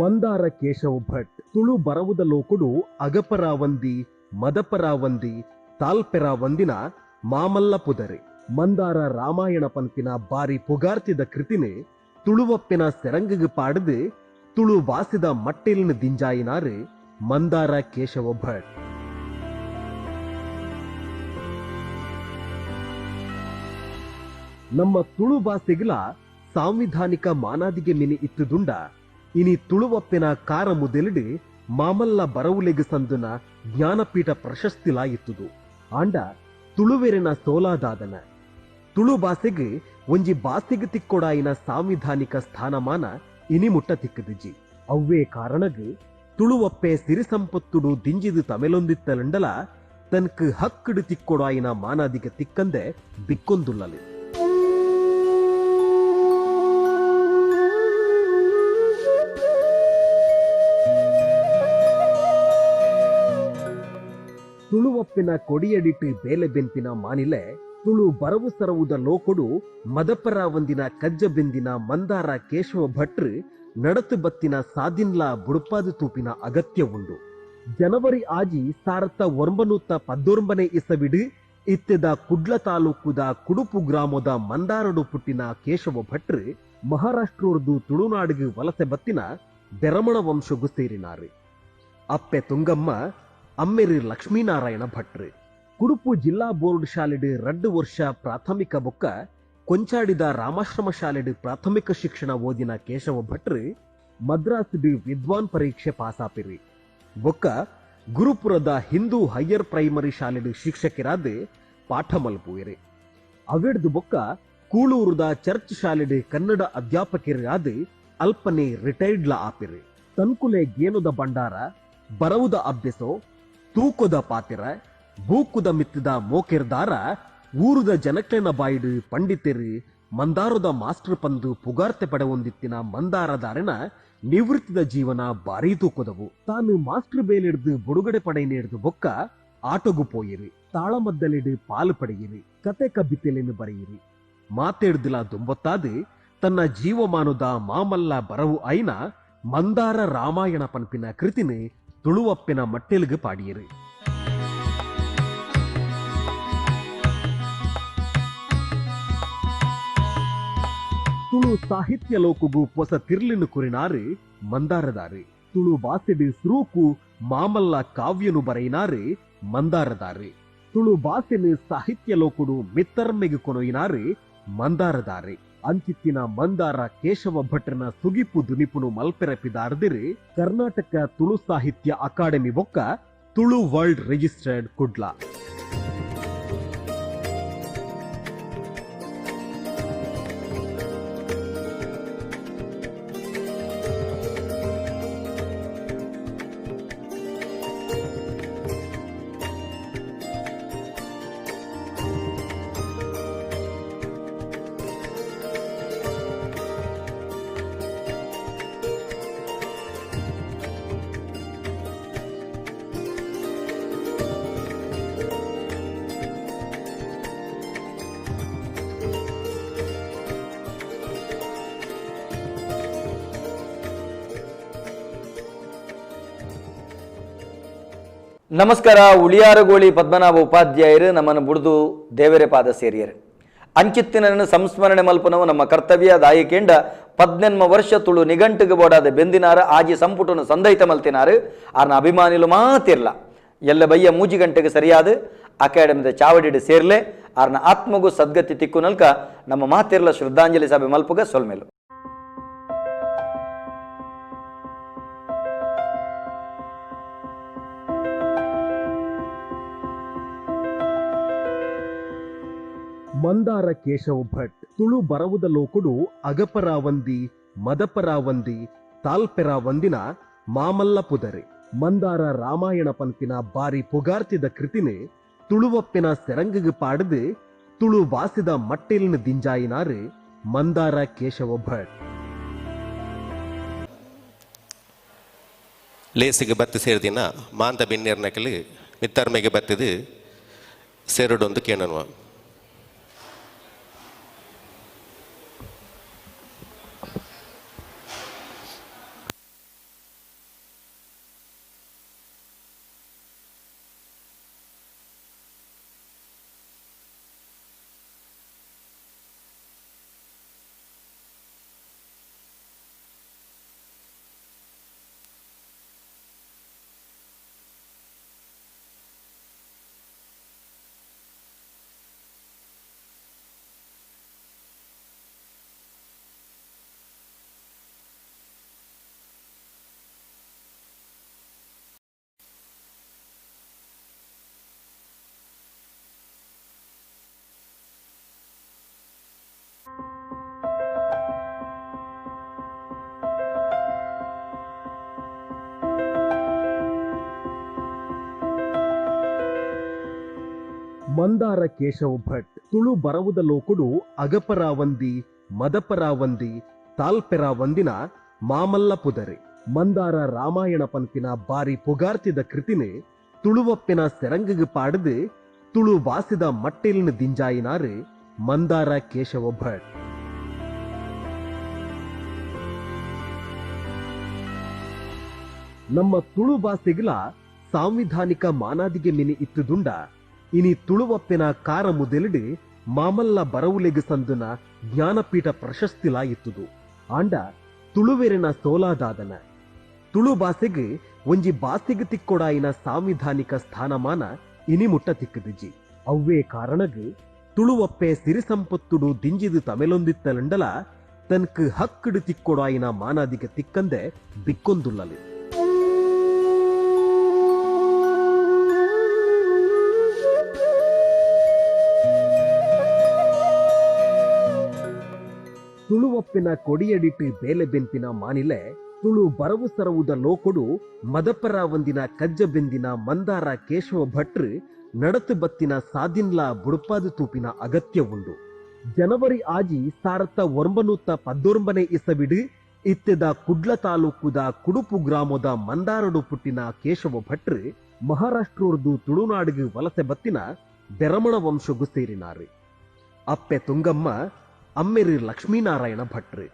ಮಂದಾರ ಕೇಶವ ಭಟ್ ತುಳು ಬರವುದ ಲೋಕೊಡು ಅಗಪರಾವಂದಿ, ಮದಪರಾವಂದಿ, ತಾಲ್ಪೆರಾವಂದಿನ ಮಾಮಲ್ಲ ಪುದರೆ. ಮಂದಾರ ರಾಮಾಯಣ ಪನ್ಪಿನ ಬಾರಿ ಪುಗಾರ್ತಿದ ಕೃತಿನೆ ತುಳುವಪ್ಪೆನ ಸೆರಂಗಗ್ ಪಾಡದು ತುಳು ಬಾಸಿದ ಮಟ್ಟೆಲ್ನ್ ದಿಂಜಾಯಿನಾರು ಮಂದಾರ ಕೇಶವ ಭಟ್. ನಮ್ಮ ತುಳು ಬಾಸೆಗ್ಲ ಸಾಂವಿಧಾನಿಕ ಮಾನಾದಿಗೆ ಮಿನಿ ಇತ್ತುದುಂಡ ಇನಿ ತುಳುವಪ್ಪೆನ ಕಾರ ಮುದೆಲಿಡು ಮಾಮಲ್ಲ ಬರವುಲೆಗ್ ಸಂದುನ ಜ್ಞಾನಪೀಠ ಪ್ರಶಸ್ತಿಲಾ ಇತ್ತುದು. ಆಂಡ ತುಳುವೆರೆನ ಸೋಲಾದಾದನ ತುಳು ಬಾಸೆಗ್ ಒಂಜಿ ಬಾಸೆಗ್ ತಿಕ್ಕೊಡಾಯಿನ ಸಾಂವಿಧಾನಿಕ ಸ್ಥಾನಮಾನ ಇನಿ ಮುಟ್ಟ ತಿಕ್ಕದಿಜಿ. ಅವ್ವೇ ಕಾರಣಗ್ ತುಳುವಪ್ಪೆ ಸಿರಿಸಂಪತ್ತುಡು ದಿಂಜಿದು ತಮೆಲೊಂದಿತ್ತಲಂಡಲ ತನ್ಕ್ ಹಕ್ಕಡು ತಿಕ್ಕೊಡಾಯಿನ ಮಾನಾದಿಗೆ ತಿಕ್ಕಂದೆ ಬಿಕ್ಕೊಂದುಲ್ಲಲಿ. ತುಳುವಪ್ಪಿನ ಕೊಡಿಯಡಿಟ್ಟು ಬೇಲೆ ಬೆನ್ಪಿನ ಮಾನಿಲೆ ತುಳು ಬರವು ಸರವುದ ಲೋಕೊಡು ಮದಪರಾವಂದಿನ ಕಜ್ಜ ಬೆಂದಿನ ಮಂದಾರ ಕೇಶವ ಭಟ್ರು ನಡತು ಬತ್ತಿನ ಸಾದಿನ್ಲಾ ಬುಡುಪಾದು ತೂಪಿನ ಅಗತ್ಯ ಉಂಡು. ಜನವರಿ 6 1919 ಇಸವಿಡು ಇತ್ತೆದ ಕುಡ್ಲ ತಾಲೂಕುದ ಕುಡುಪು ಗ್ರಾಮದ ಮಂದಾರಡು ಪುಟ್ಟಿನ ಕೇಶವ ಭಟ್ರು ಮಹಾರಾಷ್ಟ್ರದ್ದು ತುಳುನಾಡಿಗೆ ವಲಸೆ ಬತ್ತಿನ ಬೆರಮಣ ವಂಶಗು ಸೇರಿನಾರು. ಅಪ್ಪೆ ತುಂಗಮ್ಮ, ಅಮ್ಮೆರು ಲಕ್ಷ್ಮೀನಾರಾಯಣ ಭಟ್ರು. ಕುಡುಪು ಜಿಲ್ಲಾ ಬೋರ್ಡ್ ಶಾಲೆಡು 2 ವರ್ಷ ಪ್ರಾಥಮಿಕ ಬೊಕ್ಕ ಕೊಂಚಾಡಿದ ರಾಮಾಶ್ರಮ ಶಾಲೆಡು ಪ್ರಾಥಮಿಕ ಶಿಕ್ಷಣ ಓದಿನ ಕೇಶವ ಭಟ್ರು ಮದ್ರಾಸ್ಡು ವಿದ್ವಾನ್ ಪರೀಕ್ಷೆ ಪಾಸಾಪಿರಿ. ಬೊಕ್ಕ ಗುರುಪುರದ ಹಿಂದೂ ಹೈಯರ್ ಪ್ರೈಮರಿ ಶಾಲೆಡು ಶಿಕ್ಷಕರಾದ ಪಾಠ ಮಲ್ಪುವಿರಿ. ಅವೆಡ್ದು ಬೊಕ್ಕ ಕೂಳೂರುದ ಚರ್ಚ್ ಶಾಲೆಡು ಕನ್ನಡ ಅಧ್ಯಾಪಕರಾದ ಅಲ್ಪನೆ ರಿಟೈರ್ಡ್ಲ ಆಪಿರಿ. ತನ್ಕುಲೆ ಗೇನುದ ಭಂಡಾರ, ಬರವುದ ಅಭ್ಯಸೋ, ತೂಕೊದ ಪಾತಿರ, ಬೂಕುದ ಮಿತ್ತದ ಮೋಕೆರ್ದಾರ ಊರುದ ಜನಕ್ಲೆನ ಬಾಯಿಡು ಪಂಡಿತೆರು ಮಂದಾರದ ಮಾಸ್ಟರ್ ಪಂದು ಪುಗಾರ್ತೆ ಪಡೆವೊಂದಿತ್ತಿನ ಮಂದಾರದಾರನ ನಿವೃತ್ತಿದ ಜೀವನ ಭಾರೀ ತೂಕೊದವು. ತಾನು ಮಾಸ್ಟರ್ ಬೇಲಿಡ್ದು ಬುಡುಗಡೆ ಪಡೆಯನೇಡ್ದು ಬೊಕ್ಕ ಆಟೋಗು ಪೋಯಿರಿ, ತಾಳಮದ್ದಲಿಡು ಪಾಲು ಪಡೆಯಿರಿ, ಕತೆ ಕಬಿತೆಲೆನು ಬರೆಯಿರಿ. ಮಾತೇಡ್ದಿಲ ದುಂಬೊತ್ತಾದು ತನ್ನ ಜೀವಮಾನದ ಮಾಮಲ್ಲ ಬರವು ಐನ ಮಂದಾರ ರಾಮಾಯಣ ಪನ್ಪಿನ ಕೃತಿನ ತುಳುವಪ್ಪಿನ ಮಟ್ಟೆಲ್ಗ್ ಪಾಡಿಯರು. ತುಳು ಸಾಹಿತ್ಯ ಲೋಕಗು ಪೊಸ ತಿರ್ಲಿನ ಕುರಿನಾರು ಮಂದಾರದಾರು. ತುಳು ಬಾಸೆಡು ಸುರೂಕು ಮಾಮಲ್ಲ ಕಾವ್ಯನು ಬರೆಯಿನಾರು ಮಂದಾರದಾರು. ತುಳು ಬಾಸೆನು ಸಾಹಿತ್ಯ ಲೋಕುಡು ಮಿತ್ತರ್ಮೆಗೆ ಕೊನೊಯಿನಾರು ಮಂದಾರದಾರು. ಅಂಚಿತ್ತಿನ ಮಂದಾರ ಕೇಶವ ಭಟ್ರನ ಸುಗಿಪು ದುನಿಪುನು ಮಲ್ಪೆರಪಿದಾರ್ದಿರು ಕರ್ನಾಟಕ ತುಳು ಸಾಹಿತ್ಯ ಅಕಾಡೆಮಿ ಬೊಕ್ಕ ತುಳು ವರ್ಲ್ಡ್ ರಿಜಿಸ್ಟರ್ಡ್ ಕುಡ್ಲ. ನಮಸ್ಕಾರ. ಉಳಿಯಾರಗೋಳಿ ಪದ್ಮನಾಭ ಉಪಾಧ್ಯಾಯರು ನಮ್ಮನ್ನು ಬುಡಿದು ದೇವರೇ ಪಾದ ಸೇರಿಯರು. ಅಂಚಿತ್ತಿನನ್ನು ಸಂಸ್ಮರಣೆ ಮಲ್ಪನವು ನಮ್ಮ ಕರ್ತವ್ಯ. ದಾಯಿಕೆಂಡ 18 ವರ್ಷ ತುಳು ನಿಘಂಟಿಗೆ ಬೋಡಾದ ಬೆಂದಿನಾರ ಆಜಿ ಸಂಪುಟನು ಸಂದೈತ ಮಲ್ತಿನಾರು. ಆರ್ನ ಅಭಿಮಾನಿಲು ಮಾತಿರ್ಲ ಎಲ್ಲ ಬಯ್ಯ 3 ಗಂಟೆಗೆ ಸರಿಯಾದ ಅಕಾಡೆಮಿದ ಚಾವಡಿಡು ಸೇರ್ಲೆ. ಆರ್ನ ಆತ್ಮಗೂ ಸದ್ಗತಿ ತಿಕ್ಕು ನಲ್ಕ ನಮ್ಮ ಮಾತಿರ್ಲ ಶ್ರದ್ಧಾಂಜಲಿ ಸಭೆ ಮಲ್ಪುಗ ಸೊಲ್ಮೇಲು. ಮಂದಾರ ಕೇಶವ ಭಟ್ ತುಳು ಬರವುದ ಲೋಕುಡು ಅಗಪರಾವಂದಿ, ಮದಪರಾವಂದಿ, ತಾಲ್ಪೆರಾವಂದಿನ ಮಾಮಲ್ಲ ಪುದರೆ. ಮಂದಾರ ರಾಮಾಯಣ ಪನ್ಪಿನ ಬಾರಿ ಪುಗಾರ್ತಿದ ಕೃತಿನೆ ತುಳುವಪ್ಪಿನ ಸೆರಂಗಗ್ ಪಾಡದು ತುಳು ಬಾಸಿದ ಮಟ್ಟೆಲ್ನ ದಿಂಜಾಯಿನಾರು ಮಂದಾರ ಕೇಶವ ಭಟ್. ಲೇಸಿಗೆ ಬತ್ತಿ ಸೇರಿದಿನ ಮಾಂತ ಬಿನ್ನೇರ್ನಕಲಿ ಮಿತ್ತರ್ಮೆಗೆ ಬತ್ತಿದು ಸೇರುಡೊಂದು ಕೇಣನುವ. ಮಂದಾರ ಕೇಶವ ಭಟ್ ತುಳು ಬರವುದ ಲೋಕುಡು ಅಗಪರಾವಂದಿ ಮದಪರಾವಂದಿ ತಾಲ್ಪೆರಾವಂದಿನ ಮಾಮಲ್ಲ ಪುದರೆ. ಮಂದಾರ ರಾಮಾಯಣ ಪನ್ಪಿನ ಬಾರಿ ಪುಗಾರ್ತಿದ ಕೃತಿನೆ ತುಳುವಪ್ಪಿನ ಸೆರಂಗಿಗೆ ಪಾಡದು ತುಳು ವಾಸಿದ ಮಟ್ಟೆಲಿನ ದಿಂಜಾಯಿನಾರು ಮಂದಾರ ಕೇಶವ ಭಟ್. ನಮ್ಮ ತುಳು ಭಾಷೆಗಳ ಸಾಂವಿಧಾನಿಕ ಮಾನಾದಿಗೆ ಮಿನಿ ಇತ್ತುದುಂಡ ಇನಿ ತುಳುವಪ್ಪಿನ ಕಾರ ಮುದೆಲಿಡು ಮಾಮಲ್ಲ ಬರವುಲೆಗು ಸಂದುನ ಜ್ಞಾನಪೀಠ ಪ್ರಶಸ್ತಿಲಾ ಇತ್ತುದು. ಆಂಡ ತುಳುವೆರಿನ ಸೋಲಾದಾದನ ತುಳು ಭಾಷೆಗೆ ಒಂಜಿ ಬಾಸಿಗೆ ತಿಕ್ಕೊಡಾಯಿನ ಸಾಂವಿಧಾನಿಕ ಸ್ಥಾನಮಾನ ಇನಿ ಮುಟ್ಟ ತಿಕ್ಕದಿಜಿ. ಅವ್ವೇ ಕಾರಣಗ್ ತುಳುವಪ್ಪೆ ಸಿರಿಸಂಪತ್ತುಡು ದಿಂಜಿದು ತಮೆಲೊಂದಿತ್ತಲಂಡಲ ತನ್ಕು ಹಕ್ಕಡು ತಿಕ್ಕೊಡಾಯಿನ ಮಾನಾದಿಗೆ ತಿಕ್ಕಂದೆ ಬಿಕ್ಕೊಂದುಲ್ಲಲಿ. ತುಳುವಪ್ಪಿನ ಕೊಡಿಯಡಿಟ್ಟು ಬೇಲೆ ಬೆನ್ಪಿನ ಮಾನಿಲೆ ತುಳು ಬರವು ಸರವುದ ಲೋಕೊಡು ಮದಪರಾವಂದಿನ ಕಜ್ಜ ಬೆಂದಿನ ಮಂದಾರ ಕೇಶವ ಭಟ್ರು ನಡತು ಬತ್ತಿನ ಸಾದಿನ್ಲಾ ಬುಡುಪಾದು ತೂಪಿನ ಅಗತ್ಯ ಉಂಡು. ಜನವರಿ ಆಜಿ 1919 ಇಸವಿಡು ಇತ್ತೆದ ಕುಡ್ಲ ತಾಲೂಕುದ ಕುಡುಪು ಗ್ರಾಮದ ಮಂದಾರಡು ಪುಟ್ಟಿನ ಕೇಶವ ಭಟ್ರು ಮಹಾರಾಷ್ಟ್ರದ್ದು ತುಳುನಾಡಿಗೆ ವಲಸೆ ಬತ್ತಿನ ಬೆರಮಣ ವಂಶಗು ಸೇರಿನಾರು. ಅಪ್ಪೆ ತುಂಗಮ್ಮ, ಅಮ್ಮೆರು ಲಕ್ಷ್ಮೀನಾರಾಯಣ ಭಟ್ರು.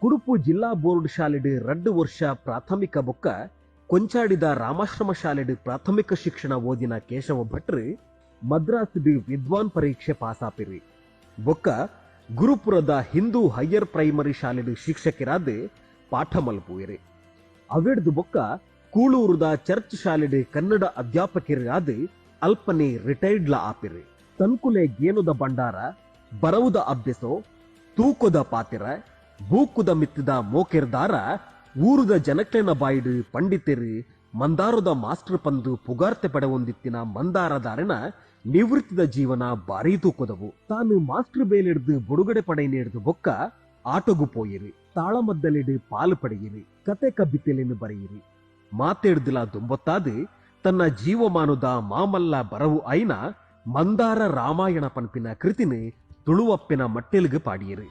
ಕುಡುಪು ಜಿಲ್ಲಾ ಬೋರ್ಡ್ ಶಾಲೆಡು 2 ವರ್ಷ ಪ್ರಾಥಮಿಕ ಬೊಕ್ಕ ಕೊಂಚಾಡಿದ ರಾಮಾಶ್ರಮ ಶಾಲೆಡು ಪ್ರಾಥಮಿಕ ಶಿಕ್ಷಣ ಓದಿನ ಕೇಶವ ಭಟ್ರು ಮದ್ರಾಸ್ ವಿದ್ವಾನ್ ಪರೀಕ್ಷೆ ಪಾಸಾಪಿರಿ. ಬೊಕ್ಕ ಗುರುಪುರದ ಹಿಂದೂ ಹೈಯರ್ ಪ್ರೈಮರಿ ಶಾಲೆಡು ಶಿಕ್ಷಕರಾದ ಪಾಠ ಮಲ್ಪುವಿರಿ. ಅವೆಡ್ದು ಬೊಕ್ಕ ಕೂಳೂರುದ ಚರ್ಚ್ ಶಾಲೆಡು ಕನ್ನಡ ಅಧ್ಯಾಪಕರಾದ ಅಲ್ಪನೆ ರಿಟೈರ್ಡ್ಲ ಆಪಿರಿ. ತನ್ಕುಲೆ ಗೇನುದ ಭಂಡಾರ, ಬರವುದ ಅಭ್ಯಸೋ, ತೂಕದ ಪಾತಿರ, ಬೂಕುದ ಮಿತ್ತಿದ ಮೋಕೆರ್ದಾರ ಊರುದ ಜನಕ್ಲೆನ ಬಾಯಿಡು ಪಂಡಿತೆರು ಮಂದಾರದ ಮಾಸ್ಟರ್ ಪಂದು ಪುಗಾರ್ತೆ ಪಡೆವೊಂದಿತ್ತಿನ ಮಂದಾರದಾರನ ನಿವೃತ್ತಿದ ಜೀವನ ಭಾರೀ ತೂಕದವು. ತಾನು ಮಾಸ್ಟರ್ ಬೇಲಿಡ್ದು ಬುಡುಗಡೆ ಪಡೆ ನೀಡ್ದು ಬೊಕ್ಕ ಆಟೋಗು ಪೋಯಿರಿ, ತಾಳಮದ್ದಲಿಡು ಪಾಲು ಪಡೆಯಿರಿ, ಕತೆ ಕಬ್ಬಿತೆಲೆನು ಬರೆಯಿರಿ. ಮಾತೇಡ್ದಿಲ ದುಂಬೊತ್ತಾದು ತನ್ನ ಜೀವಮಾನದ ಮಾಮಲ್ಲ ಬರವು ಐನ ಮಂದಾರ ರಾಮಾಯಣ ಪನ್ಪಿನ ಕೃತಿನಿ ತುಳುವಪ್ಪಿನ ಮಟ್ಟೆಲ್ಗು ಪಾಡಿಯರು.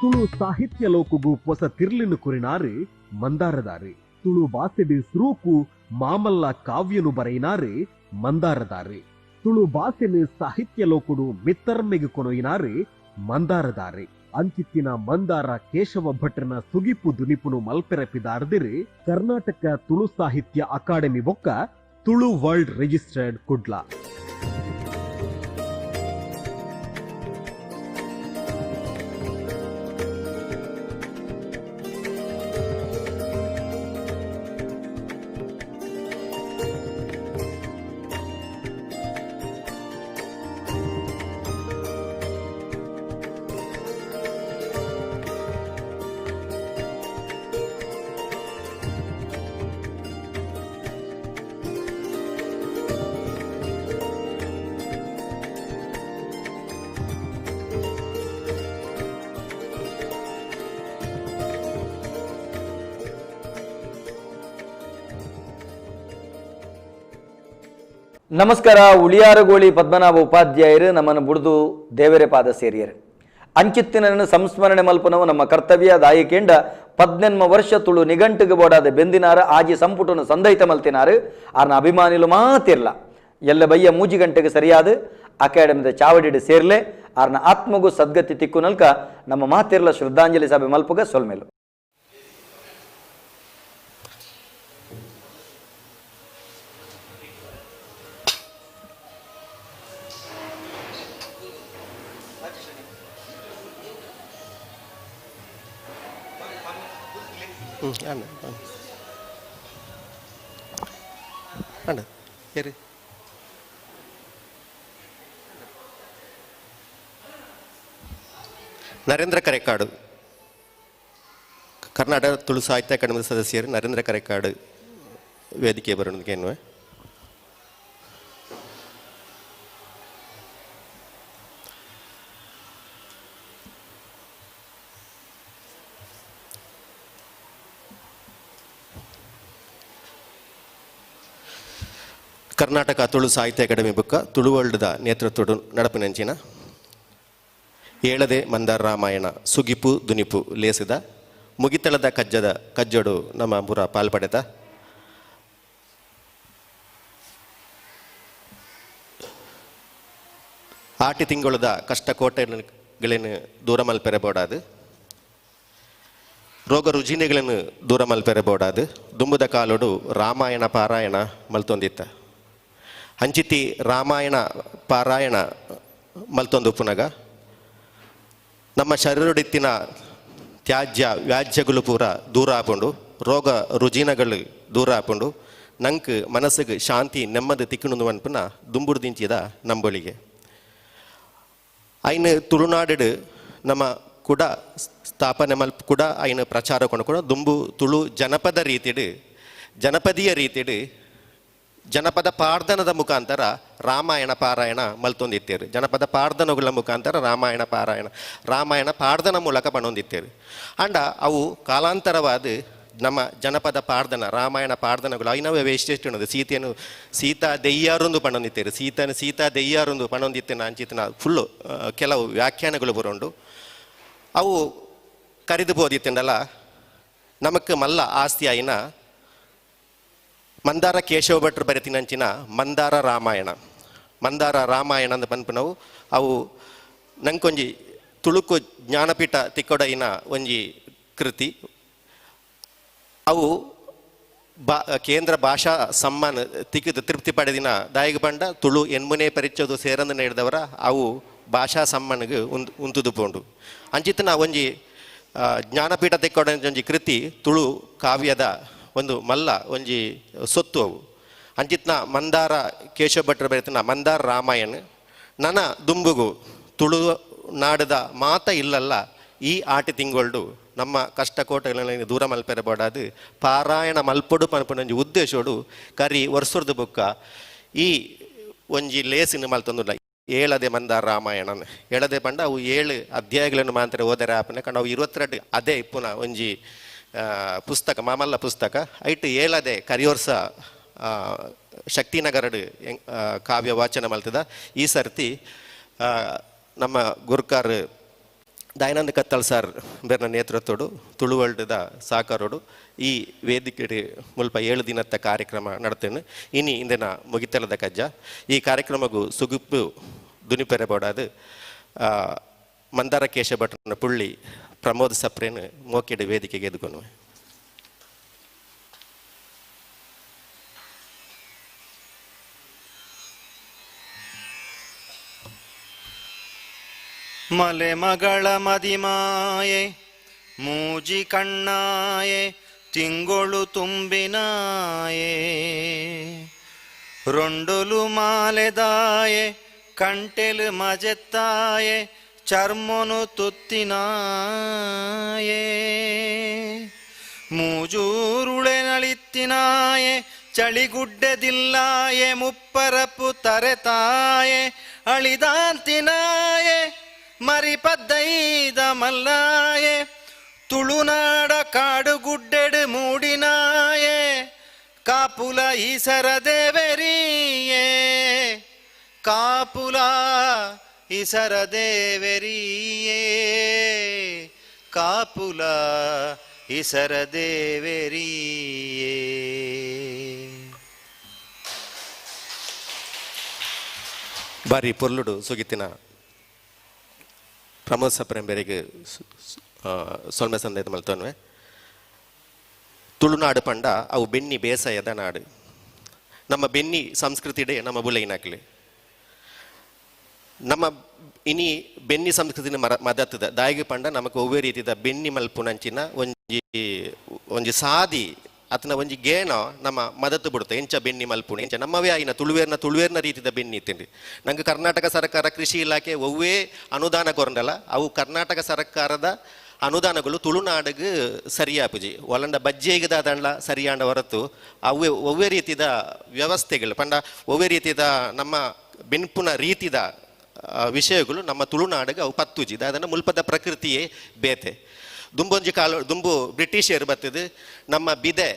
ತುಳು ಸಾಹಿತ್ಯ ಲೋಕಗು ಹೊಸ ತಿರ್ಲಿನು ಕುರಿನಾರು ಮಂದಾರದಾರು. ತುಳು ಬಾಸೆಡು ಸುರೂಕು ಮಾಮಲ್ಲ ಕಾವ್ಯನು ಬರೆಯಿನಾರು ಮಂದಾರದಾರು. ತುಳು ಬಾಸೆನು ಸಾಹಿತ್ಯ ಲೋಕುಡು ಮಿತ್ತರ್ಮೆಗು ಕೊನೊಯಿನಾರು ಮಂದಾರದಾರು. ಅಂಚಿತ್ತಿನ ಮಂದಾರ ಕೇಶವ ಭಟ್ರನ ಸುಗಿಪು ದುನಿಪುನು ಮಲ್ಪೆರಪಿದಾರ್ದಿರು ಕರ್ನಾಟಕ ತುಳು ಸಾಹಿತ್ಯ ಅಕಾಡೆಮಿ ಬೊಕ್ಕ ತುಳು ವರ್ಲ್ಡ್ ರಿಜಿಸ್ಟರ್ಡ್ ಕುಡ್ಲ. ನಮಸ್ಕಾರ. ಉಳಿಯಾರಗೋಳಿ ಪದ್ಮನಾಭ ಉಪಾಧ್ಯಾಯರು ನಮ್ಮನ್ನು ಬುಡಿದು ದೇವರೇ ಪಾದ ಸೇರಿಯರು. ಅಂಚಿತ್ತಿನನ್ನು ಸಂಸ್ಮರಣೆ ಮಲ್ಪನವು ನಮ್ಮ ಕರ್ತವ್ಯ. ದಾಯಿಕೆಂಡ 18 ವರ್ಷ ತುಳು ನಿಘಂಟಿಗೆ ಬೋಡಾದ ಬೆಂದಿನಾರ ಆಜಿ ಸಂಪುಟನು ಸಂದೈತ ಮಲ್ತಿನಾರು. ಆರ್ನ ಅಭಿಮಾನಿಲು ಮಾತಿರ್ಲ ಎಲ್ಲ ಬಯ್ಯ 3 ಗಂಟೆಗೆ ಸರಿಯಾದ ಅಕಾಡೆಮಿದ ಚಾವಡಿಡು ಸೇರ್ಲೆ. ಆರ್ನ ಆತ್ಮಗೂ ಸದ್ಗತಿ ತಿಕ್ಕು ನಲ್ಕ ನಮ್ಮ ಮಾತಿರ್ಲ ಶ್ರದ್ಧಾಂಜಲಿ ಸಭೆ ಮಲ್ಪುಗ ಸೊಲ್ಮೇಲು. ನರೇಂದ್ರ ಕರೆಕಾಡು, ಕರ್ನಾಟಕ ತುಳು ಸಾಹಿತ್ಯ ಅಕಾಡೆಮಿ ಸದಸ್ಯರು ನರೇಂದ್ರ ಕರೆಕಾಡು ವೇದಿಕೆ ಬರೋದಕ್ಕೆ. Karnataka Tulu Sahitya Academy ಬುಕ್ಕ ತುಳುವರ್ಲ್ಡ್ದ ನೇತೃತ್ವಡು ನಡಪಿನಂಚಿನ ಏಳದೆ ಮಂದಾರ ರಾಮಾಯಣ ಸುಗಿಪು ದುನಿಪು ಲೇಸಿದ ಮುಗಿತಳದ ಕಜ್ಜದ ಕಜ್ಜಡು ನಮ್ಮ ಪುರ ಪಾಲ್ಪಡೆತ ಆಟಿ ತಿಂಗಳದ ಕಷ್ಟ ಕೋಟೆಗಳನ್ನು ದೂರ ಮಲ್ಪೆರೆ ಬೋಡಾದು, ರೋಗ ರುಜಿನಗಳನ್ನು ದೂರ ಮಲ್ಪೆರೆ ಬೋಡಾದು ದುಂಬುದ ಕಾಲೋಡು ರಾಮಾಯಣ ಪಾರಾಯಣ ಮಲ್ತೊಂದಿತ್ತ. ಅಂಚಿತಿ ರಾಮಾಯಣ ಪಾರಾಯಣ ಮಲ್ತೊಂದು ಪುನಗ ನಮ್ಮ ಶರೀರಡಿತ್ತಿನ ತ್ಯಾಜ್ಯ ವ್ಯಾಜ್ಯಗಳು ಪೂರ ದೂರ ಆಪುಂಡು, ರೋಗ ರುಜಿನಗಳು ದೂರ ಆಪುಂಡು, ನಂಕ್ ಮನಸ್ಸಿಗೆ ಶಾಂತಿ ನೆಮ್ಮದಿ ತಿಕ್ಕುಂಡು ಅನ್ಪುನ ದುಂಬುಡ್ದಿಂಚಿದ ನಂಬೊಳಿಗೆ. ಐನು ತುಳುನಾಡು ನಮ್ಮ ಕೂಡ ಸ್ಥಾಪನೆ ಮಲ್ಪ ಕೂಡ ಐನು ಪ್ರಚಾರ ಕೊಂಡು ದುಂಬು ತುಳು ಜನಪದ ರೀತಿಡು ಜನಪದೀಯ ರೀತಿಡು ಜನಪದ ಪಾರ್ದನದ ಮುಖಾಂತರ ರಾಮಾಯಣ ಪಾರಾಯಣ ಮಲ್ತೊಂದಿತ್ತೇರು. ಜನಪದ ಪಾರ್ದನಗಳ ಮುಖಾಂತರ ರಾಮಾಯಣ ಪಾರಾಯಣ ರಾಮಾಯಣ ಪಾರ್ದನ ಮೂಲಕ ಪಣೊಂದಿತ್ತೇರು. ಅಂಡ ಅವು ಕಾಲಾಂತರವಾದ ನಮ್ಮ ಜನಪದ ಪಾರ್ದನ ರಾಮಾಯಣ ಪಾರ್ದನಗಳು ಐನವೇ ವಿಶೇಷ ಉನ್ನದು. ಸೀತೆಯನ್ನು ಸೀತಾ ದೆಯ್ಯಾರೊಂದು ಪಣೊಂದಿತ್ತೇರು, ಸೀತನ ಸೀತಾ ದೆಯ್ಯಾರೊಂದು ಪಣೊಂದಿತ್ತೇನೆ ಅಂಚಿತನ ಫುಲ್ಲು ಕೆಲವು ವ್ಯಾಖ್ಯಾನಗಳು ಬರೋಂಡು ಅವು ಕರಿದು ಬೋದಿತ್ತಂಡಲ್ಲ. ನಮಕ್ ಮಲ್ಲ ಆಸ್ತಿ ಆಯಿನ ಮಂದಾರ ಕೇಶವ ಭಟ್ರು ಬರೆತಿನಂಚಿನ ಮಂದಾರ ರಾಮಾಯಣ. ಮಂದಾರ ರಾಮಾಯಣ ಅಂದ ಪನ್ಪುನವು ಅವು ನಂಕೊಂಜಿ ತುಳುಕು ಜ್ಞಾನಪೀಠ ತಿಕ್ಕೊಡೈನ ಒಂಜಿ ಕೃತಿ. ಅವು ಕೇಂದ್ರ ಭಾಷಾ ಸಮ್ಮಾನ ತಿಕ್ಕಿದ ತೃಪ್ತಿ ಪಡೆದಿನ ದಾಯಿಗ ಪಂಡ ತುಳು ಎನ್ಮುನೆ ಪರಿಚಯದು ಸೇರಂದು ನೀಡಿದವರ ಅವು ಭಾಷಾ ಸಮ್ಮಾನಿಗೆ ಉಂತುದು ಪೋಂಡು. ಅಂಚಿತನ ಒಂಜಿ ಜ್ಞಾನಪೀಠ ತಿಕ್ಕೊಡ ಒಂಜಿ ಕೃತಿ ತುಳು ಕಾವ್ಯದ ಒಂದು ಮಲ್ಲ ಒಂಜಿ ಸೊತ್ತು ಅವು. ಅಂಚಿತ್ನ ಮಂದಾರ ಕೇಶವ ಭಟ್ರ ಬರೆತನ ಮಂದಾರ ರಾಮಾಯಣ ನನ್ನ ದುಂಬುಗು ತುಳು ನಾಡದ ಮಾತ ಇಲ್ಲಲ್ಲ ಈ ಆಟಿ ತಿಂಗೊಳ್ಡು ನಮ್ಮ ಕಷ್ಟ ಕೋಟೆಗಳಲ್ಲಿ ದೂರ ಮಲ್ಪೆರೆ ಬೋಡಾದು ಪಾರಾಯಣ ಮಲ್ಪೊಡು ಪನ್ಪುನ ಒಂಜಿ ಉದ್ದೇಶೋಡು ಕರಿ ವರ್ಷದ ಬುಕ್ಕ ಈ ಒಂಜಿ ಲೇಸಿನ ಮಲ್ತೊಂದುಲ್ಲ ಏಳದೆ ಮಂದಾರ ರಾಮಾಯಣನ್. ಏಳದೆ ಪಂಡ ಅವು 7 ಅಧ್ಯಾಯಗಳನ್ನು ಮಾತ್ರ ಓದರೆ ಆಪನೆ ಕಂಡು ಅವು 22 ಅದೇ ಇಪ್ಪುನ ಒಂಜಿ ಪುಸ್ತಕ ಮಾಮಲ್ಲ ಪುಸ್ತಕ. ಐಟ್ ಏಳದೆ ಕರಿಯೋರ್ಸ ಶಕ್ತಿನಗರಡು ಕಾವ್ಯ ವಾಚನ ಮಲ್ತದ. ಈ ಸರ್ತಿ ನಮ್ಮ ಗುರ್ಕಾರ್ ದಯಾನಂದ ಕತ್ತಲ್ ಸರ್ ಬೇರ್ನ ನೇತೃತ್ವಡು ತುಳುವಲ್ಡದ ಸಾಕಾರೋಡು ಈ ವೇದಿಕೆ ಮುಲ್ಪ 7 ದಿನದ ಕಾರ್ಯಕ್ರಮ ನಡತೇನೆ. ಇನಿ ಇಂದಿನ ಮುಗಿತಲದ ಕಜ್ಜ ಈ ಕಾರ್ಯಕ್ರಮಗೂ ಸುಗುಪ್ಪು ದುನಿಪೆರೆ ಬೋಡಾದು ಮಂದಾರ ಕೇಶವ ಭಟ್ರನ ಪುಳ್ಳಿ ಪ್ರಮೋದ್ ಸಪ್ರೇನ್ ಮೋಕೆಡ್ ವೇದಿಕೆಗೆ ಎದುಕೊನು. ಮಲೆ ಮಗಳ ಮದಿಮಾಯೆ ಮೂಜಿ ಕಣ್ಣಾಯೆ ತಿಂಗೊಳು ತುಂಬಿನಾಯೆ ರೊಂಡೊಲು ಮಾಲೆದಾಯೆ ಕಂಟೆಲು ಮಜೆತ್ತಾಯೆ ಚರ್ಮನು ತುತ್ತಿನಾಯೆ ಮೂಜೂರುಳೆ ನಳಿತ್ತಿನಾಯೆ ಚಳಿಗುಡ್ಡೆದಿಲ್ಲಾಯೆ ಮುಪ್ಪರಪು ತರೆತಾಯೆ ಅಳಿದಾಂತಿನಾಯೆ ಮರಿಪದ್ದೈದ ಮಲ್ಲಾಯೆ ತುಳುನಾಡ ಕಾಡುಗುಡ್ಡೆಡು ಮೂಡಿನಾಯೆ ಕಾಪುಲ ಈಸರ ದೇವರಿಯೇ ಕಾಪುಲ ಈಸರ ದೇವರಿಯೇ ಕಾಪುಲ ಈಸರ ದೇವರಿಯೇ. ಬಾರಿ ಪೊರ್ಲುಡು ಸುಗಿತಿನ ಪ್ರಮೋದ್ ಸಪ್ರೆಂಬೆರಿಗೆ ಸೊಲ್ಮೆ ಸಂದೇತ ಮಲ್ತೊನ್ವೆ. ತುಳುನಾಡು ಪಂಡ ಅವು ಬೆನ್ನಿ ಬೇಸಾಯದ ನಾಡು. ನಮ್ಮ ಬೆನ್ನಿ ಸಂಸ್ಕೃತಿಡೆ ನಮ್ಮ ಬುಲೈನಾಕ್ಲೆ ನಮ್ಮ ಇನಿ ಬೆನ್ನಿ ಸಂಸ್ಕೃತಿನ ಮದತ್ತದ ದಾಯಿಗೆ ಪಂಡ ನಮಕ್ ಒವ್ವೇ ರೀತಿದ ಬೆನ್ನಿ ಮಲ್ಪುನಂಚಿನ ಒಂಜಿ ಒಂಜಿ ಸಾದಿ ಅತನ ಒಂಜಿ ಗೇಣ ನಮ್ಮ ಮದತ್ತು ಬಿಡುತ್ತೆ. ಎಂಚ ಬೆನ್ನಿ ಮಲ್ಪುಣೆ ಎಂಚ ನಮ್ಮವೇ ಆಯಿನ ತುಳುವೇರ್ನ ತುಳುವೇರ್ನ ರೀತಿದ ಬೆನ್ನಿ ಇತ್ತೇನ್ರಿ. ನಂಗೆ ಕರ್ನಾಟಕ ಸರ್ಕಾರ ಕೃಷಿ ಇಲಾಖೆ ಒವ್ವೇ ಅನುದಾನ ಕೊರಂಡಲ್ಲ, ಅವು ಕರ್ನಾಟಕ ಸರ್ಕಾರದ ಅನುದಾನಗಳು ತುಳುನಾಡಿಗೆ ಸರಿಯಾಪುಜಿ ಒಲಂಡ ಬಜ್ಜೆಗದಾದಂಡ ಸರಿಯಾಂಡ ಹೊರತು ಅವೇ ಒವ್ವೇ ರೀತಿದ ವ್ಯವಸ್ಥೆಗಳು ಪಂಡ ಒವ್ವೇ ರೀತಿದ ನಮ್ಮ ಬೆನ್ಪುನ ರೀತಿದ ವಿಷಯಗಳು ನಮ್ಮ ತುಳುನಾಡಿಗೆ ಅವು ಪತ್ತುಜಿ. ಅದನ್ನು ಮುಲ್ಪದ ಪ್ರಕೃತಿಯೇ ಬೇತೆ. ದುಂಬೊಂಜಿ ಕಾಲ ದುಂಬು ಬ್ರಿಟಿಷರು ಬರ್ತದೆ ನಮ್ಮ ಬಿದೆ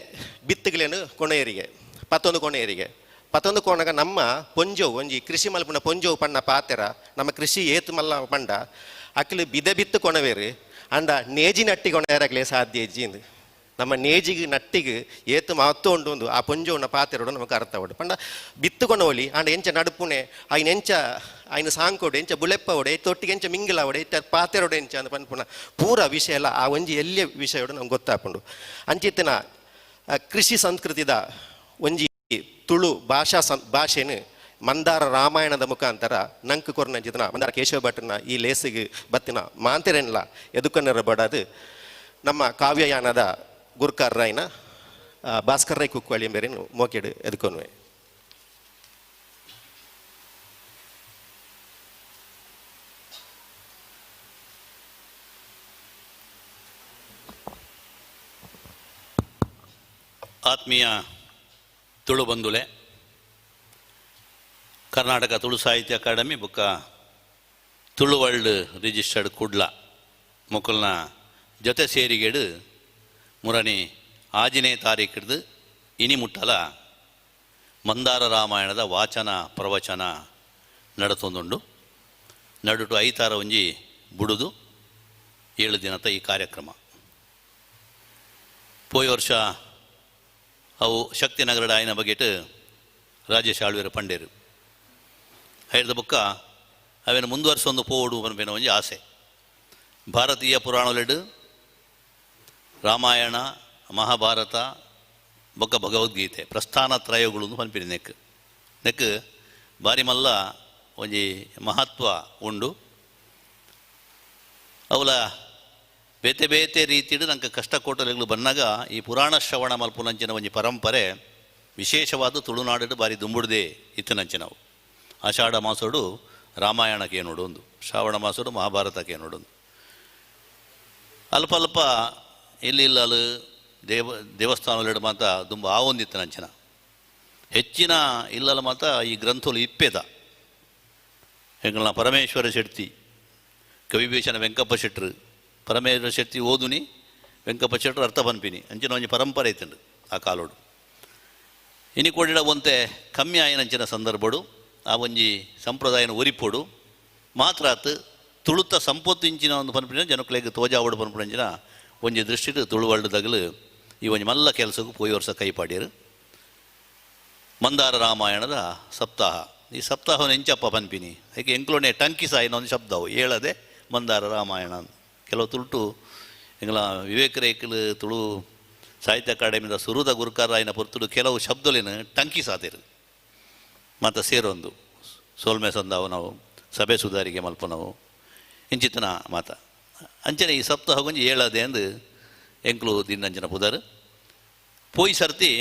ಬಿತ್ತುಗಳೇನು ಕೊನೆಯರಿಗೆ ಪತ್ತೊಂದು ಕೊನೆಯರಿಗೆ ಪತೊಂದು ಕೋಣಗ ನಮ್ಮ ಪೊಂಜೋವು ಒಂಜಿ ಕೃಷಿ ಮಲ್ಪುನ ಪೊಂಜೋವು ಪಣ್ಣ ಪಾತೆರ ನಮ್ಮ ಕೃಷಿ ಏತು ಮಲ್ಲ ಪಂಡ ಅಕ್ಲು ಬಿದೆ ಬಿತ್ತು ಕೊಣವೇರು ಅಂಡ ನೇಜಿ ನಟ್ಟಿ ಕೊಣೆರಗ್ಲೇ ಸಾಧ್ಯ ಇಜ್ಜಿಂದು ನಮ್ಮ ನೇಜಿಗೆ ನಟ್ಟಿಗೆ ಏತು ಮಹತ್ವ ಉಂಡು ಒಂದು ಆ ಪೊಂಜೋನ ಪಾತೆರೋಡು ನಮಗೆ ಅರ್ಥ ಉಂಡು ಪಂಡ ಬಿತ್ತು ಕೊಣವಲಿ ಅಂಡ ಎಂಚ ನಡುಪುಣೆ ಆಯ್ನ ಎಂಚ ಆಯ್ನ ಸಾಂಕೋಡು ಎಂಚ ಬುಲೆಪ್ಪವಡೆ ತೊಟ್ಟಿಗೆ ಎಂಚ ಮಿಂಗಿಲಾವಡೆ ಇತ್ತ ಪಾತೆರೋಡು ಎಂಚ ಅಂದ ಪನ್ಪುನ ಪೂರ ವಿಷಯ ಎಲ್ಲ ಆ ಒಂಜಿ ಎಲ್ಲಿಯ ವಿಷಯೋಡು ನಮ್ಗೆ ಗೊತ್ತಾಪುಂಡು. ಅಂಚಿತ್ತಿನ ಕೃಷಿ ಸಂಸ್ಕೃತಿದ ಒಂಜಿ ತುಳು ಭಾಷಾ ಭಾಷೆನು ಮಂದಾರ ರಾಮಾಯಣದ ಮುಖಾಂತರ ನಂಕು ಕೊರ್ನಂಚಿತನ ಮಂದಾರ ಕೇಶವ ಭಟ್ಟನ ಈ ಲೇಸಿಗೆ ಬತ್ತಿನ ಮಾಂತಿರೆನ್ಲ ಎದುಕನ್ನರ ಬಡದು ನಮ್ಮ ಕಾವ್ಯಯಾನದ ಗುರ್ಕಾರ್ ರಾಯ್ನ ಭಾಸ್ಕರ್ ರೈ ಕುಕ್ವಾಳಿ ಎಂಬರೇನು ಮೋಕೆಡು ಎದುಕೊನ್ವೆ. ಆತ್ಮೀಯ ತುಳು ಬಂಧುಲೆ, ಕರ್ನಾಟಕ ತುಳು ಸಾಹಿತ್ಯ ಅಕಾಡೆಮಿ ಬುಕ್ಕ ತುಳು ವರ್ಲ್ಡ್ ರಿಜಿಸ್ಟರ್ಡ್ ಕುಡ್ಲ ಮೊಕಲ್ನ ಜೊತೆ ಸೇರಿಗೇಡು ಮುರಣಿ 6ನೇ ತಾರೀಕಿಡ್ದು ಇನಿ ಮುಟ್ಟಲ ಮಂದಾರ ರಾಮಾಯಣದ ವಾಚನ ಪ್ರವಚನ ನಡತೊಂದುಂಡು. ನಡುಟು ಐತಾರ ಒಂಜಿ ಬುಡುದು 7 ದಿನದ ಈ ಕಾರ್ಯಕ್ರಮ. ಪೋಯ ವರ್ಷ ಅವು ಶಕ್ತಿನಗರದ ಆಯ್ನ ಬಗೆಟ್ ರಾಜೇಶ್ ಆಳ್ವೇರ ಪಂಡೇರು ಹೇಳಿದ ಬುಕ್ಕ ಅವೇನು ಮುಂದುವರಿಸೊಂದು ಪೋಡು ಪನ್ಪಿನ ಒಂಜಿ ಆಸೆ. ಭಾರತೀಯ ಪುರಾಣಲೆಡು ರಾಮಾಯಣ, ಮಹಾಭಾರತ ಬೊಕ್ಕ ಭಗವದ್ಗೀತೆ ಪ್ರಸ್ಥಾನ ತ್ರಯಗಳು ಪನ್ಪಿನ ನೆಕ್ ನೆಕ್ ಬಾರಿ ಮಲ್ಲ ಒಂಜಿ ಮಹತ್ವ ಉಂಡು. ಅವಲ ಬೇತೆ ಬೇತೆ ರೀತಿಡು ನಂಗೆ ಕಷ್ಟ ಕೋಟಲೆಗಳು ಬಂದಾಗ ಈ ಪುರಾಣ ಶ್ರವಣ ಮಲ್ಪುನಂಚಿನ ಒಂಜಿ ಪರಂಪರೆ ವಿಶೇಷವಾದ ತುಳುನಾಡು ಬಾರಿ ದುಂಬುಡ್ದೆ ಇತ್ತನಂಚಿನವು. ಆಷಾಢ ಮಾಸೋಡು ರಾಮಾಯಣಕ್ಕೆ ನೋಡು ಒಂದು, ಶ್ರಾವಣ ಮಾಸೋಡು ಮಹಾಭಾರತಕ್ಕೆ ನೋಡೊಂದು. ಅಲ್ಪ ಅಲ್ಪ ಇಲ್ಲಿ ಇಲ್ಲಲು ದೇವಸ್ಥಾನದಲ್ಲಿ ಮಾತ್ರ ದುಂಬ ಆವೊಂದಿತ್ತು ನಂಚಿನ ಹೆಚ್ಚಿನ ಇಲ್ಲಲ್ಲ ಮಾತ್ರ ಈ ಗ್ರಂಥಗಳು ಇಪ್ಪೆದ. ಎಂಗಳನ್ನ ಪರಮೇಶ್ವರ ಶೆಟ್ಟಿ, ಕವಿಭೀಷಣ ವೆಂಕಪ್ಪ ಶೆಟ್ರು, ಪರಮೇಶ್ವರ ಶೆಟ್ಟಿ ಓದುನಿ ವೆಂಕಪ್ಪ ಶೆಟ್ರು ಅರ್ಥ ಪನ್ಪಿನಿ ಅಂಚಿನ ಒಂಜಿ ಪರಂಪರೆ ಇತ್ತುಂಡು ಆ ಕಾಲೋಡು. ಇನಿ ಕೊಡಿಡ ಒಂತೆ ಕಮ್ಮಿ ಆಯಿನಂಚಿನ ಸಂದರ್ಭಡು ಆ ಒಂಜಿ ಸಂಪ್ರದಾಯನ ಒರಿಪೋಡು ಮಾತ್ರ ಆತು ತುಳುತ ಸಂಪೊತ್ತಿಂಚಿನ ಒಂದು ಪನ್ಪಿನ ಜನಕ್ಲೆಗ್ ತೋಜಾವಡು ಪನ್ಪಿನಂಚಿನ ಒಂಜಿ ದೃಷ್ಟಿಡು ತುಳುವಳ್ಳು ತಗಲು ಈ ಒಂಜಿ ಮಲ್ಲ ಕೆಲಸಕ್ಕೂ ಪೋಯಿ ವರ್ಷ ಕೈಪಾಡ್ಯರು. ಮಂದಾರ ರಾಮಾಯಣದ ಸಪ್ತಾಹ, ಈ ಸಪ್ತಾಹವನ್ನು ಎಂಚಪ್ಪ ಪನ್ಪಿನಿ ಅದಕ್ಕೆ ಎಂಕ್ಲೋನೆ ಟಂಕಿ ಸಾಯಿನ ಒಂದು ಶಬ್ದವು ಹೇಳದೆ ಮಂದಾರ ರಾಮಾಯಣ. ಕೆಲವು ತುಳುಟು ಎಂಗ್ಲ ವಿವೇಕ ರೇಖಲು ತುಳು ಸಾಹಿತ್ಯ ಅಕಾಡೆಮಿದ ಸುರುದ ಗುರುಕಾರಾಯನ ಪೊರ್ತುಡು ಕೆಲವು ಶಬ್ದಲೇನು ಟಂಕಿ ಸಾತಿರು ಮತ್ತು ಸೇರೊಂದು ಸೋಲ್ಮೆ ಸಂದಾವು ನಾವು ಸಭೆ ಸುಧಾರಿಗೆ ಮಲ್ಪನವು ಇಂಚಿತನ ಮಾತ ಅಂಚನೆ ಈ ಸಪ್ತಾಹ ಗೊಂಜಿ ಏಳದೆ ಅಂದು ಎಂಕ್ಲು ದಿನಂಚಿನ ಪುದರ್ ಪೋಯಿ ಸರ್ತಿ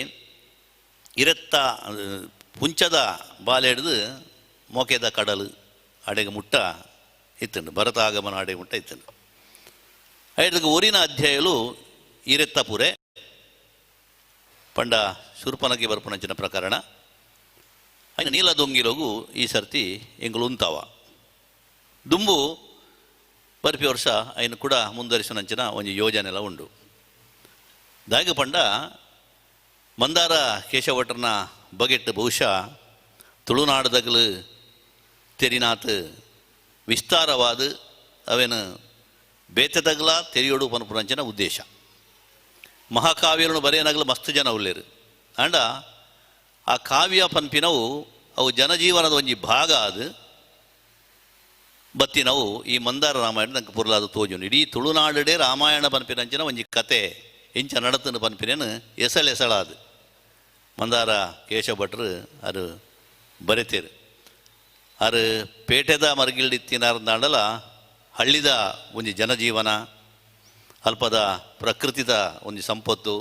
ಇರತ್ತ ಪುಂಚದ ಬಾಲೆ ಹಿಡಿದು ಮೋಕೆದ ಕಡಲು ಅಡೆಗೆ ಮುಟ್ಟ ಇತ್ತಂಡು ಭರತ ಆಗಮನ ಅಡೆಗೆ ಮುಟ್ಟ ಇತ್ತಂಡು. ಐದಕ್ಕೆ ಊರಿನ ಅಧ್ಯಾಯಲು ಇರೆತ್ತಪುರೆ ಪಂಡ ಶೂರ್ಪನಗೆ ಬರ್ಪನಂಚಿನ ಪ್ರಕರಣ ಐನ ನೀಲದೊಂಗಿಲೋಗು ಈ ಸರ್ತಿ ಎಂಗುಲು ಉಂತಾವ ದುಂಬು ಬರ್ಪಿ ವರ್ಷ ಐನು ಕೂಡ ಮುಂದುವರಿಸಿನಂಚಿನ ಒಂದು ಯೋಜನೆ ಎಲ್ಲ ಉಂಡು. ದಾಗ ಪಂಡ ಮಂದಾರ ಕೇಶವಟರ್ನ ಬಗೆಟ್ ಬಹುಶಃ ತುಳುನಾಡದಗಲು ತೆರಿನಾತ್ ವಿಸ್ತಾರವಾದ ಅವೇನು ಬೇತೆದಗಲ ತೆರಿಯೋಡು ಪನ್ಪುನಂಚಿನ ಉದ್ದೇಶ. ಮಹಾಕಾವ್ಯలను ಬರೆಯನಗಲು ಮಸ್ತ್ ಜನ ಉಳ್ಳೇರು ಅಂಡ ಆ ಕಾವ್ಯ ಪನ್ಪಿನವು ಅವು ಜನಜೀವನದ ಒಂಜಿ ಭಾಗ ಅದು ಬತ್ತಿನವು ಈ ಮಂದಾರ ರಾಮಾಯಣ ನಂಗೆ ಪುರ್ಲಾದ ತೋಜುನು. ಇಡೀ ತುಳುನಾಡಡೆ ರಾಮಾಯಣ ಪನ್ಪಿನಂಚಿನ ಒಂಜಿ ಕತೆ ಇಂಚ ನಡತನ ಪನ್ಪಿನೇನು ಎಸಳೆಸಳಾದು ಮಂದಾರ ಕೇಶವ ಭಟ್ರು ಅದು ಬರೆತೇರು. ಅರು ಪೇಟೆದ ಮರಗಿಲ್ಡಿತ್ತಿನಾರಂದಾಂಡಲ ಹಳ್ಳಿದ ಒಂಜಿ ಜನಜೀವನ, ಅಲ್ಪದ ಪ್ರಕೃತಿದ ಒಂಜಿ ಸಂಪತ್ತು,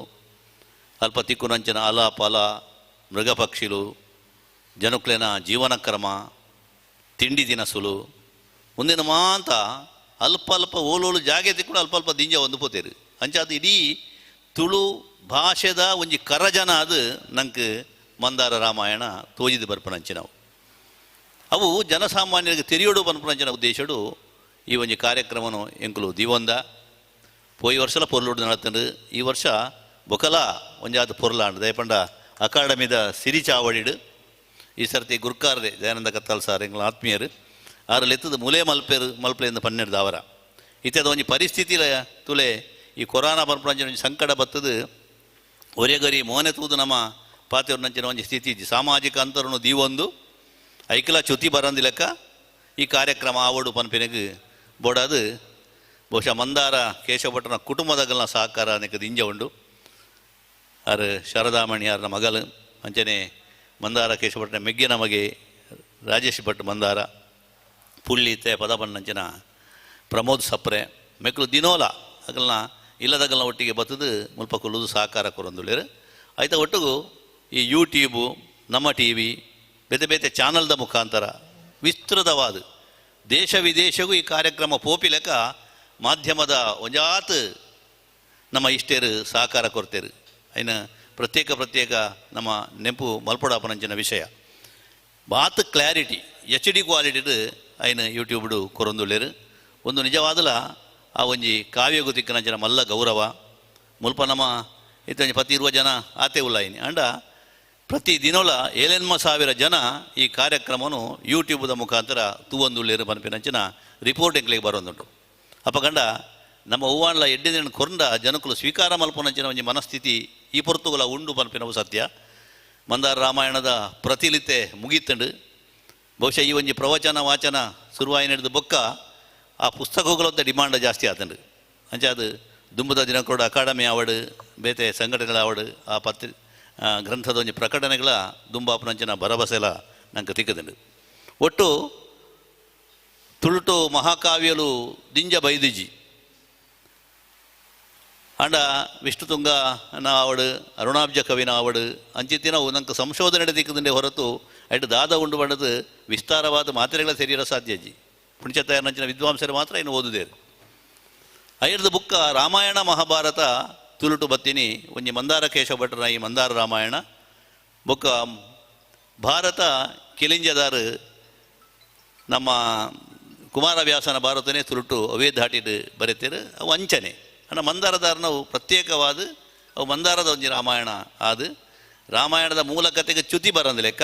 ಅಲ್ಪ ತಿಕ್ಕುನಂಚಿನ ಅಲ ಫಲ ಮೃಗ ಪಕ್ಷಿಲು, ಜನಕ್ಲೆನ ಜೀವನ ಕ್ರಮ, ತಿಂಡಿ ತಿನಸುಲು ಮುಂದಿನ ಮಾಂತ ಅಲ್ಪ ಅಲ್ಪ ಓಲೋಲು ಜಾಗೆ ತಿಕ್ಕೊಂಡು ಅಲ್ಪ ಅಲ್ಪ ದಿಂಜ ಒಂದು ಪೋತೇರು. ಅಂಚಾದ ಇಡೀ ತುಳು ಭಾಷೆದ ಒಂಜಿ ಕರಜನ ಅದು ನಂಗೆ ಮಂದಾರ ರಾಮಾಯಣ ತೋಜಿದು ಬರ್ಪನಂಚಿನವು. ಅವು ಜನಸಾಮಾನ್ಯರಿಗೆ ತೆರಿಯೋಡು ಪನ್ಪನಂಚಿನ ಉದ್ದೇಶಡು ಈ ಒಂಜಿ ಕಾರ್ಯಕ್ರಮನು ಎಂಕುಲು ದಿವಂದ ಪೋಯಿ ವರ್ಷಲ ಪೊರ್ಲುಡು ನಡತಂಡು. ಈ ವರ್ಷ ಬೊಕಲ ಒಂಜಾದ ಪೊರ್ಲಾಂಡ್ ದಯಪಂಡ ಅಕಾಡೆಮಿದ ಸಿರಿ ಚಾವಡಿಡು ಈ ಸರ್ತಿ ಗುರ್ಕಾರ್ದೆ ದಯಾನಂದ ಕತ್ತಾಲ್ ಸಾರ್ ಎಂಗ್ಲ ಆತ್ಮೀಯರು ಆರು ಲೆತ್ತದ ಮುಲೆ ಮಲ್ಪೇರು ಮಲ್ಪಲೆಂದು 12 ಅವರ ಇತ್ಯಾದ ಒಂಜಿ ಪರಿಸ್ಥಿತಿ ತುಲೆ ಈ ಕೊರೋನಾ ಬರ್ಪುನಂಚಿನ ಒಂಜಿ ಸಂಕಟ ಬತ್ತದು ಒರೆಗರಿ ಮೋನೆ ತೂದು ನಮ್ಮ ಪಾತೆಯವ್ರನಂಚಿನ ಒಂಜಿ ಸ್ಥಿತಿ ಇಜ್ಜಿ. ಸಾಮಾಜಿಕ ಅಂತರನು ದೀವೊಂದು ಐಕಲ ಚ್ಯುತಿ ಬರಂದಿಲೆಕ್ಕ ಈ ಕಾರ್ಯಕ್ರಮ ಆವಡು ಪನ್ಪಿನಗ್ ಬೋಡಾದು ಬಹುಶಃ ಮಂದಾರ ಕೇಶವ ಭಟ್ರನ ಕುಟುಂಬದಗಲ್ನ ಸಹಕಾರ ನೆಕ್ ದಿಂಜ ಉಂಡು. ಆರು ಶಾರದಾಮಣಿ ಆರ್ನ ಮಗಲು ಅಂಚನೆ ಮಂದಾರ ಕೇಶವ ಭಟ್ರನ ಮೆಗ್ಗಿನ ಮಗೆ ರಾಜೇಶ್ ಭಟ್ ಮಂದಾರ ಪುಳ್ಳಿತೆ ಪದಬಣ್ಣಂಚಿನ ಪ್ರಮೋದ್ ಸಪ್ರೆ ಮೆಕ್ಲು ದಿನೋಲ ಅಗಲ್ನ ಇಲ್ಲದಗಲ್ನ ಒಟ್ಟಿಗೆ ಬತ್ತದು ಮುಲ್ಪ ಕುಲ್ಲುದು ಸಹಕಾರ ಕೊರೊಂದುಳ್ಳೇರು. ಆಯ್ತ ಒಟ್ಟಿಗೂ ಈ ಯೂಟ್ಯೂಬು ನಮ್ಮ ಟಿ ವಿ ಬೇತೆ ಬೇತೆ ಚಾನಲ್ದ ಮುಖಾಂತರ ವಿಸ್ತೃತವಾದ ದೇಶ ವಿದೇಶಗೂ ಈ ಕಾರ್ಯಕ್ರಮ ಪೋಪಿಲೆಕ್ಕ ಮಾಧ್ಯಮದ ಒಂಜಾತ್ ನಮ್ಮ ಇಷ್ಟೇರು ಸಹಕಾರ ಕೊಡ್ತೇರು. ಐನ ಪ್ರತ್ಯೇಕ ಪ್ರತ್ಯೇಕ ನಮ್ಮ ನೆಂಪು ಮಲ್ಪಡಾಪನಂಚಿನ ವಿಷಯ ಬಾತ್ ಕ್ಲಾರಿಟಿ ಎಚ್ ಡಿ ಕ್ವಾಲಿಟಿಡು ಐನ ಯೂಟ್ಯೂಬ್ಡು ಕೊರೊಂದುಳ್ಳೇರು. ಒಂದು ನಿಜವಾದಲ ಆ ಒಂಜಿ ಕಾವ್ಯಗು ತಿಕ್ಕನಂಚಿನ ಮಲ್ಲ ಗೌರವ ಮುಲ್ಪ ನಮ್ಮ ಇತ್ತಂಜಿ ಪತ್ತಿ ಇರುವ ಜನ ಆತೆ ಉಲ್ಲ ಐನಿ ಅಂಡ ಪ್ರತಿ ದಿನೋಲ 7,000 ಜನ ಈ ಕಾರ್ಯಕ್ರಮನು ಯೂಟ್ಯೂಬ್ದ ಮುಖಾಂತರ ತೂವೊಂದುಳ್ಳೇರು ಪನ್ಪಿನಂಚಿನ ರಿಪೋರ್ಟ್ ಎಂಕ್ಲೆಗ್ ಬರೋದುಂಟು. ಅಪಗಂಡ ನಮ್ಮ ಹೂವಾಣ್ಲ ಎಡ್ಡಿನ ಕೊರಂಡ ಜನಕುಲು ಸ್ವೀಕಾರ ಮಲ್ಪನಂಚಿನ ಒಂಜಿ ಮನಸ್ಥಿತಿ ಈ ಪೊರ್ತುಗುಲ ಉಂಡು ಪನ್ಪಿನವು ಸತ್ಯ. ಮಂದಾರ ರಾಮಾಯಣದ ಪ್ರತಿಲಿತೆ ಮುಗೀತಂಡು. ಬಹುಶಃ ಈ ಒಂಜಿ ಪ್ರವಚನ ವಾಚನ ಶುರುವಾಯಿ ನಡೆದು ಬೊಕ್ಕ ಆ ಪುಸ್ತಕಗಳಂತ ಡಿಮಾಂಡ್ ಜಾಸ್ತಿ ಆತಂಡು. ಅಂಚೆ ಅದು ದುಂಬುದ ದಿನ ಕೂಡ ಅಕಾಡೆಮಿ ಆವಡು ಬೇತೆ ಸಂಘಟನೆಗಳ ಆವಡು ಆ ಪತ್ರಿ ಗ್ರಂಥದ ಒಂಜಿ ಪ್ರಕಟಣೆಗಳ ದುಂಬಾಪನಂಚಿನ ಭರವಸೆಲ ನಂಗೆ ತಿಕ್ಕದಂಡು. ಒಟ್ಟು ತುಳುಟು ಮಹಾಕಾವ್ಯಲು ದಿಂಜ ಬೈದಿಜಿ ಅಂಡ ವಿಷ್ಣುತುಂಗ ಆವಡು ಅರುಣಾಬ್ಜ ಕವಿನ ಆವಡು ಅಂಚಿತ್ತಿನ ನಂಗೆ ಸಂಶೋಧನೆ ತಿಕ್ಕದಂಡೆ ಹೊರತು ಅಯ್ಟ್ ದಾದ ಉಂಡು ಬಂಡದು ವಿಸ್ತಾರವಾದ ಮಾತ್ರೆಗಳ ಸರಿಯರ ಸಾಧ್ಯ ಅಜ್ಜಿ. ಪುಣ್ಯತಾಯನಂಚಿನ ವಿದ್ವಾಂಸರು ಮಾತ್ರ ಇನ್ನು ಓದುದೇರು. ಐರ್ದ ಬುಕ್ಕ ರಾಮಾಯಣ ಮಹಾಭಾರತ ತುಳುಟು ಬತ್ತೀನಿ ಒಂಜಿ ಮಂದಾರ ಕೇಶವ ಭಟ್ರನ ಈ ಮಂದಾರ ರಾಮಾಯಣ ಬೊಕ್ಕ ಭಾರತ ಕಿಲಿಂಜದಾರು ನಮ್ಮ ಕುಮಾರವ್ಯಾಸನ ಭಾರತನೇ ತುಳುಟು ಅವೇ ಧಾಟಿಡು ಬರೆತೇರು ಅವು ಅಂಚನೆ. ಅಣ್ಣ ಮಂದಾರದಾರನವು ಪ್ರತ್ಯೇಕವಾದ ಅವು ಮಂದಾರದ ಒಂಜಿ ರಾಮಾಯಣ ಆದು ರಾಮಾಯಣದ ಮೂಲ ಕತೆಗೆ ಚ್ಯುತಿ ಬರಂದ ಲೆಕ್ಕ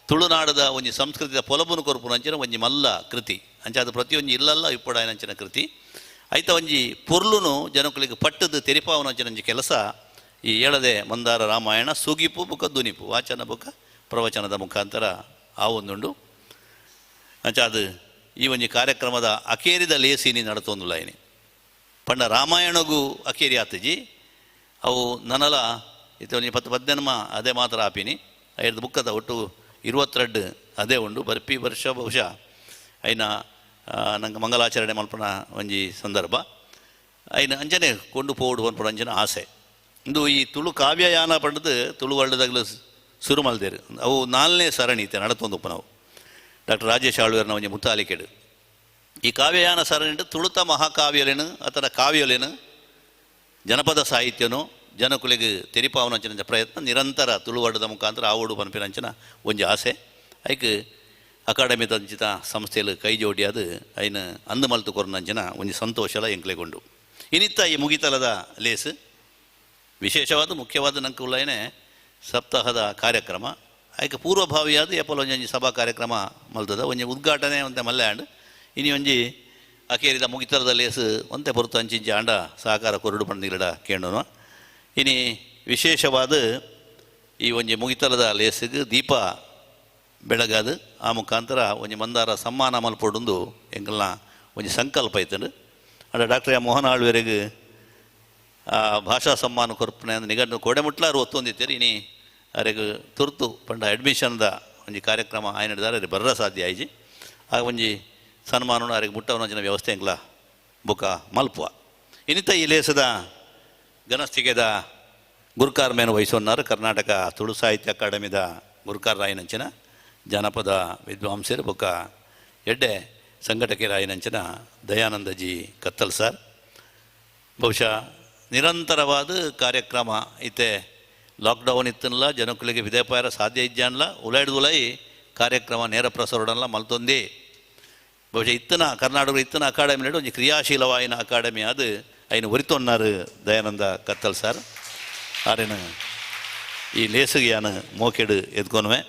ತುಳುನಾಡದ ಒಂಜಿ ಸಂಸ್ಕೃತಿದ ಪೊಲಬುನು ಕೊರ್ಪುನಂಚಿನ ಒಂಜಿ ಮಲ್ಲ ಕೃತಿ. ಅಂಚೆ ಅದು ಪ್ರತಿಯೊಂಜಿ ಇಲ್ಲಲ್ಲ ಇಪ್ಪಡಾಯನಂಚಿನ ಕೃತಿ. ಐತ ಒಂಜಿ ಪೊರ್ಲುನು ಜನಕುಲಿಗೆ ಪಟ್ಟದು ತೆರಿಪಾವನಂಚಿನ ಒಂಜಿ ಕೆಲಸ ಈ ಏಳದೆ ಮಂದಾರ ರಾಮಾಯಣ ಸುಗಿಪು ಬುಕ್ಕ ದುನಿಪು ವಾಚನ ಬುಕ್ಕ ಪ್ರವಚನದ ಮುಖಾಂತರ ಆ ಒಂದುಂಡು. ಅಂಚೆ ಅದು ಈ ಒಂಜಿ ಕಾರ್ಯಕ್ರಮದ ಅಕೇರಿದ ಲೇಸಿನಿ ನಡತೊಂದುಲ್ಲ ಐನಿ ಪಂಡ ರಾಮಾಯಣಗೂ ಅಕೇರಿ ಆತಜಿ ಅವು ನನಲ ಇತ್ತ ಒಂಜಿ 10 15 ಅದೇ ಮಾತ್ರ ಆಪಿನಿ ಐದು ಬುಕ್ಕದ ಒಟ್ಟು 22 ಅದೇ ಉಂಡು. ಬರ್ಪಿ ವರ್ಷ ಬಹುಶಃ ಐನ ನಂಗೆ ಮಂಗಲಾಚರಣೆ ಮಲ್ಪನ ಒಂಜಿ ಸಂದರ್ಭ ಐನ ಅಂಜನೆ ಕೊಂಡು ಪೋಡು ಪನ್ಪುನ ಅಂಚಿನ ಆಸೆ. ಇಂದು ಈ ತುಳು ಕಾವ್ಯಯಾನ ಪಂಡದು ತುಳು ವರ್ಲ್ಡ್ದಾಗಲೂ ಶುರು ಮಲ್ದೇರು ಅವು 4ನೇ ಸರಣಿ ಇತ್ತೆ ನಡತೊಂದುಪ್ಪ ನಾವು ಡಾಕ್ಟರ್ ರಾಜೇಶ್ ಆಳ್ವೇರ್ನ ಒಂಜಿ ಮುತ್ತಾಲಿಕೆಡು. ಈ ಕಾವ್ಯಯಾನ ಸರಣಿ ತುಳುತ ಮಹಾಕಾವ್ಯಲೇನು ಅಥವಾ ಕಾವ್ಯಲೇನು ಜನಪದ ಸಾಹಿತ್ಯನು ಜನಕುಲಿಗೆ ತೆರಿಪಾವನಂಚಿನ ಪ್ರಯತ್ನ ನಿರಂತರ ತುಳುವರ್ಡದ ಮುಖಾಂತರ ಆವಡು ಪನ್ಪಿನಂಚಿನ ಒಂಜಿ ಆಸೆ. ಐಕ್ ಅಕಾಡೆಮಿ ತಂಚಿತ ಸಂಸ್ಥೆಯಲ್ಲಿ ಕೈ ಜೋಡಿ ಅದು ಐನ ಅಂದು ಮಲ್ತು ಕೊರ್ನಂಚಿನ ಒಂಜಿ ಸಂತೋಷಲ ಎಂಕ್ಲೆಗೊಂಡು. ಇನ್ನಿತ್ತ ಈ ಮುಗಿತಲದ ಲೇಸ್ ವಿಶೇಷವಾದ ಮುಖ್ಯವಾದ ನಂಕುಲೈನೆ ಸಪ್ತಾಹದ ಕಾರ್ಯಕ್ರಮ ಐಕ್ ಪೂರ್ವಭಾವಿಯಾದ ಏಪಲ್ ಒಂಜಿ ಸಭಾ ಕಾರ್ಯಕ್ರಮ ಮಲ್ತದ ಒಂಜಿ ಉದ್ಘಾಟನೆ ಒಂತೆ ಮಲ್ಯಾಂಡ್ ಇನಿ ಒಂಜಿ ಅಕೇರಿದ ಮುಗಿತಲದ ಲೇಸ್ ಒಂತೆ ಪೊರ್ತು ಅಂಚಿಂಚಿ ಆಂಡ ಸಹಕಾರ ಕೊರಡು ಪಂಡಿರಡ ಕೇಂಡನು. ಇನಿ ವಿಶೇಷವಾದ ಈ ಒಂಜಿ ಮುಗಿತಲದ ಲೇಸಿಗೆ ದೀಪ ಬೆಳಗಾದು ಆ ಮುಖಾಂತರ ಒಂಜಿ ಮಂದಾರ ಸಮ್ಮಾನ ಮಲ್ಪೊಡೊಂದು ಎಂಕಲ್ನ ಒಂಜಿ ಸಂಕಲ್ಪ ಐತಂಡು. ಅಂಡ ಡಾಕ್ಟರ್ ಎಂ ಮೋಹನ್ ಆಳ್ವೆರೆಗ್ ಆ ಭಾಷಾ ಸಮ್ಮಾನ ಕೊರ್ಪುನೆ ನಿಘಂಟು ಕೋಡೆಮುಟ್ಲಾರು ಒತ್ತೊಂದಿತ್ತೇರಿ. ಇನಿ ಅರೆಗ್ ತುರ್ತು ಪಂಡ ಅಡ್ಮಿಷನ್ದ ಒಂಜಿ ಕಾರ್ಯಕ್ರಮ ಆಯ್ನಡಿದಾರೆ ಅರೆ ಬರ್ರ ಸಾಧ್ಯ ಆಯ್ಜಿ. ಆ ಒಂಜಿ ಸನ್ಮಾನನು ಅರೆಗ್ ಮುಟ್ಟವನಂಚಿನ ವ್ಯವಸ್ಥೆ ಎಂಕ್ಲ ಬುಕ ಮಲ್ಪುವ. ಇನ್ನಿತ ಈ ಲೇಸದ ಘನಸ್ಥಿಗೆದ ಗುರುಕಾರ್ ಮೇನು ವಹಿಸೊನ್ನಾರು ಕರ್ನಾಟಕ ತುಳು ಸಾಹಿತ್ಯ ಅಕಾಡೆಮಿದ ಗುರುಕಾರ್ ರಾಯನಂಚಿನ ಜಾನಪದ ವಿದ್ವಾಂಸರು ಬೊಕ್ಕ ಎಡ್ಡೆ ಸಂಘಟಕರಾಯನಂಚಿನ ದಯಾನಂದ ಜಿ ಕತ್ತಲ್ ಸರ್. ಬಹುಶಃ ನಿರಂತರವಾದ ಕಾರ್ಯಕ್ರಮ ಇತ್ತೆ ಲಾಕ್ಡೌನ್ ಇತ್ತನ್ಲ ಜನಕುಲಿಗೆ ವಿದ್ಯಾಪಾರ ಸಾಧ್ಯ ಇಜ್ಜಾನ್ಲ ಉಲೈಡ್ ಉಲೈ ಕಾರ್ಯಕ್ರಮ ನೇರ ಪ್ರಸಾರಡನ್ಲ ಮಲ್ತೊಂದೇ. ಬಹುಶಃ ಇತ್ತನ ಕರ್ನಾಟಕ ಇತ್ತನ ಅಕಾಡೆಮಿ ಒಂಜಿ ಕ್ರಿಯಾಶೀಲವಾಯಿನ ಅಕಾಡೆಮಿ ಅದು ಐನ ಒರಿತೊನ್ನಾರು ದಯಾನಂದ ಕತ್ತಲ್ ಸರ್. ಆರೇನು ಈ ಲೇಸುಗೆ ಯಾನು ಮೋಕೆಡು ಎದ್ಕೊನುವೆ.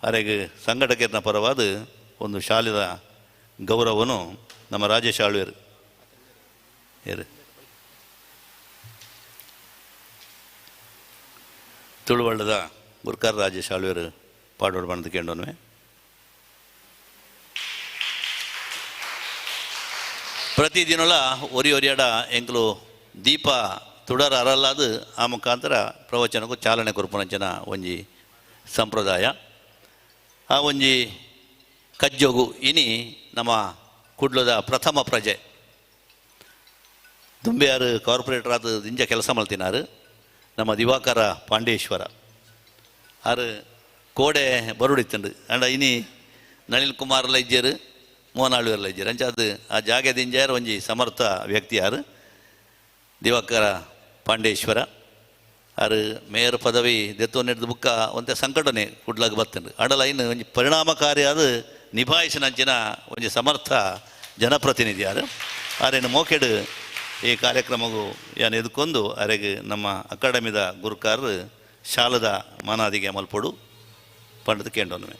ಅರೆಗ್ ಸಂಘಟಕರ್ನ ಪರವಾದ ಒಂದು ಶಾಲೆದ ಗೌರವನು ನಮ್ಮ ರಾಜೇಶ್ ಆಳ್ವೇರು ಏರು ತುಳುವಳ್ಳದ ಗುರ್ಕಾರ್ ರಾಜೇಶ್ ಆಳ್ವೇರು ಪಾಡೋಡು ಬಂದು ಕೇಂಡೋನ್ವೆ. ಪ್ರತಿದಿನಲ ಒರಿ ಒರಿಯಡ ಎಂಕ್ಲು ದೀಪ ತುಡರ ಅರಲ್ಲಾದ ಆ ಮುಖಾಂತರ ಪ್ರವಚನಕ್ಕೂ ಚಾಲನೆ ಕೊರ್ಪುನಂಚಿನ ಒಂಜಿ ಸಂಪ್ರದಾಯ. ಆ ಒಂಜಿ ಕಜ್ಜೋಗು ಇನಿ ನಮ್ಮ ಕುಡ್ಲದ ಪ್ರಥಮ ಪ್ರಜೆ ದುಂಬೆಯಾರು ಕಾರ್ಪೊರೇಟರ್ ಆದ ದಿಂಜ ಕೆಲಸ ಮಲ್ತಿನಾರು ನಮ್ಮ ದಿವಾಕರ ಪಾಂಡೇಶ್ವರ ಆರು ಕೋಡೆ ಬರುಡಿತ್ತಂಡು ಅಂಡ ಇನಿ ನಳಿನ್ ಕುಮಾರ್ ಲೈಜ್ಯರು ಮೋನಾಳ್ವೇರ್ ಲೈಜ್ಯರು ಅಂಚ ಅದು ಆ ಜಾಗೆ ದಿಂಜಾರು ಒಂಜಿ ಸಮರ್ಥ ವ್ಯಕ್ತಿ ಯಾರು ದಿವಾಕರ ಪಾಂಡೇಶ್ವರ. ಆರು ಮೇಯರ್ ಪದವಿ ದೆತ್ತೊನ್ನೆಡ್ದು ಬುಕ್ಕ ಒಂತೆ ಸಂಕಟನೆ ಕುಡ್ಲಾಗ ಬತ್ತಂಡು ಅಡಲ ಇನ್ನು ಒಂಜಿ ಪರಿಣಾಮಕಾರಿಯಾದ ನಿಭಾಯಿಸಿನಂಚಿನ ಒಂಜಿ ಸಮರ್ಥ ಜನಪ್ರತಿನಿಧಿ ಯಾರು. ಆರೇನು ಮೋಕೆಡು ಈ ಕಾರ್ಯಕ್ರಮಗೂ ಯಾನ್ ಎದ್ಕೊಂಡು ಅರೆಗೆ ನಮ್ಮ ಅಕಾಡೆಮಿದ ಗುರುಕಾರರು ಶಾಲದ ಮಾನಾದಿಗೆ ಮಲ್ಪೊಡು ಪಂಡದ ಕೇಂದ್ರವನ್ನುವೆ.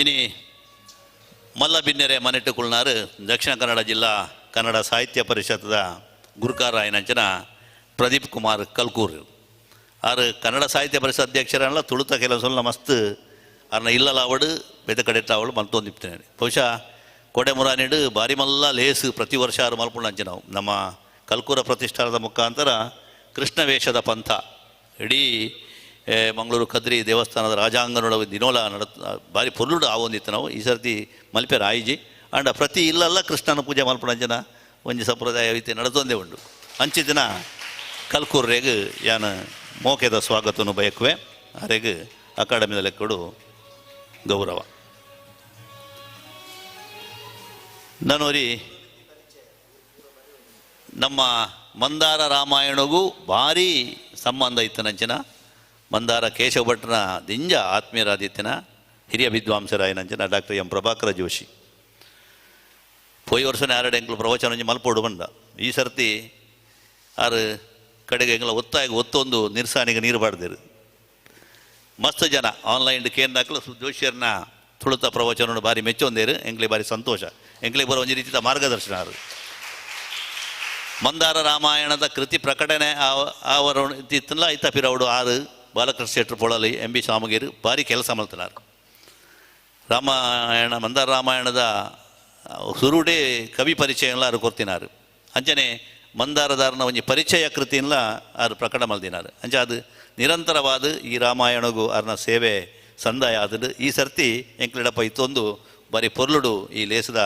ಇನಿ ಮಲ್ಲ ಬಿನ್ನೆರೆ ಮನೆಟ್ಟುಕುಳ್ನಾರು ದಕ್ಷಿಣ ಕನ್ನಡ ಜಿಲ್ಲಾ ಕನ್ನಡ ಸಾಹಿತ್ಯ ಪರಿಷತ್ದ ಗುರುಕಾರ ಆಯನಂಚಿನ ಪ್ರದೀಪ್ ಕುಮಾರ್ ಕಲ್ಕೂರ್ ಆರು ಕನ್ನಡ ಸಾಹಿತ್ಯ ಪರಿಷತ್ ಅಧ್ಯಕ್ಷರಲ್ಲ ತುಳುತ ಕೆಲಸ ಮಸ್ತ್ ಅರ್ನ ಇಲ್ಲಲಾವಡು ಬೇತೆ ಕಡೆ ಅವಳು ಮಲ್ತೊಂದಿಪ್ತೇನೆ. ಬಹುಶಃ ಕೋಡೆ ಮುರಾನಿಡು ಬಾರಿ ಮಲ್ಲ ಲೇಸು ಪ್ರತಿ ವರ್ಷ ಆರು ಮಲ್ಪುಂಡು ನಾವು ನಮ್ಮ ಕಲ್ಕೂರ ಪ್ರತಿಷ್ಠಾನದ ಮುಖಾಂತರ ಕೃಷ್ಣ ವೇಷದ ಪಂಥ ಇಡೀ ಮಂಗಳೂರು ಕದ್ರಿ ದೇವಸ್ಥಾನದ ರಾಜಾಂಗನೊಳ ದಿನೋಲ ನಡ ಬಾರಿ ಪೊರ್ಲುಡು ಆವೊಂದಿತ್ತು ನಾವು ಈ ಸರ್ತಿ ಮಲ್ಪೆ ರಾಯಿಜಿ ಅಂಡ ಪ್ರತಿ ಇಲ್ಲಲ್ಲ ಕೃಷ್ಣನ ಪೂಜೆ ಮಲ್ಪುಣಂಚಿನ ಒಂಜಿ ಸಂಪ್ರದಾಯ ಐತೆ ನಡೆದೊಂದೇ ಉಂಡು. ಅಂಚಿದಿನ ಕಲ್ಕೂರ್ರೆಗ್ ಯಾನ ಮೋಕೆದ ಸ್ವಾಗತವನ್ನು ಬಯಕುವೆ ಅರೆಗ್ ಅಕಾಡೆಮಿದ ಲೆಕ್ಕಡು ಗೌರವ. ನನೋರಿ ನಮ್ಮ ಮಂದಾರ ರಾಮಾಯಣಗೂ ಭಾರಿ ಸಂಬಂಧ ಇತ್ತನಂಚಿನ ಮಂದಾರ ಕೇಶವ ಭಟ್ರನ ದಿಂಜ ಆತ್ಮೀಯರಾದಿತ್ತಿನ ಹಿರಿಯ ವಿದ್ವಾಂಸರಾಯನಂಚಿನ ಡಾಕ್ಟರ್ ಎಂ ಪ್ರಭಾಕರ ಜೋಶಿ ಪೋಯಿ ವರ್ಷನೇ ಆರಡೆ ಎಂಕ್ಲು ಪ್ರವಚನ ಮಲ್ಪೋಡು ಬಂದ ಈ ಸರ್ತಿ ಆರು ಕಡೆಗೆ ಎಂಗ್ಲ ಒತ್ತಾಯ ಒತ್ತೊಂದು ನಿರ್ಸಾನಿಗೆ ನೀರು ಬಾಡ್ದಿರು. ಮಸ್ತ್ ಜನ ಆನ್ಲೈನ್ ಕೇಂದ್ರ ಜೋಶಿಯರ್ನ ತುಳುತ ಪ್ರವಚನ ಭಾರಿ ಮೆಚ್ಚೊಂದೇರು ಎಂಕ್ಲಿ ಭಾರಿ ಸಂತೋಷ ಎಂಕ್ಲಿ ಬರೋ ಒಂಜಿ ರೀತಿಯ ಮಾರ್ಗದರ್ಶನ ಆರು. ಮಂದಾರ ರಾಮಾಯಣದ ಕೃತಿ ಪ್ರಕಟಣೆ ಆವರ ಇತ್ತಲ್ಲ ಐತ ಪಿರವಡು ಆರು ಬಾಲಕೃಷ್ಣ ಶೆಟ್ಟರು ಪೊಳಲಿ ಎಂ ಬಿ ಸ್ವಾಮಗಿರು ಭಾರಿ ಕೆಲಸ ಮಲ್ತನಾರು. ರಾಮಾಯಣ ಮಂದಾರ ರಾಮಾಯಣದ ಸುರುಡೇ ಕವಿ ಪರಿಚಯ ಎಲ್ಲ ಆರು ಕೊರ್ತಿನಾರು. ಅಂಚನೆ ಮಂದಾರದಾರನ ಒಂಜಿ ಪರಿಚಯ ಕೃತಿಯನ್ನ ಆರು ಪ್ರಕಟ ಮಲ್ದಿನಾರು. ಅಂಚೆ ಅದು ನಿರಂತರವಾದ ಈ ರಾಮಾಯಣಗೂ ಅರ್ನ ಸೇವೆ ಸಂದಾಯ ಆದಡು ಈ ಸರ್ತಿ ಎಂಕ್ಲಿಡಪ್ಪ ಇತ್ತೊಂದು ಬಾರಿ ಪೊರ್ಲುಡು ಈ ಲೇಸದ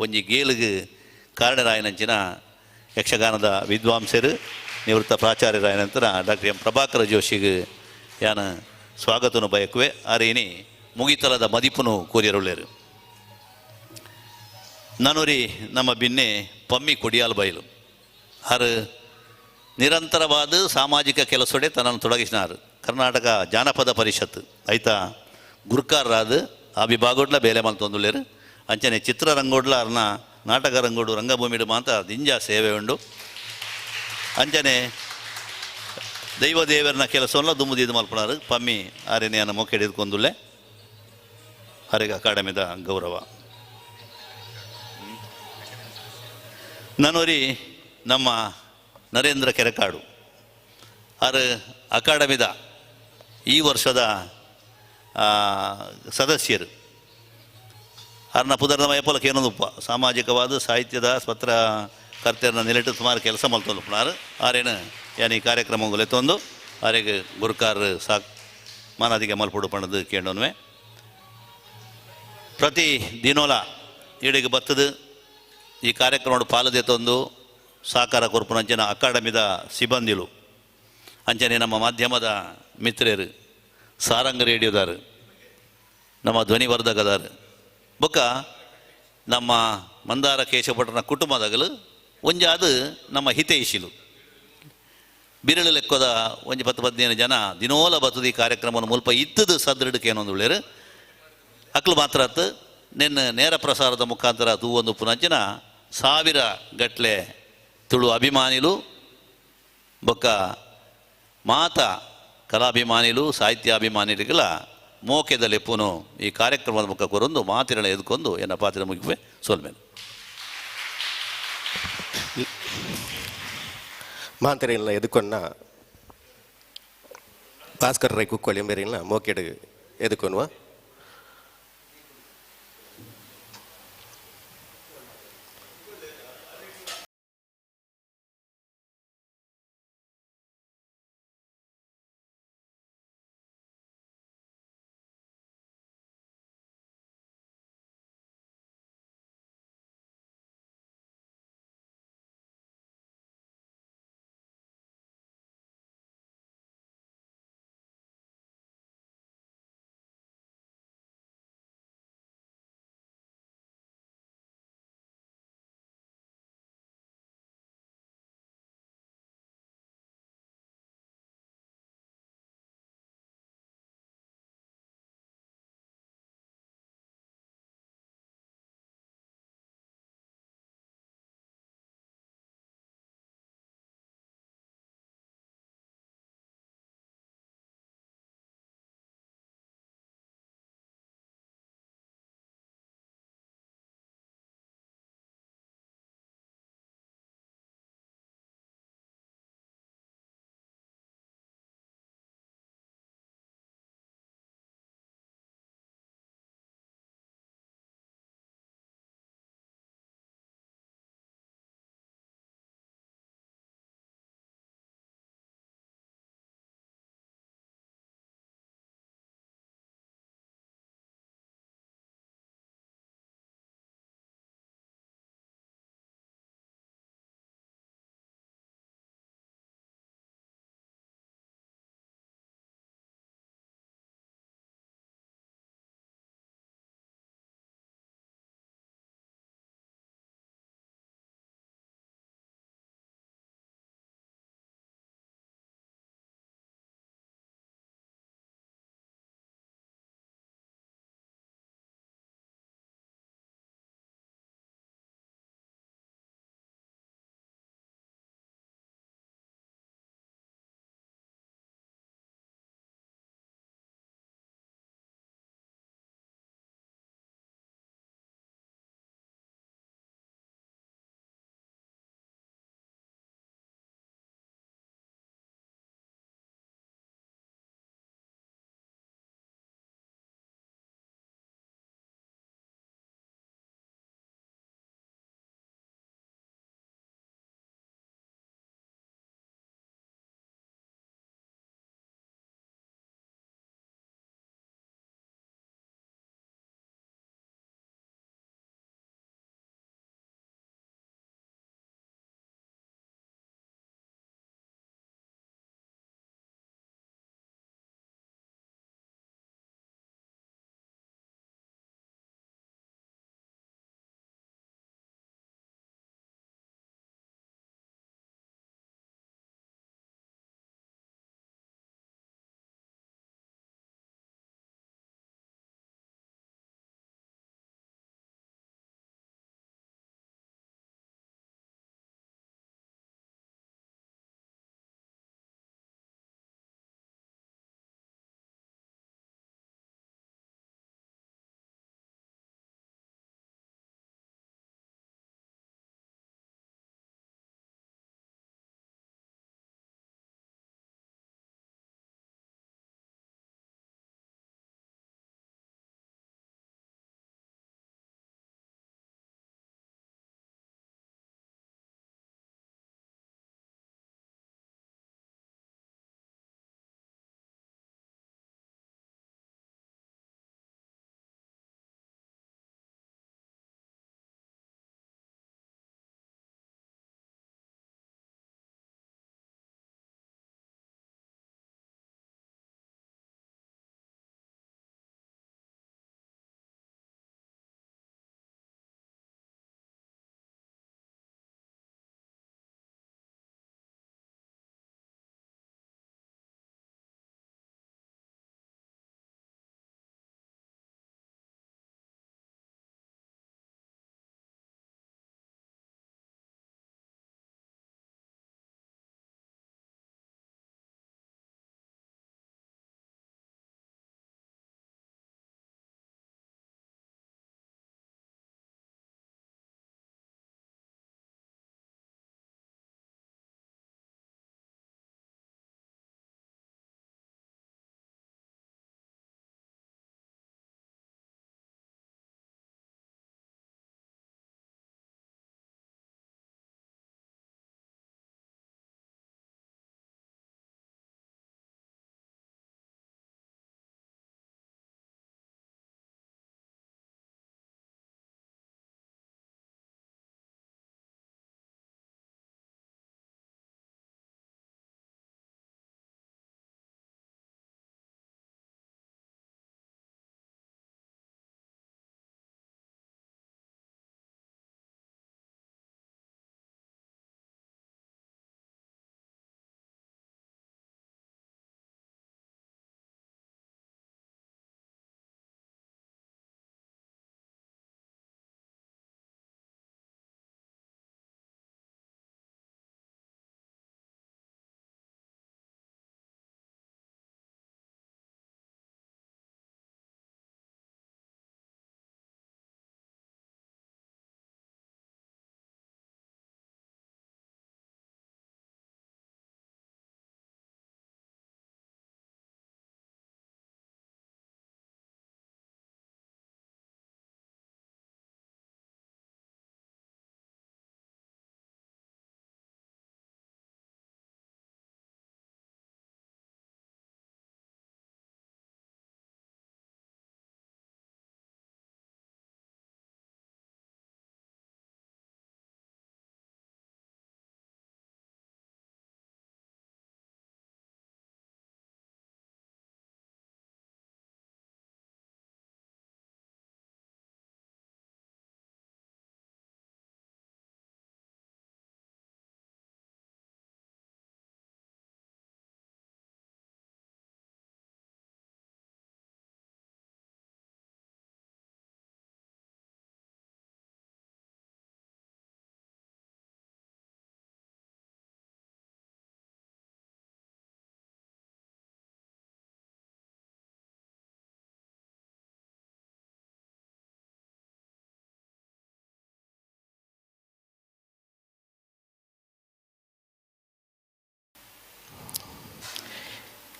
ಒಂಜಿ ಗೇಲಿಗೆ ಕಾರಣರಾಯನಂಚಿನ ಯಕ್ಷಗಾನದ ವಿದ್ವಾಂಸರು ನಿವೃತ್ತ ಪ್ರಾಚಾರ್ಯರಾಯನಂತರ ಡಾಕ್ಟರ್ ಎಂ ಪ್ರಭಾಕರ ಜೋಶಿಗೆ ಯಾನ ಸ್ವಾಗತನು ಬಯಕುವೆ. ಆರೇನಿ ಮುಗಿತಲದ ಮದಿಪುನು ಕೋರಿಯರುಳ್ಳೇರು. ನಾನೂರಿ ನಮ್ಮ ಬಿನ್ನೆ ಪಮ್ಮಿ ಕೊಡಿಯಾಲ್ ಬಯಲು ಆರು ನಿರಂತರವಾದ ಸಾಮಾಜಿಕ ಕೆಲಸೊಡೆ ತನ್ನನ್ನು ತೊಡಗಿಸಿನಾರು. ಕರ್ನಾಟಕ ಜಾನಪದ ಪರಿಷತ್ ಐತ ಗುರುಕಾರರಾದ ಆ ವಿಭಾಗೋಡ್ಲ ಬೇಲೆ ಮಲ್ತೊಂದುಳ್ಳೇರು. ಅಂಚನೆ ಚಿತ್ರರಂಗೋಡ್ಲ ಅರ್ನ ನಾಟಕ ರಂಗೋಡು ರಂಗಭೂಮಿಡು ಮಾತ ದಿಂಜ ಸೇವೆ ಉಂಡು. ಅಂಚನೆ ದೈವ ದೇವರನ ಕೆಲಸವನ್ನ ದುಮ್ಮುದಿದ್ದು ಮಲ್ಪನಾರು ಪಮ್ಮಿ ಆರೇನೆಯನ್ನು ಮೊಕ್ಕೆಡಿದ್ಕೊಂದುಳ್ಳೆ ಆರೆಗೆ ಅಕಾಡೆಮಿದ ಗೌರವ. ನಾನೋರಿ ನಮ್ಮ ನರೇಂದ್ರ ಕೆರೆಕಾಡು ಆರು ಅಕಾಡೆಮಿದ ಈ ವರ್ಷದ ಸದಸ್ಯರು. ಅರ್ನ ಪುದರ್ನ ಮಯಪೊಲಕ್ಕೆ ಏನೊಂದುಪ್ಪ ಸಾಮಾಜಿಕವಾದ ಸಾಹಿತ್ಯದ ಪತ್ರಕರ್ತರನ್ನ ನಿಲೆಟ್ಟು ಸುಮಾರು ಕೆಲಸ ಮಲ್ತೊಂದುಪ್ಪನಾರು. ಆರೇನು ಯಾನ್ ಈ ಕಾರ್ಯಕ್ರಮ ಆರೆಗೆ ಗುರುಕಾರ್ ಸಾಕ್ ಮಾನಾದಿಗೆ ಮಲ್ಪೊಡು ಪಣದು ಕೇಂಡೋನ್ವೆ. ಪ್ರತಿ ದಿನೋಲ ಈಡಿಗೆ ಬತ್ತದು ಈ ಕಾರ್ಯಕ್ರಮ ಪಾಲದೆತ್ತೊಂದು ಸಹಕಾರ ಕೊರ್ಪುನಂಚಿನ ಅಕಾಡೆಮಿದ ಸಿಬ್ಬಂದಿಲು ಅಂಚನೆ ನಮ್ಮ ಮಾಧ್ಯಮದ ಮಿತ್ರರು ಸಾರಂಗ ರೇಡಿಯೋದಾರು ನಮ್ಮ ಧ್ವನಿವರ್ಧಕದಾರು ಬೊಕ್ಕ ನಮ್ಮ ಮಂದಾರ ಕೇಶವಭಟ್ರನ ಕುಟುಂಬದಗಲು ಒಂಜಾದ ನಮ್ಮ ಹಿತೈಷಿಲು ಬಿರಳು ಲೆಕ್ಕದ ಒಂಜಿ 10 15 ಜನ ದಿನೋಲ ಬತ್ತದ ಈ ಕಾರ್ಯಕ್ರಮವನ್ನು ಮುಲ್ಪ ಇತ್ತದು ಸದೃಢಕ್ಕೆ ಏನೊಂದು ಅಕ್ಲು ಮಾತ್ರ ನಿನ್ನ ನೇರ ಪ್ರಸಾರದ ಮುಖಾಂತರ ತೂವೊಂದು ಪುನಂಚಿನ 1000 ಗಟ್ಟಲೆ ತುಳು ಅಭಿಮಾನಿಲು ಬೊಕ್ಕ ಮಾತ ಕಲಾಭಿಮಾನಿಲು ಸಾಹಿತ್ಯಾಭಿಮಾನಿಗಳಿಗೆಲ್ಲ ಮೋಕೆದ ಲೆಪ್ಪುನು ಈ ಕಾರ್ಯಕ್ರಮದ ಮುಖ ಕೊರೊಂದು ಮಾತಿರಣ ಎದ್ಕೊಂಡು ಎನ್ನ ಪಾತ್ರ ಮುಗಿಪೆ ಸೋಲ್ಮೇಲೆ. ಮಾಂತರಿಲ್ಲ ಎದುಕೊನ್ನ ಭಾಸ್ಕರ್ ರೈ ಕುಕ್ಕೊಳ್ಳಿ ಎಂಬೆರಿಲ್ಲ ಮೋಕೆಡು ಎದುಕೊನುವ.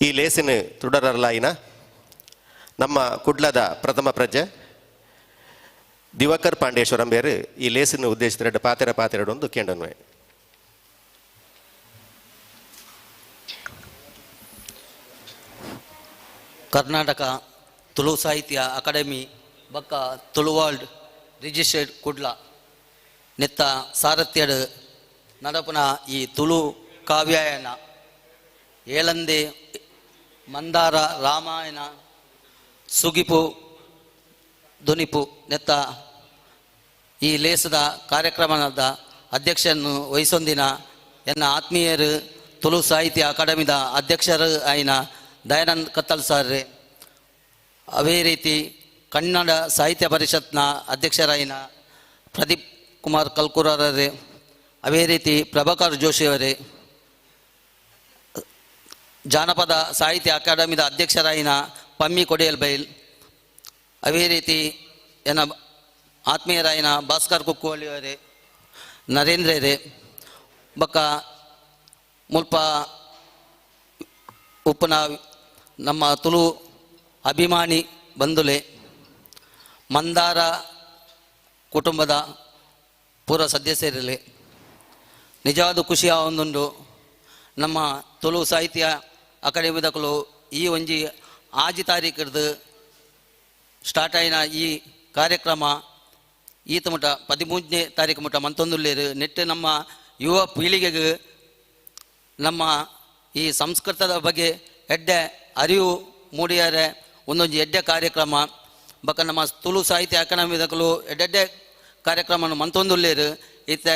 ಈ ಲೇಸಿನ ತುಡರಲಾಯಿನ ನಮ್ಮ ಕುಡ್ಲದ ಪ್ರಥಮ ಪ್ರಜೆ ದಿವಾಕರ್ ಪಾಂಡೇಶ್ವರಂ ಬೇರು ಈ ಲೇಸಿನ ಉದ್ದೇಶದ ಪಾತೆರ ಪಾತೆರಡೊಂದು ಕೇಂಡನ್ವೆ. ಕರ್ನಾಟಕ ತುಳು ಸಾಹಿತ್ಯ ಅಕಾಡೆಮಿ ಬೊಕ್ಕ ತುಳುವರ್ಲ್ಡ್ ರಿಜಿಸ್ಟರ್ಡ್ ಕುಡ್ಲ ನೆತ್ತ ಸಾರಥ್ಯಡ್ ನಡಪುನ ಈ ತುಳು ಕಾವ್ಯಾಯನ ಏಳಂದೆ ಮಂದಾರ ರಾಮಾಯಣ ಸುಗಿಪು ದುನಿಪು ನೆತ್ತ ಈ ಲೇಸದ ಕಾರ್ಯಕ್ರಮದ ಅಧ್ಯಕ್ಷನ್ನು ವಹಿಸೊಂದಿನ ಎನ್ನ ಆತ್ಮೀಯರು ತುಳು ಸಾಹಿತ್ಯ ಅಕಾಡೆಮಿದ ಅಧ್ಯಕ್ಷರು ಆಯಿನ ದಯಾನಂದ್ ಕತ್ತಲ್ ಸರ್, ಅದೇ ರೀತಿ ಕನ್ನಡ ಸಾಹಿತ್ಯ ಪರಿಷತ್ನ ಅಧ್ಯಕ್ಷರಾಯಿನ ಪ್ರದೀಪ್ ಕುಮಾರ್ ಕಲ್ಕುರರೇ, ಅದೇ ರೀತಿ ಪ್ರಭಾಕರ್ ಜೋಶಿಯವರೇ, ಜಾನಪದ ಸಾಹಿತ್ಯ ಅಕಾಡೆಮಿದ ಅಧ್ಯಕ್ಷರಾಯಿನ ಪಮ್ಮಿ ಕೊಡಿಯಲ್ ಬೈಲ್, ಅದೇ ರೀತಿ ಎನ್ನ ಆತ್ಮೀಯರಾಯಿನ ಭಾಸ್ಕರ್ ಕುಕ್ಕುವಳ್ಳಿಯವರೇ, ನರೇಂದ್ರರೇ, ಬೊಕ್ಕ ಮುಲ್ಪ ಉಪ್ಪುನ ನಮ್ಮ ತುಳು ಅಭಿಮಾನಿ ಬಂಧುಲೆ, ಮಂದಾರ ಕುಟುಂಬದ ಪೂರ್ವ ಸದಸ್ಯರಲ್ಲಿ ನಿಜವಾದ ಖುಷಿಯ ಒಂದುಂಡು. ನಮ್ಮ ತುಳು ಸಾಹಿತ್ಯ ಅಕಾಡೆಮಿದಕುಲು ಈ ಒಂಜಿ ಆಜಿ ತಾರೀಕಿಡ್ದು ಸ್ಟಾರ್ಟ್ ಆಯಿನ ಈ ಕಾರ್ಯಕ್ರಮ ಈತ ಮುಟ 13ನೇ ತಾರೀಕು ಮುಟ ಮಂತೊಂದುಲ್ಲೇರು. ನೆಟ್ಟು ನಮ್ಮ ಯುವ ಪೀಳಿಗೆಗೆ ನಮ್ಮ ಈ ಸಂಸ್ಕೃತದ ಬಗ್ಗೆ ಎಡ್ಡೆ ಅರಿವು ಮೂಡಿಯಾರೆ ಒಂದೊಂದು ಎಡ್ಡೆ ಕಾರ್ಯಕ್ರಮ. ಬೊಕ್ಕ ನಮ್ಮ ತುಳು ಸಾಹಿತ್ಯ ಅಕಾಡೆಮಿದಕುಲು ಎಡ್ಡೆಡ್ಡೆ ಕಾರ್ಯಕ್ರಮವನ್ನು ಮಂತೊಂದುಲ್ಲೇರು. ಇತ್ತೆ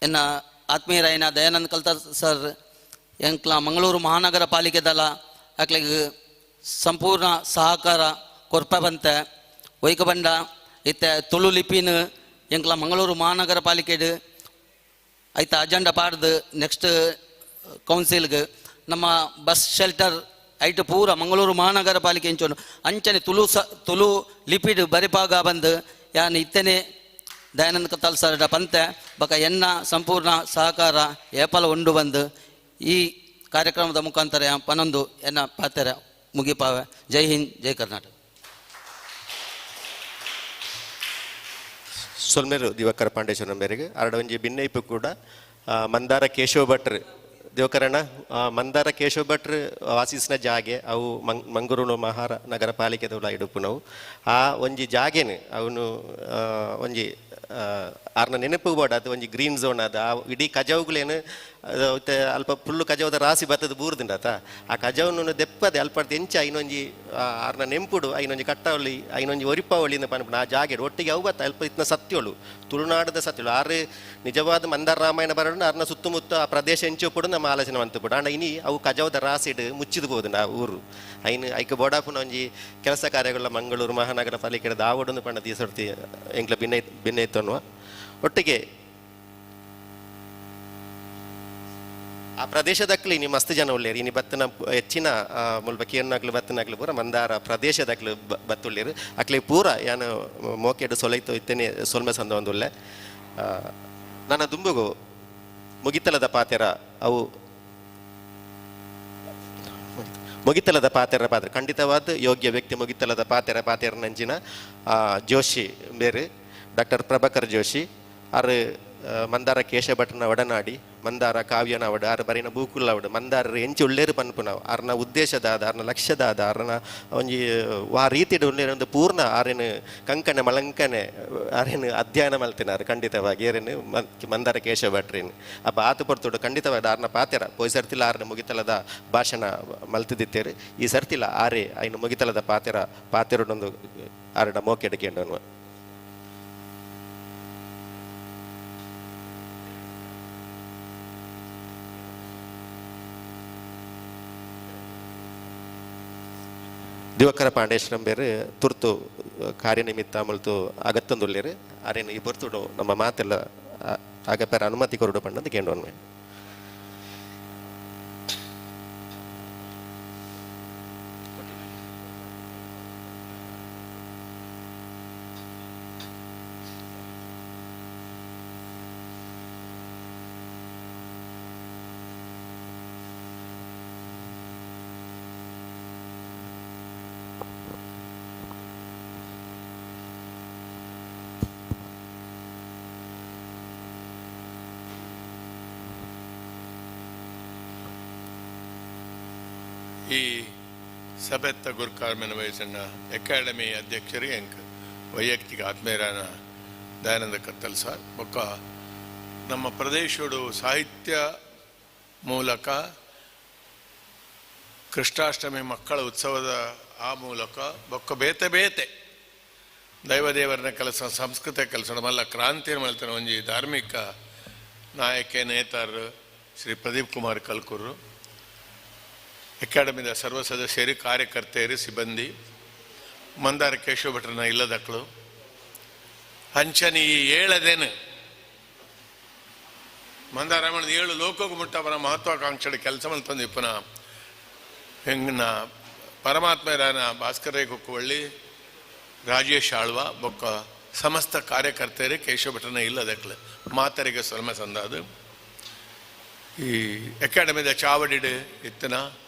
ಎನ್ನ ಆತ್ಮೀಯರಾಯಿನ ದಯಾನಂದ ಕಲ್ತಾರ್ ಸರ್ ಎಂಕ್ಲ ಮಂಗಳೂರು ಮಹಾನಗರ ಪಾಲಿಕೆದಲ ಅಕ್ಲೆಗ್ ಸಂಪೂರ್ಣ ಸಹಕಾರ ಕೊರ್ಪ ಬಂತೆ ಒಯ್ಕ ಬಂಡ. ಇತ್ತೆ ತುಳು ಲಿಪಿನ ಎಂಕ್ಲ ಮಂಗಳೂರು ಮಹಾನಗರ ಪಾಲಿಕೆಡ್ ಐತ ಅಜೆಂಡಾ ಪಾಡ್ದು ನೆಕ್ಸ್ಟ್ ಕೌನ್ಸಿಲ್ಗೆ ನಮ್ಮ ಬಸ್ ಶೆಲ್ಟರ್ ಐಟ್ ಪೂರ ಮಂಗಳೂರು ಮಹಾನಗರ ಪಾಲಿಕೆ ಇಂಚೋನು ಅಂಚನೆ ತುಳು ತುಳು ಲಿಪಿಡ್ ಬರಿಪಾಗ ಬಂದು ಯಾನ್ ಇತ್ತನೆ ದಯಾನಂದ ಕತ್ತಾಲ್ ಸರ್ ಪಂತೆ ಬಕ ಎನ್ನ ಸಂಪೂರ್ಣ ಸಹಕಾರ ಏಪಲ ಉಂಡು ಬಂದು ಈ ಕಾರ್ಯಕ್ರಮದ ಮುಖಾಂತರ ಪನೊಂದು ಎನ್ನ ಪಾತೆರ ಮುಗಿಪಾವೆ. ಜೈ ಹಿಂದ್, ಜೈ ಕರ್ನಾಟಕ. ಸೊಲ್ಮೇರು ದಿವಾಕರ ಪಾಂಡೇಶ್ವರ ಮೇರೆಗೆ ಅರಡ ಒಂಜಿ ಬಿನ್ನೈಪು ಕೂಡ ಮಂದಾರ ಕೇಶವ ಭಟ್ರು ದಿವಕರಣ ಮಂದಾರ ಕೇಶವ ಭಟ್ರು ವಾಸಿಸ್ನ ಜಾಗೆ ಅವು ಮಂಗಳೂರು ಮಹಾರ ನಗರ ಪಾಲಿಕೆದವುಲ ಇಡುಪುನವು. ಆ ಒಂಜಿ ಜಾಗೆನು ಅವನು ಒಂಜಿ ಆರ್ನ ನೆನಪು ಬೋಡ ಅದು ಒಂಜಿ ಗ್ರೀನ್ ಝೋನ್ ಅದು ಆ ಇಡೀ ಕಜವುಗಳೇನು ಅದು ಅಲ್ಪ ಫುಲ್ಲು ಕಜವುದ ರಾಸಿ ಬತ್ತದ ಬೂರ್ದುಂಡತ ಆ ಕಜವನ್ನು ದೆಪ್ಪದೆ ಅಲ್ಪ ಎಂಚ ಐನೊಂಜಿ ಆರ್ನ ನೆಂಪುಡು ಐನೊಂಜಿ ಕಟ್ಟವಳಿ ಐನೊಂಜಿ ಒರಿಪಾವಳಿ ಪನ್ಪುನ ಆ ಜಾಗೆಡು ಒಟ್ಟಿಗೆ ಅವು ಬತ್ತ ಅಲ್ಪ ಇತ್ನ ಸತ್ಯೋಳು ತುಳುನಾಡದ ಸತ್ಯೋಳು ಆರು ನಿಜವಾದ ಮಂದಾರ ರಾಮಾಯಣ ಬರೋಣ ಆರ್ನ ಸುತ್ತಮುತ್ತ ಆ ಪ್ರದೇಶ ಎಂಚು ನಮ್ಮ ಆಲೋಚನೆ ಮಂತುಪುಡು. ಆಂಡ ಇನಿ ಅವು ಕಜವುದ ರಾಸಿಡ್ ಮುಚ್ಚಿದು ಹೋದುಂಡು ಆ ಊರು ಐನು ಐಕ್ ಬೋಡಾಪುನ ಒಂಜಿ ಕೆಲಸ ಕಾರ್ಯಗಳ ಮಂಗಳೂರು ಮಹಾನಗರ ಪಾಲಿಕೆ ದಾವಡೊಂದು ಪಂಡ ತೀಸರ್ತಿ ಎಂಕ್ಲ ಬಿನ್ನೈ ಬಿನ್ನೈತನ್ನುವ ಒಟ್ಟಿಗೆ ಆ ಪ್ರದೇಶದಕ್ಲಿ ಇನಿ ಮಸ್ತ್ ಜನ ಉಳ್ಳೇರು. ಇನಿ ಬತ್ತಿನ ಹೆಚ್ಚಿನ ಮುಲ್ಪ ಕೇರ್ನಾಗ್ಲು ಬತ್ತಿನಾಗ್ಲು ಪೂರ ಮಂದಾರ ಪ್ರದೇಶದಕ್ಲು ಬತ್ತುಳ್ಳೇರು. ಅಕ್ಲೆ ಪೂರ ಯಾನು ಮೋಕೆಡು ಸೊಲೈತು ಇತ್ತೇನೆ ಸೊಲ್ಮೆ ಸಂದ ಒಂದುಲ್ಲೆ. ನನ್ನ ದುಂಬುಗು ಮುಗಿತಲದ ಪಾತೆರ ಅವು ಮುಗಿತಲದ ಪಾತೆರ ಪಾತ್ರ ಖಂಡಿತವಾದ ಯೋಗ್ಯ ವ್ಯಕ್ತಿ ಮುಗಿತಲದ ಪಾತೆರ ಪಾತೆರ ನಂಚಿನ ಜೋಶಿ ಬೇರೆ ಡಾಕ್ಟರ್ ಪ್ರಭಾಕರ್ ಜೋಶಿ ಆರು ಮಂದಾರ ಕೇಶಭಟ್ನ ಒಡನಾಡಿ ಮಂದಾರ ಕಾವ್ಯನ ಅವಡು ಆರು ಬರಿನ ಬೂಕುಲ್ಲ ಅವಡು ಮಂದಾರ ಎಂಚಿ ಉಳ್ಳೇರು ಪನ್ಪುನವು ಆರ್ನ ಉದ್ದೇಶದಾದ ಆರ್ನ ಲಕ್ಷ್ಯದಾದ ಆರ್ನ ಒಂಜಿ ವಾ ರೀತಿಡ್ ಉಳ್ಳೇರು ಒಂದು ಪೂರ್ಣ ಆರೇನು ಕಂಕಣೆ ಮಲಂಕನೆ ಆರೇನು ಅಧ್ಯಯನ ಮಲ್ತಿನಾರು ಖಂಡಿತವಾಗಿ ಏರೇನು ಮಂದಾರ ಕೇಶವ ಭಟ್ರೇನು ಅಪ್ಪ ಆತು ಪೊರ್ತುಡು ಖಂಡಿತವಾಗಿ ಆರ್ನ ಪಾತೆರ ಪೋಯ್ ಸರ್ತಿಲ ಆರ್ನ ಮುಗಿತಲದ ಭಾಷಣ ಮಲ್ತಿದಿತ್ತೇರು ಈ ಸರ್ತಿಲ ಆರೇ ಐನು ಮುಗಿತಲದ ಪಾತೆರ ಪಾತೆರಡೊಂದು ಆರಡ ಮೋಕೆಡ್ ಕೇಂಡನು. ದಿವಾಕರ ಪಾಂಡೇಶ್ವರಂ ಬೇರೆ ತುರ್ತು ಕಾರ್ಯನಿಮಿತ್ತ ಮುಲ್ತು ಅಗತ್ತೊಂದುಲ್ಲೇರು ಆರೇನು ಈ ಬರ್ತುಡು ನಮ್ಮ ಮಾತೆಲ್ಲ ಆಗಪೇರ ಅನುಮತಿ ಕೊರಡು ಪಂಡಂದು ಕೇಂಡೋನ್ವೆ. ಈ ಸಭೆತ್ತ ಗುರುಕಾರ್ಮೆನ ವಯಸ್ಸಣ್ಣ ಅಕಾಡೆಮಿ ಅಧ್ಯಕ್ಷರಿಗೆ ಎಂಕ್ ವೈಯಕ್ತಿಕ ಆತ್ಮೀಯರಾನ ದಯಾನಂದ ಕತ್ತಲ್ ಸಾರ್ ಬೊಕ್ಕ ನಮ್ಮ ಪ್ರದೇಶಡು ಸಾಹಿತ್ಯ ಮೂಲಕ ಕೃಷ್ಣಾಷ್ಟಮಿ ಮಕ್ಕಳ ಉತ್ಸವದ ಆ ಮೂಲಕ ಬೊಕ್ಕ ಬೇತೆ ಬೇತೆ ದೈವದೇವರನ ಕೆಲಸ ಸಂಸ್ಕೃತ ಕೆಲಸ ಮಲ್ಲ ಕ್ರಾಂತಿ ಮಾಡ್ತಾನೆ ಒಂಜಿ ಧಾರ್ಮಿಕ ನಾಯಕ ನೇತಾರರು ಶ್ರೀ ಪ್ರದೀಪ್ ಕುಮಾರ್ ಕಲ್ಕೂರು, ಅಕಾಡೆಮಿದ ಸರ್ವ ಸದಸ್ಯರು, ಕಾರ್ಯಕರ್ತೆಯರು, ಸಿಬ್ಬಂದಿ, ಮಂದಾರ ಕೇಶವ ಭಟ್ರನ ಇಲ್ಲದಕ್ಕಳು ಅಂಚನಿ ಈ ಏಳದೇನು ಮಂದಾರಮಣದ ಏಳು ಲೋಕಕ್ಕೂ ಮುಟ್ಟವನ ಮಹತ್ವಾಕಾಂಕ್ಷೆ ಕೆಲಸ ತಂದು ಇಪ್ಪನ ಹೆಂಗನ ಪರಮಾತ್ಮರಾನ ಭಾಸ್ಕರ ಕುಕ್ಕುವಳ್ಳಿ, ರಾಜೇಶ್ ಆಳ್ವ ಬೊಕ್ಕ ಸಮಸ್ತ ಕಾರ್ಯಕರ್ತೆಯರು ಕೇಶವ ಭಟ್ರನ ಇಲ್ಲದಕ್ಕಳು ಮಾತರಿಗೆ ಸೊಲ್ಮೆ ಸಂದಾದು. ಈ ಅಕಾಡೆಮಿದ ಚಾವಡಿಡು ಇತ್ತನ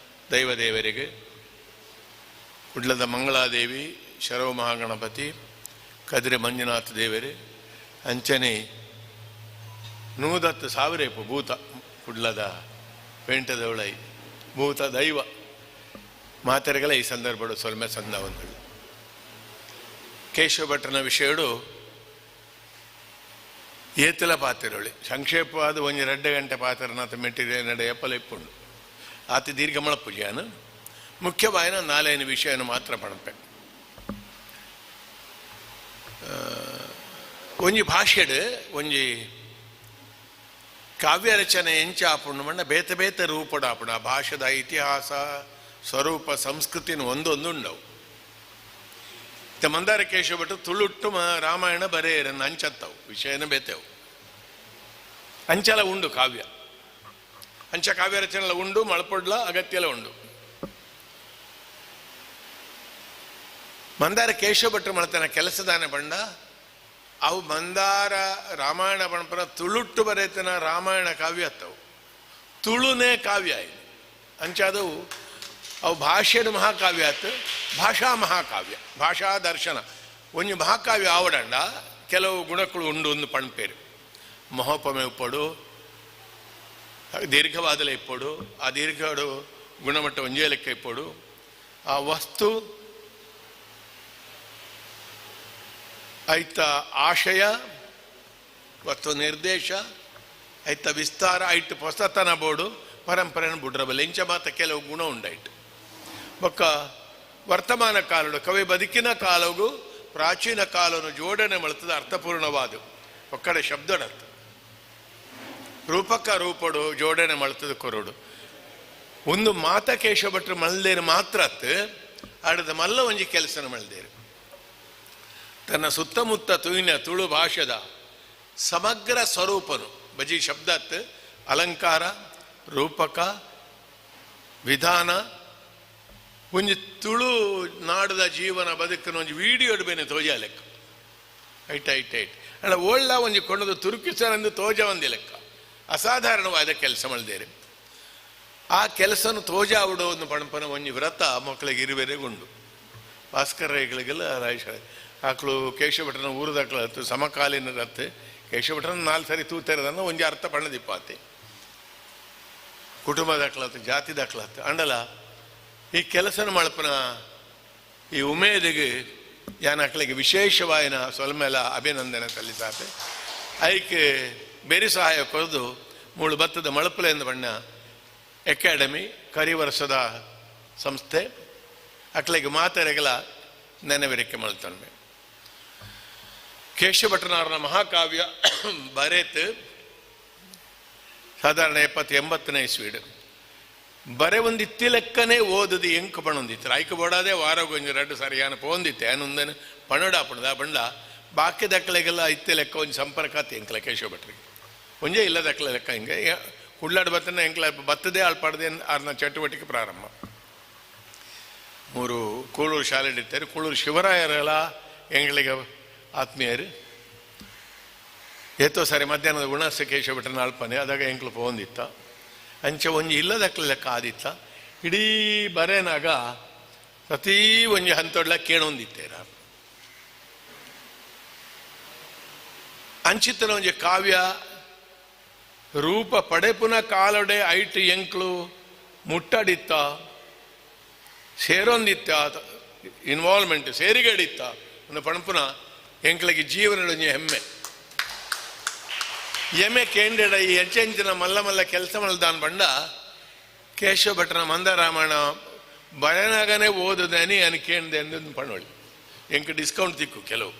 ದೈವದೇವರಿಗೆ ಕುಡ್ಲದ ಮಂಗಳಾದೇವಿ, ಶರವ ಮಹಾಗಣಪತಿ, ಕದಿರೆ ಮಂಜುನಾಥ ದೇವರು, ಅಂಚನೆ 110,000 ಇಪ್ಪು ಭೂತ ಕುಡ್ಲದ ಪೇಂಟದವಳೈ ಭೂತ ದೈವ ಮಾತೆರೆಗಳ ಈ ಸಂದರ್ಭಡು ಸೊಲ್ಮೆ ಸಂದ ಒಂದು. ಕೇಶವ ಭಟ್ರನ ವಿಷಯಡು ಏತಲ ಪಾತಿರೊಳಿ ಸಂಕ್ಷೇಪವಾದ ಒಂಜಿ 2 ಗಂಟೆ ಪಾತ್ರನಾಥ ಮೆಟೀರಿಯಲ್ ನಡೆ ಎಪ್ಪಲ ಇಪ್ಪುಂಡು ಆತ ದೀರ್ಘಮಳ ಪೂಜೆಯನ್ನು ಮುಖ್ಯವಾಯಿನ ನಾಲೇನು ವಿಷಯನ ಮಾತ್ರ ಪಣಪೆ. ಒಂಜಿ ಭಾಷೆಡು ಒಂಜಿ ಕಾವ್ಯ ರಚನೆ ಎಂಚ ಆಪುಂಡು ಮಣ್ಣ ಬೇತೆ ಬೇತೆ ರೂಪಡ ಆಪುಂಡು. ಆ ಭಾಷೆದ ಇತಿಹಾಸ ಸ್ವರೂಪ ಸಂಸ್ಕೃತಿನ ಒಂದೊಂದು ಉಂಡವು. ಮಂದಾರ ಕೇಶವ ಭಟ್ರು ತುಳುಟ್ಟು ರಾಮಾಯಣ ಬರೆಯರನ್ನು ಅಂಚತ್ತವು ವಿಷಯನ ಬೇತೆವು ಅಂಚಲ ಉಂಡು ಕಾವ್ಯ ಅಂಚ ಕಾವ್ಯ ರಚನೆಲ್ಲ ಉಂಡು ಮಳಪೊಡ್ಲ ಅಗತ್ಯಲ ಉಂಡು. ಮಂದಾರ ಕೇಶವ ಭಟ್ರು ಮಳತನ ಕೆಲಸದಾನೆ ಬಂಡ ಅವು ಮಂದಾರ ರಾಮಾಯಣ ಬಣಪರ ತುಳುಟ್ಟು ಬರೆತನ ರಾಮಾಯಣ ಕಾವ್ಯ ಅತ್ತವು ತುಳುನೇ ಕಾವ್ಯ ಇದು ಅಂಚಾದವು ಅವು ಭಾಷೆಡು ಮಹಾಕಾವ್ಯ ಆತು ಭಾಷಾ ಮಹಾಕಾವ್ಯ ಭಾಷಾ ದರ್ಶನ ಒಂಜಿ ಮಹಾಕಾವ್ಯ ಆವಡಂಡ ಕೆಲವು ಗುಣಗಳು ಉಂಡು ಒಂದು ಪಣ್ಪೇರು ಮಹೋಪಮೆ ಇಪ್ಪಡು ದೀರ್ಘವಾದಲೆ ಇಪ್ಪಡು ಆ ದೀರ್ಘಡು ಗುಣಮಟ್ಟ ಒಂಜೇ ಲೆಕ್ಕ ಇಪ್ಪಡು ಆ ವಸ್ತು ಐತ ಆಶಯ ವಸ್ತು ನಿರ್ದೇಶ ಐತ ವಿಸ್ತಾರ ಐಟ್ ಹೊಸತನ ಬೋಡು ಪರಂಪರೆಯನ್ನು ಬುಡ್ರಬಲ್ಲ ಇಂಚ ಮಾತ ಕೆಲವು ಗುಣ ಉಂಡಾಯ್ತು. ಬೊಕ್ಕ ವರ್ತಮಾನ ಕಾಲಡು ಕವಿ ಬದುಕಿನ ಕಾಲಗೂ ಪ್ರಾಚೀನ ಕಾಲನು ಜೋಡಣೆ ಮಳ್ತದ ಅರ್ಥಪೂರ್ಣವಾದ ಒಕ್ಕಡೆ ಶಬ್ದಡರ್ಥ ರೂಪಕ ರೂಪಡು ಜೋಡಣೆ ಮಳ್ತದ ಕೊರಡು ಒಂದು ಮಾತ ಕೇಶವ ಭಟ್ರು ಮಲ್ದೇರು ಮಾತ್ರ ಆಡದ ಮಲ್ಲ ಒಂಜಿ ಕೆಲಸನ ಮಲ್ದೇರು. ತನ್ನ ಸುತ್ತಮುತ್ತ ತುಯಿನ ತುಳು ಭಾಷೆದ ಸಮಗ್ರ ಸ್ವರೂಪನು ಬಜಿ ಶಬ್ದತ್ ಅಲಂಕಾರ ರೂಪಕ ವಿಧಾನ ಒಂಜಿ ತುಳು ನಾಡದ ಜೀವನ ಬದುಕನ್ನು ಒಂಜಿ ವೀಡಿಯೋ ಬೇನೆ ತೋಜ ಲೆಕ್ಕ ಐಟ್ ಐಟ್ ಐಟ್ ಅಲ್ಲ ಓಳ್ಳ ಒಂಜಿ ಕೊಂಡದು ತುರುಕಿಸಲೆಂದು ತೋಜ ಒಂದಿ ಲೆಕ್ಕ ಅಸಾಧಾರಣವಾದ ಕೆಲಸ ಮಲ್ದೇರು. ಆ ಕೆಲಸನು ತೋಜಾವುಡು ಒಂದು ಪಣಪನ ಒಂಜಿ ವ್ರತ ಮಕ್ಕಳಿಗೆ ಇರುವೆರೆಗುಂಡು. ಭಾಸ್ಕರ ರೈಗಳಿಗೆಲ್ಲ ರಾಯಶ ಆಕಳು ಕೇಶವ ಭಟ್ರನ ಊರದಾಕಳು ಹತ್ತು ಸಮಕಾಲೀನರತ್ತೆ ಕೇಶವ ಭಟ್ರನ 4 ಸರಿ ತೂತೆರದನ್ನು ಒಂಜಿ ಅರ್ಥ ಪಣ್ಣದಿಪ್ಪಾತೆ ಕುಟುಂಬ ದಾಖಲಾತು ಜಾತಿ ದಾಖಲಾತು ಅಂಡಲ ಈ ಕೆಲಸನ ಮಳಪನ ಈ ಉಮೇದಿಗೆ ಯಾನಕ್ಳಿಗೆ ವಿಶೇಷವಾಯಿನ ಸೊಲ್ಮೆಲ ಅಭಿನಂದನೆ ಸಲ್ಲಿಸಾತೆ. ಐಕೆ ಬೇರೆ ಸಹಾಯ ಕೊರದು ಮೂಳು ಭತ್ತದ ಮಳಪಲೆಂದು ಬಣ್ಣ ಅಕಾಡೆಮಿ ಕರಿವರ್ಷದ ಸಂಸ್ಥೆ ಅಕ್ಳಿಗೆ ಮಾತೆರೆಗಲ ನೆನವಿರಿಕೆ ಮಳ್ತನ್ಮೆ. ಕೇಶವ ಭಟ್ರನಾರನ ಮಹಾಕಾವ್ಯ ಬರೆತು ಸಾಧಾರಣ 70-80ನೇ ಇಸ್ವಿಡು ಬರೆ ಒಂದು ಇತ್ತಿ ಲೆಕ್ಕನೇ ಓದದು ಎಂಕು ಪಣೊಂದಿತ್ತು ಐಕು ಬೋಡಾದೆ ವಾರಗೊಂಜಿ 2 ಸರಿಯಾನ ಪೋಂದಿತ್ತೆ ಆನೊಂದನು ಪಣಡಾಪಣದ ಬಂಡ ಬಾಕಿ ದಕ್ಕಲೆಗೆಲ್ಲ ಇತ್ತಿ ಲೆಕ್ಕ ಒಂಜಿ ಸಂಪರ್ಕ ಆತು ಎಂಕ್ಲ ಕೇಶವ ಭಟ್ರಿಗೆ ಒಂಜೇ ಇಲ್ಲ ದಕ್ಕಲೆ ಲೆಕ್ಕ ಹಿಂಗೆ ಕುಳ್ಳಾಡು ಬತ್ತನ ಎಂಕ್ಲ ಬತ್ತದೇ ಆಳ್ಪಾಡ್ದೆ ಆರ್ನ ಚಟುವಟಿಕೆ ಪ್ರಾರಂಭ. 3 ಕೂಳೂರು ಶಾಲೆ ಇರ್ತಾರೆ ಕೂಳೂರು ಶಿವರಾಯರೆಲ್ಲ ಎಂಗಳಿಗೆ ಆತ್ಮೀಯರು ಏತೋ ಸಾರಿ ಮಧ್ಯಾಹ್ನದ ಗುಣಸ ಕೇಶವ ಭಟ್ರನ ಅಲ್ಪನೆ ಅದಾಗ ಎಂಕ್ಲು ಪೋಂದಿತ್ತ ಅಂಚೆ ಒಂಜಿ ಇಲ್ಲದಕ್ಲ ಲೆಕ್ಕ ಆದಿತ್ತ ಇಡೀ ಬರೇನಾಗ ಪ್ರತೀ ಒಂಜಿ ಹಂತೊಡ್ಲ ಕೇಳೊಂದಿತ್ತೇರ ಅಂಚಿತನ ಒಂಜಿ ಕಾವ್ಯ ರೂಪ ಪಡೆಪುನ ಕಾಲೊಡೆ ಐಟ್ ಎಂಕ್ಲು ಮುಟ್ಟಡಿತ್ತ ಸೇರೊಂದಿತ್ತ ಇನ್ವಾಲ್ವ್ಮೆಂಟ್ ಸೇರಿಗಡಿತ್ತ ಒಂದು ಪಣಪುನ ಎಂಕ್ಲಗೆ ಜೀವನದೊಂಜಿ ಹೆಮ್ಮೆ. ಎಮೆ ಕೇಂದ್ರಡ ಈ ಎಂಚೆಂಚಿನ ಮಲ್ಲ ಮಲ್ಲ ಕೆಲಸ ಮಲ್ದಾನ್ ಬಂಡ ಕೇಶವ ಭಟ್ರನ ಮಂದರಾಮಾಯಣ ಬರನಾಗನೇ ಓದುದನಿ ಅನ್ ಕೇಂದ್ರ ಎಂದು ಪಣೋಳಿ ಎಂಕ್ ಡಿಸ್ಕೌಂಟ್ ತಿಕ್ಕು ಕೆಲವು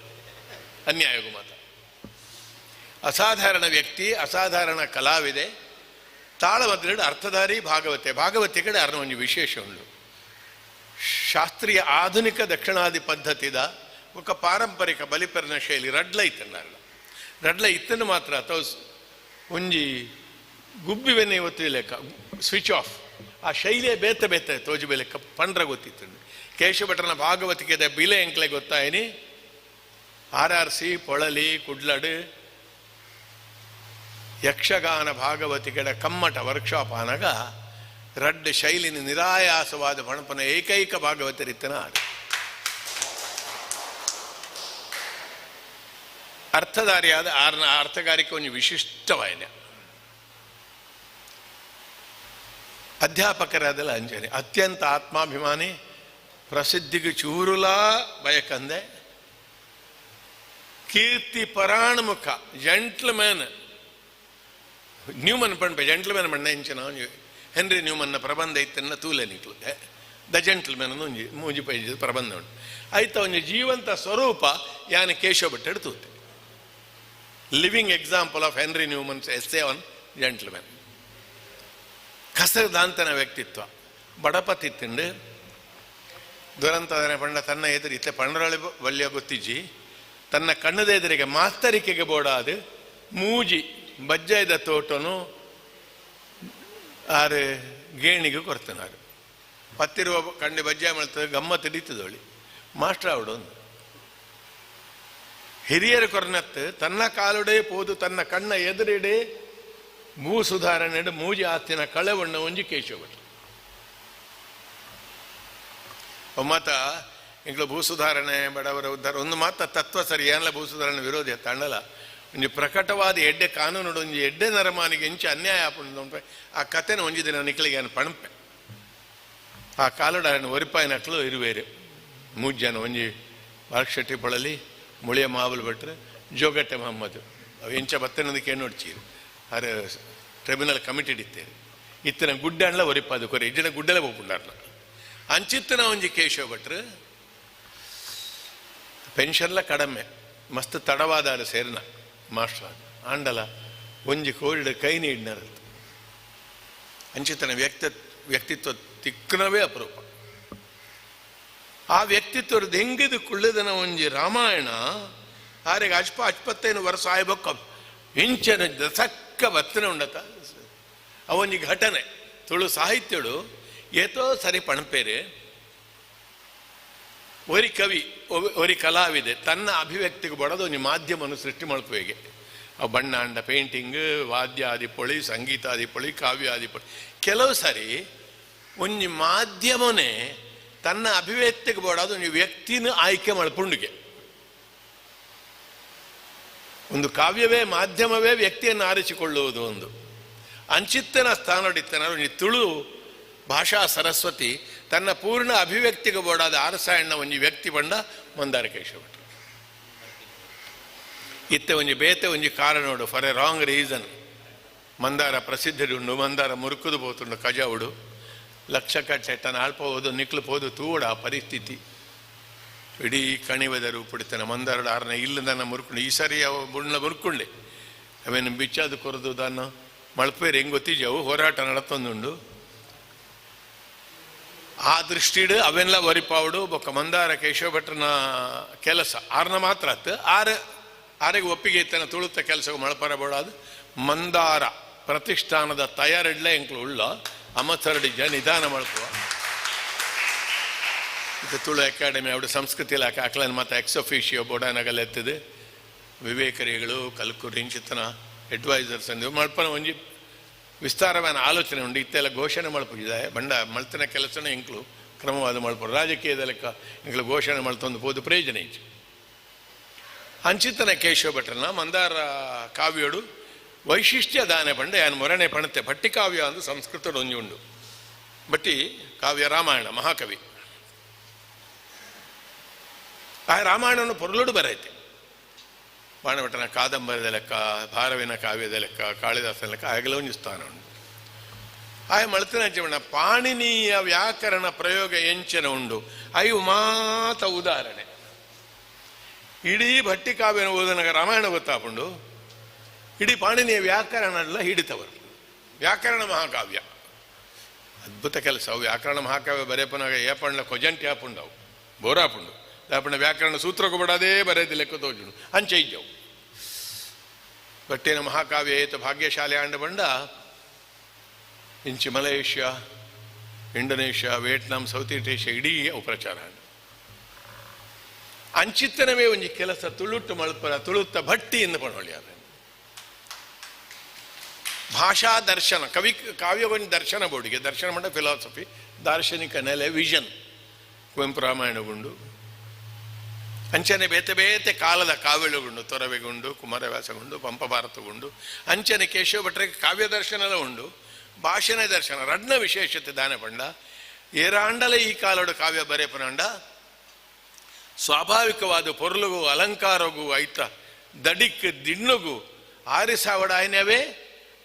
ಅನ್ಯಾಯಗೂ ಮಾತ. ಅಸಾಧಾರಣ ವ್ಯಕ್ತಿ, ಅಸಾಧಾರಣ ಕಲಾವಿದೆ. ತಾಳಮದ್ರಡು ಅರ್ಥಧಾರಿ ಭಾಗವತೆ. ಭಾಗವತೆ ಕಡೆ ಅರ್ನ ಒಂಜಿ ವಿಶೇಷ ಉಂಡು. ಶಾಸ್ತ್ರೀಯ ಆಧುನಿಕ ದಕ್ಷಿಣಾದಿ ಪದ್ಧತಿದ ಬೊಕ್ಕ ಪಾರಂಪರಿಕ ಬಲಿಪೆರ್ನ ಶೈಲಿ ರಡ್ಲ ಇತ್ತನಾರಲ್ಲ. ರಡ್ಲ ಇತ್ತನ್ನು ಮಾತ್ರ ಅಥವಾ ಒಂಜಿ ಗುಬ್ಬಿವೆನೆ ಇವತ್ತು ಲೆಕ್ಕ ಸ್ವಿಚ್ ಆಫ್ ಆ ಶೈಲಿಯ ಬೇತೆ ಬೇತೆ ತೋಜು ಲೆಕ್ಕ ಪಂಡ್ರ ಗೊತ್ತಿತ್ತು. ಕೇಶಭಟ್ರನ ಭಾಗವತಿಕೆದ ಬಿಲೆ ಎಂಕ್ಲೆ ಗೊತ್ತಾಯನಿ. ಆರ್ ಆರ್ ಸಿ ಪೊಳಲಿ ಕುಡ್ಲಡು ಯಕ್ಷಗಾನ ಭಾಗವತಿಕೆಡ ಕಮ್ಮಟ ವರ್ಕ್ಶಾಪ್ ಆನಾಗ ರಡ್ಡು ಶೈಲಿನ ನಿರಾಯಾಸವಾದ ಪಣಪನ ಏಕೈಕ ಭಾಗವತರಿತ್ತನ ಆರು. ಅರ್ಥಧಾರಿಯಾದ ಆರ್ನ ಅರ್ಥಗಾರಿಕೆ ಒಂದು ವಿಶಿಷ್ಟವಾಯಿನ. ಅಧ್ಯಾಪಕರಾದಲ್ಲ ಅಂಜನೆ ಅತ್ಯಂತ ಆತ್ಮಾಭಿಮಾನಿ, ಪ್ರಸಿದ್ಧಿಗೆ ಚೂರುಲಾ ಬಯಕಂದೆ, ಕೀರ್ತಿ ಪರಾಣ್ಮುಖ ಜೆಂಟ್ಲ್ಮ್ಯಾನ್. ನ್ಯೂಮನ್ ಪಂಪೆ ಜೆಂಟ್ಲ್ಮ್ಯಾನ್ ಬಣ್ಣ ಇಂಚಿನ ಹೆನ್ರಿ ನ್ಯೂಮನ್ನ ಪ್ರಬಂಧ ಇತ್ತನ್ನ ತೂಲೆ ನಿಕ್ಲು the gentleman ಒಂಜಿ ಮೂಜಿ ಪೈಜ್ ಪ್ರಬಂಧ ಉಂಟು. ಆಯ್ತ ಒಂಜಿ ಜೀವಂತ ಸ್ವರೂಪ ಯಾನ Keshava ಭಟ್ಟೆಡ್ ತೂತೆ. Living example of Henry Newman's essay on gentleman. ಕಸರದಾಂತನ ವ್ಯಕ್ತಿತ್ವ. ಬಡಪತಿ ತಿಂಡು ದುರಂತದನೆ ಪಂಡ ತನ್ನ ಎದುರು ಇತ್ತೆ ಪಂಡರಳಿ ವಲ್ಯ ಗೊತ್ತಿಜ್ಜಿ ತನ್ನ ಕಣ್ಣದ ಎದುರಿಗೆ ಮಾಸ್ತರಿಕೆಗೆ ಬೋಡಾದು ಮೂಜಿ ಬಜ್ಜಾಯ್ದ ತೋಟನು ಆರು ಗೇಣಿಗೆ ಕೊಡ್ತನಾರು. ಪತ್ತಿರುವ ಕಂಡು ಬಜ್ಜಾಯ ಮಾಡ್ತದೆ ಗಮ್ಮತ್ತು ಹಿಡಿತದೋಳಿ ಮಾಸ್ಟರ್ ಅವಡು ಒಂದು ಹಿರಿಯರ ಕೊರ್ನತ್ತು ತನ್ನ ಕಾಲುಡೇ ಪೋದು ತನ್ನ ಕಣ್ಣ ಎದುರಿಡೆ ಭೂ ಸುಧಾರಣೆ ಮೂಜಿ ಆತಿನ ಕಳೆವಣ್ಣ ಒಂಜಿ ಕೇಶವ ಭಟ್ರು. ಒಮ್ಮತ ಇಂಗ್ಲ ಭೂ ಸುಧಾರಣೆ ಬಡವರ ಉದ್ಧಾರ ಒಂದು ಮಾತ ತತ್ವ ಸರಿ ಏನಲ್ಲ ಭೂ ಸುಧಾರಣೆ ವಿರೋಧಿ ಅಣ್ಣಲ್ಲ. ಒಂಜಿ ಪ್ರಕಟವಾದ ಎಡ್ಡೆ ಕಾನೂನು ಒಂಜಿ ಎಡ್ಡೆ ನರಮಾನಿಗೆ ಇಂಚ ಅನ್ಯಾಯ ಆಪುಂಡು ಆ ಕತೆನ ಒಂಜಿ ದಿನ ನಿಕ್ಲಿಗೆ ಪಣಪೆ. ಆ ಕಾಲುಡ ಒರಿಪಾಯಿನಕ್ಲು ಇರುವೇರು ಮೂಜನ ಒಂಜಿ ಬಾಲಶೆಟ್ಟಿ ಪೊಳಲಿ ಮುಳಿಯ ಮಾವಲ್ ಭಟ್ರು ಜೋಗಟ್ಟೆ ಮಹಮ್ಮದ್ ಅವು ಎಂಚ ಬತ್ತನದಕ್ಕೆ ನೋಡ್ಚೀರು ಅರೆ ಟ್ರಿಬ್ಯುನಲ್ ಕಮಿಟಿ ಇತ್ತೇರು ಇತ್ತನ ಗುಡ್ಡಣ್ಲ ಒರಿಪಾದು ಕೊರೆ ಇಜ್ಜಿನ ಗುಡ್ಡಲೆ ಹೋಗ್ಬಿಟ್ಟಾರ್ನ ಅಂಚಿತ್ತನ ಒಂಜಿ ಕೇಶವ ಭಟ್ರು ಪೆನ್ಷನ್ಲ ಕಡಿಮೆ ಮಸ್ತ್ ತಡವಾದಾರು ಸೇರ್ನ ಮಾಸ್ಟರ್ ಆಂಡಲ ಒಂಜಿ ಕೋಲ್ಡ್ ಕೈ ನೀಡಿನರ ಅಂಚಿತನ ವ್ಯಕ್ತಿತ್ವ ತಿಕ್ಕನವೇ ಅಪರೂಪ. ಆ ವ್ಯಕ್ತಿತ್ವದ ಹೆಂಗಿದು ಕುಳ್ಳದನ ಒಂಜಿ ರಾಮಾಯಣ ಆರೆಗೆ ಅಜ್ಪ ಅಜ್ಪತ್ತೈನು ವರ್ಷ ಆಯ್ಬೊಕ್ಕ ಇಂಚನ ದಸಕ್ಕ ಬತ್ತನೆ ಉಂಡತ ಅವೊಂಜಿ ಘಟನೆ ತುಳು ಸಾಹಿತ್ಯಡು ಏತೋ ಸರಿ ಪಣಪೇರೆ. ಒರಿ ಕವಿ ಒರಿ ಕಲಾವಿದೆ ತನ್ನ ಅಭಿವ್ಯಕ್ತಿಗೆ ಬಡದು ಒಂಜಿ ಮಾಧ್ಯಮವನ್ನು ಸೃಷ್ಟಿ ಮಲ್ಪುವೆಗೆ. ಆ ಬಣ್ಣ ಅಂಡ ಪೇಂಟಿಂಗ್, ವಾದ್ಯ ಆದಿಪೊಳಿ, ಸಂಗೀತ ಆದಿಪೊಳಿ, ಕಾವ್ಯ ಆದಿಪೊಳಿ. ಕೆಲವು ಸಾರಿ ಒಂಜಿ ಮಾಧ್ಯಮನೇ ತನ್ನ ಅಭಿವ್ಯಕ್ತಿಗೆ ಬೋಡಾದ ಒಂಜಿ ವ್ಯಕ್ತಿನ ಆಯ್ಕೆ ಮಲ್ಪುಂಡಿಗೆ. ಒಂದು ಕಾವ್ಯವೇ ಮಾಧ್ಯಮವೇ ವ್ಯಕ್ತಿಯನ್ನು ಆರಿಸಿಕೊಳ್ಳುವುದು ಒಂದು ಅಂಚಿತ್ತನ ಸ್ಥಾನಡಿತ್ತನ ಒಂಜಿ ತುಳು ಭಾಷಾ ಸರಸ್ವತಿ ತನ್ನ ಪೂರ್ಣ ಅಭಿವ್ಯಕ್ತಿಗೆ ಬೋಡಾದ ಆರಸಾಯಣ್ಣ ಒಂಜಿ ವ್ಯಕ್ತಿ ಬಂಡ ಮಂದಾರ ಕೇಶವ ಭಟ್ರು. ಇತ್ತೆ ಒಂಜಿ ಬೇತೆ ಒಂಜಿ ಕಾರಣೋಡು ಫಾರ್ ಎ ರಾಂಗ್ ರೀಸನ್ ಮಂದಾರ ಪ್ರಸಿದ್ಧರುಂಡು, ಮಂದಾರ ಮುರುಕುದು ಪೋತುಂಡು ಕಜಾವುಡು ಲಕ್ಷ ಕಟ್ಟೆ ತನ್ನ ಅಲ್ಪ ಹೋದು ನಿಕ್ಲು ಪೋದು ತೂಡ ಪರಿಸ್ಥಿತಿ ಇಡೀ ಕಣಿವೆದ ರೂಪಿಡ್ತಾನೆ ಮಂದಾರಡು ಆರನ ಇಲ್ಲದನ್ನ ಮುರುಕೊಂಡು ಈ ಸರಿ ಅವ ಬುಣ್ಣ ಮುರುಕೊಂಡೆ ಅವೇನು ಬಿಚ್ಚಾದು ಕೊರದು ದಾನ ಮಳ್ಪೇರು ಹೆಂಗೆ ಗೊತ್ತಿಜವು ಹೋರಾಟ ನಡತೊಂದುಂಡು. ಆ ದೃಷ್ಟಿಡು ಅವೆಲ್ಲ ವರಿಪಾವಡು ಬೊಕ್ಕ ಮಂದಾರ ಕೇಶವ ಭಟ್ರನ ಕೆಲಸ ಆರ್ನ ಮಾತ್ರ ಆತು ಆರು ಆರಿಗೆ ಒಪ್ಪಿಗೆ ಇತ್ತನ ತುಳುತ್ತ ಕೆಲಸ ಮಳಪರ ಬೋಡಾದು ಮಂದಾರ ಪ್ರತಿಷ್ಠಾನದ ತಯಾರಿಡ್ಲೆ ಎಂಕ್ಲು ಉಳ್ಳ ಅಮಸರಡಿಜ ನಿಧಾನ ಮಳ್ಪುವ. ಇದು ತುಳು ಅಕಾಡೆಮಿ ಅವಡು ಸಂಸ್ಕೃತಿ ಇಲಾಖೆ ಅಕ್ಲನ್ ಮತ್ತು ಎಕ್ಸ್ ಅಫಿಷಿಯೋ ಬೋಡಾನಗಲ್ ಎತ್ತದೆ ವಿವೇಕರಿಗಳು ಕಲ್ಕುರಿ ಇಂಚಿತನ ಅಡ್ವೈಸರ್ಸ್ ಅಂದು ಮಳ್ಪನ ಒಂಜಿ ವಿಸ್ತಾರವಾದ ಆಲೋಚನೆ ಉಂಡು. ಇತ್ತೆಲ್ಲ ಘೋಷಣೆ ಮಲ್ಪುಜಿದೆ ಬಂಡ ಮಲ್ತನ ಕೆಲಸನೇ ಎಂಕ್ಲು ಕ್ರಮವಾದ ಮಲ್ಪರು ರಾಜಕೀಯದ ಲೆಕ್ಕ ಎಂಕ್ಲು ಘೋಷಣೆ ಮಲ್ತೊಂದು ಪೋದು ಪ್ರಯೋಜನ ಇಜ್ಜಿ. ಅಂಚಿತನ ಕೇಶವ ಭಟ್ರನ ಮಂದಾರ ಕಾವ್ಯೋಡು ವೈಶಿಷ್ಟ್ಯ ದಾನೆ ಪಂಡ ಯಾನ್ ಮೊರಣೆ ಪಣತೆ ಭಟ್ಟಿ ಕಾವ್ಯ ಅಂದು ಸಂಸ್ಕೃತದ ಒಂಜಿ ಉಂಡು. ಭಟ್ಟಿ ಕಾವ್ಯ ರಾಮಾಯಣ ಮಹಾಕವಿ. ಆ ರಾಮಾಯಣವನ್ನು ಪೊರ್ಲುಡು ಬರೈತೆ. ಬಾಣಭಟ್ಟನ ಕಾದಂಬರಿದ ಲೆಕ್ಕ, ಭಾರವಿನ ಕಾವ್ಯದ ಲೆಕ್ಕ, ಕಾಳಿದಾಸನ ಲೆಕ್ಕ ಆಗಲೇ ಒಂಜಿ ಸ್ಥಾನ ಉಂಟು. ಆಯ ಮಳ್ತಿನ ಜೀವನ ಪಾಣಿನೀಯ ವ್ಯಾಕರಣ ಪ್ರಯೋಗ ಎಂಚನ ಉಂಡು ಅಯ್ಯು ಮಾತ ಉದಾಹರಣೆ. ಇಡೀ ಭಟ್ಟಿ ಕಾವ್ಯನ ಓದನಗ ರಾಮಾಯಣ ಗೊತ್ತಾಪುಂಡು. ಇಡೀ ಪಾಣಿನೀಯ ವ್ಯಾಕರಣ ಎಲ್ಲ ಹಿಡಿತವರು. ವ್ಯಾಕರಣ ಮಹಾಕಾವ್ಯ ಅದ್ಭುತ ಕೆಲಸ. ಅವು ವ್ಯಾಕರಣ ಮಹಾಕಾವ್ಯ ಬರೆಯಪನಾಗ ಏಪಣ್ಣ ಕೊಜಂಟಿ ಆಪುಂಡವು ಬೋರಾಪುಂಡು ದಾಪಣ್ಣ ವ್ಯಾಕರಣ ಸೂತ್ರಕ್ಕೂ ಬಡದೇ ಬರೆಯದಿ ಲೆಕ್ಕ ತೋಜುಂಡು ಅಂಚೆ ಇಜ್ಜವು. ಭಟ್ಟಿನ ಮಹಾಕಾವ್ಯ ಏತ ಭಾಗ್ಯಶಾಲೆ ಆಂಡ ಬಂಡ ಇಂಚಿ Malaysia, Indonesia, Vietnam, South East Asia ಇಡೀ ಅವು ಪ್ರಚಾರ ಆಂಡ. ಅಂಚಿತ್ತನವೇ ಒಂಜಿ ಕೆಲಸ ತುಳುಟ್ಟು ಮಲ್ಪರ ತುಳುತ್ತ ಭಟ್ಟಿ ಎಂದು ಪಣೋಳಿ. ಭಾಷಾ ದರ್ಶನ ಕವಿ ಕಾವ್ಯ ಒಂಜಿ ದರ್ಶನ ಬೋಡಿಗೆ ದರ್ಶನ ಮಂಡ ಫಿಲಾಸಫಿ ದಾರ್ಶನಿಕ ನೆಲೆ ವಿಷನ್ ಕುವೆಂಪು ರಾಮಾಯಣಗುಂಡು ಅಂಚನೆ ಬೇತೆ ಬೇತೆ ಕಾಲದ ಕಾವ್ಯಳುಗುಂಡು, ತೊರವೆಗುಂಡು, ಕುಮಾರವ್ಯಾಸಗುಂಡು, ಪಂಪ ಭಾರತಗುಂಡು. ಅಂಚನೆ ಕೇಶವ ಭಟ್ರಿಗೆ ಕಾವ್ಯ ದರ್ಶನಲ ಉಂಡು, ಭಾಷಣ ದರ್ಶನ ರಡ್ನ ವಿಶೇಷತೆ ದಾನ ಪಂಡ ಏರಾಂಡಲ ಈ ಕಾಲಡು ಕಾವ್ಯ ಬರೆಪನಂಡ ಸ್ವಾಭಾವಿಕವಾದ ಪೊರ್ಲುಗು ಅಲಂಕಾರಗು ಐತ ದಡಿಕ್ ದಿಣ್ಣುಗು ಆರಿಸಾವಡಾಯನವೇ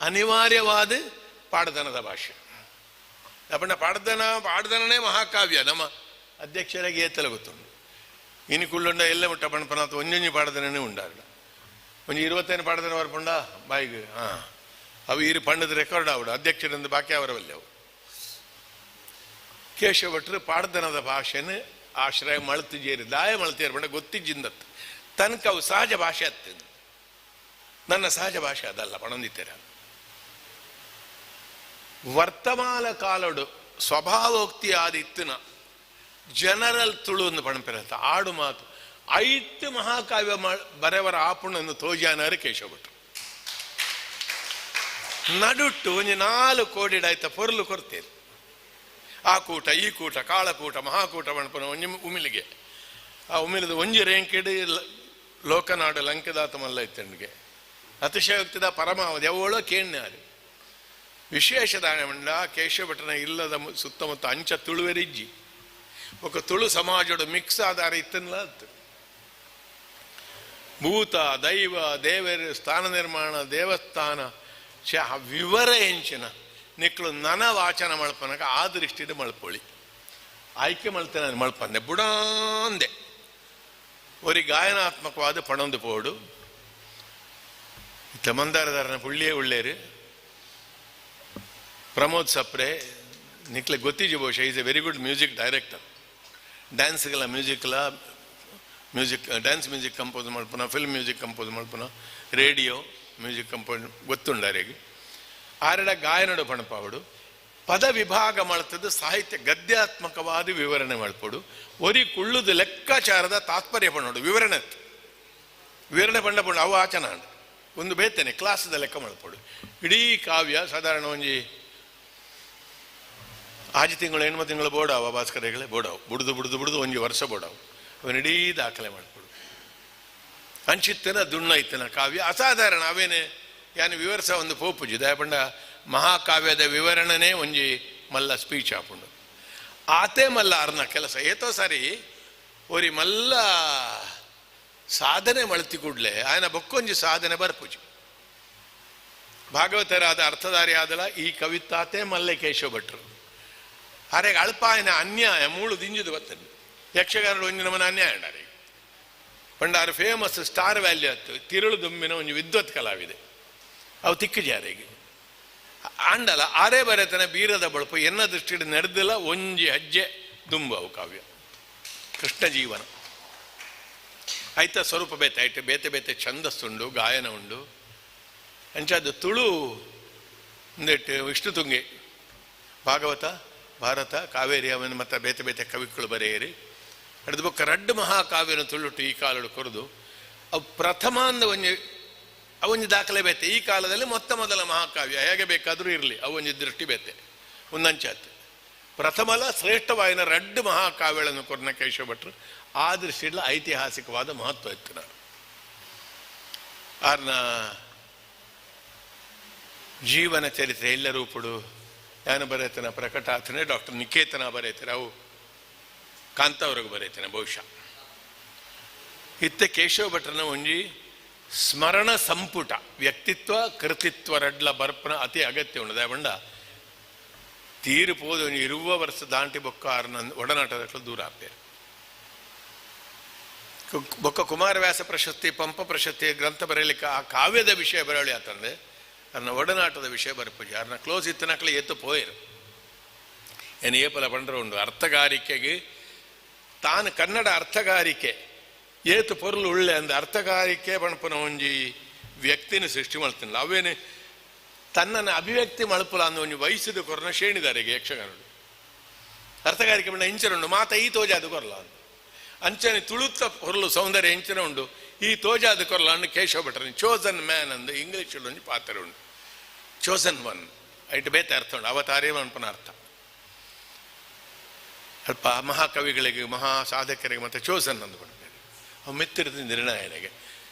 ಅನಿವಾರ್ಯವಾದ ಪಾಡದನದ ಭಾಷೆ. ಅಪ್ಪಣ್ಣ ಪಾಡ್ದನ ಪಾಡ್ದನನೇ ಮಹಾಕಾವ್ಯ. ನಮ್ಮ ಅಧ್ಯಕ್ಷರಿಗೆ ಏತಲ ಗೊತ್ತುಂಡು. ಇನಿ ಕುಳ್ಳುಂಡ ಎಲ್ಲ ಮುಟ್ಟ ಪಣಪನಾಥ ಒಂಜೊಂಜಿ ಪಾಡ್ದನೇ ಉಂಡಾರ ಒಂಜಿ 25 ಪಾಡ್ದನ ಬರ್ಪುಂಡ ಬಾಯಿಗೆ. ಹಾಂ, ಅವು ಇರು ಪಂಡದ ರೆಕಾರ್ಡ್ ಆವಡು ಅಧ್ಯಕ್ಷರಿಂದ ಬಾಕಿ ಅವರವಲ್ಲ ಅವು. ಕೇಶವ ಭಟ್ರು ಪಾಡ್ದನದ ಭಾಷೆನ ಆಶ್ರಯ ಮಳ್ತು ಜೇರಿ ದಾಯ ಮಳ್ತೇರು ಪಂಡ ಗೊತ್ತಿಜ್ಜಿಂದತ್ತು ತನಕ ಅವು ಸಹಜ ಭಾಷೆ ಅತ್ತ. ನನ್ನ ಸಹಜ ಭಾಷೆ ಅದಲ್ಲ ಪಣೊಂದಿತ್ತೀರ. ವರ್ತಮಾನ ಕಾಲಡು ಸ್ವಭಾವೋಕ್ತಿ ಆದಿತ್ತಿನ ಜನರಲ್ ತುಳು ಒಂದು ಪಣಪಿರತ್ತ ಆಡು ಮಾತು ಐತ್ತು ಮಹಾಕಾವ್ಯ ಬರೆವರ ಆಪುಣನ್ನು ತೋಜಾನಾರು ಕೇಶವ ಭಟ್ರು. ನಡುಟ್ಟು ಒಂಜಿ 4 ಕೋಡಿ ಆಯ್ತ ಪೊರ್ಲು ಕೊರ್ತೇನೆ. ಆ ಕೂಟ ಈ ಕೂಟ ಕಾಳಕೂಟ ಮಹಾಕೂಟ ಪಣಪನ ಒಂಜಿ ಉಮಿಲಿಗೆ ಆ ಉಮಿಲಿದ ಒಂಜಿ ರೇಂಕಿಡಿ ಲೋಕನಾಡು ಲಂಕೆದಾತ ಮಲ್ಲ ಇತ್ತಂಡಿಗೆ ಅತಿಶಯೋಕ್ತಿದ ಪರಮಾವಧಿ ಅವಳು ಕೇಣ್ಯಾರು. ವಿಶೇಷ ದಾನೆ ಮಂಡ ಕೇಶವ ಭಟ್ರನ ಇಲ್ಲದ ಸುತ್ತಮುತ್ತ ಅಂಚ ತುಳುವೆರಿಜ್ಜಿ ఒక ತುಳು ಸಮಾಜಡು ಮಿಕ್ಸ್ ಆಧಾರ ಇತ್ತನ್ಲ ಅತ್ತು. ಭೂತ ದೈವ ದೇವರ ಸ್ಥಾನ ನಿರ್ಮಾಣ ದೇವಸ್ಥಾನ ವಿವರ ಎಂಚಿನ ನಿಕ್ಲು ನನ ವಾಚನ ಮಳ್ಪನಕ ಆ ದೃಷ್ಟಿದ ಮಳ್ಪೊಳಿ ಆಯ್ಕೆ ಮಳ್ತೇನೆ ಮಳ್ಪಂದೆ ಬುಡಾಂದೆ ಒರಿ ಗಾಯನಾತ್ಮಕವಾದ ಪಣೊಂದು ಪೋಡು. ಇತ್ತ ಮಂದಾರದಾರನ ಪುಳ್ಳಿಯೇ ಉಳ್ಳೇರು ಪ್ರಮೋದ್ ಸಪ್ರೆ ನಿಕ್ಲೆ ಗೊತ್ತಿಜಿ ಬಹುಶಃ is a very good music director. ಡ್ಯಾನ್ಸ್ಗೆಲ್ಲ ಮ್ಯೂಸಿಕ್ಲ music dance music compose ಮಲ್ಪುನ, film music compose ಮಲ್ಪುನ, radio music compose ಗೊತ್ತುಂಡಾರಿಗೆ. ಆರಡ ಗಾಯನಡು ಪಣಪಾವಡು ಪದ ವಿಭಾಗ ಮಾಡ್ತದ್ದು ಸಾಹಿತ್ಯ ಗದ್ಯಾತ್ಮಕವಾದ ವಿವರಣೆ ಮಲ್ಪೊಡು ಒರಿ ಕುಳ್ಳುದು ಲೆಕ್ಕಾಚಾರದ ತಾತ್ಪರ್ಯ ಪಣ್ಣೋಡು ವಿವರಣೆ ವಿವರಣೆ ಪಂಡ ಪಂಡ ಅವು ಆಚನ ಒಂದು ಬೇತೇನೆ ಕ್ಲಾಸದ ಲೆಕ್ಕ ಮಲ್ಪೊಡು. ಇಡೀ ಕಾವ್ಯ ಸಾಧಾರಣ ಒಂಜಿ ಆಜಿ ತಿಂಗಳು 8 ತಿಂಗಳು ಬೋಡಾವ ಭಾಸ್ಕರಗಳೇ ಬೋಡಾವು ಬುಡ್ದು ಬುಡ್ದು ಬುಡ್ದು ಒಂಜಿ ವರ್ಷ ಬೋಡಾವು ಅವನು ಇಡೀ ದಾಖಲೆ ಮಾಡ್ಕೊಡು. ಅಂಚಿತ್ತನ ದುಣ್ಣ ಇತ್ತನ ಕಾವ್ಯ ಅಸಾಧಾರಣ. ಅವೇನೆ ಯಾನು ವಿವರಿಸ ಒಂದು ಪೋಪುಜಿ ದಯಪಂಡ ಮಹಾಕಾವ್ಯದ ವಿವರಣೆನೇ ಒಂಜಿ ಮಲ್ಲ ಸ್ಪೀಚ್ ಆಪುಂಡು. ಆತೇ ಮಲ್ಲ ಅರ್ನ ಕೆಲಸ ಏತೋ ಸಾರಿ ಒರಿ ಮಲ್ಲ ಸಾಧನೆ ಮಳ್ತಿ ಕೂಡ್ಲೆ ಆಯನ ಬೊಕ್ಕೊಂಜಿ ಸಾಧನೆ ಬರ್ಪುಜಿ. ಭಾಗವತರಾದ ಅರ್ಥಧಾರಿ ಆದಲ ಈ ಕವಿತಾತೆ ಮಲ್ಲೆ ಕೇಶವ ಭಟ್ರು. ಅರೆ ಅಲ್ಪಾಯನ ಅನ್ಯಾಯ ಮೂಳು ದಿಂಜುದು ಬರ್ತದೆ. ಯಕ್ಷಗಾನಡು ಒಂಜಿ ನಮನ ಅನ್ಯಾಯ ಉಂಡಾರೆ ಪಂಡಾರು ಫೇಮಸ್ ಸ್ಟಾರ್ ವ್ಯಾಲ್ಯೂ ಆಯ್ತು ತಿರುಳು ದುಂಬಿನ ಒಂಜಿ ವಿದ್ವತ್ ಕಲಾವಿದೆ ಅವು ತಿಕ್ಕುಜಾರಿಗೆ ಆಂಡಲ ಆರೇ ಬರೆತನ ಬೀರದ ಬಳುಪು ಎನ್ನ ದೃಷ್ಟಿಡ್ ನಡೆದಿಲ್ಲ ಒಂಜಿ ಹಜ್ಜೆ ದುಂಬು ಅವು ಕಾವ್ಯ ಕೃಷ್ಣ ಜೀವನ ಆಯ್ತಾ ಸ್ವರೂಪ ಬೇತೆ ಆಯ್ತು ಬೇತೆ ಬೇತೆ ಛಂದಸ್ಸುಂಡು ಗಾಯನ ಉಂಡು ಅಂಚಾದ ತುಳು ಒಂದೆಟ್ಟು ವಿಷ್ಣು ತುಂಗೆ ಭಾಗವತ ಭಾರತ ಕಾವೇರಿ ಅವನ ಮತ್ತು ಬೇತೆ ಬೇತೆ ಕವಿಗಳು ಬರೆಯರಿ ಅಡ್ದು ಬೊಕ್ಕ ರಡ್ಡು ಮಹಾಕಾವ್ಯನ ತುಳುಟು ಈ ಕಾಲಡು ಕೊರದು ಅವು ಪ್ರಥಮ ಅಂದ ಒಂಜಿ ಅವೊಂಜಿ ದಾಖಲೆ ಬೇತೆ ಈ ಕಾಲದಲ್ಲಿ ಮೊತ್ತ ಮೊದಲ ಮಹಾಕಾವ್ಯ ಹೇಗೆ ಬೇಕಾದರೂ ಇರಲಿ ಅವೊಂಜಿ ದೃಷ್ಟಿ ಬೇತೆ ಒಂದಂಚಾತು ಪ್ರಥಮಲ ಶ್ರೇಷ್ಠವಾಯಿನ ರಡ್ಡು ಮಹಾಕಾವ್ಯಗಳನ್ನು ಕೊರ್ನ ಕೇಶವ ಭಟ್ರು ಆ ದೃಷ್ಟಿಯಲ್ಲಿ ಐತಿಹಾಸಿಕವಾದ ಮಹತ್ವ ಇತ್ತು. ನಾನು ಆರ್ನ ಜೀವನ ಚರಿತ್ರೆ ಎಲ್ಲ ರೂಪುಡು ಯಾನು ಬರೆತನ ಪ್ರಕಟಾತನೆ ಡಾಕ್ಟರ್ ನಿಕೇತನ ಬರೆಯುತ್ತಾರೆ ಅವು ಕಾಂತಾವ್ರಿಗೆ ಬರೆಯುತ್ತೇನೆ ಬಹುಶಃ. ಇತ್ತೆ ಕೇಶವ ಭಟ್ರನ ಒಂಜಿ ಸ್ಮರಣ ಸಂಪುಟ ವ್ಯಕ್ತಿತ್ವ ಕೃತಿತ್ವ ರಡ್ಲ ಬರ್ಪನ ಅತಿ ಅಗತ್ಯ ಉಂಡು. ದಾಯೆಪಂಡ ತೀರು ಪೋದು ಒಂಜಿ 20 ವರ್ಷ ದಾಂಟಿ ಬೊಕ್ಕ ಆರ್ನ ಒಡನಾಟದಕ್ಕಲು ದೂರ ಆಪೇರು. ಬೊಕ್ಕ ಕುಮಾರವ್ಯಾಸ ಪ್ರಶಸ್ತಿ, ಪಂಪ ಪ್ರಶಸ್ತಿ ಗ್ರಂಥ ಬರೆಯಲಿಕ್ಕೆ ಆ ಕಾವ್ಯದ ವಿಷಯ ಬರಲಿ ಆತಂದೆ ಅರ್ನ ಒಡನಾಟದ ವಿಷಯ ಬರ್ಪುಜಿ. ಅರ್ನ ಕ್ಲೋಸ್ ಇತ್ತನಕ್ಲೆ ಎತ್ತು ಪೋಯರು. ಏನು ಏಪಲ ಪಂಡ್ರ ಉಂಡು ಅರ್ಥಗಾರಿಕೆಗೆ ತಾನು ಕನ್ನಡ ಅರ್ಥಗಾರಿಕೆ ಏತು ಪೊರುಲು ಉಳ್ಳೆ ಅಂದ ಅರ್ಥಗಾರಿಕೆ ಪಣಪನ ಒಂಜಿ ವ್ಯಕ್ತಿನ ಸೃಷ್ಟಿ ಮಾಡ್ತಿಲ್ಲ. ಅವೇನು ತನ್ನನ್ನು ಅಭಿವ್ಯಕ್ತಿ ಮಲ್ಪುಲ ಅಂದ ಒಂಜಿ ವಯಸ್ಸುದ ಕೊರನ ಶ್ರೇಣಿದಾರಿಗೆ ಯಕ್ಷಗಾನಡು ಅರ್ಥಗಾರಿಕೆ ಬಣ್ಣ ಇಂಚನ ಉಂಡು ಮಾತ ಈ ತೋಜಾದ ಕೊರಲ ಅಂದ ಅಂಚನೆ ತುಳುತ್ತ ಪೊರುಲು ಸೌಂದರ್ಯ ಎಂಚನ ಉಂಡು ಈ ತೋಜಾದ ಕೊರಲ ಅಂದು ಕೇಶವ ಭಟ್ರನಿ ಚೋಸನ್ ಮ್ಯಾನ್ ಅಂದು ಇಂಗ್ಲೀಷ್ ಒಂಜಿ ಪಾತ್ರ ಉಂಡು. ಚೋಸನ್ ಒನ್ ಐಟ್ ಬೇತೆ ಅರ್ಥ ಉಂಡು, ಅವತಾರೇ ಅನ್ಪನ ಅರ್ಥ. ಅಲ್ಪ ಮಹಾಕವಿಗಳಿಗೆ ಮಹಾ ಸಾಧಕರಿಗೆ ಮತ್ತೆ ಚೋಸನ್ ಅಂದು ಪಡ್ತಾರೆ. ಅವು ಮೆತ್ತಿರದ ನಿರ್ಣಯನಿಗೆ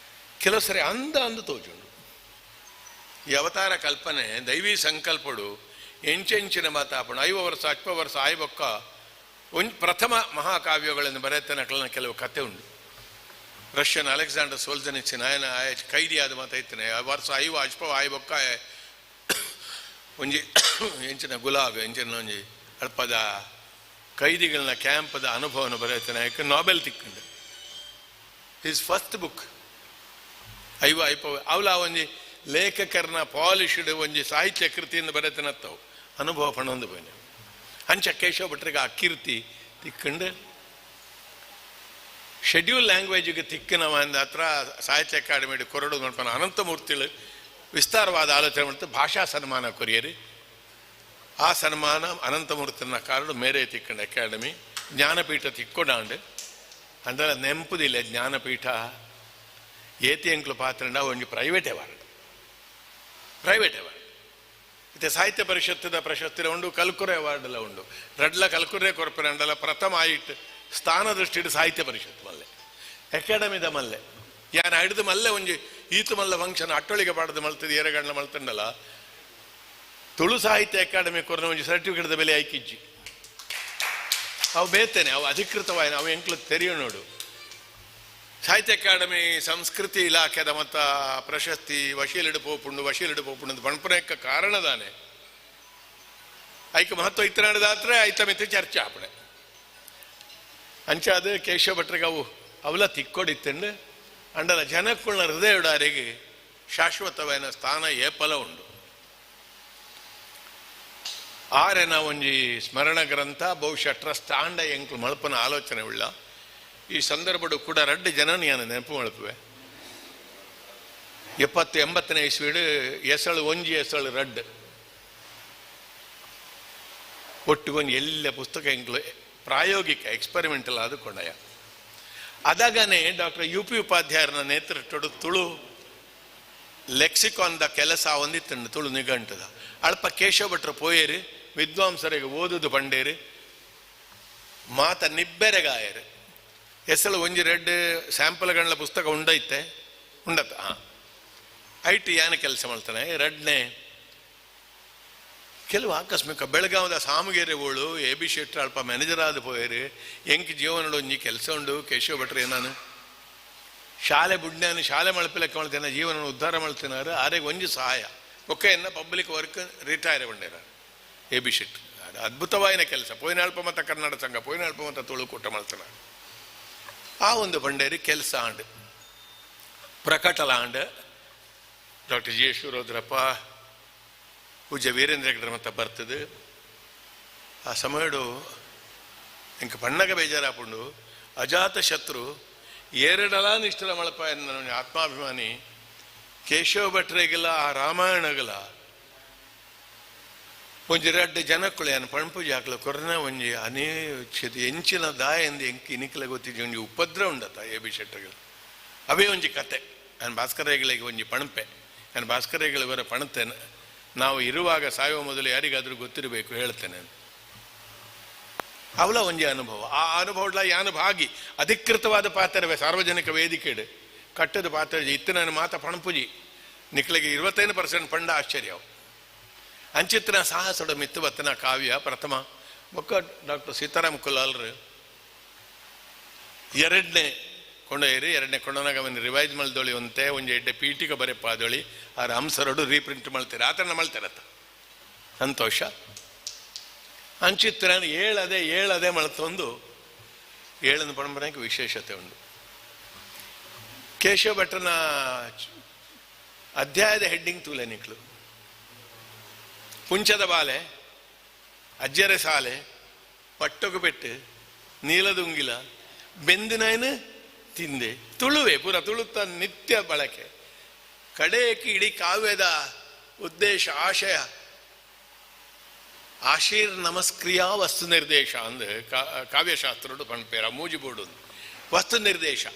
ಕೆಲವು ಸರಿ ಅಂದ ಅಂದು ತೋಜುಂಡು. ಈ ಅವತಾರ ಕಲ್ಪನೆ ದೈವಿ ಸಂಕಲ್ಪಡು ಎಂಚೆಂಚಿನ ಮಾತಾಪಣ 50 ವರ್ಷ 50 ವರ್ಷ ಆಯ್ಬೊಕ್ಕ ಒಂಜಿ ಪ್ರಥಮ ಮಹಾಕಾವ್ಯಗಳನ್ನು ಬರೆತನಕಲನ ಕೆಲವು ಕತೆ ಉಂಡು. ರಷ್ಯನ್ ಅಲೆಕ್ಸಾಂಡರ್ ಸೋಲ್ಜನಿಚಿನ್ ಆಯನ ಆಯ ಕೈದಿಯಾದ ಮಾತಾಯ್ತಾನೆ ವರ್ಷ 50 ಅಜ್ಪ ಆಯ್ಬೊಕ್ಕ ಒಂಜಿ ಎಂಚಿನ ಗುಲಾಬ್ ಎಂಚಿನ ಒಂಜಿ ಅಲ್ಪದ ಕೈದಿಗಳನ್ನ ಕ್ಯಾಂಪದ ಅನುಭವನ ಬರೆಯುತ್ತಾನೆ. ಯಾಕೆ ನಾಬೆಲ್ ತಿಕ್ಕಂಡು his first book 50 ಐಪ ಅವಲ ಒಂಜಿ ಲೇಖಕರನ್ನ ಪಾಲಿಶ್ಡ್ ಒಂಜಿ ಸಾಹಿತ್ಯ ಕೃತಿಯಿಂದ ಬರೆತನತ್ತವು ಅನುಭವ ಪಣೊಂದು ಪೋಯಿನ. ಅಂಚ ಕೇಶವ ಭಟ್ರಿಗೆ ಆ ಕೀರ್ತಿ ತಿಕ್ಕಂಡು ಶೆಡ್ಯೂಲ್ ಲ್ಯಾಂಗ್ವೇಜಿಗೆ ತಿಕ್ಕಿನವ ಅಂದ ಹತ್ರ ಸಾಹಿತ್ಯ ಅಕಾಡೆಮಿ ಕೊರಡು ನೋಡ್ತಾನೆ ಅನಂತಮೂರ್ತಿಗಳು ವಿಸ್ತಾರವಾದ ಆಲೋಚನೆ ಮಾಡ್ತು ಭಾಷಾ ಸನ್ಮಾನ ಕೊರಿಯರಿ. ಆ ಸನ್ಮಾನ ಅನಂತಮೂರ್ತಿನ ಕಾರಣ ಮೇರೆ ತಿಕ್ಕಂಡು ಅಕಾಡೆಮಿ ಜ್ಞಾನಪೀಠ ತಿಕ್ಕೊಡಾಂಡು ಅಂದ್ರೆ ನೆಂಪುದಿಲ್ಲ. ಜ್ಞಾನಪೀಠ ಏತಿ ಅಂಕ್ಲು ಪಾತ್ರಂಡ ಒಂಜಿ ಪ್ರೈವೇಟ್ ಅವಾರ್ಡ್, ಪ್ರೈವೇಟ್ ಅವಾರ್ಡ್. ಇತ್ತೆ ಸಾಹಿತ್ಯ ಪರಿಷತ್ತಿನ ಪ್ರಶಸ್ತಿ ಉಂಡು, ಕಲ್ಕುರೆ ಅವಾರ್ಡ್ ಎಲ್ಲ ಉಂಡು. ರಡ್ಲ ಕಲ್ಕುರೆ ಕೊರ್ಪೆರ ಅಂಡಲ ಪ್ರಥಮ ಆಯಿಟ್ ಸ್ಥಾನ ದೃಷ್ಟಿಡ್ ಸಾಹಿತ್ಯ ಪರಿಷತ್ ಮಲ್ಲೆ ಅಕಾಡೆಮಿದ ಮಲ್ಲೆ ಯಾನ್ ಹಿಡಿದು ಮಲ್ಲೆ ಒಂಜಿ ಈತು ಮಲ್ಲ ಫಂಕ್ಷನ್ ಅಟ್ಟೊಳಿಗೆ ಪಾಡದು ಮಲ್ತದ ಏರಗಂಡ್ಲ ಮಲ್ತಂಡಲ ತುಳು ಸಾಹಿತ್ಯ ಅಕಾಡೆಮಿ ಕೊರ್ನ ಒಂಜಿ ಸರ್ಟಿಫಿಕೇಟ್ದ ಬೆಲೆ ಐಕಿಜ್ಜಿ. ಅವು ಬೇತೇನೆ, ಅವು ಅಧಿಕೃತವಾಯಿನ ಅವು ಎಂಕ್ಲು ತೆರಿಯು ನೋಡು. ಸಾಹಿತ್ಯ ಅಕಾಡೆಮಿ ಸಂಸ್ಕೃತಿ ಇಲಾಖೆದ ಮತ್ತ ಪ್ರಶಸ್ತಿ ವಶೀಲಿಡು ಪೋಪುಂಡು ವಶೀಲಿಡು ಪೋಪುಂಡು ಅಂತ ಪಣಪುನೇಕ ಕಾರಣದಾನೆ ಐಕ ಮಹತ್ವ ಇತ್ತನಾಡದಾತ್ರೆ ಐತ ಮಿತಿ ಚರ್ಚೆ ಆಪಣೆ. ಅಂಚ ಅದು ಕೇಶವ ಭಟ್ರಿಗೆ ಅವು ಅವಲ ತಿಕ್ಕೊಡಿತ್ತಂಡು ಅಂಡಲ ಜನಕ್ಕುಳ್ಳ ಹೃದಯಡಾರಿಗೆ ಶಾಶ್ವತವಾದ ಸ್ಥಾನ ಏಪಲ ಉಂಡು. ಆರೆನ ಒಂಜಿ ಸ್ಮರಣ ಗ್ರಂಥ ಬಹುಶಃ ಟ್ರಸ್ಟ್ ಆಂಡ ಎಂಕ್ಲು ಮಲ್ಪನ ಆಲೋಚನೆ ಉಳ್ಳ. ಈ ಸಂದರ್ಭಡು ಕೂಡ ರಡ್ಡು ಜನ ನಾನು ನೆನಪು ಮಲ್ಪುವೆ. 70 80ನೇ ಇಸ್ವಿಡು ಎಸಳು ಒಂಜಿ ಎಸಳು ರಡ್ಡು ಒಟ್ಟಿಗೊಂದು ಎಲ್ಲ ಪುಸ್ತಕ ಎಂಕ್ಲು ಪ್ರಾಯೋಗಿಕ ಎಕ್ಸ್ಪೆರಿಮೆಂಟಲ್ ಆದ ಕೊಂಡಯ. ಅದಾಗನೇ ಡಾಕ್ಟರ್ ಯು ಪಿ ಉಪಾಧ್ಯಾಯರನ ನೇತೃತ್ವಡು ತುಳು ಲೆಕ್ಸಿಕಾನ್ದ ಕೆಲಸ ಒಂದಿತ್ತಂಡು ತುಳು ನಿಘಂಟದ ಅಲ್ಪ ಕೇಶವ ಭಟ್ರು ಪೋಯೇರು ವಿದ್ವಾಂಸರಿಗೆ ಓದುದು ಪಂಡೇರು ಮಾತ ನಿಬ್ಬೆರೆಗಾಯರು. ಹೆಸರು ಒಂಜಿ ರೆಡ್ ಸ್ಯಾಂಪಲ್ಗಳ ಪುಸ್ತಕ ಉಂಡೈತೆ ಉಂಡತ್ತ ಹಾಂ I T ಯಾನ ಕೆಲಸ ಮಾಡ್ತಾನೆ. ರಡ್ನೇ ಕೆಲವು ಆಕಸ್ಮಿಕ ಬೆಳಗಾವದ ಸಾಮಗೇರಿ ಓಳು ಎ ಬಿ ಶೆಟ್ಟರ್ ಅಲ್ಪ ಮ್ಯಾನೇಜರ್ ಆದ ಪೋಯರು ಎಂಕ್ ಜೀವನಡು ಒಂಜಿ ಕೆಲಸ ಉಂಡು ಕೇಶವ ಭಟ್ರೆ ನಾನು ಶಾಲೆ ಬುಡ್ನಾನು ಶಾಲೆ ಮಲ್ಪಿಲಕ್ಕ ಮಾಡ್ತೇನೆ ಜೀವನ ಉದ್ಧಾರ ಮಾಡ್ತೇನಾರು ಆರೆಗೆ ಒಂಜಿ ಸಹಾಯ ಒಕ್ಕ ಎನ್ನ ಪಬ್ಲಿಕ್ ವರ್ಕ್ ರಿಟೈರ್ ಬಂಡೇರ ಎ ಬಿ ಶೆಟ್ಟರ್. ಅದು ಅದ್ಭುತವಾಯಿನ ಕೆಲಸ. ಪೋಯಿನಾಳ್ಪ ಮತ್ತು ಕನ್ನಡ ಸಂಘ ಪೋಯಿನಾಳ್ಪ ಮತ್ತು ತುಳು ಕೂಟ ಮಾಡ್ತಾನೆ. ಆ ಒಂದು ಬಂಡೇರಿ ಕೆಲಸ ಆಂಡ್ ಪ್ರಕಟಲ ಆಂಡ್ ಡಾಕ್ಟರ್ ಜಿ ಶಿವರುದ್ರಪ್ಪ ಪೂಜ್ಯ ವೀರೇಂದ್ರ ಹೆಗ್ಗಡೆ ಮತ್ತ ಬರ್ತದೆ. ಆ ಸಮಯಡು ಇಂಕ ಪಣ್ಣಗ ಬೇಜಾರಾಪುಂಡು. ಅಜಾತ ಶತ್ರು ಎರಡಲ ನಿಷ್ಠರ ಮಳಪ ಎನ್ನ ಆತ್ಮಾಭಿಮಾನಿ ಕೇಶವ ಭಟ್ರೆಗಿಲ್ಲ ಆ ರಾಮಾಯಣಗಲ ಒಂಜಿ ರಡ್ಡು ಜನಕ್ಕುಳು ಏನು ಪಣಪೂಜೆ ಹಾಕ್ಲ ಕೊರನ ಒಂಜಿ ಅನೇ ಎಂಚಿನ ದಾಯ ಎಂದು ಎಂಕ್ ಇನಿಕಲ ಗೊತ್ತಿದ್ದೆ ಒಂಜಿ ಉಪದ್ರ ಉಂಡತ ಎ ಬಿ ಶೆಟ್ಟರ್ಗಳು. ಅವೇ ಒಂಜಿ ಕತೆ. ನಾನು ಭಾಸ್ಕರ ಹೆಗಡೆಗೆ ಒಂಜಿ ಪಣಪೆ, ನಾನು ಭಾಸ್ಕರ ಹೆಗಡೆ ಬರೋ ಪಣತೇನೆ. ನಾವು ಇರುವಾಗ ಸಾಯುವ ಮೊದಲು ಯಾರಿಗಾದರೂ ಗೊತ್ತಿರಬೇಕು ಹೇಳ್ತೇನೆ. ಅವಳ ಒಂಜಿ ಅನುಭವ. ಆ ಅನುಭವಡ್ಲ ಯಾನು ಭಾಗಿ ಅಧಿಕೃತವಾದ ಪಾತ್ರವೇ ಸಾರ್ವಜನಿಕ ವೇದಿಕೆಡು ಕಟ್ಟದ ಪಾತ್ರ ಇತ್ತು. ನಾನು ಮಾತ ಪಣಪುಜಿ ನಿಕ್ಲಿಗೆ 25% ಪಂಡ ಆಶ್ಚರ್ಯ. ಅಂಚಿತ್ರ ಸಾಹಸಡ ಮಿತ್ತು ಬತ್ತನ ಕಾವ್ಯ ಪ್ರಥಮ ಬೊಕ್ಕ ಡಾಕ್ಟರ್ ಸೀತಾರಾಮ್ ಕುಲಾಲ್ರು ಎರಡನೇ ಕೊಂಡೊಯ್ಯಿರಿ ಎರಡನೇ ಕೊಂಡೋನಾಗ ಅವನು ರಿವೈಸ್ ಮಲ್ದೊಳಿ ಒಂತೆ ಒಂಜಿ ಎಡ್ಡೆ ಪೀಠಿಕ ಬರೆಪಾದೊಳಿ ಆರ ಹಂಸರಡು ರೀಪ್ರಿಂಟ್ ಮಾಡ್ತಾರೆ ಆತನ ಮಲ್ತಾರತ್ತ ಸಂತೋಷ ಅಂಚಿತ್ರ ಏಳದೆ ಏಳದೆ ಮಳ್ತೊಂದು ಏಳನ್ನು ಪರಂಪರೆಗೆ ವಿಶೇಷತೆ ಉಂಟು. ಕೇಶವ ಭಟ್ಟನ ಅಧ್ಯಾಯದ ಹೆಡ್ಡಿಂಗ್ ತೂಲೆ ನಿಕ್ಲು ಪುಂಚದ ಬಾಲೆ ಅಜ್ಜರೆ ಸಾಲೆ ಪಟ್ಟೊಗು ಪೆಟ್ಟು ನೀಲದುಂಗಿಲ ಬೆಂದಿನೈನು ತಿಂದೆ ತುಳುವೆ ಪೂರ ತುಳುತ್ತ ನಿತ್ಯ ಬಳಕೆ ಕಡೆಯಕ್ಕೆ ಇಡೀ ಕಾವ್ಯದ ಉದ್ದೇಶ ಆಶಯ ಆಶೀರ್ ನಮಸ್ಕ್ರಿಯಾ ವಸ್ತು ನಿರ್ದೇಶ ಅಂದ್ ಕಾವ್ಯಶಾಸ್ತ್ರಡು ಪಣ್ಪೇರ ಮೂಜಿಬೋಡು ವಸ್ತು ನಿರ್ದೇಶ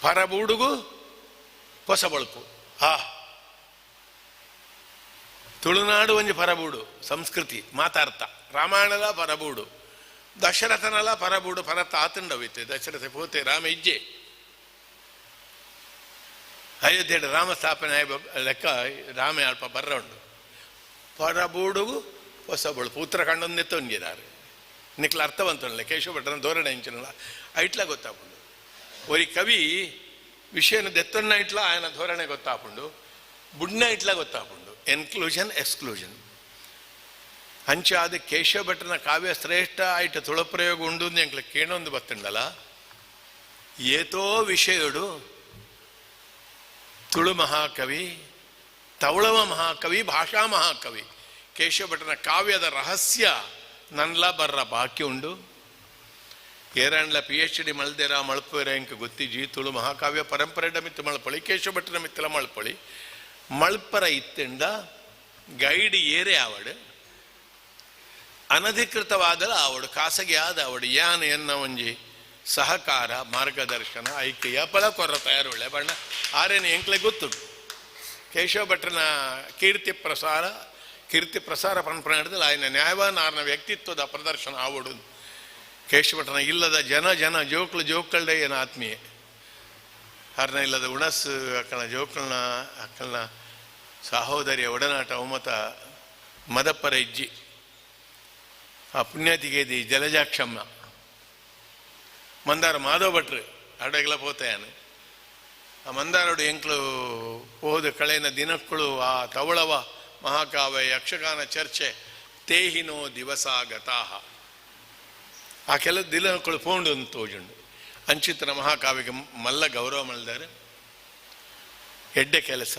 ಪರಬೂಡುಗು ಹೊಸ ಬಳುಪು. ಆ ತುಳುನಾಡು ಒಂಜಿ ಪರಬೂಡು ಸಂಸ್ಕೃತಿ ಮಾತಾರ್ಥ ರಾಮಾಯಣದ ಪರಬೂಡು ದಶರಥನಲ ಪರಬೂಡು ಪರತ ಆತಂಡವಿತ್ತೆ ದಶರಥ ಪೋತೆ ರಾಮ ಇಜ್ಜೆ ಅಯೋಧ್ಯೆ ರಾಮ ಸ್ಥಾಪನೆ ಲೆಕ್ಕ ರಾಮ ಅಲ್ಪ ಬರ್ರ ಉಂಡು ಪರಬೂಡುಗು ಹೊಸ ಬಳುಪು ಉತ್ತರಾಖಂಡೊಂದೆತ್ತ ಒಂಜಿದಾರೆ ನಿಕ್ಲ ಅರ್ಥವಂತಲ್ಲ ಕೇಶವ ಭಟ್ಟನ ಧೋರಣೆ ಇಂಚಿನಲ್ಲ ಐಟ್ಲ ಗೊತ್ತಾಪುಂಡು ಒರಿ ಕವಿ ವಿಷಯನ ದೆತ್ತೊನ್ನ ಇಟ್ಲ ఆయన ಧೋರಣೆ ಗೊತ್ತಾಪುಂಡು ಬುಡ್ನ ಇಟ್ಲ ಗೊತ್ತಾಪುಂಡು ಎನ್ಕ್ಲೂಷನ್ ಎಕ್ಸ್ಕ್ಲೂಷನ್ ಅಂಚಾದ ಕೇಶವ ಭಟ್ಟನ ಕಾವ್ಯ ಶ್ರೇಷ್ಠ ಆಯ್ತು ತುಳಪ್ರಯೋಗ ಉಂಡು ಎಂಕ್ಲ ಕೇಣೊಂದು ಬತ್ತುಂಡಲ್ಲ ಏತೋ ವಿಷಯಡು ತುಳು ಮಹಾಕವಿ ತವಳವ ಮಹಾಕವಿ ಭಾಷಾ ಮಹಾಕವಿ ಕೇಶವ ಭಟ್ಟನ ಕಾವ್ಯದ ರಹಸ್ಯ ನನ್ಲ ಬರ್ರ ಬಾಕಿ ಉಂಡು. ಏರಾಂಡ್ಲ PhD ಮಲ್ದೇರ ಮಳ್ಪೇರ ಎಂಕ ಗೊತ್ತಿಜಿ ತುಳು ಮಹಾಕಾವ್ಯ ಪರಂಪರೆ ಮಿತ್ತು ಮಳ್ಪೊಳಿ ಕೇಶವ ಭಟ್ಟನ ಮಿತ್ತಲ ಮಳ್ಪೊಳಿ ಮಳ್ಪರ ಇತ್ತಿಂಡ ಗೈಡ್ ಏರೇ ಆವಡು ಅನಧಿಕೃತವಾದಲ ಆವಡು ಖಾಸಗಿ ಆದ ಆವಡು ಯಾನ್ ಎನ್ನ ಒಂಜಿ ಸಹಕಾರ ಮಾರ್ಗದರ್ಶನ ಐಕ್ಯ ಫಲ ಕೊರ್ರ ತಯಾರುಳ್ಳೆ ಬಣ್ಣ ಆರೇನು ಎಂಕ್ಲೆ ಗೊತ್ತುಂಟು. ಕೇಶವ ಭಟ್ಟನ ಕೀರ್ತಿ ಪ್ರಸಾರ ಕೀರ್ತಿ ಪ್ರಸಾರ ಪರಂಪರೆ ಹಿಡಿದಲ್ಲ ఆయన ನ್ಯಾಯವಾನ ಆರ್ನ ವ್ಯಕ್ತಿತ್ವದ ಪ್ರದರ್ಶನ ಆವಡು. ಕೇಶವ ಭಟ್ಟನ ಇಲ್ಲದ ಜನ ಜನ ಜೋಕ್ಳು ಜೋಕ್ಕಳ್ಡೆ ಏನ ಆತ್ಮೀಯ ಅರ್ನ ಇಲ್ಲದ ಉಣಸ್ಸು ಅಕ್ಕನ ಜೋಕಳ್ನ ಅಕ್ಕನ ಸಹೋದರಿಯ ಒಡನಾಟ ಒಮ್ಮತ ಮದಪ್ಪರ ಇಜ್ಜಿ ಆ ಪುಣ್ಯಾತಿಗೇದಿ ಜಲಜಾಕ್ಷಮ್ಮ ಮಂದಾರ ಮಾಧವ ಭಟ್ರು ಅಡಗಲ ಪೋತೆಯಾನು ಆ ಮಂದಾರಡು ಎಂಕ್ಲು ಹೋದ ಕಳೆನ ದಿನಕ್ಕಳು ಆ ತವಳವ ಮಹಾಕಾವ್ಯ ಯಕ್ಷಗಾನ ಚರ್ಚೆ ತೇಹಿನೋ ದಿವಸ ಗತಾಹ ಆ ಕೆಲ ದಿನಕ್ಕಳು ಪೋಂಡು ಅಂತ ತೋಜುಂಡು. ಅಂಚಿತನ ಮಹಾಕಾವ್ಯಕ್ಕೆ ಮಲ್ಲ ಗೌರವ ಮಲ್ದಾರೆ ಎಡ್ಡೆ ಕೆಲಸ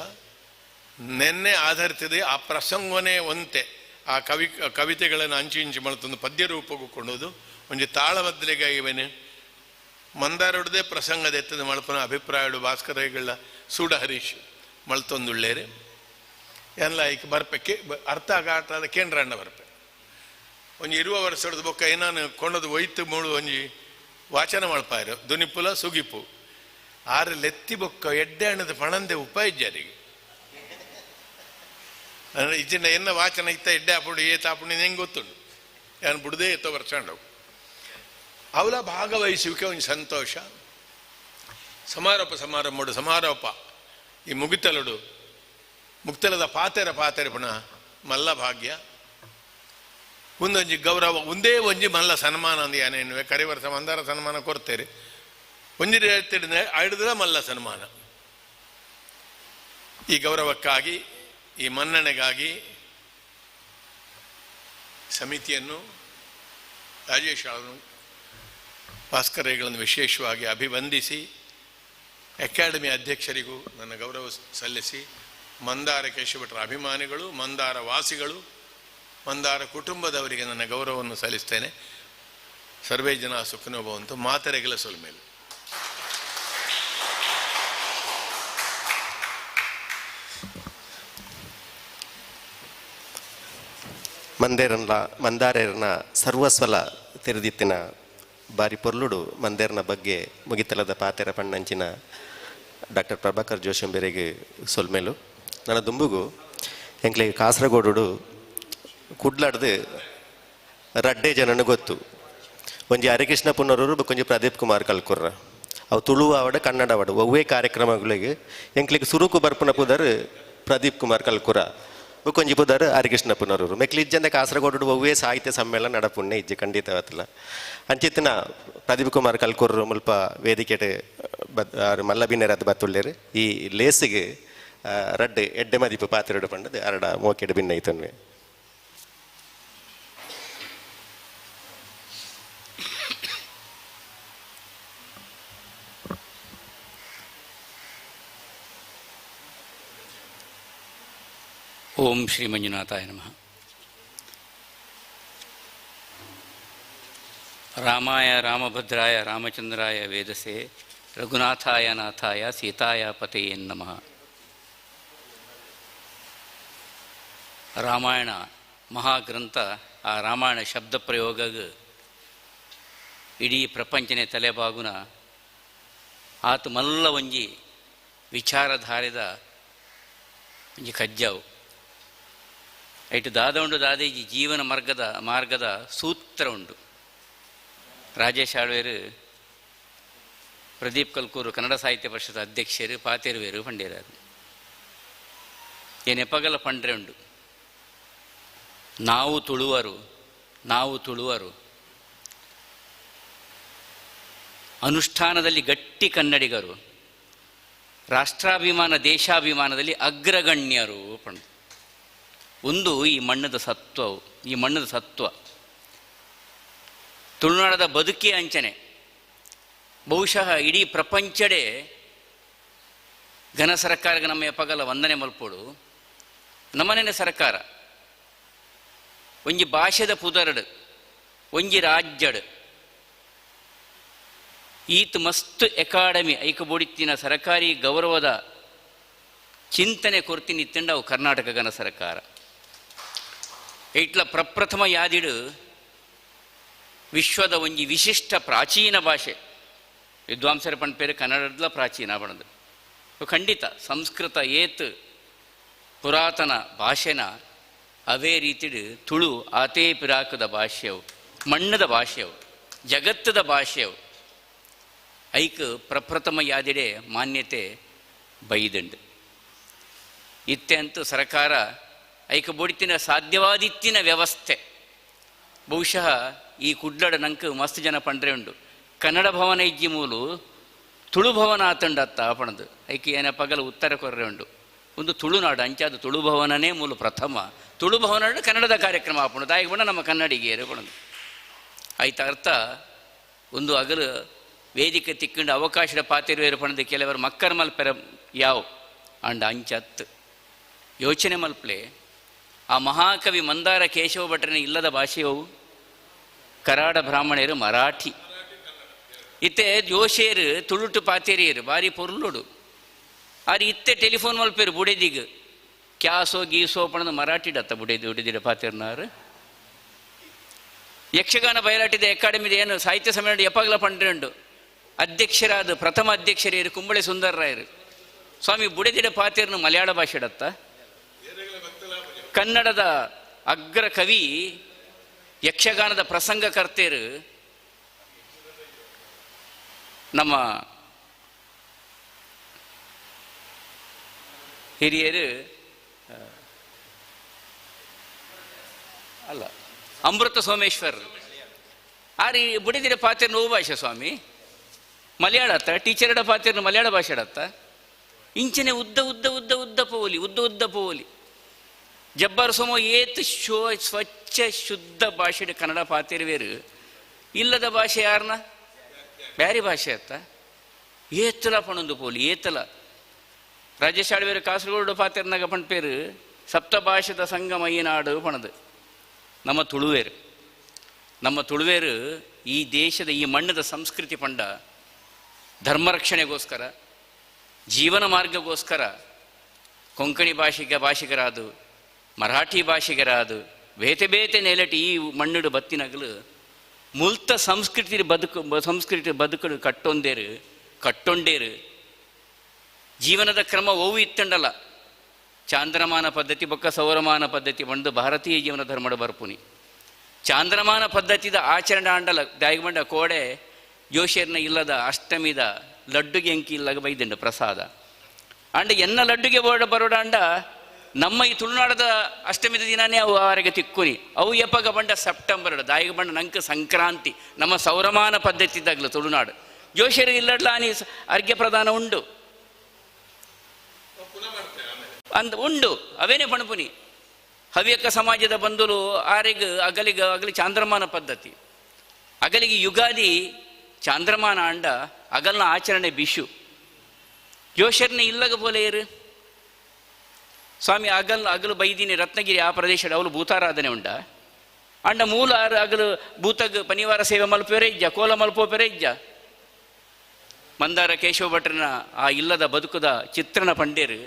ನೆನ್ನೆ ಆಧರಿಸಿದೆ ಆ ಪ್ರಸಂಗನೇ ಒಂತೆ ಆ ಕವಿತೆಗಳನ್ನು ಅಂಚಿ ಇಂಚಿ ಮಳ್ತೊಂದು ಪದ್ಯ ರೂಪಕ್ಕೂ ಕೊಂಡೋದು ಒಂಜಿ ತಾಳಬದ್ರಿಗ ಇವನೇ ಮಂದಾರೊಡದೆ ಪ್ರಸಂಗದ ಎತ್ತದ ಮಳ್ಪನ ಅಭಿಪ್ರಾಯಡು ಭಾಸ್ಕರಗಳ ಸೂಡ ಹರೀಶ್ ಮಳ್ತೊಂದುಳ್ಳೇರೆ ಎಲ್ಲ ಈಗ ಬರ್ಪೆ ಕೆ ಅರ್ಥ ಆಗಾಟದ ಕೇಂದ್ರಣ್ಣ ಬರ್ಪೆ ಒಂಜಿ ಇರುವ ವರ್ಷದ ಬೊಕ್ಕ ಏನಾನು ಕೊಂಡದು ಒಯ್ತು ಮೂಳು ಒಂಜಿ ವಾಚನ ಮಳ್ಪಾಯರು ದುನಿಪುಲ ಸುಗಿಪು ಆರು ಲೆತ್ತಿ ಬೊಕ್ಕ ಎಡ್ಡೆ ಹಣದ ಪಣಂದೆ ಉಪಾಯ ಅಂದರೆ ಇಜ್ಜಿನ ಎನ್ನ ವಾಚನ ಇತ್ತ ಎಡ್ಡೆ ಆಪುಂಡು ಏತ ಆಪುಂಡು ಹೆಂಗೆ ಗೊತ್ತುಂಡು ನಾನು ಬುಡದೇ ಎತ್ತೋ ವರ್ಷಂಡವು ಅವಲ ಭಾಗವಹಿಸುವಿಕೆ ಒಂದು ಸಂತೋಷ. ಸಮಾರೋಪ ಸಮಾರಂಭಡು ಸಮಾರೋಪ ಈ ಮುಗಿತಲುಡು ಮುಕ್ತಲದ ಪಾತೆರ ಪಾತೆರ ಪುನಃ ಮಲ್ಲ ಭಾಗ್ಯ ಒಂದೊಂಜಿ ಗೌರವ ಒಂದೇ ಒಂಜಿ ಮಲ್ಲ ಸನ್ಮಾನ ಅಂದ ಏನೇನುವೆ ಕರಿವರ್ಷ ಮಂದಾರ ಸನ್ಮಾನ ಕೊಡ್ತೇರಿ ಒಂಜಿ ಐಡಿದ್ರ ಮಲ್ಲ ಸನ್ಮಾನ. ಈ ಗೌರವಕ್ಕಾಗಿ ಈ ಮನ್ನಣೆಗಾಗಿ ಸಮಿತಿಯನ್ನು ರಾಜೇಶ್ ಅವರನ್ನು ಭಾಸ್ಕರಗಳನ್ನು ವಿಶೇಷವಾಗಿ ಅಭಿವಂದಿಸಿ ಅಕಾಡೆಮಿ ಅಧ್ಯಕ್ಷರಿಗೂ ನನ್ನ ಗೌರವ ಸಲ್ಲಿಸಿ ಮಂದಾರ ಕೇಶವ ಭಟ್ರ ಅಭಿಮಾನಿಗಳು ಮಂದಾರ ವಾಸಿಗಳು ಮಂದಾರ ಕುಟುಂಬದವರಿಗೆ ನನ್ನ ಗೌರವವನ್ನು ಸಲ್ಲಿಸ್ತೇನೆ. ಸರ್ವೇ ಜನ ಸುಖಿನೋ ಭವಂತು. ಮಾತರೆಗೆಲ್ಲ ಸೊಲ್ಮೇಲೆ. ಮಂದಾರೇರನ ಸರ್ವಸ್ವಲ ತೆರೆದಿತ್ತಿನ ಬಾರಿ ಪೊರ್ಲುಡು ಮಂದೇರ್ನ ಬಗ್ಗೆ ಮುಗಿತಲದ ಪಾತೆರ ಪಣ್ಣಂಚಿನ ಡಾಕ್ಟರ್ ಪ್ರಭಾಕರ್ ಜೋಶಂಬೇರಿಗೆ ಸೊಲ್ಮೇಲು. ನನ್ನ ದುಂಬುಗು ಎಂಕ್ಲೆ ಕಾಸರಗೋಡು ಕುಡ್ಲಾಡ್ದು ರಡ್ಡೆ ಜನನು ಗೊತ್ತು. ಒಂಜಿ ಹರಿಕೃಷ್ಣ ಪುನರೂರು ಬೊಕ್ಕೊಂಜಿ ಪ್ರದೀಪ್ ಕುಮಾರ್ ಕಲ್ಕುರ್ರ ಅವು ತುಳು ಆವಡ ಕನ್ನಡ ಆವಡ ಒವ್ವೇ ಕಾರ್ಯಕ್ರಮಗಳಿಗೆ ಎಂಕ್ಲೆಗ್ ಸುರುಕು ಬರ್ಪುನ ಪುದರ್ ಪ್ರದೀಪ್ ಕುಮಾರ್ ಕಲ್ಕುರ. ಬುಕ್ಕೊಂಜಿ ಪುದರ್ ಹರಿಕೃಷ್ಣ ಪುನರೂರು. ಮೆಕ್ಲು ಇಜ್ಜಂದೆ ಕಾಸರಗೋಡು ಒವ್ವೇ ಸಾಹಿತ್ಯ ಸಮ್ಮೇಳನ ನಡಪುಣ್ಣೆ ಇಜ್ಜಿ ಖಂಡಿತವಾತಲ. ಅಂಚಿತ್ತಿನ ಪ್ರದೀಪ್ ಕುಮಾರ್ ಕಲ್ಕೂರು ಮುಲ್ಪ ವೇದಿಕೆಟ್ ಮಲ್ಲ ಬಿನ್ನೆರಾದ್ ಬತ್ತುಳ್ಳೇರು. ಈ ಲೇಸಿಗೆ ರಡ್ಡ್ ಎಡ್ಡೆ ಮದಿಪು ಪಾತ್ರೆಡು ಪಂಡದು ಅರಡ ಮೋಕೆಡ್ ಬಿನ್ನ ಐತನ್ವೆ. ಓಂ ಶ್ರೀ ಮಂಜುನಾಥಾಯ ನಮಃ. ರಾಮಾಯ ರಾಮಭದ್ರಾಯ ರಾಮಚಂದ್ರಾಯ ವೇದಸೆ ರಘುನಾಥಾಯ ನಾಥಾಯ ಸೀತಾಯ ಪತೆಯೇ ನಮಃ. ರಾಮಾಯಣ ಮಹಾಗ್ರಂಥ, ಆ ರಾಮಾಯಣ ಶಬ್ದ ಪ್ರಯೋಗ ಇಡೀ ಪ್ರಪಂಚನೇ ತಲೆಬಾಗುನ ಆತ ಮಲ್ಲ ಒಂಜಿ ವಿಚಾರಧಾರೆದ ಒಂಜಿ ಕಜ್ಜಾವು. ಐಟು ದಾದ ಉಂಡು ದಾದೇಜಿ ಜೀವನ ಮಾರ್ಗದ ಸೂತ್ರ ಉಂಡು. ರಾಜೇಶ್ ಆಳ್ವೇರು ಪ್ರದೀಪ್ ಕಲ್ಕೂರು ಕನ್ನಡ ಸಾಹಿತ್ಯ ಪರಿಷತ್ ಅಧ್ಯಕ್ಷರು ಪಾತೇರುವೇರು ಪಂಡೇರಾರು ಏನೆಪಗಲ ಪಂಡ್ರೆ ಉಂಡು. ನಾವು ತುಳುವರು, ನಾವು ತುಳುವರು ಅನುಷ್ಠಾನದಲ್ಲಿ ಗಟ್ಟಿ ಕನ್ನಡಿಗರು, ರಾಷ್ಟ್ರಾಭಿಮಾನ ದೇಶಾಭಿಮಾನದಲ್ಲಿ ಅಗ್ರಗಣ್ಯರು ಪಂಡು. ಒಂದು ಈ ಮಣ್ಣದ ಸತ್ವವು, ಈ ಮಣ್ಣದ ಸತ್ವ ತುಳುನಾಡದ ಬದುಕಿ ಅಂಚನೆ. ಬಹುಶಃ ಇಡೀ ಪ್ರಪಂಚಡೇ ಘನ ಸರ್ಕಾರಕ್ಕೆ ನಮ್ಮ ಎಪಗಲ ವಂದನೆ ಮಲ್ಪೋಡು. ನಮ್ಮನೇನೆ ಸರ್ಕಾರ ಒಂಜಿ ಭಾಷೆದ ಪುದರಡು, ಒಂಜಿ ರಾಜ್ಯಡು ಈತ ಮಸ್ತ್ ಅಕಾಡೆಮಿ ಐಕ ಬೋಡಿತ್ತಿನ ಸರಕಾರಿ ಗೌರವದ ಚಿಂತನೆ ಕೊರ್ತೀನಿ ಇತ್ತಂಡ ಅವು ಕರ್ನಾಟಕ ಘನ ಸರ್ಕಾರ. ಇಟ್ಲ ಪ್ರಪ್ರಥಮ ಯಾದಿಡು ವಿಶ್ವದ ಒಂಜಿ ವಿಶಿಷ್ಟ ಪ್ರಾಚೀನ ಭಾಷೆ. ವಿದ್ವಾಂಸರ ಪಂಡ್ಪೇರು ಕನ್ನಡದ ಪ್ರಾಚೀನ ಬಣದು. ಖಂಡಿತ ಸಂಸ್ಕೃತ ಏತ್ ಪುರಾತನ ಭಾಷೆನ ಅವೇ ರೀತಿಡು ತುಳು ಆತೇ ಪಿರಾಕದ ಭಾಷೆಯವು, ಮಣ್ಣದ ಭಾಷೆಯವು, ಜಗತ್ತದ ಭಾಷೆಯವು. ಐಕ್ ಪ್ರಪ್ರಥಮ ಯಾದಿಡೆ ಮಾನ್ಯತೆ ಬೈದಂಡು. ಇತ್ತೆ ಅಂತೂ ಸರ್ಕಾರ ಐಕ ಬೋಡಿತಿನ ಸಾಧ್ಯವಾದಿತ್ತಿನ ವ್ಯವಸ್ಥೆ. ಬಹುಶಃ ಈ ಕುಡ್ಲಡ ನಂಗೆ ಮಸ್ತ್ ಜನ ಪಂಡ್ರೆ ಉಂಡು. ಕನ್ನಡ ಭವನ ಇಜ್ಜಿ ಮೂಲು ತುಳು ಭವನ ಆತಂಡತ್ತ ಪಣದು. ಐಕೆ ಏನ ಪಗಲ ಉತ್ತರ ಕೊರ್ರೆ ಉಂಡು. ಒಂದು ತುಳುನಾಡು ಅಂಚಾದ ತುಳು ಭವನನೇ ಮೂಲು ಪ್ರಥಮ. ತುಳು ಭವನ ಕನ್ನಡದ ಕಾರ್ಯಕ್ರಮ ಆಪಣು ತಾಯಿಗೆ ಬಣ್ಣ ನಮ್ಮ ಕನ್ನಡಿಗೇರು ಪಣದು. ಆಯ್ತ ಅರ್ಥ ಒಂದು ಅಗಲು ವೇದಿಕೆ ತಿಕ್ಕೊಂಡು ಅವಕಾಶದ ಪಾತಿರುವೇರು ಪಣದು ಕೆಲವರು ಮಕ್ಕರ ಮಲ್ಪೆರ ಯಾವ ಅಂಡ ಅಂಚತ್ತು ಯೋಚನೆ ಮಲ್ಪ್ಲೆ. ಆ ಮಹಾಕವಿ ಮಂದಾರ ಕೇಶವ ಭಟ್ರನ ಇಲ್ಲದ ಭಾಷೆಯವು ಕರಾಡ ಬ್ರಾಹ್ಮಣರು ಮರಾಠಿ. ಇತ್ತೆ ಜೋಶೇರು ತುಳುಟು ಪಾತೇರಿಯರು ಭಾರಿ ಪೊರ್ಲುಡು. ಆರು ಇತ್ತೆ ಟೆಲಿಫೋನ್ ಮಲ್ಪೇರು ಬುಡೆದಿಗ್ ಕ್ಯಾಸೋ ಗೀಸೋ ಪಣದ ಮರಾಠಿಡತ್ತ ಬುಡೆದಿ ಉಡಿದಿಡ ಪಾತೇರ್ನಾರು. ಯಕ್ಷಗಾನ ಬಯಲಾಟಿದ ಅಕಾಡೆಮಿದ ಏನು ಸಾಹಿತ್ಯ ಸಮ್ಮೇಳನ ಎಪ್ಪಾಗಲ ಪಂಡ್ರೆ ಅಧ್ಯಕ್ಷರಾದ ಪ್ರಥಮ ಅಧ್ಯಕ್ಷರೇರು ಕುಂಬಳೆ ಸುಂದರರಾಯರು. ಸ್ವಾಮಿ ಬುಡೆದಿಡ ಪಾತೇರ್ನು ಮಲಯಾಳ ಭಾಷೆಡತ್ತ. ಕನ್ನಡದ ಅಗ್ರ ಕವಿ ಯಕ್ಷಗಾನದ ಪ್ರಸಂಗಕರ್ತೇರು ನಮ್ಮ ಹಿರಿಯರು ಅಲ್ಲ ಅಮೃತ ಸೋಮೇಶ್ವರ್. ಆರಿ ಬುಡಿದಿರ ಪಾತ್ರೆ ನೋವು ಭಾಷೆ ಸ್ವಾಮಿ ಮಲಯಾಳ ಅತ್ತ ಟೀಚರ್ಡ ಪಾತ್ರೆ ಮಲಯಾಳ ಭಾಷೆ ಅತ್ತ. ಇಂಚನೆ ಉದ್ದ ಉದ್ದ ಉದ್ದ ಉದ್ದ ಪೋಲಿ ಉದ್ದ ಉದ್ದ ಪೋಲಿ ಜಬ್ಬಾರ್ ಸೋಮ ಏತ್ ಶೋ ಸ್ವಚ್ಛ ಶುದ್ಧ ಭಾಷೆ ಕನ್ನಡ ಪಾತಿರುವೇರು. ಇಲ್ಲದ ಭಾಷೆ ಯಾರನ್ನ ಬ್ಯಾರಿ ಭಾಷೆ ಅತ್ತ. ಏತಲ ಪಣೊಂದು ಪೋಲಿ ಏತಲ. ರಾಜೇಶ್ ಆಳ್ವೇರು ಕಾಸರಗೋಡು ಪಾತಿರ್ನಾಗ ಪಣ್ಪೇರು ಸಪ್ತ ಭಾಷೆದ ಸಂಗಮ ಈ ನಾಡು ಪಣದು. ನಮ್ಮ ತುಳುವೇರು, ನಮ್ಮ ತುಳುವೇರು ಈ ದೇಶದ ಈ ಮಣ್ಣದ ಸಂಸ್ಕೃತಿ ಪಂಡ ಧರ್ಮ ರಕ್ಷಣೆಗೋಸ್ಕರ ಜೀವನ ಮಾರ್ಗಗೋಸ್ಕರ ಕೊಂಕಣಿ ಭಾಷಿಗರಾದು ಮರಾಠಿ ಭಾಷಿಗರಾದು ಬೇತೆ ಬೇತೆ ನೆಲಟಿ ಈ ಮಣ್ಣುಡು ಬತ್ತಿನಗಲು ಮುಲ್ತ ಸಂಸ್ಕೃತಿ ಬದುಕು ಸಂಸ್ಕೃತಿ ಬದುಕಡು ಕಟ್ಟೊಂದೇರು ಕಟ್ಟೊಂಡೇರು. ಜೀವನದ ಕ್ರಮ ಒವು ಇತ್ತಂಡಲ್ಲ. ಚಾಂದ್ರಮಾನ ಪದ್ಧತಿ ಬೊಕ್ಕ ಸೌರಮಾನ ಪದ್ಧತಿ ಬಂದು ಭಾರತೀಯ ಜೀವನ ಧರ್ಮದ ಬರ್ಪುನಿ. ಚಾಂದ್ರಮಾನ ಪದ್ಧತಿದ ಆಚರಣೆ ಆಂಡಲ ದಾಯಿಗಮಂಡ ಕೋಡೆ ಜೋಶಿಯರ್ನ ಇಲ್ಲದ ಅಷ್ಟಮಿದ ಲಡ್ಡುಗೆ ಅಂಕಿ ಇಲ್ಲಗ ಬೈದಂಡು ಪ್ರಸಾದ ಅಂಡ ಎನ್ನ ಲಡ್ಡುಗೆ ಬೋಡ ಬರೋಡ ಅಂಡ ನಮ್ಮ ಈ ತುಳುನಾಡದ ಅಷ್ಟಮಿದ ದಿನನೇ ಅವು ಆರಿಗೆ ತಿಕ್ಕುನಿ. ಅವು ಎಪ್ಪಗ ಬಂಡ ಸೆಪ್ಟೆಂಬರ್ ದಾಯಿಗ ಬಂಡ ನಂಗೆ ಸಂಕ್ರಾಂತಿ ನಮ್ಮ ಸೌರಮಾನ ಪದ್ಧತಿ ಇದ್ದಾಗಲೂ ತುಳುನಾಡು ಜೋಶಿಯರು ಇಲ್ಲಡ್ಲ ಆನಿ ಅರ್ಘ್ಯ ಪ್ರದಾನ ಉಂಡು ಅಂದ ಉಂಡು ಅವೇನೇ ಪಣಪುನಿ. ಹವ್ಯಕ ಸಮಾಜದ ಬಂಧುಲು ಆರಿಗೆ ಅಗಲಿಗ ಅಗಲಿ ಚಾಂದ್ರಮಾನ ಪದ್ಧತಿ, ಅಗಲಿಗೆ ಯುಗಾದಿ ಚಾಂದ್ರಮಾನ ಅಂಡ ಅಗಲ್ನ ಆಚರಣೆ ಬಿಶು. ಜೋಶರ್ನ ಇಲ್ಲಗ ಬೋಲೆಯರು ಸ್ವಾಮಿ ಅಗಲ್ ಅಗಲು ಬೈದಿನಿ ರತ್ನಗಿರಿ ಆ ಪ್ರದೇಶದ ಅವಳು ಭೂತಾರಾಧನೆ ಉಂಡ ಅಂಡ ಮೂಲ ಆರು ಅಗಲು ಭೂತಗ್ ಪನಿವಾರ ಸೇವೆ ಮಲ್ಪೇರೆ ಇಜ್ಜ ಕೋಲ ಮಲ್ಪೋಪೆರೆ ಇಜ್ಜ. ಮಂದಾರ ಕೇಶವ ಭಟ್ರನ ಆ ಇಲ್ಲದ ಬದುಕುದ ಚಿತ್ರಣ ಪಂಡೇರು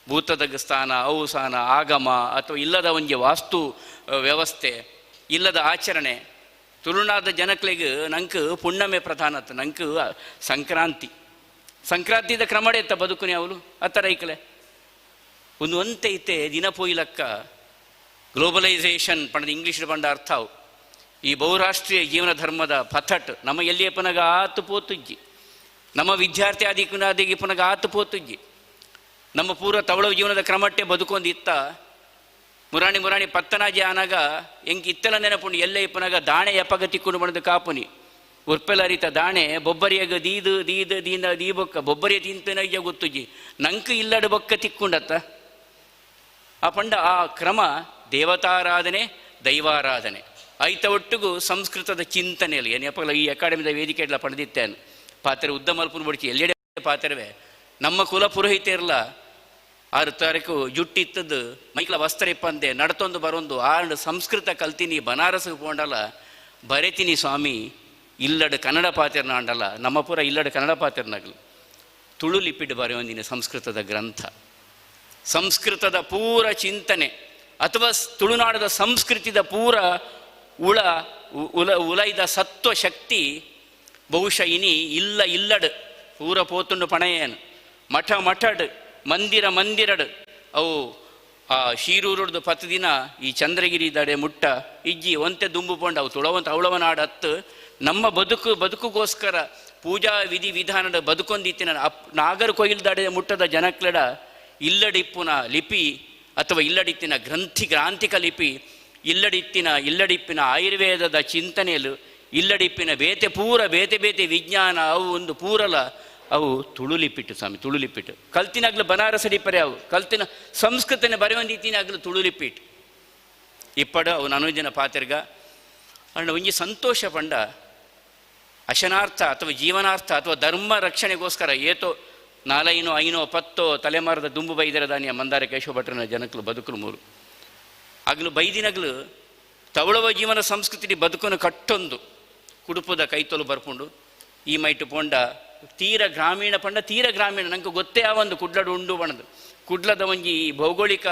ಭೂತದ ಸ್ಥಾನ ಔಸಾನ ಆಗಮ ಅಥವಾ ಇಲ್ಲದ ಒಂಜಿ ವಾಸ್ತು ವ್ಯವಸ್ಥೆ ಇಲ್ಲದ ಆಚರಣೆ. ತುಳುನಾದ ಜನಕ್ಲೆಗ್ ನಂಕ್ ಪುಣ್ಣಮೆ ಪ್ರಧಾನತ್ ನಂಕ್ ಸಂಕ್ರಾಂತಿ ಸಂಕ್ರಾಂತಿದ ಕ್ರಮಡೆ ಎತ್ತ ಬದುಕುನಿ ಅವಳು ಅತ್ತರ ಐಕಲೆ ಒಂದು ಒಂತೆ ಇತ್ತೆ ದಿನ ಪೋಯಿಲಕ್ಕ ಗ್ಲೋಬಲೈಸೇಷನ್ ಪಂಡದ ಇಂಗ್ಲೀಷ್ ಪಂಡ ಅರ್ಥ ಅವು. ಈ ಬಹುರಾಷ್ಟ್ರೀಯ ಜೀವನ ಧರ್ಮದ ಪಥಟ್ ನಮ್ಮ ಎಲ್ಲಿಯ ಪುನಗ ಆತು ಪೋತುಜ್ಜಿ, ನಮ್ಮ ವಿದ್ಯಾರ್ಥಿ ಆದಿ ಪುನಗ ಆತು ಪೋತುಜ್ಜಿ, ನಮ್ಮ ಪೂರ್ವ ತವಳವ ಜೀವನದ ಕ್ರಮಟ್ಟೆ ಬದುಕೊಂದು ಇತ್ತ. ಮುರಾಣಿ ಮುರಾಣಿ ಪತ್ತನಾಜಿ ಆನಾಗ ಎಂಕ್ ಇತ್ತಲ ನೆನಪುಂಡು ಎಲ್ಲೆ ಇಪ್ಪನಾಗ ದಾಣೆ ಎಪ್ಪಗ ತಿಕ್ಕೊಂಡು ಬಣದ ಕಾಪುನಿ ಉರ್ಪೆಲ ಅರಿತ ದಾಣೆ ಬೊಬ್ಬರಿಯಾಗ ದೀದು ದೀದು ದೀನ ದೀ ಬೊಕ್ಕ ಬೊಬ್ಬರಿಯ ತಿಂತನ ಗೊತ್ತುಜ್ಜಿ ನಂಕ್ ಇಲ್ಲಡು ಬೊಕ್ಕ ತಿಕ್ಕೊಂಡತ್ತ. ಆ ಪಂಡ ಆ ಕ್ರಮ ದೇವತಾರಾಧನೆ ದೈವಾರಾಧನೆ ಐತ ಒಟ್ಟಿಗೂ ಸಂಸ್ಕೃತದ ಚಿಂತನೆಯಲ್ಲಿ ಏನಪ್ಪಲ್ಲ ಈ ಅಕಾಡೆಮಿದ ವೇದಿಕೆ ಎಲ್ಲ ಪಡೆದಿತ್ತೇನು ಪಾತ್ರೆ ಉದ್ದ ಮಲ್ಪುನ ಬಡಿಚಿ ಎಲ್ಲೆಡೆ ಪಾತ್ರವೇ ನಮ್ಮ ಕುಲ ಪುರೋಹಿತ ಇರಲ್ಲ 6 ತಾರೀಕು ಜುಟ್ಟಿತ್ತದ್ದು ಮೈಕ್ಲ ವಸ್ತ್ರ ಇಪ್ಪಂದೆ ನಡತೊಂದು ಬರೊಂದು ಆರು ಸಂಸ್ಕೃತ ಕಲ್ತೀನಿ ಬನಾರಸ್ಗೆ ಪೋಂಡಲ್ಲ ಬರೆತೀನಿ ಸ್ವಾಮಿ ಇಲ್ಲಡು ಕನ್ನಡ ಪಾತ್ರನ ಅಂಡಲ್ಲ ನಮ್ಮ ಪೂರ ಇಲ್ಲಡು ಕನ್ನಡ ಪಾತ್ರನಾಗಲು ತುಳು ಲಿಪಿಡ್ ಬರೆಯೊಂದಿನ ಸಂಸ್ಕೃತದ ಗ್ರಂಥ ಸಂಸ್ಕೃತದ ಪೂರ ಚಿಂತನೆ ಅಥವಾ ತುಳುನಾಡದ ಸಂಸ್ಕೃತಿದ ಪೂರ ಉಳ ಉಲ ಉಲೈದ ಸತ್ವ ಶಕ್ತಿ ಬಹುಶಃ ಇನಿ ಇಲ್ಲ ಇಲ್ಲಡು ಪೂರ ಪೋತುಂಡು ಪಣಯೇನು ಮಠ ಮಠಡ್ ಮಂದಿರ ಮಂದಿರಡ್ ಅವು ಆ ಶೀರೂರುಡ್ದು 10 ದಿನ ಈ ಚಂದ್ರಗಿರಿ ದಡೆ ಮುಟ್ಟ ಇಜ್ಜಿ ಒಂತೆ ದುಂಬು ಪೋಂಡು ಅವು ತುಳವಂತ ಅವಳವನಾಡು ಹತ್ತು ನಮ್ಮ ಬದುಕು ಬದುಕುಗೋಸ್ಕರ ಪೂಜಾ ವಿಧಿ ವಿಧಾನದ ಬದುಕೊಂದಿತ್ತಿನ ಅಪ್ ನಾಗರ ಕೊಯ್ಲ್ ದಡೆ ಮುಟ್ಟದ ಜನಕ್ಲೆಡ ಇಲ್ಲಡಿಪ್ಪುನ ಲಿಪಿ ಅಥವಾ ಇಲ್ಲಡಿತ್ತಿನ ಗ್ರಾಂಥಿಕ ಲಿಪಿ ಇಲ್ಲಡಿತ್ತಿನ ಇಲ್ಲಡಿಪ್ಪಿನ ಆಯುರ್ವೇದದ ಚಿಂತನೆಯಲು ಇಲ್ಲಡಿಪ್ಪಿನ ಬೇತೆ ಪೂರ ಬೇತೆ ಬೇತೆ ವಿಜ್ಞಾನ ಅವು ಒಂದು ಪೂರಲ ಅವು ತುಳುಲಿಪಿಟ್ಟು ಸ್ವಾಮಿ ತುಳುಲಿಪಿಟ್ಟು ಕಲ್ತಿನಾಗ್ಲು ಬನಾರಸಡಿಪರೆ ಅವು ಕಲ್ತಿನ ಸಂಸ್ಕೃತನೆ ಬರೆಯೊಂದಿತ್ತಿನಾಗ್ಲು ತುಳುಲಿಪಿಟ್ಟು ಇಪ್ಪಡು ಅವು ನನೋಜನ ಪಾತಿರ್ಗ ಅಂಡ ಒಂಜಿ ಸಂತೋಷ ಪಂಡ ಅಶನಾರ್ಥ ಅಥವಾ ಜೀವನಾರ್ಥ ಅಥವಾ ಧರ್ಮ ರಕ್ಷಣೆಗೋಸ್ಕರ ಏತೋ 4 5 10 ತಲೆಮಾರದ ದುಂಬು ಬೈದರ ದಾನಿಯ ಮಂದಾರ ಕೇಶವ ಭಟ್ರನ ಜನಕ್ಲು ಬದುಕಲು ಮೂರು ಆಗಲು ಬೈದಿನಗ್ಲು ತವಳವ ಜೀವನ ಸಂಸ್ಕೃತಿ ಬದುಕನ್ನು ಕಟ್ಟೊಂದು ಕುಡುಪದ ಕೈತೊಲು ಬರ್ಪುಂಡು ಈ ಮೈಟು ಪೋಂಡ ತೀರ ಗ್ರಾಮೀಣ ಪಂಡ ತೀರ ಗ್ರಾಮೀಣ ನಂಗೆ ಗೊತ್ತೇ ಆ ಒಂದು ಕುಡ್ಲಡು ಉಂಡು ಬಣದು ಕುಡ್ಲದ ಒಂಜಿ ಭೌಗೋಳಿಕ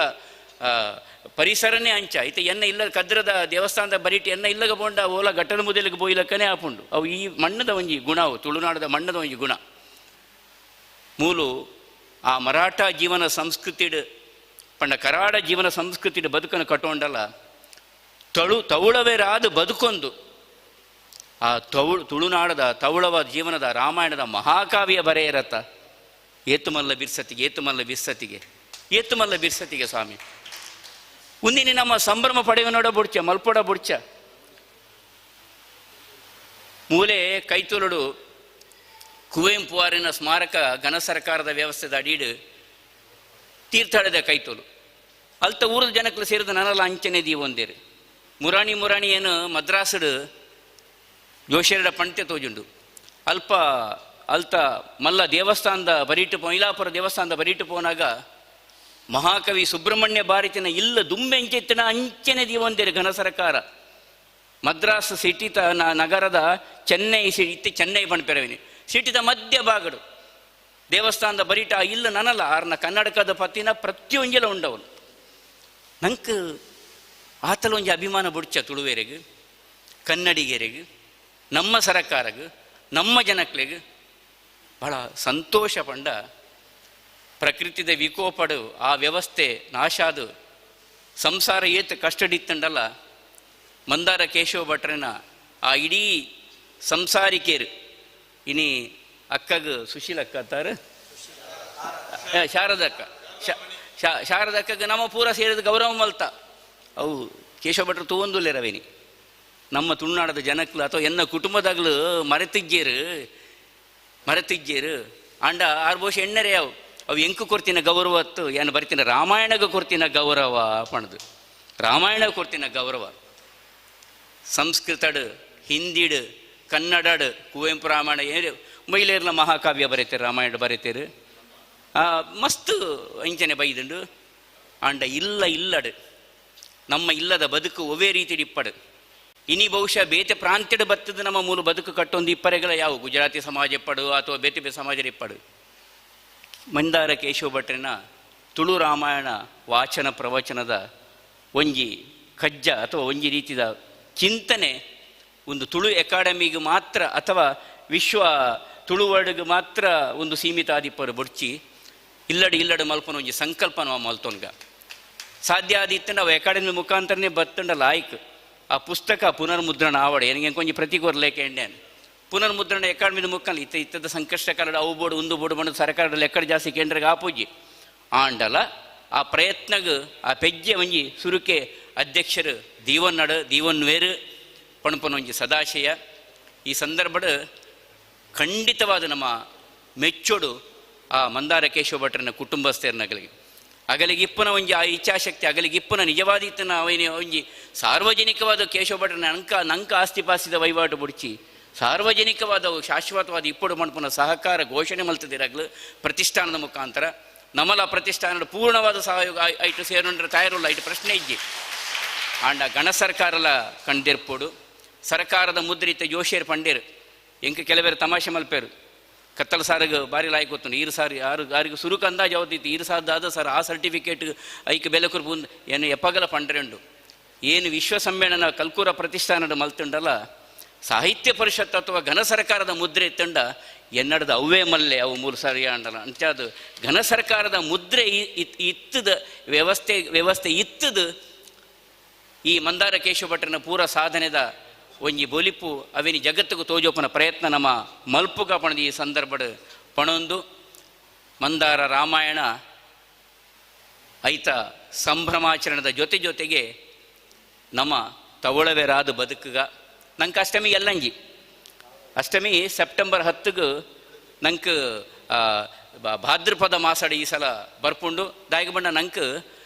ಪರಿಸರನೇ ಅಂಚ ಐತೆ ಎನ್ನ ಇಲ್ಲ ಕದ್ರದ ದೇವಸ್ಥಾನದ ಬರಿಟಿ ಎನ್ನ ಇಲ್ಲಗ ಪೋಂಡ ಓಲ ಘಟ್ಟದ ಮುದಲಿಗೆ ಬೋಯ್ಲಕ್ಕನೇ ಆಪುಂಡು ಅವು ಈ ಮಣ್ಣದ ಒಂಜಿ ಗುಣ ಅವು ತುಳುನಾಡದ ಮಣ್ಣದ ಒಂಜಿ ಗುಣ ಮೂಲು ಆ ಮರಾಠ ಜೀವನ ಸಂಸ್ಕೃತಿಡ್ ಪಂಡ ಕರಾಡ ಜೀವನ ಸಂಸ್ಕೃತಿಡ್ ಬದುಕನ್ನು ಕಟ್ಟೋಂಡಲ್ಲ ತೌಳವೇರಾದ ಬದುಕೊಂದು ಆ ತುಳುನಾಡದ ತೌಳವ ಜೀವನದ ರಾಮಾಯಣದ ಮಹಾಕಾವ್ಯ ಬರೆಯರತ್ತ ಏತುಮಲ್ಲ ಬಿರ್ಸತಿಗೆ ಏತುಮಲ್ಲ ಬಿರ್ಸತಿಗೆ ಏತುಮಲ್ಲ ಬಿರ್ಸತಿಗೆ ಸ್ವಾಮಿ ಉಂದಿನಿ ನಮ್ಮ ಸಂಭ್ರಮ ಪಡೆಯುವ ನೋಡ ಬುಡ್ಚ ಮಲ್ಪೊಡ ಬುಡ್ಚ ಮೂಲೆ ಕೈತೊಲುಡು ಕುವೆಂಪು ಅವರಿನ ಸ್ಮಾರಕ ಘನ ಸರ್ಕಾರದ ವ್ಯವಸ್ಥೆದ ಅಡಿಡು ತೀರ್ಥಹಳ್ಳಿದ ಕೈತೋಲು ಅಲ್ತ ಊರದ ಜನಕ್ಕಲು ಸೇರಿದ ನನಲ ಅಂಚನೆ ದೀವೊಂದೇರು ಮುರಾಣಿ ಮುರಾಣಿ ಏನು ಮದ್ರಾಸುಡು ಜೋಶಿಯರ ಪಂತೆ ತೋಜುಂಡು ಅಲ್ಪ ಅಲ್ತ ಮಲ್ಲ ದೇವಸ್ಥಾನದ ಬರೀಟು ಮೈಲಾಪುರ ದೇವಸ್ಥಾನದ ಬರೀಟು ಪೋನಾಗ ಮಹಾಕವಿ ಸುಬ್ರಹ್ಮಣ್ಯ ಭಾರತಿನ ಇಲ್ಲ ದುಂಬೆ ಅಂಚೆತ್ತಿನ ಅಂಚನೆ ದೀವೊಂದೇರು ಘನ ಸರ್ಕಾರ ಮದ್ರಾಸ್ ಸಿಟಿತ ನಗರದ ಚೆನ್ನೈ ಇತ್ತು ಚೆನ್ನೈ ಪಣಪೆರವಿನಿ ಸಿಟಿದ ಮಧ್ಯ ಭಾಗಡು ದೇವಸ್ಥಾನದ ಬರೀಟ ಇಲ್ಲ ನನಲ್ಲ ಆರ್ನ ಕನ್ನಡಕದ ಪತ್ತಿನ ಪ್ರತಿಯೊಂಜಿಲ ಉಂಡವನು ನಂಗೆ ಆತಲ ಒಂಜಿ ಅಭಿಮಾನ ಬುಡ್ಚ ತುಳುವೇರೆಗ್ ಕನ್ನಡಿಗರಿಗೆ ನಮ್ಮ ಸರಕಾರಗ್ ನಮ್ಮ ಜನಕ್ಲೆಗ್ ಬಹಳ ಸಂತೋಷ ಪಂಡ ಪ್ರಕೃತಿದ ವಿಕೋಪಡು ಆ ವ್ಯವಸ್ಥೆ ನಾಶಾದು ಸಂಸಾರ ಏತ್ ಕಷ್ಟಡಿತ್ತಂಡಲ್ಲ ಮಂದಾರ ಕೇಶವ ಭಟ್ರನ ಆ ಇಡೀ ಸಂಸಾರಿಕೇರು ಇನಿ ಅಕ್ಕಗ ಸುಶೀಲ ಅಕ್ಕ ಅತ್ತಾರು ಶಾರದಕ್ಕ ಶಾರದಕ್ಕಗೆ ನಮ್ಮ ಪೂರ ಸೇರಿದ ಗೌರವ ಮಲ್ತ ಅವು ಕೇಶವ ಭಟ್ರು ತೂವೊಂದುಲ್ಲೇರವೇನಿ ನಮ್ಮ ತುಳುನಾಡದ ಜನಕ್ಲು ಅಥವಾ ಎನ್ನ ಕುಟುಂಬದಾಗ್ಲು ಮರೆತಿಜ್ಜೇರು ಮರೆತಿಜ್ಜೇರು ಆಂಡ ಆರು ಬಹುಶಃ ಎಣ್ಣರೆ ಅವು ಅವು ಎಂಕು ಕೊರ್ತಿನ ಗೌರವತ್ತು ಏನು ಬರ್ತಿನ ರಾಮಾಯಣಗ ಕೊರ್ತಿನ ಗೌರವ ಪಣದು ರಾಮಾಯಣ ಕೊರ್ತಿನ ಗೌರವ ಸಂಸ್ಕೃತಡು ಹಿಂದಿಡು ಕನ್ನಡಡು ಕುವೆಂಪು ರಾಮಾಯಣ ಏನು ಮಹಿಳೆಯರ್ನ ಮಹಾಕಾವ್ಯ ಬರೀತಾರೆ ರಾಮಾಯಣ ಬರೀತಾರೆ ಮಸ್ತ್ ಅಂಚನೆ ಬೈದುಂಡು ಆಂಡ ಇಲ್ಲ ಇಲ್ಲಡು ನಮ್ಮ ಇಲ್ಲದ ಬದುಕು ಒವೇ ರೀತಿ ಇಪ್ಪಡು ಇನಿ ಬಹುಶಃ ಬೇತೆ ಪ್ರಾಂತ್ಯಡು ಬತ್ತದ ನಮ್ಮ ಮೂಲ ಬದುಕು ಕಟ್ಟೊಂದು ಇಪ್ಪರೆಗಳ ಯಾವ ಗುಜರಾತಿ ಸಮಾಜ ಇಪ್ಪಡು ಅಥವಾ ಬೇತೆ ಬೇತೆ ಸಮಾಜ ಇಪ್ಪಡು. ಮಂದಾರ ಕೇಶವ ಭಟ್ರಿನ ತುಳು ರಾಮಾಯಣ ವಾಚನ ಪ್ರವಚನದ ಒಂಜಿ ಕಜ್ಜ ಅಥವಾ ಒಂಜಿ ರೀತಿಯ ಚಿಂತನೆ ಒಂದು ತುಳು ಅಕಾಡೆಮಿಗೆ ಮಾತ್ರ ಅಥವಾ ವಿಶ್ವ ತುಳುವರ್ಡ್ಗೆ ಮಾತ್ರ ಒಂದು ಸೀಮಿತ ಆದಿಪ್ಪರು ಬುಡ್ಚಿ ಇಲ್ಲಡು ಇಲ್ಲಡು ಮಲ್ಪನ ಒಂಜಿ ಸಂಕಲ್ಪ ನಾವು ಮಲ್ತೊನ್ಗ ಸಾಧ್ಯ ಆದಿತ್ತು ನಾವು ಅಕಾಡೆಮಿ ಮುಖಾಂತರನೇ ಬತ್ತಂಡ ಲಾಯ್ಕ್ ಆ ಪುಸ್ತಕ ಪುನರ್ಮುದ್ರಣ ಆವಡೆ ನನಗೆ ಕೊಂಚ ಪ್ರತಿ ಕೊರ್ಲೇಕೆ ಎಣ್ಣೆ ಪುನರ್ಮುದ್ರಣ ಅಕಾಡೆಮಿದ ಮುಖಾಂತರ ಇತ್ತ ಇತ್ತದ ಸಂಕಷ್ಟ ಕಾಲದ ಅವು ಬೋರ್ಡು ಒಂದು ಬೋರ್ಡು ಬಂದು ಸರ್ಕಾರದ ಲೆಕ್ಕಡ ಜಾಸ್ತಿ ಕೇಂದ್ರಗೆ ಆಪೂಜಿ ಆಂಡಲ ಆ ಪ್ರಯತ್ನಗ್ ಆ ಪೆಜ್ಜೆ ಒಂಜಿ ಸುರುಕೆ ಅಧ್ಯಕ್ಷರು ದೀವನ್ನಡು ದೀವನ್ವೇರು ಪಣಪನ ಒಂಜಿ ಸದಾಶಯ. ಈ ಸಂದರ್ಭಡ್ ಖಂಡಿತವಾದ ನಮ್ಮ ಮೆಚ್ಚೋಡು ಆ ಮಂದಾರ ಕೇಶವ ಭಟ್ರನ ಕುಟುಂಬಸ್ಥರನಗಲಿಗೆ ಅಗಲಿಗೆ ಇಪ್ಪನ ಒಂಜಿ ಆ ಇಚ್ಛಾಶಕ್ತಿ ಅಗಲಿಗೆ ಇಪ್ಪನ ನಿಜವಾದ ಇತ್ತನ ಅವನ ಒಂಜಿ ಸಾರ್ವಜನಿಕವಾದ ಕೇಶವ ಭಟ್ರನ ಅಂಕ ನಂಕ ಆಸ್ತಿ ಪಾಸ್ತಿದ ವಹಿವಾಟು ಬುಡ್ಚಿ ಸಾರ್ವಜನಿಕವಾದ ಶಾಶ್ವತವಾದ ಇಪ್ಪಡು ಮಣ್ಪುನ ಸಹಕಾರ ಘೋಷಣೆ ಮಲ್ತದಿರಗ್ಲು ಪ್ರತಿಷ್ಠಾನದ ಮುಖಾಂತರ ನಮಲ ಪ್ರತಿಷ್ಠಾನದ ಪೂರ್ಣವಾದ ಸಹಯೋಗ ಐಟು ಸೇರುಂಡ್ರೆ ತಾಯರುಲ್ಲ ಐಟು ಪ್ರಶ್ನೆ ಇಜ್ಜಿ. ಆಂಡ ಗಣ ಸರ್ಕಾರಲ ಕಂಡಿರ್ಪೋಡು ಸರ್ಕಾರದ ಮುದ್ರಿತ ಜೋಶಿಯರ್ ಪಂಡೇರು ಎಂಕ ಕೆಲವೇರು ತಮಾಷೆ ಮಲ್ಪೇರು ಕತ್ತಲ ಸಾರಿಗೆ ಬಾರಿ ಲಾಯ್ಕ್ ಗೊತ್ತು ಈರು ಸಾರಿ ಆರು ಆರಿಗೆ ಸುರುಕು ಅಂದಾಜು ಯಾವತ್ತಿತ್ತು ಈರು ಸಾರ್ದಾದ ಸರ್ ಆ ಸರ್ಟಿಫಿಕೇಟ್ ಐಕ್ ಬೆಲೆ ಕುರ್ಬು ಏನು ಎಪ್ಪಗಲ ಪಂಡ್ರೆಂಡು ಏನು ವಿಶ್ವ ಸಮ್ಮೇಳನ ಕಲ್ಕೂರ ಪ್ರತಿಷ್ಠಾನದ ಮಲ್ತುಂಡಲ್ಲ ಸಾಹಿತ್ಯ ಪರಿಷತ್ ಅಥವಾ ಘನ ಸರ್ಕಾರದ ಮುದ್ರೆ ಇತ್ತಂಡ ಎನ್ನಡದ ಅವೇ ಮಲ್ಲೆ ಅವು ಮೂರು ಸಾರಿ ಅಂಡಲ್ಲ ಅಂಚ ಅದು ಘನ ಸರ್ಕಾರದ ಮುದ್ರೆ ಇತ್ತದ ವ್ಯವಸ್ಥೆ ವ್ಯವಸ್ಥೆ ಇತ್ತದ ಈ ಮಂದಾರ ಕೇಶವ ಭಟ್ರನ ಪೂರ ಸಾಧನೆದ ಒಂಜಿ ಬೊಲಿಪು ಅವಿನಿ ಜಗತ್ತಿಗೂ ತೋಜೋಪನ ಪ್ರಯತ್ನ ನಮ್ಮ ಮಲ್ಪುಗ ಪಣದ ಈ ಸಂದರ್ಭಡ್ ಪಣೊಂದು ಮಂದಾರ ರಾಮಾಯಣ ಐತ ಸಂಭ್ರಮಾಚರಣದ ಜೊತೆ ಜೊತೆಗೆ ನಮ್ಮ ತವಳವೆರಾದ ಬದುಕುಗ. ನಂಗೆ ಅಷ್ಟಮಿ ಎಲ್ಲಂಜಿ ಅಷ್ಟಮಿ ಸೆಪ್ಟೆಂಬರ್ 10ಗೆ ನಂಗೆ ಭಾದ್ರಪದ ಮಾಸಡ ಈ ಸಲ ಬರ್ಪುಂಡು ದಾಯಿಗೆ ಬಣ್ಣ ನಂಗೆ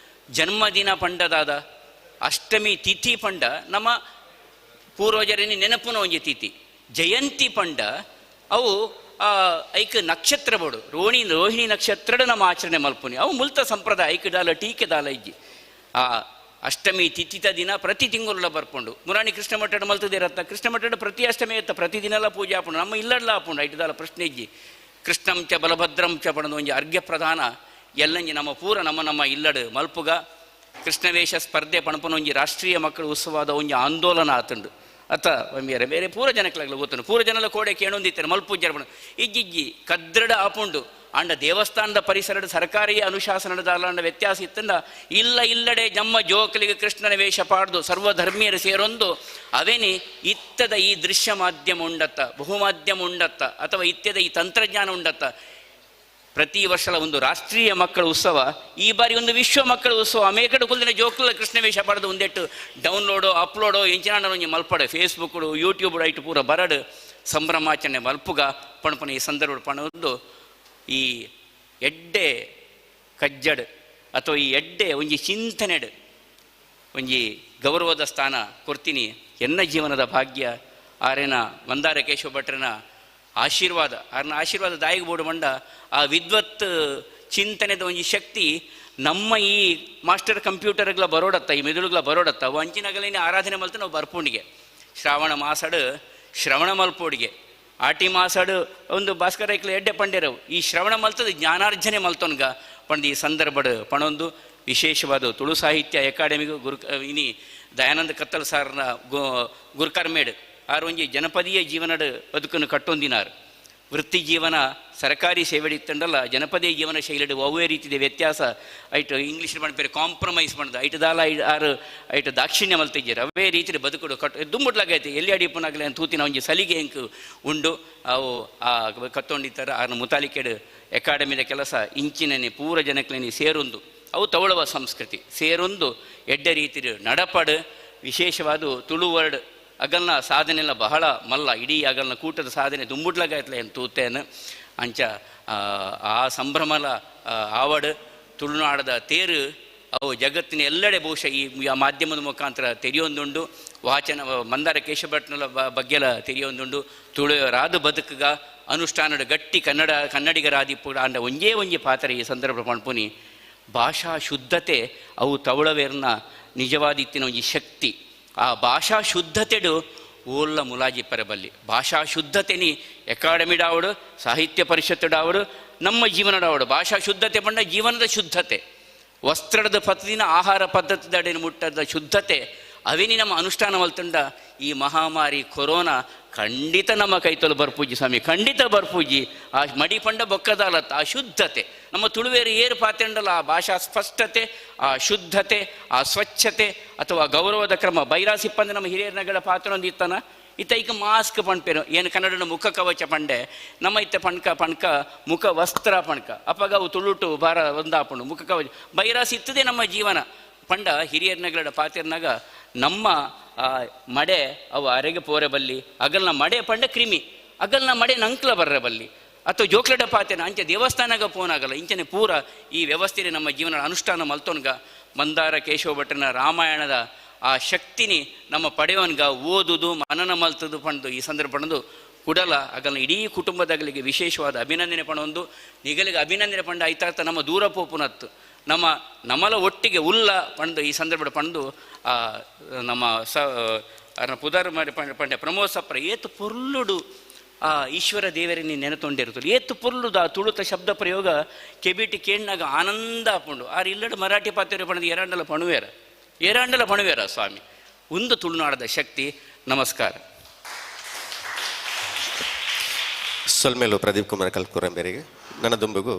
ಜನ್ಮದಿನ ಪಂಡದಾದ ಅಷ್ಟಮಿ ತಿಥಿ ಪಂಡ ನಮ್ಮ ಪೂರ್ವಜರನಿ ನೆನಪುನ ಒಂಜಿ ತಿಥಿ ಜಯಂತಿ ಪಂಡ ಅವು ಐಕ್ ನಕ್ಷತ್ರ ಬೋಡು ರೋಹಿಣಿ ನಕ್ಷತ್ರಡು ನಮ್ಮ ಆಚರಣೆ ಮಲ್ಪುನಿ ಅವು ಮುಲ್ತ ಸಂಪ್ರದಾಯ ಐಕ್ ದಾಲ ಟೀಕೆ ದಾಲ ಇಜ್ಜಿ. ಆ ಅಷ್ಟಮಿ ತಿಥಿತ ದಿನ ಪ್ರತಿ ತಿಂಗಳುಲ ಬರ್ಪುಂಡು ಮುರಾಣಿ ಕೃಷ್ಣ ಮಠ ಮಲ್ತದಿರತ್ತ ಕೃಷ್ಣ ಮಠ ಪ್ರತಿ ಅಷ್ಟಮಿ ಇತ್ತ ಪ್ರತಿದಿನಲ ಪೂಜೆ ಆಪುಂಡು ನಮ್ಮ ಇಲ್ಲಡ್ಲ ಆಪುಂಡು ಐಟ್ ದಾಲ ಪ್ರಶ್ನೆ ಇಜ್ಜಿ. ಕೃಷ್ಣಂ ಚ ಬಲಭದ್ರಂ ಚ ಪಣದು ಒಂಜಿ ಅರ್ಘ್ಯ ಪ್ರಧಾನ ಎಲ್ಲಂಜಿ ನಮ್ಮ ಪೂರ ನಮ್ಮ ನಮ್ಮ ಇಲ್ಲಡು ಮಲ್ಪುಗ ಕೃಷ್ಣವೇಷ ಸ್ಪರ್ಧೆ ಪಣಪನ ಒಂಜಿ ರಾಷ್ಟ್ರೀಯ ಮಕ್ಕಳ ಉತ್ಸವದ ಒಂಜಿ ಆಂದೋಲನ ಆತುಂಡು ಅತ್ತ ಬೇರೆ ಬೇರೆ ಪೂರ ಜನಕ್ಲಾಗ್ಲ ಗೊತ್ತುಂಡು ಪೂರ ಜನಲ ಕೋಡೆ ಕೇಣೊಂದಿತ್ತಾರೆ ಮಲ್ಪುಜ್ಜರ ಪಣ ಇಜ್ಜಿಜ್ಜಿ ಕದ್ರಡ ಆಪುಂಡು ಅಂಡ ದೇವಸ್ಥಾನದ ಪರಿಸರದ ಸರ್ಕಾರಿ ಅನುಶಾಸನದ ದಾಲಾಂಡ ವ್ಯತ್ಯಾಸ ಇತ್ತಂಡ ಇಲ್ಲ ಇಲ್ಲಡೆ ಜಮ್ಮ ಜೋಕಲಿಗೆ ಕೃಷ್ಣನ ವೇಷ ಪಾಡ್ದು ಸರ್ವಧರ್ಮೀಯರು ಸೇರೊಂದು ಅವೇನಿ ಇತ್ತದ ಈ ದೃಶ್ಯ ಮಾಧ್ಯಮ ಉಂಡತ್ತ ಬಹುಮಾಧ್ಯಮ ಉಂಡತ್ತ ಅಥವಾ ಇತ್ಯದ ಈ ತಂತ್ರಜ್ಞಾನ ಉಂಡತ್ತ ಪ್ರತಿ ವರ್ಷದ ಒಂದು ರಾಷ್ಟ್ರೀಯ ಮಕ್ಕಳ ಉತ್ಸವ ಈ ಬಾರಿ ಒಂದು ವಿಶ್ವ ಮಕ್ಕಳ ಉತ್ಸವ ಅಮೇಕಡೆ ಕುಲ್ದಿನ ಜೋಕುಲ ಕೃಷ್ಣ ವೇಷ ಪಾಡ್ದು ಒಂದೆಟ್ಟು ಡೌನ್ಲೋಡು ಅಪ್ಲೋಡು ಎಂಚಿನ ಒಂಜಿ ಮಲ್ಪಡು ಫೇಸ್ಬುಕ್ ಯೂಟ್ಯೂಬ್ ಐಟು ಪೂರ ಬರಡು ಸಂಭ್ರಮಾಚರಣೆ ಮಲ್ಪುಗ ಪಣಪನ ಈ ಸಂದರ್ಭ ಪಣೊಂದು ಈ ಎಡ್ಡೆ ಕಜ್ಜಡ್ ಅಥವಾ ಈ ಎಡ್ಡೆ ಒಂಜಿ ಚಿಂತನೆಡು ಒಂಜಿ ಗೌರವದ ಸ್ಥಾನ ಕೊಡ್ತೀನಿ ಎನ್ನ ಜೀವನದ ಭಾಗ್ಯ ಆರೇನ ಮಂದಾರ ಕೇಶವ ಭಟ್ರನ ಆಶೀರ್ವಾದ ಆರ್ನ ಆಶೀರ್ವಾದ ದಾಯಿಗೆ ಬೋಡು ಮಂಡ ಆ ವಿದ್ವತ್ ಚಿಂತನೆದ ಒಂಜಿ ಶಕ್ತಿ ನಮ್ಮ ಈ ಮಾಸ್ಟರ್ ಕಂಪ್ಯೂಟರ್ಗಳ ಬರೋಡತ್ತ ಈ ಮೆದುಳುಗಳ ಬರೋಡತ್ತ ಅವು ಅಂಚಿನಗಲೇನೆ ಆರಾಧನೆ ಮಲ್ತ ನಾವು ಬರ್ಪುಂಡಿಗೆ ಶ್ರಾವಣ ಮಾಸಡು ಶ್ರವಣ ಮಲ್ಪೋಡಿಗೆ ಆಟಿ ಮಾಸಡು ಒಂದು ಭಾಸ್ಕರ ಐಕ್ಲ ಎಡ್ಡೆ ಪಂಡ್ಯರವು ಈ ಶ್ರವಣ ಮಲ್ತದ ಜ್ಞಾನಾರ್ಜನೆ ಮಲ್ತೊನ್ಗ ಪಂಡ ಈ ಸಂದರ್ಭಡ್ ಪಣೊಂದು ವಿಶೇಷವಾದ ತುಳು ಸಾಹಿತ್ಯ ಅಕಾಡೆಮಿಗೂ ಗುರು ಇನಿ ದಯಾನಂದ ಕತ್ತಲ್ ಸಾರ್ನ ಗುರುಕರ್ಮೇಡ್ ಆರು ಒಂಜಿ ಜನಪದೀಯ ಜೀವನಡ್ ಬದುಕನ್ನು ಕಟ್ಟೊಂದಿನಾರು ವೃತ್ತಿ ಜೀವನ ಸರ್ಕಾರಿ ಸೇವೆ ಇತ್ತಂಡಲ್ಲ ಜನಪದೀಯ ಜೀವನ ಶೈಲಿಡು ಒವ್ವೇ ರೀತಿಯ ವ್ಯತ್ಯಾಸ ಐಟು ಇಂಗ್ಲೀಷ್ ಪೇರೆ ಕಾಂಪ್ರಮೈಸ್ ಮಾಡ್ದು ಐಟು ದಾಲ ಆರು ಐಟು ದಾಕ್ಷಿಣ್ಯ ಮಲ್ತಿದ್ದೀರ ಅವೇ ರೀತಿಯ ಬದುಕುಡು ಕಟ್ ದುಂಬುಡ್ಲಾಗೈತೆ ಎಲ್ಲಿ ಅಡಿಪುನಾಗಲಿ ಅಂತ ತೂತಿನ ಒಂಜಿ ಸಲಿಗೆ ಎಂಕ್ ಉಂಡು ಅವು ಆ ಕತ್ತೊಂಡಿತ್ತಾರೆ ಆರ್ನ ಮುತಾಲಿಕೆಡು ಅಕಾಡೆಮಿದ ಕೆಲಸ ಇಂಚಿನನೆ ಪೂರ ಜನಕ್ಲೇನಿ ಸೇರೊಂದು ಅವು ತವಳವ ಸಂಸ್ಕೃತಿ ಸೇರೊಂದು ಎಡ್ಡೆ ರೀತಿ ನಡಪಡು. ವಿಶೇಷವಾದ ತುಳುವರ್ಡ್ ಅಗಲ್ನ ಸಾಧನೆಲ್ಲ ಬಹಳ ಮಲ್ಲ, ಇಡೀ ಅಗಲ್ನ ಕೂಟದ ಸಾಧನೆ ದುಂಬುಡ್ಲಗಾಯ್ತಲೆ ಏನು ತೂತೇನು. ಅಂಚ ಆ ಸಂಭ್ರಮಲ ಆವಡ್ ತುಳುನಾಡದ ತೇರು ಅವು ಜಗತ್ತಿನ ಎಲ್ಲೆಡೆ ಬಹುಶಃ ಈ ಮಾಧ್ಯಮದ ಮುಖಾಂತರ ತೆರೆಯೊಂದುಂಡು. ವಾಚನ ಮಂದಾರ ಕೇಶಭಟ್ನಲ ಬಗ್ಗೆಲ ತೆರೆಯೊಂದುಂಡು. ತುಳುವರಾದ ಬದುಕುಗ ಅನುಷ್ಠಾನದ ಗಟ್ಟಿ ಕನ್ನಡಿಗರಾದಿಪ್ಪು ಅಂಡ ಒಂಜೇ ಒಂಜಿ ಪಾತ್ರ ಈ ಸಂದರ್ಭ ಪಣ್ಪುನಿ. ಭಾಷಾ ಶುದ್ಧತೆ ಅವು ತವಳವೇರ್ನ ನಿಜವಾದ ಇತ್ತಿನ ಒಂಜಿ ಶಕ್ತಿ. ಆ ಭಾಷಾ ಶುದ್ಧತೆಡು ಓಲ್ಲ ಮುಲಾಜಿ ಪರಬಲ್ಲಿ. ಭಾಷಾ ಶುದ್ಧತೆನಿ ಅಕಾಡೆಮಿ ಡಾವಡು, ಸಾಹಿತ್ಯ ಪರಿಷತ್ತು ಡಾವಡು, ನಮ್ಮ ಜೀವನ ಡಾವಡು. ಭಾಷಾ ಶುದ್ಧತೆ ಪಂಡ ಜೀವನದ ಶುದ್ಧತೆ, ವಸ್ತ್ರದ ಪದ್ಧತಿನ ಆಹಾರ ಪದ್ಧತಿದಡಿನ ಮುಟ್ಟದ ಶುದ್ಧತೆ ಅವಿನಿ ನಮ್ಮ ಅನುಷ್ಠಾನ ಮಲ್ತುಂಡ ಈ ಮಹಾಮಾರಿ ಕೊರೋನಾ ಖಂಡಿತ ನಮ್ಮ ಕೈತೊಲು ಬರ್ಪೂಜಿ ಸ್ವಾಮಿ, ಖಂಡಿತ ಬರ್ಪೂಜಿ. ಆ ಮಡಿ ಪಂಡ ಬೊಕ್ಕದಾಲತ್ತ ಆ ಶುದ್ಧತೆ ನಮ್ಮ ತುಳುವೇರು ಏರು ಪಾತ್ರಂಡಲ್ಲ ಆ ಭಾಷಾ ಸ್ಪಷ್ಟತೆ, ಆ ಶುದ್ಧತೆ, ಆ ಸ್ವಚ್ಛತೆ ಅಥವಾ ಗೌರವದ ಕ್ರಮ. ಬೈರಾಸಿಪ್ಪಂದ್ರೆ ನಮ್ಮ ಹಿರಿಯರ್ನಗಳ ಪಾತ್ರ ಒಂದು ಇತ್ತನ ಇತ್ತ ಈಗ ಮಾಸ್ಕ್ ಪಣ್ಪೇರು ಏನು ಕನ್ನಡನ ಮುಖ ಕವಚ ಪಂಡೆ ನಮ್ಮ ಇತ್ತ ಪಣ್ಕ ಪಣ್ಕ ಮುಖ ವಸ್ತ್ರ ಪಣ್ಕ ಅಪ್ಪಗ ಅವು ತುಳುಟು ಭಾರ ಒಂದಾಪುಂಡು ಮುಖ ಕವಚ ಬೈರಾಸಿ ಇತ್ತದೆ ನಮ್ಮ ಜೀವನ ಪಂಡ ಹಿರಿಯರ್ನಗಳ ಪಾತ್ರನಾಗ ನಮ್ಮ ಮಡೆ ಅವು ಅರೆಗೆ ಪೋರೆ ಬಲ್ಲಿ ಅಗಲ್ನ ಮಡೆ ಪಂಡ ಕ್ರಿಮಿ ಅಗಲ್ನ ಮಡೆ ನಂಕ್ಲ ಬರ್ರೆ ಬಲ್ಲಿ ಅಥವಾ ಜೋಕ್ಲಡ ಪಾತೆನ ಅಂಚೆ ದೇವಸ್ಥಾನಗ ಪೋನಾಗಲ್ಲ ಇಂಚನೆ ಪೂರ ಈ ವ್ಯವಸ್ಥೆ ನಮ್ಮ ಜೀವನ ಅನುಷ್ಠಾನ ಮಲ್ತೊನ್ಗ ಮಂದಾರ ಕೇಶವ ಭಟ್ಟನ ರಾಮಾಯಣದ ಆ ಶಕ್ತಿನಿ ನಮ್ಮ ಪಡೆಯವನ್ಗ ಓದುದು ಮನನ ಮಲ್ತದು ಪಂಡು ಈ ಸಂದರ್ಭ ಪಂಡು ಕುಡಲ ಅಗಲ್ನ ಇಡೀ ಕುಟುಂಬದಾಗಲಿಗೆ ವಿಶೇಷವಾದ ಅಭಿನಂದನೆ ಪಣೊಂದು ನಿಗಲಿಗೆ ಅಭಿನಂದನೆ ಪಂಡ ಐತಾರ್ಥ ನಮ್ಮ ದೂರ ಪೋಪುನತ್ತು ನಮ್ಮ ನಮಲ ಒಟ್ಟಿಗೆ ಉಲ್ಲ ಪಂಡು ಈ ಸಂದರ್ಭ ಪಂಡು ನಮ್ಮ ಸ ಪುದಾರು ಮಾಡಿ ಪಂಡೆ ಪ್ರಮೋದ್ ಸಪ್ರ ಏತು ಪೊರ್ಲುಡು ಆ ಈಶ್ವರ ದೇವರೇ ನೀನು ನೆನತೊಂಡಿರ್ತದೆ ಏತು ಪೊರ್ಲುದ ಆ ತುಳುತ ಶಬ್ದ ಪ್ರಯೋಗ ಕೆಬಿಟಿ ಕೇಣ್ಣಾಗ ಆನಂದ ಆಪುಂಡು. ಆರು ಇಲ್ಲಡ ಮರಾಠಿ ಪಾತ್ರೆ ಪಣದು ಏರಾಂಡಲ ಪಣುವೇರ ಏರಾಂಡಲ ಪಣುವೇರ ಸ್ವಾಮಿ ಒಂದು ತುಳುನಾಡದ ಶಕ್ತಿ. ನಮಸ್ಕಾರ. ಸೊಲ್ಮೇಲು ಪ್ರದೀಪ್ ಕುಮಾರ್ ಕಲ್ಕುರಂಬೇರಿಗೆ ನನ್ನ ದುಂಬುಗು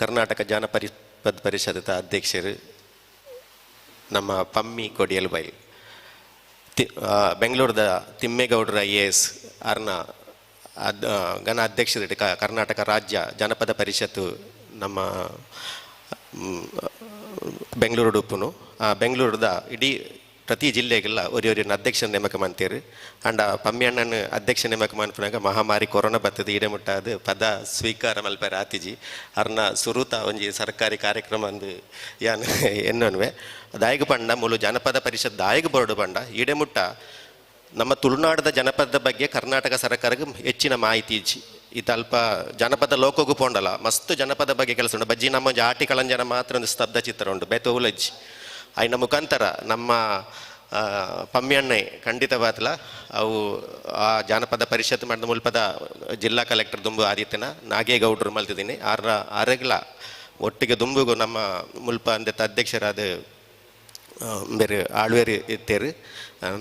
ಕರ್ನಾಟಕ ಜಾನಪದ ಪರಿಷತ್ ಅಧ್ಯಕ್ಷರು ನಮ್ಮ ಪಮ್ಮಿ ಕೊಡಿಯಲ್ ಬೈಲ್ ಬೆಂಗಳೂರದ ತಿಮ್ಮೇಗೌಡರ IAS ಅರ್ನ ಘನ ಅಧ್ಯಕ್ಷರು ಕರ್ನಾಟಕ ರಾಜ್ಯ ಜನಪದ ಪರಿಷತ್ತು ನಮ್ಮ ಬೆಂಗಳೂರು ಉಡುಪುನು ಆ ಬೆಂಗಳೂರದ ಇಡೀ ಪ್ರತಿ ಜಿಲ್ಲೆಗೆಲ್ಲ ಒರಿಯೊರಿನ ಅಧ್ಯಕ್ಷ ನೇಮಕ ಮಾಡ್ತೀರಿ. ಅಂಡ ಪಮ್ಮಿ ಅಣ್ಣನ ಅಧ್ಯಕ್ಷ ನೇಮಕ ಮಾಡ್ಪುನಾಗ ಮಹಾಮಾರಿ ಕೊರೋನಾ ಬರ್ತದೆ ಈಡೆ ಮುಟ್ಟಾದ ಪದ ಸ್ವೀಕಾರ ಮಲ್ಪೆರ ಆತಿಜಿ ಅರ್ನ ಸುರುತ ಒಂಜಿ ಸರ್ಕಾರಿ ಕಾರ್ಯಕ್ರಮ ಅಂದು ಯಾನ್ ಎನ್ನನ್ವೆ ದಾಯಗ ಪಂಡ ಮೂಲು ಜನಪದ ಪರಿಷತ್ ದಾಯಗ ಬೋರ್ಡು ಪಂಡ ಈಡೆ ಮುಟ್ಟ ನಮ್ಮ ತುಳುನಾಡದ ಜನಪದ ಬಗ್ಗೆ ಕರ್ನಾಟಕ ಸರ್ಕಾರಕ್ಕೆ ಹೆಚ್ಚಿನ ಮಾಹಿತಿ ಇಜ್ಜಿ. ಈ ಅಲ್ಪ ಜನಪದ ಲೋಕಗೂ ಪೋಂಡಲ್ಲ ಮಸ್ತ್ ಜನಪದ ಬಗ್ಗೆ ಕೆಲಸ ಉಂಟು. ಬಜ್ಜಿ ನಮ್ಮ ಜಾಟಿ ಕಳಂಜನ ಮಾತ್ರ ಒಂದು ಸ್ತಬ್ಧ ಚಿತ್ರ ಉಂಟು ಬೇತೋಲಜ್ಜಿ ಆಯ್ನ ಮುಖಾಂತರ ನಮ್ಮ ಪಮ್ಮಿಯಣ್ಣೆ ಖಂಡಿತವಾದಲ ಅವು ಆ ಜಾನಪದ ಪರಿಷತ್ ಮಾಡಿದ ಮುಲ್ಪದ ಜಿಲ್ಲಾ ಕಲೆಕ್ಟರ್ ದುಂಬು ಆದಿತ್ಯನ ನಾಗೇಗೌಡರು ಮಲ್ತಿದ್ದೀನಿ ಆರ ಆರೆಗ್ಲ ಒಟ್ಟಿಗೆ ದುಂಬುಗು ನಮ್ಮ ಮುಲ್ಪ ಅಂದೆತ್ತ ಅಧ್ಯಕ್ಷರಾದ ಬೇರೆ ಆಳ್ವೇರಿ ಇತ್ತೇರು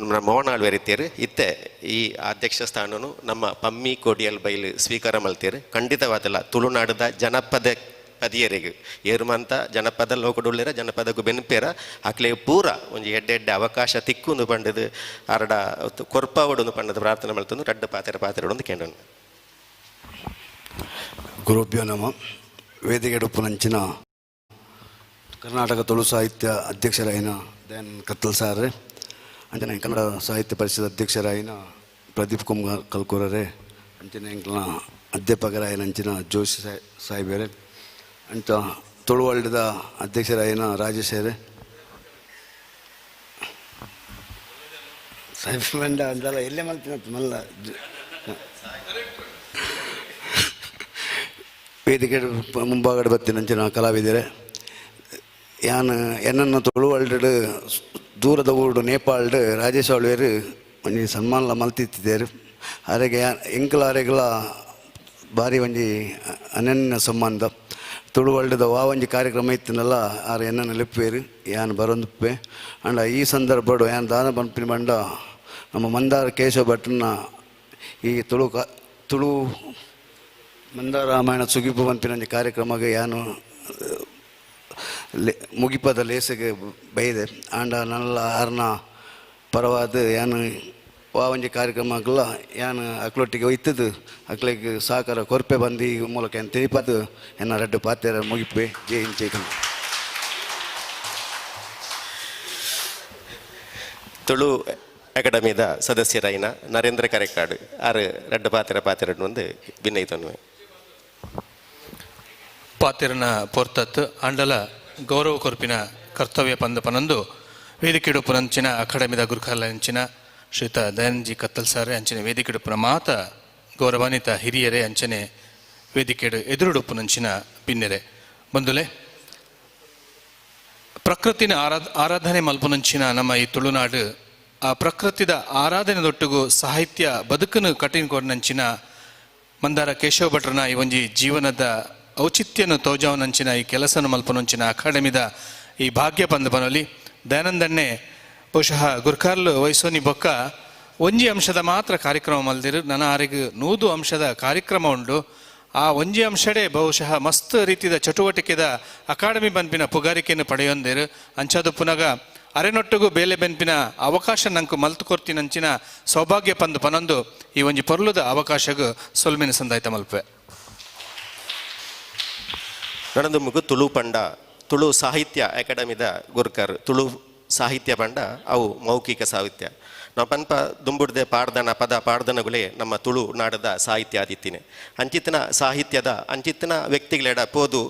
ನಮ್ಮ ಮೋಹನ್ ಆಳ್ವೇರಿ ಇತ್ತೇರು ಇತ್ತೆ ಈ ಅಧ್ಯಕ್ಷ ಸ್ಥಾನನು ನಮ್ಮ ಪಮ್ಮಿ ಕೋಡಿಯಲ್ ಬೈಲು ಸ್ವೀಕಾರ ಮಲ್ತೇರು. ಖಂಡಿತವಾದಲ್ಲ ತುಳುನಾಡದ ಜನಪದ ಪದಿಯರಿಗೆ ಏರುಮಂತ ಜನಪದ ಲೋಕಡುಳ್ಳೇರ ಜನಪದಕ್ಕೂ ಬೆನ್ಪೇರ ಅಕ್ಲೆ ಪೂರ ಒಂಜಿ ಎಡ್ಡೆ ಎಡ್ಡೆ ಅವಕಾಶ ತಿಕ್ಕೊಂದು ಪಂಡದು ಅರಡ ಕೊರ್ಪಾವಡೊಂದು ಪಂಡದು ಪ್ರಾರ್ಥನೆ ಮಲ್ತೊಂದು ರಡ್ಡು ಪಾತೆರ ಪಾತೆರಡೊಂದು ಕೇಂದ್ರ. ಗುರುಭ್ಯೋ ನಮ. ವೇದಿಕೆಡುಪ್ಪುನಂಚಿನ ಕರ್ನಾಟಕ ತುಳು ಸಾಹಿತ್ಯ ಅಧ್ಯಕ್ಷರಾಯಿನ ದಯಾನಂದ್ ಕತ್ತಲ್ ಸಾರ್ರೆ, ಅಂಚನೆ ಕನ್ನಡ ಸಾಹಿತ್ಯ ಪರಿಷತ್ ಅಧ್ಯಕ್ಷರಾಯಿನ ಪ್ರದೀಪ್ ಕುಮಾರ್ ಕಲ್ಕೂರರೆ, ಅಂಚನೆ ಎಂಕ್ಲನ ಅಧ್ಯಾಪಕರಾಯಿನ ಅಂಚಿನ ಜೋಶಿ ಸಾಹೇಬರೇ, ಅಂಚ ತುಳುವಳ್ಳಿದ ಅಧ್ಯಕ್ಷರಾಯಿನ ರಾಜೇಶರೇ, ಸಾಹೇಬ್ ಮಂಡ ಅಂತಲ್ಲ ಎಲ್ಲೇ ಮಲ್ತಿನ ಮಲ್ಲ ವೇದಿಕೆ ಮುಂಭಾಗಡೆ ಬತ್ತಿನಂಚಿನ ಕಲಾವಿದರೆ, ಯಾನ್ ಎನ್ನನ್ನು ತುಳುವಳ್ಳಿಡ್ ದೂರದ ಊರುಡು ನೇಪಾಳ್ಡ್ ರಾಜೇಶ್ ಆಳ್ವೇರು ಒಂಜಿ ಸನ್ಮಾನಲ ಮಲ್ತಿತ್ತಿದ್ದೇರು. ಅರೆಗೆ ಎಂಕಲ ಅರೆಗ್ಲ ಭಾರಿ ಒಂಜಿ ಅನನ್ಯ ಸಂಬಂಧ. ತುಳುವಳ್ಳಿದ ವಾ ಒಂಜಿ ಕಾರ್ಯಕ್ರಮ ಇತ್ತಿನಲ್ಲ ಆರು ಎನ್ನನ್ನು ಲೆಪ್ಪೇರು ಯಾನ್ ಬರೊಂದುಪ್ಪೆ. ಅಂಡ ಈ ಸಂದರ್ಭಡು ಯಾನ್ ದಾನ ಪನ್ಪಿನ ಬಂಡ ನಮ್ಮ ಮಂದಾರ ಕೇಶವ ಭಟ್ರನ ಈ ತುಳು ತುಳು ಮಂದಾರ ರಾಮಾಯಣ ಸುಗಿಪು ಪನ್ಪಿನ ಒಂಜಿ ಕಾರ್ಯಕ್ರಮಕ್ಕೆ ಯಾನು ಮುಗಿಪದ ಲೇಸಿಗೆ ಬೈದೆ. ಆಂಡ ನಲ್ಲ ಆರ್ನ ಪರವಾದ ಯಾನು ವಾ ಒಂಜಿ ಕಾರ್ಯಕ್ರಮಕ್ಲ ಯಾನ್ ಅಕ್ಲೊಟ್ಟಿಗೆ ಒಯ್ತದು ಅಕ್ಲೆಗ್ ಸಹಕಾರ ಕೊರ್ಪೆ ಬಂದು ಈ ಮೂಲಕ ಏನು ತಿಳಿಪದು ಎನ್ನ ರಡ್ಡು ಪಾತೆರ ಮುಗಿಪೆ. ಜೈ ಹಿಂದ್, ಜೈ ಕನ್ನಡ. Tulu ಅಕಾಡೆಮಿದ ಸದಸ್ಯರಾಯಿನ ನರೇಂದ್ರ ಕರೆಕಾಡು ಆರು ರಡ್ಡು ಪಾತ್ರ ಪಾತ್ರ ಒಂದು ವಿನಯಿತನ್ವೆ. ಪಾತೆರನ ಪೊರ್ತತ್ ಆಂಡಲ ಗೌರವ ಕೊರ್ಪಿನ ಕರ್ತವ್ಯ ಪಂದ ಪನೊಂದು ವೇದಿಕೆಡುಪ್ಪುನಂಚಿನ ಅಕಾಡೆಮಿದ ಗುರುಕಾಲಂಚಿನ ಶ್ರೀತ ದಯಾನಂಜಿ ಕತ್ತಲ್ ಸಾರೆ ಅಂಚನೆ ವೇದಿಕೆಡುಪ್ಪುನ ಮಾತ ಗೌರವಾನ್ವಿತ ಹಿರಿಯರೇ ಅಂಚನೆ ವೇದಿಕೆಡು ಎದುರುಡುಪ್ಪುನಂಚಿನ ಪಿನ್ನೆರೆ ಬಂದುಲೆ, ಪ್ರಕೃತಿನ ಆರಾಧನೆ ಮಲ್ಪುನಂಚಿನ ನಮ್ಮ ಈ ತುಳುನಾಡು ಆ ಪ್ರಕೃತಿದ ಆರಾಧನೆ ದೊಟ್ಟುಗು ಸಾಹಿತ್ಯ ಬದುಕನ್ನು ಕಠಿಣ ಕೊರ್ನಂಚಿನ ಮಂದಾರ ಕೇಶವ ಭಟ್ರನ ಈ ಒಂಜಿ ಜೀವನದ ಔಚಿತ್ಯನು ತೋಜಾವನಂಚಿನ ಈ ಕೆಲಸನ ಮಲ್ಪನಂಚಿನ ಅಕಾಡೆಮಿದ ಈ ಭಾಗ್ಯ ಪಂದ ಪನೊಲಿ. ದಯಾನಂದಣ್ಣೆ ಬಹುಶಃ ಗುರ್ಕಾರ್ಲು ವಯಸ್ಸೋನಿ ಬೊಕ್ಕ ಒಂಜಿ ಅಂಶದ ಮಾತ್ರ ಕಾರ್ಯಕ್ರಮ ಮಲ್ದಿರು, ನನ್ನ ಆರಿಗೆ 100 ಅಂಶದ ಕಾರ್ಯಕ್ರಮ ಉಂಡು. ಆ ಒಂಜಿ ಅಂಶಡೇ ಬಹುಶಃ ಮಸ್ತ್ ರೀತಿಯ ಚಟುವಟಿಕೆದ ಅಕಾಡೆಮಿ ಬನ್ಪಿನ ಪುಗಾರಿಕೆಯನ್ನು ಪಡೆಯೊಂದಿರು. ಅಂಚಾದು ಪುನಗ ಅರೆನೊಟ್ಟಿಗೂ ಬೇಲೆ ಬೆನ್ಪಿನ ಅವಕಾಶ ನಂಕು ಮಲ್ತು ಕೊರ್ತಿನಂಚಿನ ಸೌಭಾಗ್ಯ ಪಂದು ಪನೊಂದು ಈ ಒಂಜಿ ಪೊರ್ಲುದ ಅವಕಾಶಗೂ ಸೊಲ್ಮೆನ ಸಂದಾಯ್ತ ಮಲ್ಪೆ. ನಡೆದು ಮುಗು ತುಳು ಪಂಡ ತುಳು ಸಾಹಿತ್ಯ ಅಕಾಡೆಮಿದ ಗುರ್ಕರ್ ತುಳು ಸಾಹಿತ್ಯ ಪಂಡ ಅವು ಮೌಖಿಕ ಸಾಹಿತ್ಯ. ನಾವು ಪನ್ಪ ದುಂಬುಡ್ದೆ ಪಾಡ್ದನ ಪದ ಪಾಡ್ದನಗುಲೇ ನಮ್ಮ ತುಳು ನಾಡದ ಸಾಹಿತ್ಯ ಆದಿತ್ತಿನಿ. ಅಂಚಿತ್ತಿನ ಸಾಹಿತ್ಯದ ಅಂಚಿತ್ತಿನ ವ್ಯಕ್ತಿಗಳೆಡ ಪೋದು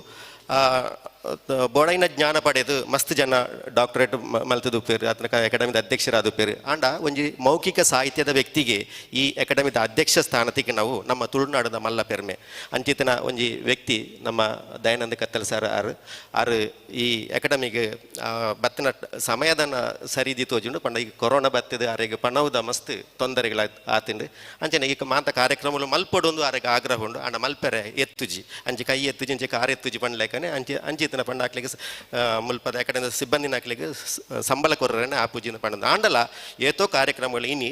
ಬೋಡೈನ ಜ್ಞಾನ ಪಡೆದು ಮಸ್ತ್ ಜನ ಡಾಕ್ಟರೇಟ್ ಮಲ್ತದುಪ್ಪೇರು, ಅದನ್ನ ಅಕಾಡೆಮಿದ ಅಧ್ಯಕ್ಷರಾದುಪ್ಪೇರು. ಆಂಡ ಒಂಜಿ ಮೌಖಿಕ ಸಾಹಿತ್ಯದ ವ್ಯಕ್ತಿಗೆ ಈ ಅಕಾಡೆಮಿದ ಅಧ್ಯಕ್ಷ ಸ್ಥಾನತಿಗೆ ನಾವು ನಮ್ಮ ತುಳುನಾಡದ ಮಲ್ಲ ಪೆರ್ಮೆ. ಅಂಚಿತನ ಒಂಜಿ ವ್ಯಕ್ತಿ ನಮ್ಮ ದಯಾನಂದ ಕತ್ತಲ್ ಸರ್ ಆರು ಆರು ಈ ಅಕಾಡೆಮಿಗೆ ಬತ್ತಿನ ಸಮಯದನ ಸರಿದಿ ತೋಜುಂಡು. ಪಂಡ ಈಗ ಕೊರೋನಾ ಬತ್ತಿದ ಆರಿಗೆ ಪಣವುದ ಮಸ್ತ್ ತೊಂದರೆಗಳ ಆತಿಂಡು. ಅಂಚನೆ ಈಗ ಮಾತ ಕಾರ್ಯಕ್ರಮಗಳು ಮಲ್ಪಡೊಂದು ಆರಿಗೆ ಆಗ್ರಹ ಉಂಡು. ಆಂಡ ಮಲ್ಪೆರೆ ಎತ್ತುಜಿ ಅಂಚೆ ಕೈ ಎತ್ತುಜಿ ಅಂಚೆ ಕಾರ್ ಎತ್ತುಜಿ ಪಂಡ್ಲೇಕನೆ ಅಂಚೆ ಅಂಚಿತನ ಪಂಡ ಆಕ್ಲಿಗೆ ಮುಲ್ಪದ ಅಕಾಡೆಮಿದ ಸಿಬ್ಬಂದಿನ ಆಕ್ಲಿಗೆ ಸಂಬಳ ಕೊರ್ರನೆ ಆಪುಜಿನ ಪಂಡ ಆಂಡಲ ಏತೋ ಕಾರ್ಯಕ್ರಮಗಳು ಇನಿ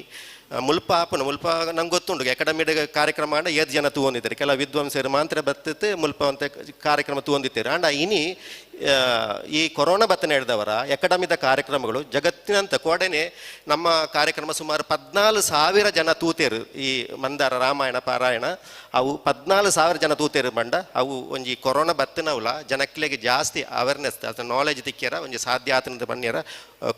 ಮುಲ್ಪ ಆಪುನ ಮುಲ್ಪ ನಂಗೆ ಗೊತ್ತುಂಡು. ಅಕಾಡೆಮಿದ ಕಾರ್ಯಕ್ರಮ ಆಂಡ ಏತ್ ಜನ ತೂವೊಂದಿದ್ದಾರೆ, ಕೆಲ ವಿದ್ವಾಂಸರು ಮಾತ್ರ ಬತ್ತಿತ್ತು ಮುಲ್ಪ ಅಂತ ಕಾರ್ಯಕ್ರಮ ತೂವೊಂದಿತ್ತಾರೆ. ಆಂಡ ಇನಿ ಈ ಕೊರೋನಾ ಬತ್ತನೆ ಹಿಡಿದವರ ಅಕಾಡೆಮಿದ ಕಾರ್ಯಕ್ರಮಗಳು ಜಗತ್ತಿನಂತ ಕೋಡನೆ ನಮ್ಮ ಕಾರ್ಯಕ್ರಮ ಸುಮಾರು 14,000 ಜನ ತೂತೇರು. ಈ ಮಂದಾರ ರಾಮಾಯಣ ಪಾರಾಯಣ ಅವು 14,000 ಜನ ತೂತೇರು ಬಂಡ ಅವು ಒಂಜಿ ಕೊರೋನಾ ಬತ್ತಿನವಲ ಜನಕ್ಲೆಗೆ ಜಾಸ್ತಿ ಅವೇರ್ನೆಸ್ ಅಥವಾ ನಾಲೆಜ್ ತಿಕ್ಕ್ಯರ ಒಂಜಿ ಸಾಧ್ಯ ಆತನದ ಬನ್ನಿಯರ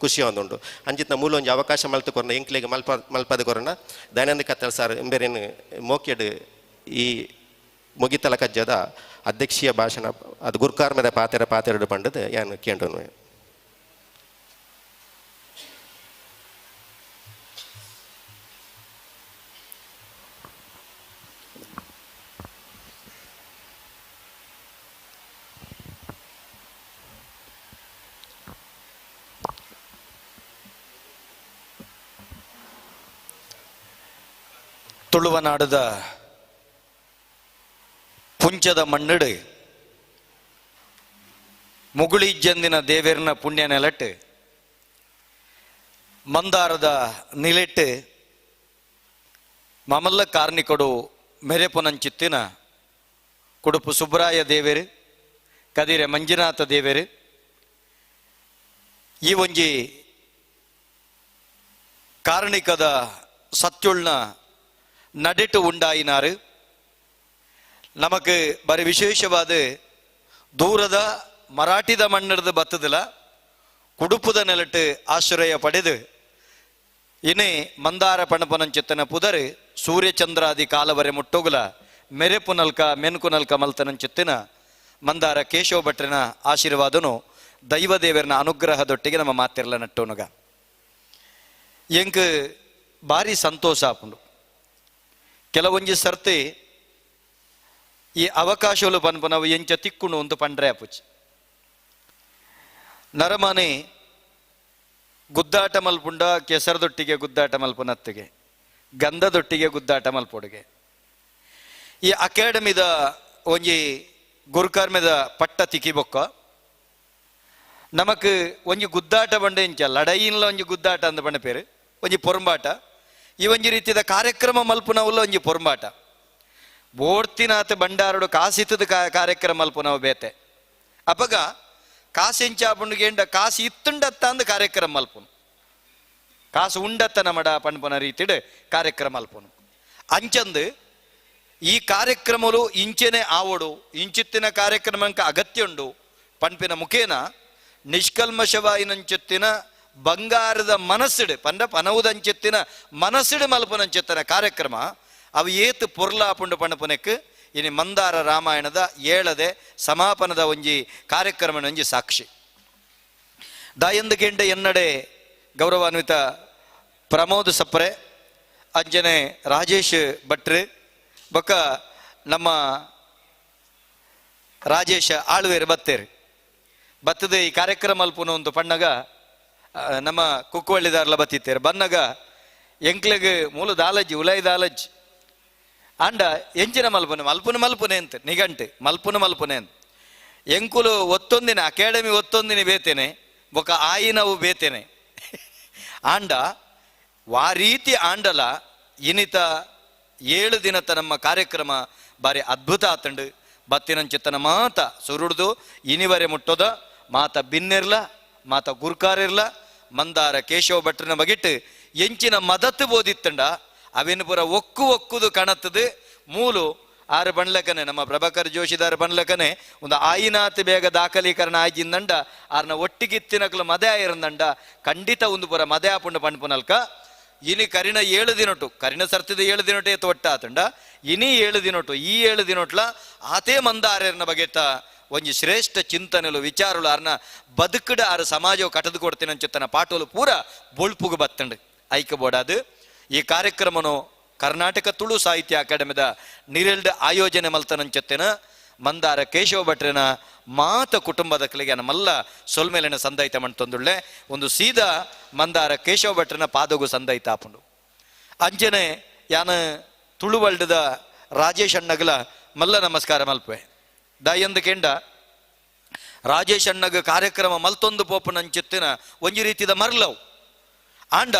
ಖುಷಿ ಒಂದುಂಡು. ಅಂಚಿತ್ನ ಮೂಲ ಒಂಜಿ ಅವಕಾಶ ಮಲ್ತು ಕೊರ್ನ ಎಂಕ್ಲೆಗೆ ಮಲ್ಪದ ಕೊರೋನ ದಯಾನಂದ ಕತ್ತಲ್ ಸರ್ ಎಂಬೇರೇನು ಮೋಕೆಡ್ ಈ ಮುಗಿತಲ ಕಜ್ಜದ ಅಧ್ಯಕ್ಷೀಯ ಭಾಷಣ ಅದು ಗುರ್ಕಾರ್ಮದ ಪಾತೆರ ಪಾತೆರಡು ಪಂಡದು ಯಾನು ಕೇಂದ್ರನು. ತುಳುವನಾಡದ ಪುಂಚದ ಮಣ್ಣಡು ಮುಗುಳಿಜ್ಜಂದಿನ ದೇವೇರ್ನ ಪುಣ್ಯ ನೆಲಟ್ಟು ಮಂದಾರದ ನಿಲೆಟ್ಟು ಮಮಲ್ಲ ಕಾರ್ನಿಕೊಡು ಮೆರೆಪುನಂಚಿತ್ತಿನ ಕುಡುಪು ಸುಬ್ರಾಯ ದೇವೇರು ಕದಿರೆ ಮಂಜುನಾಥ ದೇವೇರು ಈ ಒಂಜಿ ಕಾರಣಿಕದ ಸತ್ಯುಳ್ನ ನಡೆಟು ಉಂಡಾಯಿನಾರು. ನಮಕ್ ಬರಿ ವಿಶೇಷವಾದ ದೂರದ ಮರಾಠಿದ ಮಣ್ಣಿಡ್ದು ಬತ್ತದಿಲ್ಲ ಕುಡುಪುದ ನೆಲಟ್ಟು ಆಶ್ರಯ ಪಡೆದು ಇನಿ ಮಂದಾರ ಪಣಪನಂಚಿತ್ತನ ಪುದರು ಸೂರ್ಯಚಂದ್ರಾದಿ ಕಾಲವರೆ ಮುಟ್ಟೋಗುಲ ಮೆರೆಪುನಲ್ಕ ಮೆನ್ಕುನಲ್ಕ ಮಲ್ತನಂಚಿತ್ತಿನ ಮಂದಾರ ಕೇಶವ ಭಟ್ರನ ಆಶೀರ್ವಾದನು ದೈವದೇವರನ ಅನುಗ್ರಹದೊಟ್ಟಿಗೆ ನಮ್ಮ ಮಾತಿರಲ ನಟ್ಟೋನುಗ. ಎಂಕ್ ಭಾರಿ ಸಂತೋಷ ಆಪುಂಡು. ಕೆಲವೊಂಜಿ ಸರ್ತಿ ಈ ಅವಕಾಶಗಳು ಪನ್ಪನವು ಎಂಚ ತಿಕ್ಕುಣು ಅಂತ ಪಂಡ್ರೆ ಅಪುಚಿ ನರಮನೆ ಗುದ್ದಾಟ ಮಲ್ಪುಂಡ ಕೆಸರದೊಟ್ಟಿಗೆ ಗುದ್ದಾಟ ಮಲ್ಪನತ್ತಿಗೆ ಗಂಧದೊಟ್ಟಿಗೆ ಗುದ್ದಾಟ ಮಲ್ಪೊಡುಗೆ. ಈ ಅಕಾಡೆಮಿದ ಒಂಜಿ ಗುರುಕರ್ಮದ ಪಟ್ಟ ತಿಕ್ಕಿಬೊಕ್ಕ ನಮಕ್ ಒಂಜಿ ಗುದ್ದಾಟ ಬಂಡೆ ಇಂಚ ಲಡೈನ್ಲ ಒಂಜಿ ಗುದ್ದಾಟ ಅಂದ ಬಂಡ ಪೇರು ಒಂಜಿ ಪೊರಂಬಾಟ. ಈ ಒಂಜಿ ರೀತಿಯ ಕಾರ್ಯಕ್ರಮ ಮಲ್ಪುನವುಲ್ಲ ಒಂಜಿ ಪೊರಂಬಾಟ. ಬೋರ್ತಿನಾಥ ಬಂಡಾರಡು ಕಾಸಿತದ ಕಾರ್ಯಕ್ರಮ ಮಲ್ಪುನವು ಬೇತೆ. ಅಪಗ ಕಾಸೆಂಚ ಪುಂಡುಗೇಂಡ ಕಾಸು ಇತ್ತುಂಡತ್ತ ಅಂದ್ ಕಾರ್ಯಕ್ರಮ ಮಲ್ಪುನು, ಕಾಸು ಉಂಡತ್ತ ನಮಡ ಪಣ್ಪುನ ರೀತಿಡ್ ಕಾರ್ಯಕ್ರಮ ಮಲ್ಪುನು. ಅಂಚಂದು ಈ ಕಾರ್ಯಕ್ರಮಲು ಇಂಚೆನೆ ಆವಡು ಇಂಚಿತ್ತಿನ ಕಾರ್ಯಕ್ರಮಕ್ಕೆ ಅಗತ್ಯ ಉಂಡು ಪಣ್ಪಿನ ಮುಖೇನ ನಿಷ್ಕಲ್ಮಶವಾಯಿನಂಚಿತ್ತಿನ ಬಂಗಾರದ ಮನಸ್ಸಿಡು ಪಂಡ ಪನವುದಂಚಿತ್ತಿನ ಮನಸ್ಸಿಡು ಮಲ್ಪುನಂಚಿತ್ತನ ಕಾರ್ಯಕ್ರಮ ಅವು ಏತು ಪೊರ್ಲಾಪುಂಡು ಪಣಪುನೆಕ್ ಇನಿ ಮಂದಾರ ರಾಮಾಯಣದ ಏಳದೆ ಸಮಾಪನದ ಒಂಜಿ ಕಾರ್ಯಕ್ರಮ ಒಂಜಿ ಸಾಕ್ಷಿ. ದಾಯಂದು ಕೆಂಡ ಎನ್ನಡೆ ಗೌರವಾನ್ವಿತ ಪ್ರಮೋದ್ ಸಪ್ರೆ, ಅಂಜನೆ ರಾಜೇಶ್ ಭಟ್ರು, ಬೊಕ್ಕ ನಮ್ಮ ರಾಜೇಶ ಆಳ್ವೇರು ಬತ್ತೇರು ಬತ್ತದ ಈ ಕಾರ್ಯಕ್ರಮ ಅಲ್ಪುನ ಒಂದು ಪಣ್ಣಗ ನಮ್ಮ ಕುಕ್ಕುವಳ್ಳಿದಾರ್ಲ ಬತ್ತಿತ್ತೇರು ಬನ್ನಗ ಎಂಕ್ಲೆಗ್ ಮೂಲ ದಾಲಜ್ಜಿ ಉಲೈ ದಾಲಜ್ಜಿ ಅಂಡ ಎಂಚಿನ ಮಲ್ಪುನೆ ಮಲ್ಪುನ ಮಲ್ಪುನೆ ಅಂತ ನಿಗಂಟೆ ಮಲ್ಪುನ ಮಲ್ಪುನೆ ಅಂತ ಎಂಕುಲು ಒತ್ತೊಂದಿನ ಅಕಾಡೆಮಿ ಒತ್ತೊಂದಿನ ಬೇತೇನೆ ಬೊಕ್ಕ ಆಯಿನವು ಬೇತೇನೆ ಆಂಡ ವಾ ರೀತಿ ಆಂಡಲ ಇನಿತ 7 ದಿನತ ನಮ್ಮ ಕಾರ್ಯಕ್ರಮ ಬಾರಿ ಅದ್ಭುತ ಆತಂಡು. ಬತ್ತಿನಂಚಿತ್ತನ ಮಾತ ಸುರುಡ್ದು ಇನಿವರೆ ಮುಟ್ಟೋದ ಮಾತ ಬಿನ್ನಿರ್ಲ ಮಾತ ಗುರ್ಕಾರಿರ್ಲ ಮಂದಾರ ಕೇಶವ ಭಟ್ರನ ಬಗಿಟ್ಟು ಎಂಚಿನ ಮದತ್ತು ಬೋದಿತ್ತಂಡ ಅವಿನ ಪುರ ಒಕ್ಕು ಒಕ್ಕುದು ಕಣತ್ತದು ಮೂಲು ಆರು ಬಣ್ಲಕನೆ ನಮ್ಮ ಪ್ರಭಾಕರ್ ಜೋಶಿದಾರ ಬಣ್ಲಕನೆ ಒಂದು ಆಯಿನಾತ್ ಬೇಗ ದಾಖಲೀಕರಣ ಆಯ್ಜಿಂದಂಡ ಆರ್ನ ಒಟ್ಟಿಗಿತ್ತಿನಕ್ಲು ಮದೆ ಆಯಿರಂದಂಡ ಖಂಡಿತ ಒಂದು ಪುರ ಮದೆ ಆಪುಂಡು ಪಣ್ಪುನಲ್ಕ ಇನಿ ಕರಿಣ 7 ದಿನೊಟು ಕರಿಣ ಸರ್ತಿದ 7 ದಿನೊಟು ಏತು ಒಟ್ಟಾತಂಡ ಇನಿ 7 ದಿನೊಟು ಈ 7 ದಿನೊಟ್ಲ ಆತೇ ಮಂದಾರನ ಬಗೆಟ ಒಂಜಿ ಶ್ರೇಷ್ಠ ಚಿಂತನೆಲು ವಿಚಾರಲು ಆರ್ನ ಬದುಕಡ ಆರು ಸಮಾಜವು ಕಟದು ಕೊಡ್ತೀನಿ ಅಂಚುತ್ತನ ಪಾಟೋಲು ಪೂರ ಬೊಳ್ಪುಗು ಬತ್ತಂಡು ಐಕ ಬೋಡಾದು. ಈ ಕಾರ್ಯಕ್ರಮನು ಕರ್ನಾಟಕ ತುಳು ಸಾಹಿತ್ಯ ಅಕಾಡೆಮಿದ ನಿರೆಲ್ಡ್ ಆಯೋಜನೆ ಮಲ್ತನಂಚುತ್ತೇನ ಮಂದಾರ ಕೇಶವ ಭಟ್ರನ ಮಾತ ಕುಟುಂಬದ ಕಲಿಗೆ ನಮ್ಮಲ್ಲ ಸೊಲ್ಮೇಲಿನ ಸಂದೈತ ಮಣ್ತೊಂದುಳ್ಳೆ ಒಂದು ಸೀದಾ ಮಂದಾರ ಕೇಶವ ಭಟ್ರನ ಪಾದಗು ಸಂದೈತ ಆಪುಂಡು. ಅಂಜನೆ ಯಾನ ತುಳುವಲ್ಡದ ರಾಜೇಶ್ ಅಣ್ಣಗಲ ಮಲ್ಲ ನಮಸ್ಕಾರ ಮಲ್ಪೆ ದಾಯಂದು ಕೆಂಡ ರಾಜೇಶ್ ಅಣ್ಣಗ ಕಾರ್ಯಕ್ರಮ ಮಲ್ತೊಂದು ಪೋಪುನಂಚಿತ್ತಿನ ಒಂಜಿ ರೀತಿದ ಮರ್ಲವು ಆಂಡ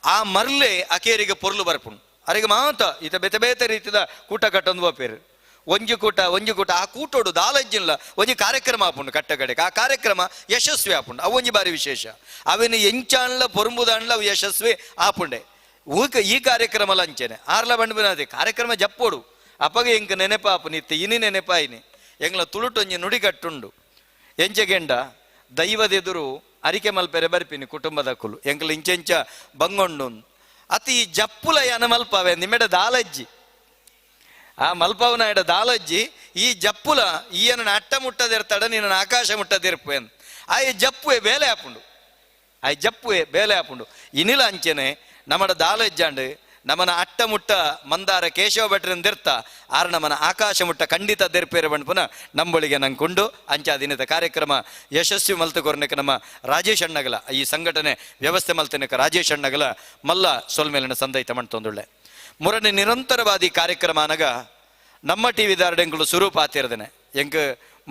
ಆ ಮರ್ಲೆ ಅಕೇರಿಗೆ ಪೊರ್ಲು ಬರ್ಪುಂಡು ಅರೆಗೆ ಮಾತ ಈತ ಬೇತೆ ಬೇತೆ ರೀತಿದ ಕೂಟ ಕಟ್ಟೊಂದು ಪೋಪೇರು ಒಂಜಿ ಕೂಟ ಒಂಜಿ ಕೂಟ ಆ ಕೂಟೋಡು ದಾಲಜ್ಜಿಲ್ಲ ಒಂಜಿ ಕಾರ್ಯಕ್ರಮ ಆಪುಂಡು ಕಟ್ಟ ಕಡೆಗೆ ಆ ಕಾರ್ಯಕ್ರಮ ಯಶಸ್ವಿ ಆಪುಂಡು ಅವು ಒಂಜಿ ಬಾರಿ ವಿಶೇಷ ಅವಿನ ಎಂಚಾಣ್ಲ ಪೊರುಂಬುದಾಣ್ಲ ಅವು ಯಶಸ್ವಿ ಆಪುಂಡೆ ಊಕ ಈ ಕಾರ್ಯಕ್ರಮ ಲಂಚನೆ ಆರ್ಲ ಬಂಡ್ಬಿನಾದೆ ಕಾರ್ಯಕ್ರಮ ಜಪ್ಪೋಡು ಅಪ್ಪಗ ಎಂಕ ನೆನೆಪಾಪು ನಿತ್ತೆ ಇನಿ ನೆನೆಪಾಯಿನಿ ಎಂಗ್ಲ ತುಳುಟೊಂಜಿ ನುಡಿ ಕಟ್ಟುಂಡು ಎಂಚೆಗೆಂಡ ದೈವದೆದುರು ಅರಿಕೆ ಮಲ್ಪೆರೆ ಬರ್ಪಿನಿ ಕುಟುಂಬದ ಕುಲು ಎಂಕ್ಲ ಇಂಚೆಂಚ ಬಂಗೊಂಡು ಅತಿ ಈ ಜಪ್ಪುಲ ಯಾನ ಮಲ್ಪವೆ ನಿಮ್ಮೆಡ ದಾಲಜ್ಜಿ ಆ ಮಲ್ಪವನ ಎಡ ದಾಲಜ್ಜಿ ಈ ಜಪ್ಪುಲ ಈಯನ ಅಟ್ಟ ಮುಟ್ಟದಿರ್ತಾಡ ನಿನ್ನ ಆಕಾಶ ಮುಟ್ಟದಿರ್ಪು ಆ ಈ ಜಪ್ಪುವೆ ಬೇಲೆ ಆಪುಂಡು ಆ ಜಪ್ಪುವೆ ಬೇಲೆ ಆಪುಂಡು ಇನಿಲ ಅಂಚೆನೆ ನಮ್ಮಡ ದಾಲಜ್ಜಾಂಡು ನಮನ ಅಟ್ಟ ಮುಟ್ಟ ಮಂದಾರ ಕೇಶವ ಭಟ್ರನ್ ದಿರ್ತ ಆರ್ ನಮನ ಆಕಾಶ ಮುಟ್ಟ ಖಂಡಿತ ದೆರ್ಪೇರು ಬಂಡ್ಪುನ ನಂಬೊಳಿಗೆ ನಂಗೆ ಅಂಚಾದಿನದ ಕಾರ್ಯಕ್ರಮ ಯಶಸ್ವಿ ಮಲ್ತುಕೊರ್ನಕ್ಕೆ ನಮ್ಮ ರಾಜೇಶ್ ಅಣ್ಣಗಲ ಈ ಸಂಘಟನೆ ವ್ಯವಸ್ಥೆ ಮಲ್ತನಕ ರಾಜೇಶ್ ಅಣ್ಣಗಲ ಮಲ್ಲ ಸೊಲ್ಮೇಲಿನ ಸಂದೈತ ಮಣ್ತೊಂದುಳ್ಳೆ ಮುರನೆ ನಿರಂತರವಾದಿ ಕಾರ್ಯಕ್ರಮ ಅನಗ ನಮ್ಮ ಟಿ ವಿ ದಾರಡೆಂಕುಲು ಸ್ವರೂಪ ಆತಿರ್ದನೆ ಎಂಕ್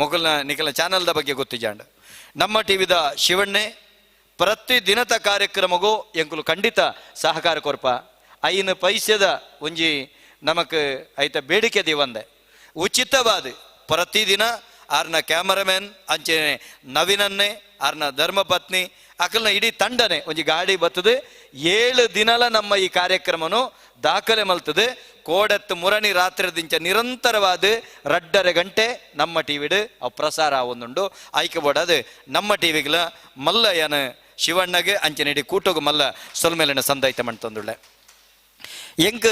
ಮೊಗಲ್ನ ನಿಖಲ ಚಾನಲ್ದ ಬಗ್ಗೆ ಗೊತ್ತಿಜಾಂಡ್ ನಮ್ಮ ಟಿ ವಿದ ಶಿವಣ್ಣೆ ಪ್ರತಿ ದಿನದ ಕಾರ್ಯಕ್ರಮಗೂ ಎಂಕುಲು ಖಂಡಿತ ಸಹಕಾರ ಕೊರ್ಪ ಐನು ಪೈಸೆದ ಒಂಜಿ ನಮಕ್ ಐತ ಬೇಡಿಕೆ ದಿವಂದೆ ಉಚಿತವಾದ ಪ್ರತಿದಿನ ಆರ್ನ ಕ್ಯಾಮರಾಮ್ಯಾನ್ ಅಂಚನೆ ನವೀನನ್ನೇ ಆರ್ನ ಧರ್ಮಪತ್ನಿ ಅಕಲ್ನ ಇಡೀ ತಂಡನೆ ಒಂಜಿ ಗಾಡಿ ಬರ್ತದೆ 7 ದಿನಲ ನಮ್ಮ ಈ ಕಾರ್ಯಕ್ರಮನು ದಾಖಲೆ ಮಲ್ತದೆ ಕೋಡತ್ತು ಮುರಣಿ ರಾತ್ರಿ ದಿಂಚ ನಿರಂತರವಾದ 2.5 ಗಂಟೆ ನಮ್ಮ ಟಿ ವಿಡು ಅವು ಪ್ರಸಾರ ಒಂದುಂಡು ಆಯ್ಕೆ ಬೋಡಾದು ನಮ್ಮ ಟಿ ವಿಗಳ ಮಲ್ಲ ಏನ ಶಿವಣ್ಣಗೆ ಅಂಚನೆ ಇಡೀ ಕೂಟಗು ಮಲ್ಲ ಸೊಲ್ಮೇಲಿನ ಸಂದೈತ ಮಣ್ತೊಂದುಳ್ಳೆ ಎಂಕ್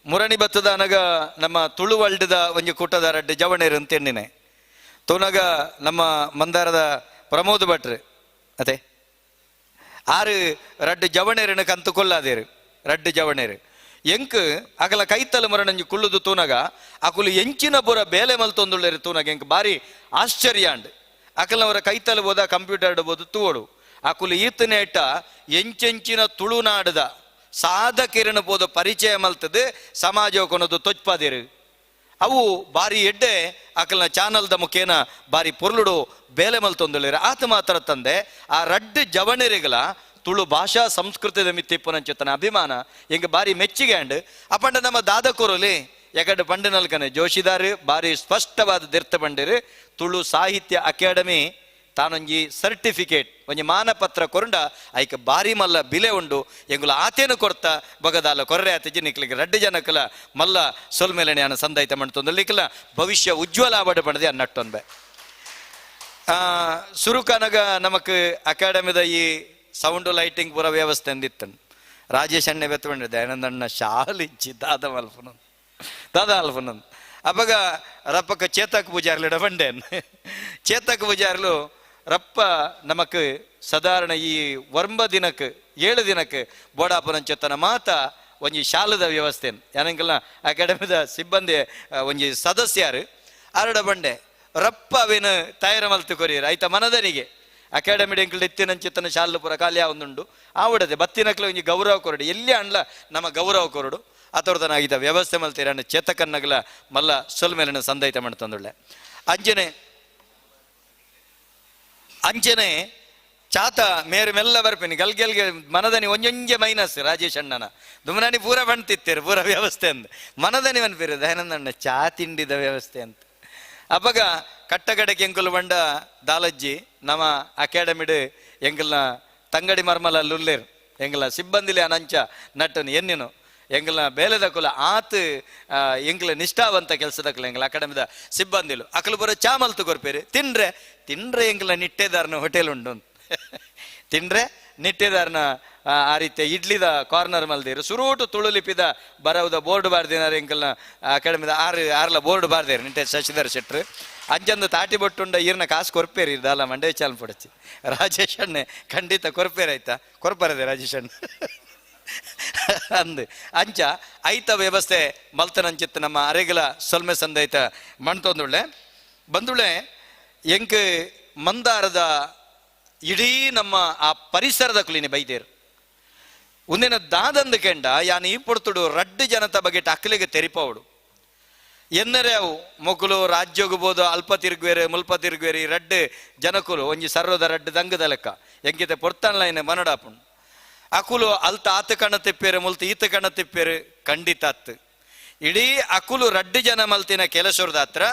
ಮುರಣಿ ಬತ್ತದ ಅನಗ ನಮ್ಮ ತುಳುವಲ್ಡದ ಒಂಜಿ ಕೂಟದ ರಡ್ಡು ಜವಣೇರು ಅಂತ ಎಣ್ಣಿನೆ ತೋನಗ ನಮ್ಮ ಮಂದಾರದ ಪ್ರಮೋದ್ ಭಟ್ರು ಅದೇ 6 ರಡ್ಡು ಜವಣೇರನ ಕಂತು ಕೊಲ್ಲಾದೇರು ರಡ್ಡು ಜವಣೇರು ಎಂಕ್ ಅಗಲ ಕೈತಲ ಮುರಣಂಜಿ ಕುಳ್ಳುದು ತೂನಗ ಅಕುಲು ಎಂಚಿನ ಪುರ ಬೇಲೆ ಮಲ್ತೊಂದುಳ್ಳೇರು ತೂನಗ ಎಂಕ್ ಬಾರಿ ಆಶ್ಚರ್ಯ ಅಂಡ್ ಅಕಲವರ ಕೈತಲ ಬೋದ ಕಂಪ್ಯೂಟರ್ ಇಡ್ಬೋದು ತೂವಡು ಅಕುಲು ಈತನೇಟ ಎಂಚೆಂಚಿನ ತುಳುನಾಡದ ಸಾಧಕಿರಣ ಪೋದ ಪರಿಚಯ ಮಲ್ತದೆ ಸಮಾಜ ಕೊನದು ತೊಚ್ಪಾದಿರು ಅವು ಬಾರಿ ಎಡ್ಡೆ ಅಕಲ್ನ ಚಾನಲ್ದ ಮುಖೇನ ಬಾರಿ ಪೊರ್ಲುಡು ಬೇಲೆ ಮಲ್ತೊಂದುಳ್ಳೇರು ಆತ ಮಾತ್ರ ತಂದೆ ಆ ರಡ್ಡು ಜವಣರಿಗಳ ತುಳು ಭಾಷಾ ಸಂಸ್ಕೃತಿದ ಮಿತ್ತಿಪ್ಪುನಂಚಿತನ ಅಭಿಮಾನ ಎಂಗ ಬಾರಿ ಮೆಚ್ಚಿಗೆ ಅಂಡ್ ಅಪಂಡ ನಮ್ಮ ದಾದಕೊರಲಿ ಯಾಕಂದ್ರೆ ಪಂಡನಲ್ಕನೆ ಜೋಶಿದಾರು ಬಾರಿ ಸ್ಪಷ್ಟವಾದ ದಿರ್ತ ಬಂಡಿರು ತುಳು ಸಾಹಿತ್ಯ ಅಕಾಡೆಮಿ ತಾನೊಂಜಿ ಸರ್ಟಿಫಿಕೇಟ್ ಒಂಜಿ ಮಾನಪತ್ರ ಕೊರಂಡ ಐಕ ಬಾರಿ ಮಲ್ಲ ಬಿಲೆ ಉಂಡು ಎಂಗುಲ ಆತೇನು ಕೊರ್ತ ಬಗದಾಲ ಕೊರ್ರೆ ಆತಜಿ ನಿಕ್ಲಿಗೆ ರಡ್ಡು ಜನಕ್ಕಲ ಮಲ್ಲ ಸೊಲ್ಮೇಲನೆ ಅನ್ನ ಸಂದೈತ ಮಂಡ್ತೊಂದು ಭವಿಷ್ಯ ಉಜ್ವಲ ಆವಡ ಪಂಡದೆ ಅನ್ನಟ್ಟೊಂಬೆ ಸುರುಕನಗ ನಮಕ್ ಅಕಾಡೆಮಿದ ಈ Sound lighting ಪೂರ ವ್ಯವಸ್ಥೆ ಅಂದಿತ್ತನು. ರಾಜೇಶ್ ಅಣ್ಣೆ ಬೆತ್ತವಂಡೆ ದಯಾನಂದಣ್ಣ ಶಾಲ್ ಇಜ್ಜಿ ದಾದ ಮಲ್ಪುನಂದು ದಾದ ಅಲ್ಪುನಂದು. ಅಪಗ ರಪ್ಪಕ ಚೇತಕ್ ಪೂಜಾರ್ಲಿಡ ಬಂಡೇನ್. ಚೇತಕ್ ಪೂಜಾರ್ಲು ರಪ್ಪ ನಮಕ್ ಸಾಧಾರಣ ಈ 9 ದಿನಕ್ಕೆ 7 ದಿನಕ್ಕೆ ಬೋಡಾಪುನಂಚೆತ್ತನ ಮಾತ ಒಂಜಿ ಶಾಲದ ವ್ಯವಸ್ಥೆ ಯಾನಂಕಲ್ನ ಅಕಾಡೆಮಿದ ಸಿಬ್ಬಂದಿ ಒಂಜಿ ಸದಸ್ಯರು ಆರಡ ಬಂಡೆ ರಪ್ಪ ಅವೇನು ತಯಾರ ಮಲ್ತು ಕೊರಿಯರು ಆಯ್ತ ಮನದನಿಗೆ ಅಕಾಡೆಮಿ ಎಂಕಲ್ ಇತ್ತಿನಂಚಿತ್ತನ ಶಾಲು ಪೂರ ಖಾಲಿ ಒಂದುಂಡು ಆವಡದೆ ಬತ್ತಿನಕ್ಲೆ ಒಂಜಿ ಗೌರವ ಕೊರಡು ಎಲ್ಲಿ ಅಣ್ಲ ನಮ್ಮ ಗೌರವ ಕೊರಡು ಆತೊರ್ದನಾಗಿದ್ದ ವ್ಯವಸ್ಥೆ ಮಲ್ತೀರ ಅಣ್ಣ ಚೇತಕನ್ನಗಲ ಮಲ್ಲ ಸೊಲ್ಮೇಲಿನ ಸಂದೈತ ಮಾಡ್ತಂದುಳ್ಳೆ. ಅಂಜನೆ ಅಂಚನೆ ಚಾತ ಮೇರು ಮೆಲ್ಲ ಬರ್ಪಿನಿ ಗಲ್ಗೆಲ್ಗೆ ಮನದನಿ ಒಂಜೊಂಜೆ ಮೈನಸ್ ರಾಜೇಶ್ ಅಣ್ಣನ ದುಮನಾನಿ ಪೂರ ಬಣ್ತಿತ್ತೇರು ಪೂರ ವ್ಯವಸ್ಥೆ ಅಂದ ಮನದನಿ ಮನ್ಪಿರು ದಯಾನಂದಣ್ಣ ಚಾ ತಿಂಡಿದ ವ್ಯವಸ್ಥೆ ಅಂತ. ಅಪಗ ಕಟ್ಟಗಡೆ ಎಂಕುಲು ಬಂಡ ದಾಲಜ್ಜಿ ನಮ್ಮ ಅಕಾಡೆಮಿಡ್ ಎಂಕಲ್ನ ತಂಗಡಿ ಮರ್ಮಲ ಲುಲ್ಲೇರು ಎಂಕಲ್ನ ಸಿಬ್ಬಂದಿಲೆ ಅನಂಚ ನಟನು ಎನ್ನಿನು ಎಂಕಲ್ನ ಬೇಲೆದಕುಲ ಆತ್ ಎಂಕಲ ನಿಷ್ಠಾವಂತ ಕೆಲಸದಕುಲ ಎಂಕಲ ಅಕಾಡೆಮಿದ ಸಿಬ್ಬಂದಿಲು ಅಕಲು ಬರೋ ಚಾ ಮಲ್ತು ಕೊರ್ಪೇರು ತಿಂಡ್ರೆ ತಿಂಡ್ರೆ ಎಂಕಲ್ನ ನಿಟ್ಟೆದಾರನ ಹೋಟೆಲ್ ಉಂಟು ತಿಂಡ್ರೆ ನಿಟ್ಟೆದಾರನ ಆ ರೀತಿ ಇಡ್ಲಿದ ಕಾರ್ನರ್ ಮಲ್ದಿರು ಸುರೂಟು ತುಳುಲಿಪಿದ ಬರವುದ ಬೋರ್ಡ್ ಬಾರ್ದಿನಾರ ಎಂಕಲ್ನ ಅಕಾಡೆಮಿದ ಆರು ಆರ್ಲ ಬೋರ್ಡ್ ಬಾರ್ದೇರು ನಿಟ್ಟೆ ಶಶಿಧರ್ ಶೆಟ್ರು ಅಂಜಂದು ತಾಟಿ ಬೊಟ್ಟುಂಡ ಈರ್ನ ಕಾಸು ಕೊರ್ಪೇರಿ ಇರ್ದಲ್ಲ ಮಂಡೆ ಚಾಲ್ ಪೊಡಚಿ ರಾಜೇಶ್ ಅಣ್ಣೆ ಖಂಡಿತ ಕೊರ್ಪೇರು ಆಯ್ತಾ ಕೊರ್ಪರದೆ ರಾಜೇಶ್ ಅಣ್ಣ ಅಂದು ಅಂಚ ಐತ ವ್ಯವಸ್ಥೆ ಮಲ್ತನಂಚಿತ್ತು ನಮ್ಮ ಅರೆಗಲ ಸೊಲ್ಮೆ ಸಂದೈತ ಮಣ್ತೊಂದುಳ್ಳೆ ಬಂದುಳ್ಳೆ ಎಂಕ್ ಮಂದಾರದ ಇಡೀ ನಮ್ಮ ಆ ಪರಿಸರದ ಕುಲಿನಿ ಬೈದೇರು ಒಂದಿನ ದಾದಂದು ಕೆಂಡ ಯಾನ್ ಈ ಪೊರ್ತುಡು ರಡ್ಡು ಜನತ ಬಗ್ಗೆ ಅಕ್ಲಿಗೆ ತೆರಿಪವಡು ಎನ್ನರೆ ಅವು ಮೊಕುಲು ರಾಜ್ಯೋಗಬೋದು ಅಲ್ಪ ತಿರುಗುವೇರು ಮುಲ್ಪ ತಿರುಗುವೇರು ಈ ರಡ್ಡು ಜನಕುಲು ಒಂಜಿ ಸರ್ವದ ರಡ್ಡು ದಂಗದ ಲೆಕ್ಕ ಎಂಕಿತೆ ಪೊರ್ತನ್ಲೈನ್ ಮನಡಾಪುಂಡು ಅಕುಲು ಅಲ್ತ ಆತ ಕಣ್ಣ ತಿಪ್ಪೇರು ಮುಲ್ತ ಈತ ಕಣ್ಣ ತಿಪ್ಪೇರು ಖಂಡಿತ ಅತ್ತು ಇಡೀ ಅಕುಲು ರಡ್ಡು ಜನ ಮಲ್ತಿನ ಕೆಲಸದ ಹತ್ರ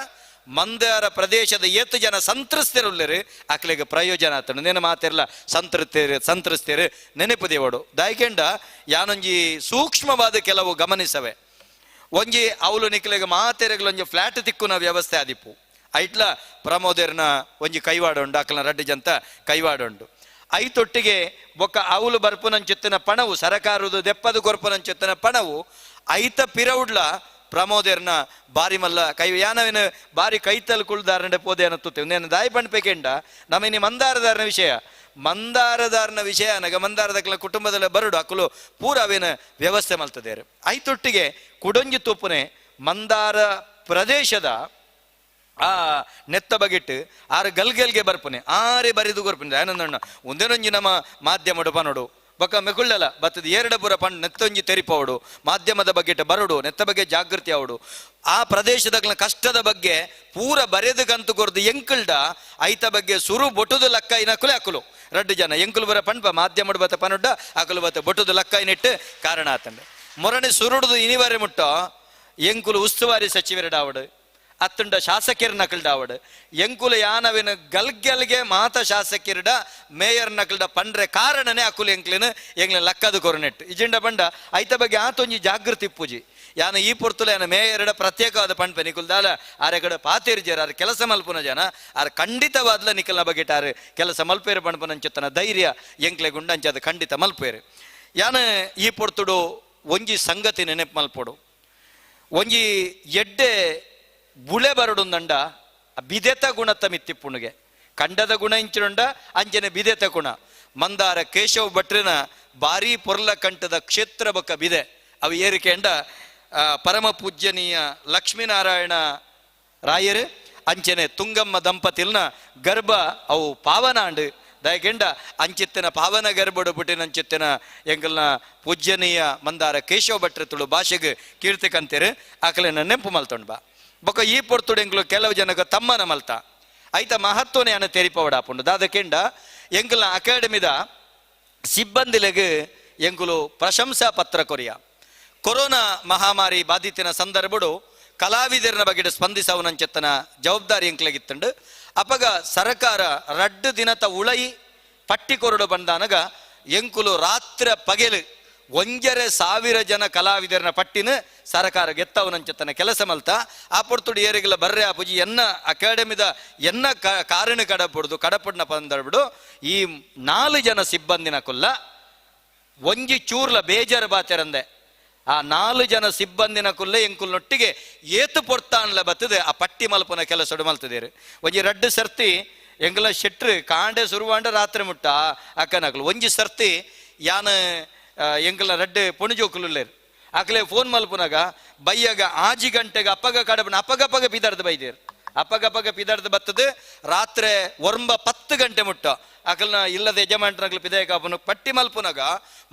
ಮಂದಾರ ಪ್ರದೇಶದ ಏತು ಜನ ಸಂತ್ರಸ್ತಿರುಳ್ಳರು ಅಕ್ಲಿಗೆ ಪ್ರಯೋಜನ ಆತನು ನೇನು ಮಾತಿರಲ್ಲ ಸಂತೃಪ್ತಿರು ಸಂತ್ರಸ್ತಿರು ನೆನಪು ದೇವಡು ದಾಯ್ಕೆಂಡ ಯಾನೊಂಜಿ ಸೂಕ್ಷ್ಮವಾದ ಕೆಲವು ಗಮನಿಸವೆ ಒಂಜಿ ಅವಲು ನಿಕ್ಲೆಗೆ ಮಾತೆರೆಗ್ಲೊಂಜಿ ಫ್ಲಾಟ್ ತಿಕ್ಕುನ ವ್ಯವಸ್ಥೆ ಆದಿಪ್ಪು ಐಟ್ಲ ಪ್ರಮೋದರ್ನ ಒಂಜಿ ಕೈವಾಡ ಉಂಡು ಅಕ್ಲನ ರಡ್ಡು ಜಂತ ಕೈವಾಡ ಉಂಡು ಐತೊಟ್ಟಿಗೆ ಬೊಕ್ಕ ಅವಲು ಬರ್ಪುನಂಚಿತ್ತಿನ ಪಣವು ಸರಕಾರದ ದೆಪ್ಪದು ಕೊರ್ಪುನಂಚಿತ್ತಿನ ಪಣವು ಐತ ಪಿರವುಡ್ಲ ಪ್ರಮೋದರ್ನ ಬಾರಿ ಮಲ್ಲ ಕೈ ಯಾನವಿನ ಬಾರಿ ಕೈತಲ್ ಕುಳ್ದಾರನಡೆ ಪೋದೆ ಅನ್ನತ್ತುತ್ತೆ ನೇನು ದಾಯಿ ಪಣ್ಪೆಕೆಂಡ ನಮಿನಿ ಮಂದಾರದಾರನ ವಿಷಯ ಮಂದಾರದಾರನ ವಿಷಯ ನಗ ಮಂದಾರದಕ್ಲ ಕುಟುಂಬದಲ್ಲ ಬರಡು ಅಕುಲು ಪೂರ ಅವೇನ ವ್ಯವಸ್ಥೆ ಮಲ್ತದೇರು ಐತೊಟ್ಟಿಗೆ ಕುಡೊಂಜಿ ತೂಪುನೆ ಮಂದಾರ ಪ್ರದೇಶದ ಆ ನೆತ್ತ ಬಗೆಟ್ಟು ಆರು ಗಲ್ಗೆಲ್ಗೆ ಬರ್ಪುನೆ ಆರೆ ಬರಿದು ಕೊರ್ಪುನೆ ಆನಂದಣ್ಣ ಒಂದೇನೊಂಜಿ ನಮ್ಮ ಮಾಧ್ಯಮ ಪನೋಡು ಬೊಕ್ಕ ಮೆಕುಳ್ಳಲ ಬತ್ತದ ಏರಡಪುರ ಪಂಡ್ ನೆತ್ತೊಂಜಿ ತೆರಿಪವಡು ಮಾಧ್ಯಮದ ಬಗ್ಗೆ ಬರಡು ನೆತ್ತ ಬಗ್ಗೆ ಜಾಗೃತಿ ಅವಡು ಆ ಪ್ರದೇಶದ ಕಷ್ಟದ ಬಗ್ಗೆ ಪೂರ ಬರೆದು ಕಂತು ಕೊರ್ದು ಎಂಕುಲ್ಡ ಐತ ಬಗ್ಗೆ ಸುರು ಬೊಟುದು ಲಕ್ಕ ಇನಕುಲೆ ಅಕುಲು ರಡ್ಡು ಜನ ಎಂಕುಲು ಬರ ಪಂಡ್ಪ ಮಾಧ್ಯಮಡು ಬತ್ತ ಪನುಡ್ಡ ಅಕುಲು ಬತ್ತ ಬೊಟುದು ಲಕ್ಕ ಇನಿಟ್ಟು ಕಾರಣ ಆತಂಡ ಮೊರಣಿ ಸುರುಡುದು ಇನಿವರೆ ಮುಟ್ಟ ಎಂಕುಲು ಉಸ್ತುವಾರಿ ಸಚಿವರಡಾವಡು ಅತ್ತುಂಡ ಶಾಸಕಿಯರ್ ನಕಲ್ಡಾವಡು ಎಂಕುಲ ಯಾನವಿನ ಗಲ್ಗೆಲ್ಗೆ ಮಾತ ಶಾಸಕಿರ್ಡ ಮೇಯರ್ ನಕಲ್ಡ ಪಂಡ್ರೆ ಕಾರಣನೇ ಅಕುಲು ಎಂಕ್ಲಿನ ಎಂಗ್ಲ ಲಕ್ಕದ ಕೊರನೆಟ್ಟು ಇಜಿಂಡ ಪಂಡ ಐತ ಬಗ್ಗೆ ಆತೊಂಜಿ ಜಾಗೃತಿ ಪೂಜಿ ಯಾನ ಈ ಪೊರ್ತುಲ ಯಾನ ಮೇಯರ್ಡ ಪ್ರತ್ಯೇಕವಾದ ಪಂಡ್ಪೆ ನಿಕುಲ್ದಾಲ ಆರೆ ಕಡೆ ಪಾತೇರ್ಜರ್ ಆರ್ ಕೆಲಸ ಮಲ್ಪುನ ಜನ ಆರ್ ಖಂಡಿತವಾದ್ಲ ನಿಕಲ್ನ ಬಗ್ಗೆ ಆರು ಕೆಲಸ ಮಲ್ಪೇರು ಪಂಡ್ಪನಂಚತನ ಧೈರ್ಯ ಎಂಕ್ಲೆ ಗುಂಡಂಚದ ಖಂಡಿತ ಮಲ್ಪೇರು ಯಾನ ಈ ಪೊರ್ತುಡು ಒಂಜಿ ಸಂಗತಿ ನೆನಪು ಮಲ್ಪೊಡು ಒಂಜಿ ಎಡ್ಡೆ ಬುಳೆ ಬರಡುಂದಂಡ ಬಿದೆತ ಗುಣತ ಮಿತ್ತಿಪ್ಪುಣಿಗೆ ಕಂಡದ ಗುಣ ಇಂಚುಂಡ ಅಂಜನೆ ಬಿದೆತ ಗುಣ ಮಂದಾರ ಕೇಶವ ಭಟ್ರಿನ ಭಾರೀ ಪೊರ್ಲ ಕಂಠದ ಕ್ಷೇತ್ರ ಬೊಕ್ಕ ಬಿದೆ ಅವು ಏರಿಕೆಂಡ ಪರಮ ಪೂಜ್ಯನೀಯ ಲಕ್ಷ್ಮೀನಾರಾಯಣ ರಾಯರು ಅಂಚನೆ ತುಂಗಮ್ಮ ದಂಪತಿಲ್ನ ಗರ್ಭ ಅವು ಪಾವನಾಂಡು ದಯಕೆಂಡ ಅಂಚಿತ್ತಿನ ಪಾವನ ಗರ್ಭಡು ಪುಟ್ಟಿನ ಅಂಚಿತ್ತಿನ ಎಂಕಲ್ನ ಪೂಜ್ಯನೀಯ ಮಂದಾರ ಕೇಶವ ಭಟ್ರ ತುಳು ಭಾಷೆಗೆ ಕೀರ್ತಿ ಕಂತೀರು ಆಕಲಿನ ನೆಂಪು ಮಲ್ತೊಂಡ್ ಬಾ ಬೊಕ್ಕ ಈ ಪೊರ್ತುಡು ಎಂಕಲು ಕೆಲವು ಜನಕ್ಕೆ ತಮ್ಮನ ಮಲ್ತ ಐತ ಮಹತ್ವನೇ ಅನ್ನ ತೆರಿಪವಡಾಪುಂಡು ದಾದಕೆಂಡ ಎಂಕಲ್ನ ಅಕಾಡೆಮಿದ ಸಿಬ್ಬಂದಿಲೆಗ್ ಎಂಕುಲು ಪ್ರಶಂಸಾ ಪತ್ರ ಕೊರಿಯ ಕೊರೋನಾ ಮಹಾಮಾರಿ ಬಾಧಿತಿನ ಸಂದರ್ಭಡು ಕಲಾವಿದರನ ಬಗ್ಗೆ ಸ್ಪಂದಿಸವನಂచెತ್ತನ ಜವಾಬ್ದಾರಿ ಎಂಕ್ಲೆಗಿತ್ತಂಡು ಅಪಗ ಸರಕಾರ ರಡ್ಡು ದಿನತ ಉಳೈ ಪಟ್ಟಿ ಕೊರಡು ಬಂದಾನಗ ಎಂಕುಲು ರಾತ್ರಿ ಪಗೆಲು 1,500 ಜನ ಕಲಾವಿದರನ ಪಟ್ಟಿನ ಸರಕಾರ ಗೆತ್ತವನಂಚತನ ಕೆಲಸ ಮಲ್ತ ಆ ಪೊರ್ತುಡು ಏರಿಗೆಲ್ಲ ಬರ್ರೆ ಆ ಪೂಜಿ ಎನ್ನ ಅಕಾಡೆಮಿದ ಎನ್ನ ಕಾರಣ ಕಡಪುಡ್ದು ಕಡಪುಡ್ನ ಪಂದರ್ಬಿಡು ಈ 4 ಜನ ಸಿಬ್ಬಂದಿನ ಕೊಲ್ಲ ಒಂಜಿ ಚೂರ್ಲ ಬೇಜಾರು ಬಾತೆರಂದೆ ಆ 4 ಜನ ಸಿಬ್ಬಂದಿನ ಕುಲ್ಲೆ ಎಂಕುಲ್ನೊಟ್ಟಿಗೆ ಏತು ಪೊರ್ತಾನ್ಲ ಬತ್ತದೆ ಆ ಪಟ್ಟಿ ಮಲ್ಪನ ಕೆಲಸಡು ಮಲ್ತದೇರು. ಒಂಜಿ ರಡ್ಡು ಸರ್ತಿ ಎಂಕುಲ ಶೆಟ್ರು ಕಾಂಡೆ ಸುರುವಾಂಡ ರಾತ್ರಿ ಮುಟ್ಟ ಅಕ್ಕನಕಲು ಒಂಜಿ ಸರ್ತಿ ಯಾನ ಎಂಕುಲ ರಡ್ಡು ಪೊಣುಜೋಕುಲುಲ್ಲೇರು ಆಕಲೆ ಫೋನ್ ಮಲ್ಪುನಾಗ ಬಯ್ಯಾಗ 6 ಗಂಟೆಗೆ ಅಪ್ಪಗ ಕಡಪನ ಅಪ್ಪಗಪ್ಪಗ ಪಿದಾರ್ದು ಬೈದೇರು ಅಪ್ಪಗಪ್ಪಗ ಪಿದಾರ್ದು ಬತ್ತದು ರಾತ್ರಿ 9 ಗಂಟೆ ಮುಟ್ಟ ಅಕಲ್ನ ಇಲ್ಲದ ಯಜಮಾನ್ರಗ್ಲು ಪಿದಾಯ ಕಾಪುನ ಪಟ್ಟಿ ಮಲ್ಪುನಾಗ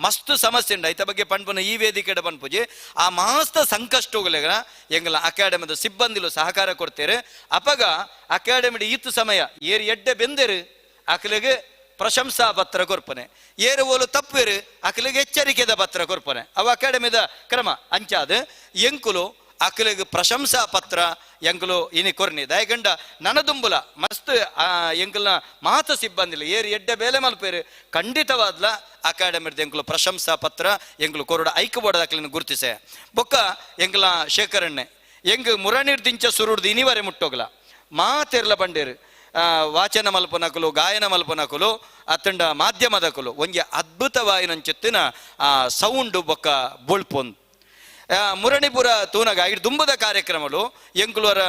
ಮಸ್ತ್ ಸಮಸ್ಯೆ ಉಂಡು. ಐತ ಬಗ್ಗೆ ಪಣ್ಪುನ ಈ ವೇದಿಕೆಡ ಪನ್ಪುಜಿ ಆ ಮಸ್ತ್ ಸಂಕಷ್ಟಗಳೆಗ ಎಂಗಲ ಅಕಾಡೆಮಿದ ಸಿಬ್ಬಂದಿಲು ಸಹಕಾರ ಕೊಡ್ತೇರು. ಅಪಗ ಅಕಾಡೆಮಿಡ್ ಈತು ಸಮಯ ಏರು ಎಡ್ಡೆ ಬೆಂದೇರು ಅಕಲಿಗೆ ಪ್ರಶಂಸಾ ಪತ್ರ ಕೊರ್ಪನೆ, ಏರು ಓಲು ತಪ್ಪೇರು ಅಕಲಿಗೆ ಎಚ್ಚರಿಕೆದ ಪತ್ರ ಕೊರ್ಪನೆ, ಅವ ಅಕಾಡೆಮಿದ ಕ್ರಮ ಅಂಚಾದ ಎಂಕುಲು ಅಕಲಿಗೆ ಪ್ರಶಂಸಾ ಪತ್ರ ಎಂಕುಲು ಇನಿ ಕೊರ್ನಿ ದಯಗಂಡ ನನದುಂಬುಲ ಮಸ್ತ್ ಎಂಕುಲ್ನ ಮಾತ ಸಿಬ್ಬಂದಿಲ್ಲ ಏರು ಎಡ್ಡೆ ಬೇಲೆ ಮಲ್ಪೇರು ಖಂಡಿತವಾದ್ಲ ಅಕಾಡೆಮಿದ ಎಂಕುಲು ಪ್ರಶಂಸಾ ಪತ್ರ ಎಂಕುಲು ಕೊರಡ ಐಕ್ಯ ಅಕಲಿನ ಗುರುತಿಸೆ. ಬೊಕ್ಕ ಎಂಕುಲ ಶೇಖರಣ್ಣೆ ಎಂಗ್ ಮುರಣಿರ್ ದಿಂಚ ಸುರುಡ್ದು ಇನಿವರೆ ಮುಟ್ಟೋಗ್ಲ ಮಾತೆರ್ಲ ಬಂಡೇರು ವಾಚನ ಮಲ್ಪನಕುಲು ಗಾಯನ ಮಲ್ಪನಕುಲು ಅತ್ತಂಡ ಮಾಧ್ಯಮದಕುಲು ಒಂಜಿ ಅದ್ಭುತವಾಯಿನಂಚಿತ್ತಿನ ಆ ಸೌಂಡು ಬೊಕ್ಕ ಬೊಳ್ಪೊಂದು ಮುರಣಿಪುರ ತೂನಗ ಇಡ್ ದುಂಬದ ಕಾರ್ಯಕ್ರಮಲು ಎಂಕುಲರ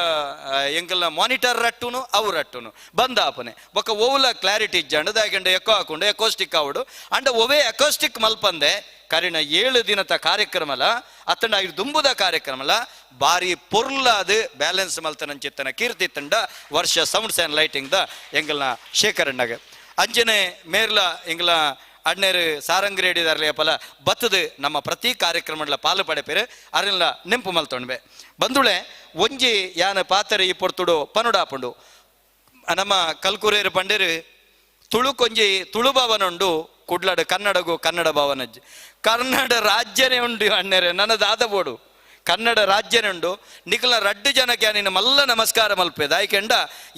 ಎಂಕಲ್ನ ಮಾನಿಟರ್ ರಟ್ಟುನು ಅವು ರಟ್ಟುನು ಬಂದಾಪನೆ ಬೊಕ್ಕ ಓವುಲ ಕ್ಲಾರಿಟಿ ಇಜ್ಜಂಡು ದಾಯಕಂಡ ಎಕ್ಕೋ ಹಾಕೊಂಡು ಎಕೋಸ್ಟಿಕ್ ಆವಡು ಅಂಡ ಒವೇ ಎಕೋಸ್ಟಿಕ್ ಮಲ್ಪಂದೆ ಕರಿಣ 7 ದಿನದ ಕಾರ್ಯಕ್ರಮಲ ಅತ್ತಂಡ ಐದು ದುಂಬುದ ಕಾರ್ಯಕ್ರಮಲ ಬಾರಿ ಪೊರ್ಲಾದ ಬ್ಯಾಲೆನ್ಸ್ ಮಲ್ತನಂಚಿತ್ತನ ಕೀರ್ತಿ ತಂಡ ವರ್ಷ sounds and lighting the ಎಂಗಲ್ನ ಶೇಖರಣ್ಣಗ ಅಂಜನೆ ಮೇರ್ಲ ಎಂಗಲ ಅಣ್ಣೇರು ಸಾರಂಗ್ ರೇಡಿದಾರ್ಲೆ ಪಲ ಬತ್ತದು ನಮ್ಮ ಪ್ರತಿ ಕಾರ್ಯಕ್ರಮಗಳ ಪಾಲು ಪಡೆಪೇರು ಅರೆಲ್ಲ ನೆಂಪು ಮಲ್ತೊಂಡ್ಬೆ ಬಂದುಳೆ ಒಂಜಿ ಯಾನ ಪಾತ್ರೆ ಈ ಪೊರ್ತುಡು ಪನುಡಾಪುಂಡು ನಮ್ಮ ಕಲ್ಕುರೇರು ಪಂಡೇರು ತುಳು ಕೊಂಜಿ ತುಳು ಭವನ ಉಂಡು ಕುಡ್ಲಾಡು ಕನ್ನಡಗು ಕನ್ನಡ ಭವನಜ್ಜಿ ಕನ್ನಡ ರಾಜ್ಯನೇ ಉಂಡು ಅಣ್ಣೇರೆ ನನ್ನ ದಾದ ಬೋಡು ಕನ್ನಡ ರಾಜ್ಯನೇ ಉಂಡು ನಿಖಲ ರಡ್ಡು ಜನಕ್ಕೆ ನಿನ್ನ ಮಲ್ಲ ನಮಸ್ಕಾರ ಮಲ್ಪೆ ದಾಯ್ಕೆಂಡ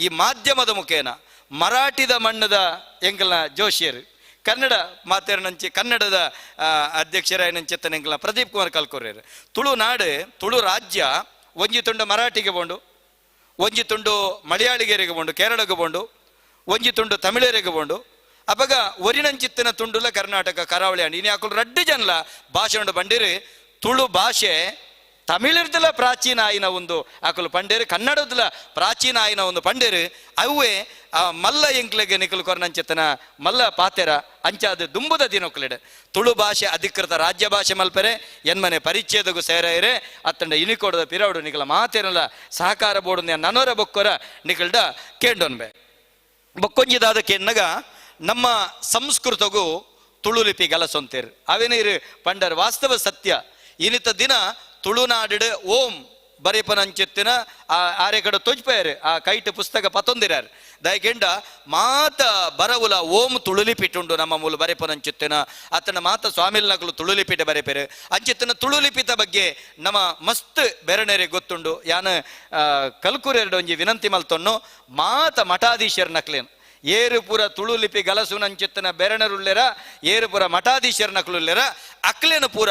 ಈ ಮಾಧ್ಯಮದ ಮುಖೇನ ಮರಾಠಿದ ಮಣ್ಣದ ಎಂಕಲ್ನ ಜೋಶಿಯರು ಕನ್ನಡ ಮಾತೇರನಂಚಿ ಕನ್ನಡದ ಅಧ್ಯಕ್ಷರಾಯನಂಚಿತ್ತನ ಎಂಕಲ್ನ ಪ್ರದೀಪ್ ಕುಮಾರ್ ಕಲ್ಕೊರ್ಯರು ತುಳುನಾಡು ತುಳು ರಾಜ್ಯ ಒಂಜಿ ತುಂಡು ಮರಾಠಿಗೆ ಬೋಂಡು ಒಂಜಿ ತುಂಡು ಮಲಯಾಳಿಗರಿಗೆ ಬೋಂಡು ಕೇರಳಗೆ ಬೋಂಡು ಒಂಜಿ ತುಂಡು ತಮಿಳರಿಗೆ ಬೋಂಡು ಅಪಗ ಒರಿನಂಚಿತ್ತಿನ ತುಂಡುಲ ಕರ್ನಾಟಕ ಕರಾವಳಿ ಅಂಡ್ ಇನಿ ಆಕುಲು ರಡ್ಡು ಜನಲ ಭಾಷೆ ಉಂಡು ಬಂಡಿರು ತುಳು ಭಾಷೆ ತಮಿಳರ್ದಲ ಪ್ರಾಚೀನ ಆಯಿನ ಒಂದು ಆಕುಲು ಪಂಡೇರು ಕನ್ನಡದಲ ಪ್ರಾಚೀನ ಆಯಿನ ಒಂದು ಪಂಡೇರು ಅವೇ ಆ ಮಲ್ಲ ಎಂಕ್ಲೆಗೆ ನಿಕುಲು ಕೊರನಂಚಿತ್ತನ ಮಲ್ಲ ಪಾತೆರ ಅಂಚಾದ ದುಂಬುದ ದಿನೊಕ್ಲೆಡೆ ತುಳು ಭಾಷೆ ಅಧಿಕೃತ ರಾಜ್ಯ ಭಾಷೆ ಮಲ್ಪೆರೆ ಎನ್ಮನೆ ಪರಿಚ್ಛೇದಗೂ ಸೇರಾಯಿರೆ ಅತ್ತಂಡ ಇನಿಕೋಡದ ಪಿರವಡು ನಿಕಲ ಮಾತೇನಲ್ಲ ಸಹಕಾರ ಬೋಡು ನನೋರ ಬೊಕ್ಕೊರ ನಿಕಲ್ಡ ಕೇಂಡೊನ್ಬೆ ಬೊಕ್ಕೊಂಜಿದಾದ ಕೆನ್ನಗ ನಮ್ಮ ಸಂಸ್ಕೃತಗೂ ತುಳು ಲಿಪಿ ಗಲಸೊಂತೇರು ಅವೇನೀರು ಪಂಡರ್ ವಾಸ್ತವ ಸತ್ಯ ಇನಿತ ದಿನ ತುಳುನಾಡು ಓಂ ಬರೆಪನಂಚಿತ್ತಿನ ಆ ಆರೆ ಕಡೆ ತೊಜ್ಪೇರು ಆ ಕೈಟ್ ಪುಸ್ತಕ ಪತೊಂದಿರಾರು ದಯಕೆಂಡ ಮಾತ ಬರವುಲ ಓಂ ತುಳುಲಿಪಿಟ್ಟುಂಡು ನಮ್ಮ ಮೂಲ ಬರೆಪನಂಚಿತ್ತಿನ ಆತನ ಮಾತ ಸ್ವಾಮಿಲ್ನಕಲು ತುಳುಲಿಪಿಟ ಬರೆಪೇರು ಅಂಚಿತ್ತಿನ ತುಳುಲಿಪಿತ ಬಗ್ಗೆ ನಮ್ಮ ಮಸ್ತ್ ಬೆರನೆರೆ ಗೊತ್ತುಂಡು ಯಾನ ಕಲ್ಕುರೆರಡು ಒಂಜಿ ವಿನಂತಿ ಮಲ್ತೊನ್ನು ಮಾತ ಮಠಾಧೀಶರ ನಕ್ಲೇನು ಏರುಪುರ ತುಳುಲಿಪಿ ಗಲಸುನಂಚಿತ್ತನ ಬೆರಣರುಲ್ಲೆರ ಏರುಪುರ ಮಠಾಧೀಶರ ನಕಲುಲ್ಲೆರ ಅಕ್ಲೇನು ಪೂರ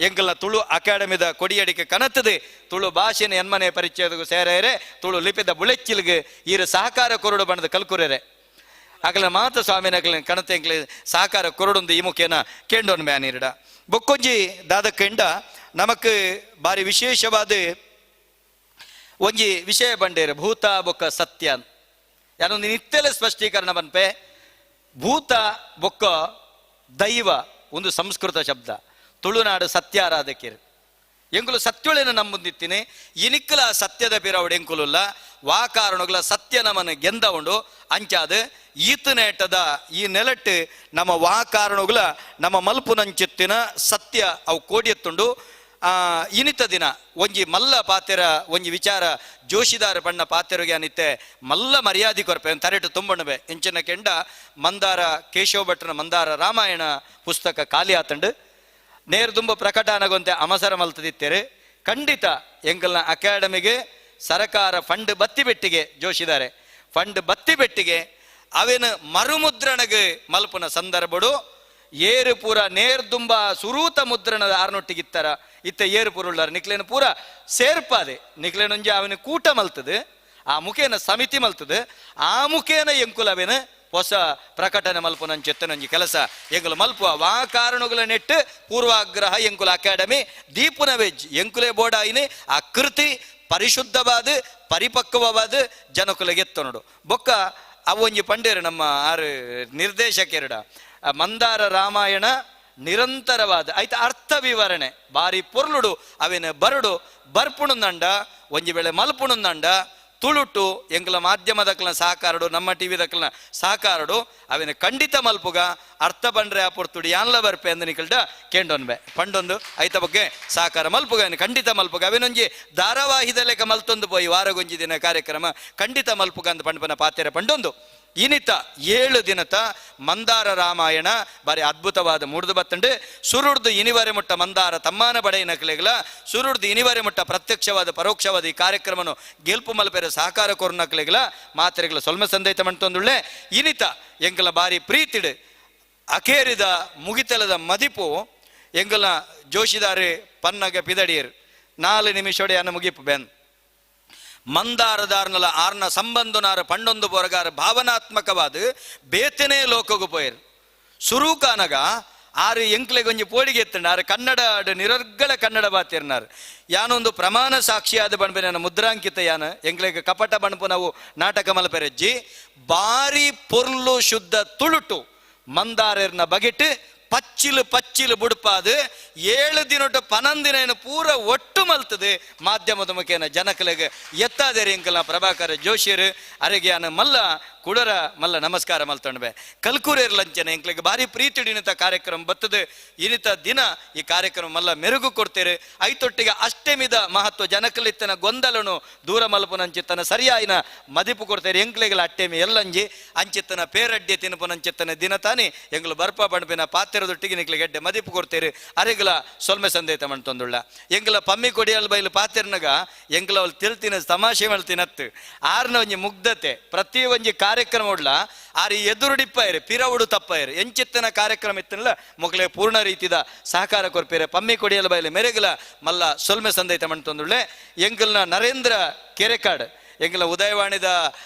ಎಂಕಲ್ನ ತುಳು ಅಕಾಡೆಮಿದ ಕೊಡಿಯಡಿಕೆ ಕನತದೆ ತುಳು ಭಾಷೆನ ಎನ್ಮನೆ ಪರಿಚಯದ ಸೇರೇರೆ ತುಳು ಲಿಪಿದ ಬುಳೆಚ್ಚಿಲ್ಗೆ ಈರು ಸಹಕಾರ ಕೊರಡು ಬಣ್ಣದ ಕಲ್ಕುರೆರೆ ಅಗಲ ಮಾತ ಸ್ವಾಮಿನ ಕಣತೆ ಎಂಕ್ಲೆ ಸಹಕಾರ ಕೊರಡುಂದು ಈ ಮುಖೇನ ಕೇಂಡೋನ್ ಮ್ಯಾನಿರಡ ಬೊಕ್ಕೊಂಜಿ ದಾದ ಕೆಂಡ ನಮಕ್ ಬಾರಿ ವಿಶೇಷವಾದ ಒಂಜಿ ವಿಷಯ ಬಂಡೇರು ಭೂತ ಬೊಕ್ಕ ಸತ್ಯ ಯಾನೊಂದು ನಿತ್ಯಲ ಸ್ಪಷ್ಟೀಕರಣ ಬನ್ಪೆ ಭೂತ ಬೊಕ್ಕ ದೈವ ಒಂದು ಸಂಸ್ಕೃತ ಶಬ್ದ ತುಳುನಾಡು ಸತ್ಯಾರಾಧಕಿರು ಎಂಕುಲು ಸತ್ಯೊಳೆನ ನಂಬುಂದಿತ್ತೀನಿ ಇನಿಕ್ಕಲ ಸತ್ಯದ ಪಿರವಡು ಎಂಕುಲುಲ್ಲ ವಾ ಕಾರಣಗಳ ಸತ್ಯ ನಮನ ಗೆಂದ ಉಂಡು ಅಂಚಾದ ಈತನೇಟದ ಈ ನೆಲಟ್ಟು ನಮ್ಮ ವಾ ಕಾರಣಗಳ ನಮ್ಮ ಮಲ್ಪುನಂಚಿತ್ತಿನ ಸತ್ಯ ಅವು ಕೋಡಿಯತ್ತುಂಡು. ಇನಿತ ದಿನ ಒಂಜಿ ಮಲ್ಲ ಪಾತೆರ ಒಂಜಿ ವಿಚಾರ ಜೋಶಿದಾರ ಬಣ್ಣ ಪಾತೆರಿಗೆ ಅನಿತೆ ಮಲ್ಲ ಮರ್ಯಾದೆ ಕೊರಪೆ ತರೆಟು ತುಂಬಣಬೆ ಇಂಚಿನ ಕೆಂಡ ಮಂದಾರ ಕೇಶವ ಭಟ್ರನ ಮಂದಾರ ರಾಮಾಯಣ ಪುಸ್ತಕ ಖಾಲಿ ಆತಂಡು ನೇರ್ದುಂಬ ಪ್ರಕಟ ಅನಗೊಂತೆ ಅಮಸರ ಮಲ್ತದಿತ್ತೇರೆ ಖಂಡಿತ ಎಂಕಲ್ನ ಅಕಾಡೆಮಿಗೆ ಸರಕಾರ ಫಂಡ್ ಬತ್ತಿ ಬೆಟ್ಟಿಗೆ ಜೋಶಿದಾರೆ ಫಂಡ್ ಬತ್ತಿ ಬೆಟ್ಟಿಗೆ ಅವೇನು ಮರುಮುದ್ರಣಗೆ ಮಲ್ಪುನ ಸಂದರ್ಭಡು ಏರು ಪೂರ ನೇರ್ದುಂಬ ಸುರೂತ ಮುದ್ರಣದ ಆರ್ನೊಟ್ಟಿಗಿತ್ತರ ಇತ್ತ ಏರು ಪೂರುಳ್ಳಾರ ನಿಕ್ಲೇನು ಪೂರ ಸೇರ್ಪಾದೆ ನಿಕ್ಲೇನೊಂಜಿ ಅವನ ಕೂಟ ಮಲ್ತದೆ ಆ ಮುಖೇನ ಸಮಿತಿ ಮಲ್ತದೆ ಆ ಮುಖೇನ ಎಂಕುಲವೇನ ಹೊಸ ಪ್ರಕಟಣೆ ಮಲ್ಪುನಂಚೆತ್ತನೊಂಜಿ ಕೆಲಸ ಎಂಕುಲು ಮಲ್ಪುವ ವಾ ಕಾರಣಗಳ ನೆಟ್ಟು ಪೂರ್ವಾಗ್ರಹ ಎಂಕುಲ ಅಕಾಡೆಮಿ ದೀಪುನ ವೆಜ್ ಎಂಕುಲೆ ಬೋಡಾಯಿನಿ ಆ ಕೃತಿ ಪರಿಶುದ್ಧವಾದ ಪರಿಪಕ್ವವಾದ ಜನಕುಲಗೆತ್ತನೋಡು ಬೊಕ್ಕ ಅವೊಂಜಿ ಪಂಡೇರು ನಮ್ಮ ಆರು ನಿರ್ದೇಶಕೆರಡ ಮಂದಾರ ರಾಮಾಯಣ ನಿರಂತರವಾದ ಐತ ಅರ್ಥ ವಿವರಣೆ ಬಾರಿ ಪೊರ್ಲುಡು ಅವೇನ ಬರಡು ಬರ್ಪುಣುಂದಂಡ ಒಂಜಿ ವೇಳೆ ಮಲ್ಪುಣುಂದಂಡ ತುಳುಟು ಎಂಕಲ ಮಾಧ್ಯಮದಕ್ಲನ ಸಹಕಾರಡು ನಮ್ಮ ಟಿ ವಿದಕ್ಲನ ಸಹಕಾರಡು ಅವೇನ ಖಂಡಿತ ಮಲ್ಪುಗ ಅರ್ಥ ಪಂಡ್ರೆ ಆ ಪೊರ್ತುಡು ಯಾನ್ಲ ಬರ್ಪೆ ಅಂದ ನಿಕಲ್ಡ ಕೇಂಡೊನ್ಬೆ ಪಂಡೊಂದು ಐತ ಬಗ್ಗೆ ಸಹಕಾರ ಮಲ್ಪುಗ ಅವನು ಖಂಡಿತ ಮಲ್ಪುಗ ಅವೇನೊಂಜಿ ಧಾರಾವಾಹಿದ ಲೆಕ್ಕ ಮಲ್ತೊಂದು ಪೋಯಿ ವಾರಗೊಂಜಿ ದಿನ ಕಾರ್ಯಕ್ರಮ ಖಂಡಿತ ಮಲ್ಪುಗ ಅಂದ ಪಂಡ್ಪನ ಪಾತೆರ ಪಂಡೊಂದು ಇನಿತ 7 ದಿನತ ಮಂದಾರ ರಾಮಾಯಣ ಬಾರಿ ಅದ್ಭುತವಾದ ಮೂಡ್ದು ಬತ್ತಂಡು ಸುರುಡ್ದು ಇನಿವರೆ ಮುಟ್ಟ ಮಂದಾರ ತಮ್ಮಾನ ಬಡೆಯ ನಕಲೆಗಳ ಸುರುಡ್ದು ಇನಿವರೆ ಮುಟ್ಟ ಪ್ರತ್ಯಕ್ಷವಾದ ಪರೋಕ್ಷವಾದ ಈ ಕಾರ್ಯಕ್ರಮನು ಗೆಲ್ಪು ಮಲ್ಪೆರೆ ಸಹಕಾರ ಕೋರು ನಕಲೆಗಳ ಮಾತ್ರೆಗಳ ಸೊಲ್ಮೆ ಸಂದೈತ ಮಂಟೊಂದುಳ್ಳೆ ಇನಿತ ಎಂಕಲ ಬಾರಿ ಪ್ರೀತಿಡು ಅಕೇರಿದ ಮುಗಿತಲದ ಮದಿಪು ಎಂಕಲ ಜೋಶಿದಾರಿ ಪನ್ನಗ ಪಿದಡಿಯರು 4 ನಿಮಿಷೋಡೆ ಅನ್ನ ಮುಗಿಪು ಬೆನ್ ಮಂದಾರದಾರ್ನಲ ಆರ್ನ ಸಂಬಂಧನಾರ ಪಂಡೊಂದು ಪೊರಗಾರ ಭಾವನಾತ್ಮಕವಾದ ಬೇತನೇ ಲೋಕಗು ಪೋಯರ್ ಸುರೂಕಾನಗ ಆರು ಎಂಕ್ಲೆಗೊಂಜಿ ಪೋಡಿಗೆ ಎತ್ತಂಡ ಆರು ಕನ್ನಡ ನಿರರ್ಗಳ ಕನ್ನಡ ಬಾತಿರ್ನಾರ್ ಯಾನೊಂದು ಪ್ರಮಾಣ ಸಾಕ್ಷಿಯಾದ ಬಣ್ಪೆ ನನ್ನ ಮುದ್ರಾಂಕಿತ ಯಾನ ಎಂಕ್ಲೆಗೆ ಕಪಟ ಬಣ್ಪು ನಾವು ನಾಟಕ ಮಲಪೆರಜ್ಜಿ ಬಾರಿ ಪೊರ್ಲು ಶುದ್ಧ ತುಳುಟು ಮಂದಾರರ್ನ ಬಗೆಟ್ ಪಚ್ಚಿಲು ಪಚ್ಚಿಲು ಬುಡ್ಪಾದು 7 ದಿನೊಟ್ಟು 12 ದಿನ ಪೂರ ಒಟ್ಟು ಮಲ್ತದೆ ಮಾಧ್ಯಮದ ಮುಖೇನ ಜನಕಲೆಗೆ ಎತ್ತಾದೇರಿ ಎಂಕಲ್ನ ಪ್ರಭಾಕರ ಜೋಶಿಯರು ಅರೆಗೆ ಮಲ್ಲ ಕುಡರ ಮಲ್ಲ ನಮಸ್ಕಾರ ಮಲ್ತೊಂಡ್ಬೆ ಕಲ್ಕೂರೇರ್ ಲಂಚನೆ ಎಂಕ್ಲೆಗೆ ಭಾರಿ ಪ್ರೀತಿ ಇನಿತ ಕಾರ್ಯಕ್ರಮ ಬರ್ತದೆ ಇನಿತ ದಿನ ಈ ಕಾರ್ಯಕ್ರಮ ಮಲ್ಲ ಮೆರುಗು ಕೊಡ್ತೇರೆ ಐತೊಟ್ಟಿಗೆ ಅಷ್ಟಮಿದ ಮಹತ್ವ ಜನಕಲಿತ್ತನ ಗೊಂದಲನು ದೂರ ಮಲ್ಪುನಂಚಿತ್ತನ ಸರಿಯಾಯಿನ ಮದಿಪು ಕೊಡ್ತೇರೆ ಎಂಕ್ಲೆಗಳ ಅಟ್ಟೆಮಿ ಎಲ್ಲಂಜಿ ಅಂಚಿತ್ತನ ಪೇರಡ್ಡೆ ತಿನ್ಪುನಂಚಿತ್ತನ ದಿನ ತಾನೇ ಎಂಗ್ಲು ಬರ್ಪ ಬಣ್ಪಿನ ಪಾತೆರದೊಟ್ಟಿಗೆ ನಿಕ್ಲೆ ಗೆಡ್ಡೆ ಮದಿಪು ಕೊಡ್ತೇರೆ ಅರೆಗಲ ಸೊಲ್ಮೆ ಸಂದೇತ ಮಂತೊಂದುಳ್ಳ ಎಂಗ್ಲ ಪಮ್ಮಿ ಕೊಡಿಯಲ್ ಬೈಲು ಪಾತೆರ್ನಗ ಎಂಗ್ಲ ಅವಳು ತಿಳ್ತಿನ ತಮಾಷೆ ಮಲ್ತಿನತ್ತು ಆರ್ನ ಒಂಜಿ ಮುಗ್ಧತೆ ಪ್ರತಿ ಒಂಜಿ ಕಾರ್ಯಕ್ರಮ ಉಡ್ಲ ಆರಿ ಎದುರುಡಿಪ್ಪಾಯಿರು ಪಿರವುಡು ತಪ್ಪಾಯಿರು ಎಂಚಿತ್ತನ ಕಾರ್ಯಕ್ರಮ ಇತ್ತನಲ್ಲ ಮೊಗಲೆ ಪೂರ್ಣ ರೀತಿದ ಸಹಕಾರ ಕೊರ್ಪೇರೆ ಪಮ್ಮಿ ಕೊಡಿಯಲ್ ಬೈಲು ಮೆರೆಗಲ ಮಲ್ಲ ಸೊಲ್ಮೆ ಸಂದೈತ ಮಂತೊಂದುಳ್ಳೆ ಎಂಗಲ್ನ ನರೇಂದ್ರ ಕೆರೆಕಾಡ್ ಎಂಗಲ ಉದಯವಾಣಿದ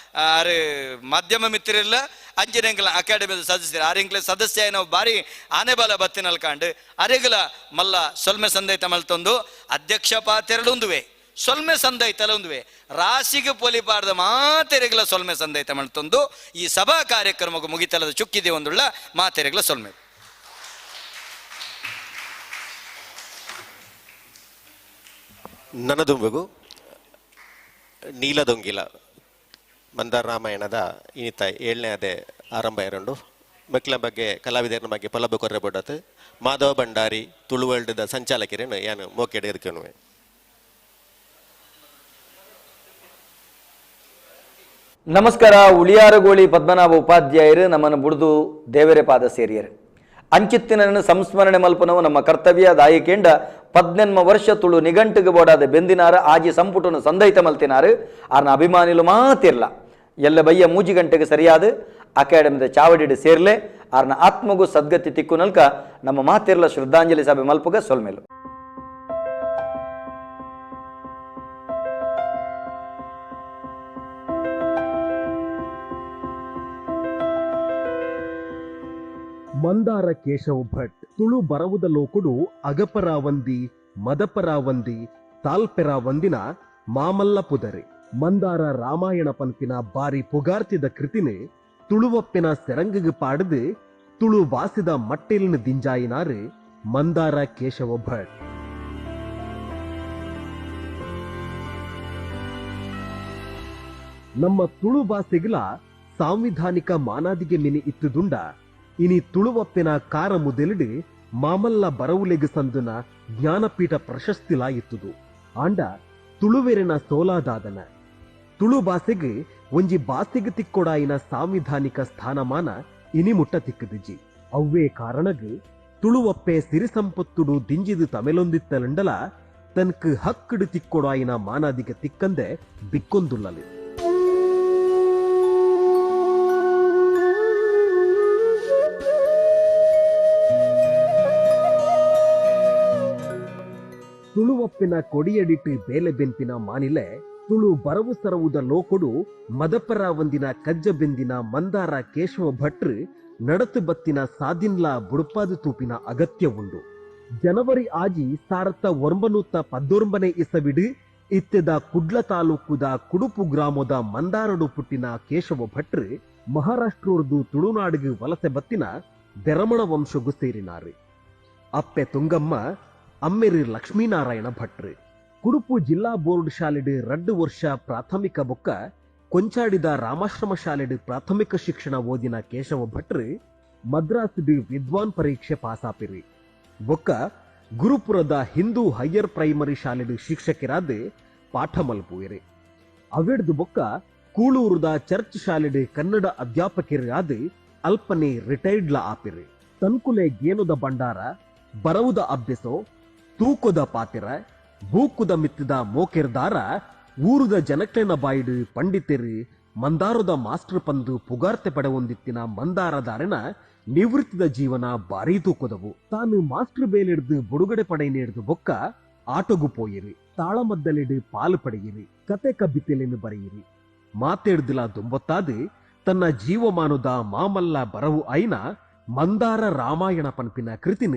ಆರು ಮಾಧ್ಯಮ ಮಿತ್ರರಿಲ್ಲ ಅಂಜನ ಎಂಗಲ ಅಕಾಡೆಮಿದ ಸದಸ್ಯರು ಆರು ಎಂಗ್ಲ ಸದಸ್ಯ ನಾವು ಬಾರಿ ಆನೆಬಲ ಬತ್ತಿನಲ್ ಕಾಂಡು ಅರೆಗಲ ಮಲ್ಲ ಸೊಲ್ಮೆ ಸಂದೈತ ಮಲ್ತೊಂದು ಅಧ್ಯಕ್ಷ ಪಾತೆರಡುಂದುವೆ ಸೊಲ್ಮೆ ಸಂದೈತಲ ಒಂದುವೆ ರಾಶಿಗೆ ಪೊಲಿಪಾರ್ದ ಮಾತೆರೆಗಲ ಸೊಲ್ಮೆ ಸಂದೈತ ಮಲ್ತೊಂದು ಈ ಸಭಾ ಕಾರ್ಯಕ್ರಮಕ್ಕೆ ಮುಗಿತಲದ ಚುಕ್ಕಿದೆ ಒಂದುಳ್ಳ ಮಾತೆರೆಗಲ ಸೊಲ್ಮೆ. ನನದುಂಬಗು ನೀಲದೊಂಗಿಲ ಮಂದಾರ ರಾಮಾಯಣದ ಇನ್ನಿತ 7ನೇ ಅದೇ ಆರಂಭ ಎರಡು ಮಕ್ಕಳ ಬಗ್ಗೆ ಕಲಾವಿದರ ಬಗ್ಗೆ ಪಲ್ಲಭ ಕೊರ್ರೆ ಬೊಡ್ಡತ್ ಮಾಧವ ಭಂಡಾರಿ ತುಳುವಲ್ಡದ ಸಂಚಾಲಕರೇನು ಯಾನು ಮೋಕೆಡೆ ಇರ್ಕನುವೆ. ನಮಸ್ಕಾರ. ಉಳಿಯಾರಗೋಳಿ ಪದ್ಮನಾಭ ಉಪಾಧ್ಯಾಯರು ನಮ್ಮನ್ನು ಬುಡ್ದು ದೇವರೇ ಪಾದ ಸೇರಿಯರು. ಅಂಚಿತ್ತಿನನ್ನು ಸಂಸ್ಮರಣೆ ಮಲ್ಪನವು ನಮ್ಮ ಕರ್ತವ್ಯ. ದಾಯಿಕೆಂಡ 18 ವರ್ಷ ತುಳು ನಿಘಂಟಿಗೆ ಬೋಡಾದ ಬೆಂದಿನಾರ ಆಜಿ ಸಂಪುಟನು ಸಂದೈತ ಮಲ್ತಿನಾರು ಆರ್ನ ಅಭಿಮಾನಿಲು ಮಾತಿರ್ಲ ಎಲ್ಲ ಬಯ್ಯ 3 ಗಂಟೆಗೆ ಸರಿಯಾದ ಅಕಾಡೆಮಿದ ಚಾವಡಿಡು ಸೇರ್ಲೆ ಆರ್ನ ಆತ್ಮಗೂ ಸದ್ಗತಿ ತಿಕ್ಕು ನಲ್ಕ ನಮ್ಮ ಮಾತಿರ್ಲ ಶ್ರದ್ಧಾಂಜಲಿ ಸಭೆ ಮಲ್ಪುಗ ಸೊಲ್ಮೇಲು. ಮಂದಾರ ಕೇಶವ ಭಟ್ ತುಳು ಬರವುದ ಲೋಕುಡು ಅಗಪರಾವಂದಿ ಮದಪರಾವಂದಿ ತಾಲ್ಪೆರಾವಂದಿನ ಮಾಮಲ್ಲ ಪುದರೆ ಮಂದಾರ ರಾಮಾಯಣ ಪನ್ಪಿನ ಬಾರಿ ಪುಗಾರ್ತಿದ ಕೃತಿನೆ ತುಳುವಪ್ಪಿನ ಸೆರಂಗಿಗೆ ಪಾಡದು ತುಳು ವಾಸಿದ ಮಟ್ಟಿಲಿನ ದಿಂಜಾಯಿನಾರು ಮಂದಾರ ಕೇಶವ ಭಟ್. ನಮ್ಮ ತುಳು ಭಾಷೆಗಳ ಸಾಂವಿಧಾನಿಕ ಮಾನಾದಿಗೆ ಮಿನಿ ಇತ್ತುದುಂಡ ಇನಿ ತುಳುವಪ್ಪಿನ ಕಾರ ಮುದೆಲಿಡು ಮಾಮಲ್ಲ ಬರವುಲೆಗು ಸಂದುನ ಜ್ಞಾನಪೀಠ ಪ್ರಶಸ್ತಿಲಾ ಇತ್ತುದು. ಆಂಡ ತುಳುವೆರಿನ ಸೋಲಾದಾದನ ತುಳು ಭಾಷೆಗೆ ಒಂಜಿ ಬಾಸಿಗೆ ತಿಕ್ಕೊಡಾಯಿನ ಸಾಂವಿಧಾನಿಕ ಸ್ಥಾನಮಾನ ಇನಿ ಮುಟ್ಟ ತಿಕ್ಕದಿಜ್ಜಿ. ಅವ್ವೇ ಕಾರಣಗ್ ತುಳುವಪ್ಪೆ ಸಿರಿಸಂಪತ್ತುಡು ದಿಂಜಿದು ತಮಿಲೊಂದಿತ್ತಲಂಡಲ ತನ್ಕ್ ಹಕ್ಕಡು ತಿಕ್ಕೊಡಾಯಿನ ಮಾನಾದಿಗೆ ತಿಕ್ಕಂದೆ ಬಿಕ್ಕೊಂದುಲ್ಲಲಿ. ತುಳುವಪ್ಪಿನ ಕೊಡಿಯಡಿಟ್ಟು ಬೇಲೆ ಬೆನ್ಪಿನ ಮಾನಿಲೆ ತುಳು ಬರವು ಸರವುದ ಲೋಕೊಡು ಮದಪರ ಒಂದಿನ ಕಜ್ಜ ಬೆಂದಿನ ಮಂದಾರ ಕೇಶವ ಭಟ್ರು ನಡತು ಬತ್ತಿನ ಸಾದಿನ್ಲ ಬುಡುಪಾದು ತೂಪಿನ ಅಗತ್ಯ ಉಂಡು. ಜನವರಿ ಆಜಿ 1919 ಇಸವಿಡು ಇತ್ತೆದ ಕುಡ್ಲ ತಾಲೂಕುದ ಕುಡುಪು ಗ್ರಾಮದ ಮಂದಾರಡು ಪುಟ್ಟಿನ ಕೇಶವ ಭಟ್ರು ಮಹಾರಾಷ್ಟ್ರದ್ದು ತುಳುನಾಡಿಗೆ ವಲಸೆ ಬತ್ತಿನ ಬೆರಮಣ ವಂಶಗೂ ಸೇರಿನಾರು. ಅಪ್ಪೆ ತುಂಗಮ್ಮ, ಅಮ್ಮೆರು ಲಕ್ಷ್ಮೀನಾರಾಯಣ ಭಟ್ರು. ಕುಡುಪು ಜಿಲ್ಲಾ ಬೋರ್ಡ್ ಶಾಲೆಡು 2 ವರ್ಷ ಪ್ರಾಥಮಿಕ ಬೊಕ್ಕ ಕೊಂಚಾಡಿದ ರಾಮಾಶ್ರಮ ಶಾಲೆಡು ಪ್ರಾಥಮಿಕ ಶಿಕ್ಷಣ ಓದಿನ ಕೇಶವ ಭಟ್ರು ಮದ್ರಾಸ್ಡು ವಿದ್ವಾನ್ ಪರೀಕ್ಷೆ ಪಾಸಾಪಿರಿ. ಬೊಕ್ಕ ಗುರುಪುರದ ಹಿಂದೂ ಹೈಯರ್ ಪ್ರೈಮರಿ ಶಾಲೆಡು ಶಿಕ್ಷಕರಾದ ಪಾಠ ಮಲ್ಪುವಿರಿ. ಅವೆಡ್ದು ಬೊಕ್ಕ ಕೂಳೂರುದ ಚರ್ಚ್ ಶಾಲೆಡು ಕನ್ನಡ ಅಧ್ಯಾಪಕರಾದ ಅಲ್ಪನೆ ರಿಟೈರ್ಡ್ಲ ಆಪಿರಿ. ತನ್ಕುಲೆ ಗೇನುದ ಭಂಡಾರ, ಬರವುದ ಅಭ್ಯಸೋ, ತೂಕದ ಪಾತಿರ, ಬೂಕುದ ಮಿತ್ತದ ಮೋಕೆರ್ದಾರ ಊರುದ ಜನಕ್ಲೆನ ಬಾಯಿಡು ಪಂಡಿತೆರು ಮಂದಾರದ ಮಾಸ್ಟರ್ ಪಂದು ಪುಗಾರ್ತೆ ಪಡೆವೊಂದಿತ್ತಿನ ಮಂದಾರದಾರನ ನಿವೃತ್ತಿದ ಜೀವನ ಭಾರೀ ತೂಕದವು. ತಾನು ಮಾಸ್ಟರ್ ಬೇಲಿಡ್ದು ಬುಡುಗಡೆ ಪಡೆಯನೇಡ್ದು ಬೊಕ್ಕ ಆಟೋಗು ಪೋಯಿರಿ, ತಾಳಮದ್ದಲಿಡು ಪಾಲು ಪಡೆಯಿರಿ, ಕತೆ ಕಬ್ಬಿತೆಲೆನು ಬರೆಯಿರಿ. ಮಾತೇಡ್ದಿಲ ದುಂಬೊತ್ತಾದು ತನ್ನ ಜೀವಮಾನದ ಮಾಮಲ್ಲ ಬರವು ಐನ ಮಂದಾರ ರಾಮಾಯಣ ಪನ್ಪಿನ ಕೃತಿನ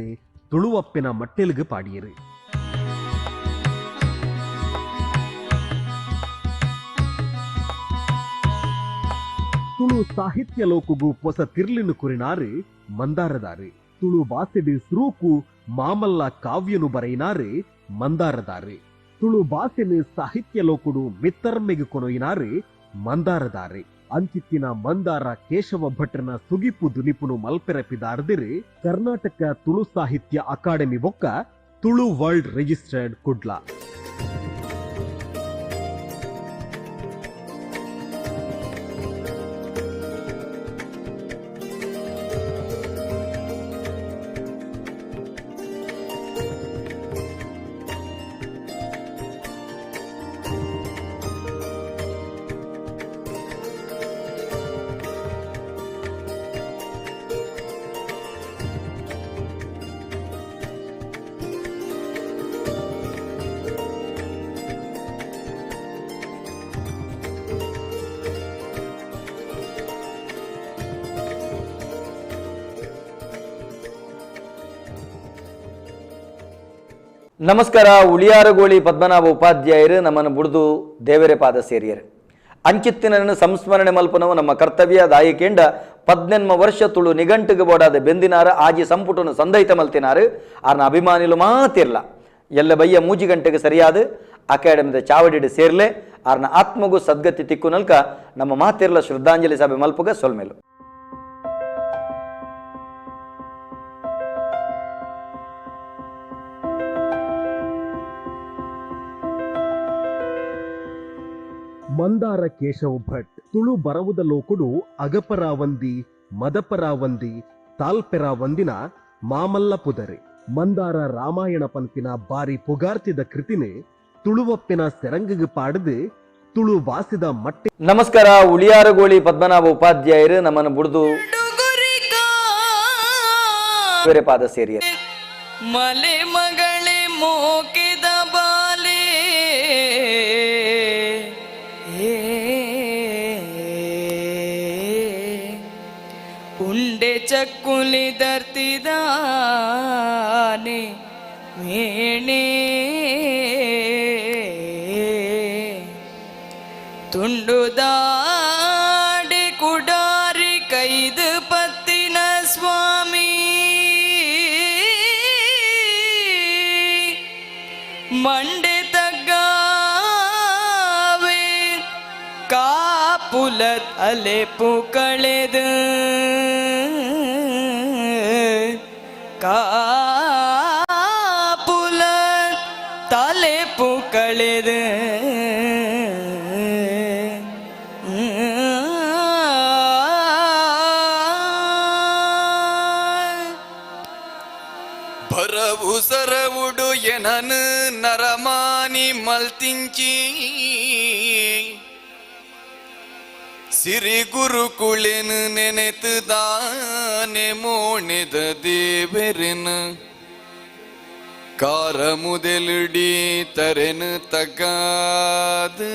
ತುಳುವಪ್ಪಿನ ಮಟ್ಟೆಲ್ಗು ಪಾಡಿಯಿರಿ. ತುಳು ಸಾಹಿತ್ಯ ಲೋಕಗೂ ಪೊಸ ತಿರ್ಲಿನು ಕುರಿನಾರು ಮಂದಾರದಾರು. ತುಳು ಬಾಸೆಡು ಸುರೂಕು ಮಾಮಲ್ಲ ಕಾವ್ಯನು ಬರೆಯಿನಾರು ಮಂದಾರದಾರು. ತುಳು ಬಾಸೆನು ಸಾಹಿತ್ಯ ಲೋಕುಡು ಮಿತ್ತರ್ಮೆಗು ಕೊನೊಯಿನಾರು ಮಂದಾರದಾರು. ಅಂಚಿತ್ತಿನ ಮಂದಾರ ಕೇಶವ ಭಟ್ರನ ಸುಗಿಪು ದುನಿಪುನು ಮಲ್ಪೆರಪಿದಾರ್ದಿರು ಕರ್ನಾಟಕ ತುಳು ಸಾಹಿತ್ಯ ಅಕಾಡೆಮಿ ಬೊಕ್ಕ ತುಳು ವರ್ಲ್ಡ್ ರಿಜಿಸ್ಟರ್ಡ್ ಕುಡ್ಲ. ನಮಸ್ಕಾರ. ಉಳಿಯಾರಗೋಳಿ ಪದ್ಮನಾಭ ಉಪಾಧ್ಯಾಯರು ನಮ್ಮನ್ನು ಬುಡಿದು ದೇವರೇ ಪಾದ ಸೇರಿಯರು. ಅಂಚಿತ್ತಿನನ್ನು ಸಂಸ್ಮರಣೆ ಮಲ್ಪನವು ನಮ್ಮ ಕರ್ತವ್ಯ. ದಾಯಿಕೆಂಡ 18 ವರ್ಷ ತುಳು ನಿಘಂಟಿಗೆ ಬೋಡಾದ ಬೆಂದಿನಾರ ಆಜಿ ಸಂಪುಟನು ಸಂದೈತ ಮಲ್ತಿನಾರು. ಆರ್ನ ಅಭಿಮಾನಿಲು ಮಾತಿರ್ಲ ಎಲ್ಲ ಬಯ್ಯ 3 ಗಂಟೆಗೆ ಸರಿಯಾದ ಅಕಾಡೆಮಿದ ಚಾವಡಿಡು ಸೇರ್ಲೆ ಆರ್ನ ಆತ್ಮಗೂ ಸದ್ಗತಿ ತಿಕ್ಕು ನಲ್ಕ ನಮ್ಮ ಮಾತಿರ್ಲ ಶ್ರದ್ಧಾಂಜಲಿ ಸಭೆ ಮಲ್ಪುಗ ಸೊಲ್ಮೇಲು. ಮಂದಾರ ಕೇಶವ ಭಟ್ ತುಳು ಬರವುದ ಲೋಕುಡು ಅಗಪರಾವಂದಿ, ಮದಪರಾವಂದಿ, ತಾಲ್ಪೆರಾವಂದಿನ ಮಾಮಲ್ಲ ಪುದರೆ. ಮಂದಾರ ರಾಮಾಯಣ ಪನ್ಪಿನ ಬಾರಿ ಪುಗಾರ್ತಿದ ಕೃತಿನೇ ತುಳುವಪ್ಪಿನ ಸೆರಂಗಿಗೆ ಪಾಡದು ತುಳು ವಾಸಿದ ಮಟ್ಟೆ. ನಮಸ್ಕಾರ. ಉಳಿಯಾರಗೋಳಿ ಪದ್ಮನಾಭ ಉಪಾಧ್ಯಾಯರು ನಮ್ಮನ್ನು ಬುಡಿದು ಬೇರೆ ಪಾದ ಸೇರಿಯ ಮಲೆ ಮಗಳೇ ಮೋಕೆದ ಬಾಲೆ ಉಂಡೆ ಚಕ್ಕುಲಿ ದರ್ತಿದಾನೆ ಮೇಣೆ ತುಂಡುದಾಡೆ ಕುಡಾರಿ ಕೈದು ಪತ್ತಿನ ಸ್ವಾಮಿ ಮಂಡೆ ತಗ್ಗಾವೆ ಕಾಪುಲ ಅಲೆಪು ಕಳೆದು ಕಾಪುಲ ತಲೆಪು ಕಳೆದು ಬರವು ಸರವುಡು ಎನನು ನರಮಾನಿ ಮಲ್ತಿಂಚಿ ಸಿರಿ ಗುರುಕುಳೆನು ನೆನೆತು ದಾನೆ ಮೋಣೆದ ದೇವೆರೆನು. ಕಾರ ಮುದೆಲುಡಿ ತರೆನು ತಗ್ಗಾದು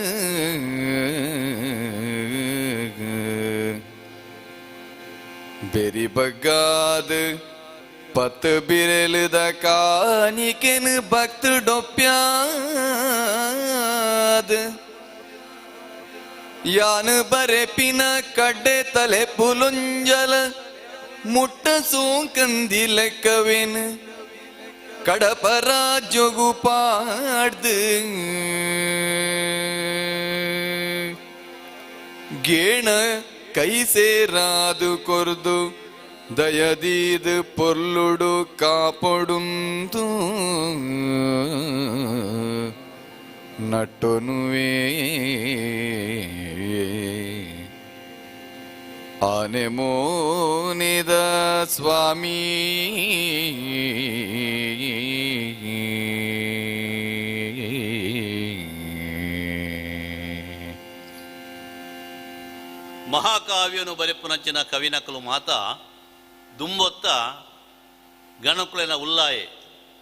ಬೆರಿ ಬಗ್ಗಾದು ಪತ್ತು ಬಿರೆಲುದ ಕಾನಿಕೆನು ಭಕ್ತ ಡೊಪ್ಪ್ಯಾದು ಯಾನು ಬರೆಪಿನ ಕಡ್ಡೆ ತಲೆ ಪುಲುಂಜಲ ಮುಟ್ಟ ಸೋಂಕಂದಿ ಲೆಕ್ಕವೇನು ಕಡಪರಾಜ್ಯಗು ಪಾಡ್ದು ಗೇಣ ಕೈ ಸೇರಾದು ಕೊರ್ದು ದಯದೀದು ಪೊರ್ಲುಡು ಕಾಪೊಡುಂತು ನಟ್ಟೊನುವೇ ಆನೆ ಮೋನಿದ ಸ್ವಾಮಿ. ಮಹಾಕಾವ್ಯನು ಬರೆಪುನಂಚಿನ ಕವಿನಕಲು ಮಾತ ದುಂಬೊತ್ತ ಗಣಕುಲೆನ ಉಲ್ಲಾಯೆ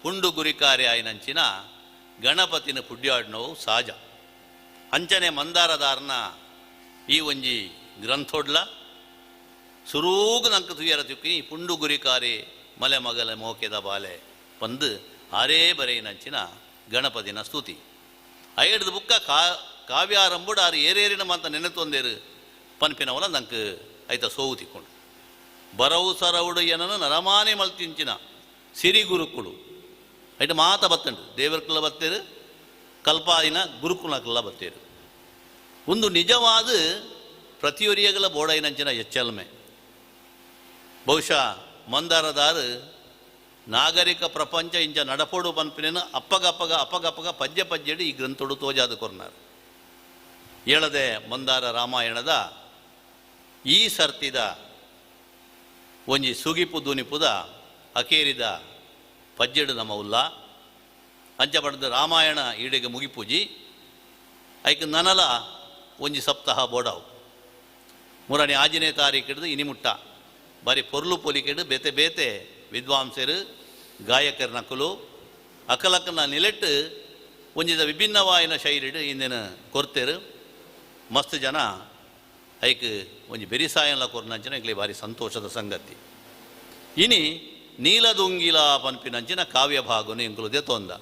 ಪುಂಡು ಗುರಿಕಾರೆ ಆಯಿನಂಚಿನ ಗಣಪತಿನ ಪುಡ್ಯಾಡ್ನವು ಸಾಜ. ಅಂಚನೆ ಮಂದಾರದಾರನ ಈ ಒಂಜಿ ಗ್ರಂಥೋಡ್ಲ ಸುರೂಗು ನಂಕ ತುಯರ ತುಕ್ಕಿ ಪುಂಡು ಗುರಿಕಾರೆ ಮಲೆ ಮಗಲ ಮೋಕೆದ ಬಾಲೆ ಪಂದು ಆರೇ ಬರೆಯಿನಂಚಿನ ಗಣಪತಿನ ಸ್ತುತಿ. ಐಡ್ದು ಬುಕ್ಕ ಕಾವ್ಯಾರಂಬುಡು ಆರು ಏರೇರಿನ ಮಾತ ನೆನೆತೊಂದೇರು ಪನ್ಪಿನವಲ ನಂಗೆ ಐತ ಸೋವು ತಿಕ್ಕೊಂಡು ಬರವು ಸರವುಡು ಏನನು ನರಮಾನೆ ಮಲ್ತಿಂಚಿನ ಸಿರಿ ಗುರುಕುಳು ಐಟ ಮಾತ ಬತ್ತಂಡು ದೇವರ್ಕುಲ ಬತ್ತೇರು ಕಲ್ಪಾದಿನ ಗುರುಕುಲಕ್ಕೆಲ್ಲ ಬತ್ತೇರು. ಒಂದು ನಿಜವಾದ ಪ್ರತಿಯೊರಿಯಗಳ ಬೋಡೈನಂಚಿನ ಎಚ್ಚಲ್ಮೆ. ಬಹುಶಃ ಮಂದಾರದಾರು ನಾಗರಿಕ ಪ್ರಪಂಚ ಇಂಚ ನಡಪೋಡು ಪನ್ಪಿನೇನು ಅಪ್ಪಗಪ್ಪಗ ಅಪ್ಪಗಪ್ಪಗ ಪದ್ಯ ಪದ್ಯಡು ಈ ಗ್ರಂಥೋಡು ತೋಜಾದ ಕೊರ್ನಾರು. ಏಳದೆ ಮಂದಾರ ರಾಮಾಯಣದ ಈ ಸರ್ತಿದ ಒಂಜಿ ಸುಗಿಪು ದುನಿಪುದ ಅಕೇರಿದ ಪಜ್ಜೆಡು ನಮ್ಮ ಉಲ್ಲ ಅಂಚ ಪಡೆದ ರಾಮಾಯಣ ಈಡೆಗೆ ಮುಗಿಪೂಜಿ ಐಕ್ ನನಲ ಒಂಜಿ ಸಪ್ತಾಹ ಬೋಡಾವು ಮುರಣಿ ಆಜನೇ ತಾರೀಕಿಡ್ದು ಇನಿಮುಟ್ಟ ಬಾರಿ ಪೊರ್ಲು ಪೊಲಿಕೆಡು ಬೇತೆ ಬೇತೆ ವಿದ್ವಾಂಸರು ಗಾಯಕರ ನಕಲು ಅಕಲಕನ ನಿಲೆಟ್ಟು ಒಂಜಿದ ವಿಭಿನ್ನವಾಯಿನ ಶೈಲಿಡು ಇಂದಿನ ಕೊರ್ತೇರು. ಮಸ್ತ್ ಜನ ಐಕ್ ಒಂಜಿ ಬೆರಿಸಾಯನ್ಲ ಕೊರ್ನಂಚಿನ ಎಂಕ್ಲೆ ಭಾರಿ ಸಂತೋಷದ ಸಂಗತಿ. ಇನಿ ನೀಲದುಂಗಿಲ ಪನ್ಪಿನಂಚಿನ ಕಾವ್ಯ ಭಾಗನು ಎಂಕುಲು ದೆತೊಂದ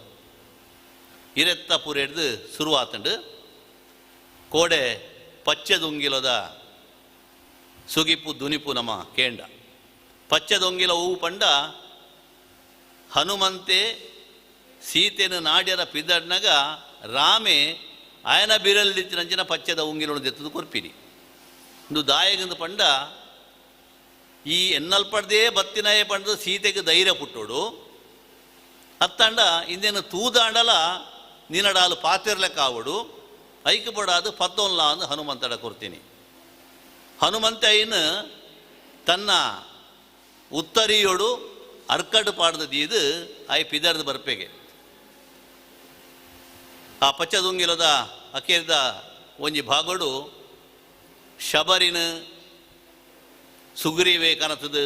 ಇರೆತ್ತ ಪುರೆಡ್ದು ಶುರುವಾತಂಡು ಕೋಡೆ ಪಚ್ಚೆದುಂಗಿಲದ ಸುಗಿಪು ದುನಿಪು ನಮ್ಮ ಕೇಂಡ. ಪಚ್ಚೆದೊಂಗಿಲ ಹೂವು ಪಂಡ ಹನುಮಂತೆ ಸೀತೆನು ನಾಡ್ಯರ ಪಿದಡ್ನಗ ರಾಮೆ ಆಯನ ಬಿರಲ್ಲಿತ್ತಿನಂಚಿನ ಪಚ್ಚೆದ ಉಂಗಿಲೊಂದು ದೆತ್ತದು ಕೊರ್ಪಿನಿ. ಇಂದು ದಾಯಗಂದು ಪಂಡ ಈ ಎನ್ನಲ್ಪಡ್ದೇ ಬತ್ತಿನಾಯ ಪಂಡದು ಸೀತೆಗೆ ಧೈರ್ಯ ಪುಟ್ಟೋಡು ಅತ್ತಂಡ ಇಂದೇನು ತೂದಾಂಡಲ ನಿನಡಾಲು ಪಾತಿರ್ಲೆಕ್ಕಾವಡು ಐಕು ಪಡಾದು ಪತ್ತೊನ್ಲ ಅಂದು ಹನುಮಂತಡ ಕೊರ್ತೀನಿ. ಹನುಮಂತ ಐನು ತನ್ನ ಉತ್ತರಿಯೋಡು ಅರ್ಕಡು ಪಾಡ್ದ ದೀದು I ಪಿದರ್ದು ಬರ್ಪೆಗೆ ಆ ಪಚ್ಚದುಂಗಿಲದ ಅಕೇರಿದ ಒಂಜಿ ಭಾಗೋಡು ಶಬರಿನ ಸುಗ್ರೀವೆ ಕನತದು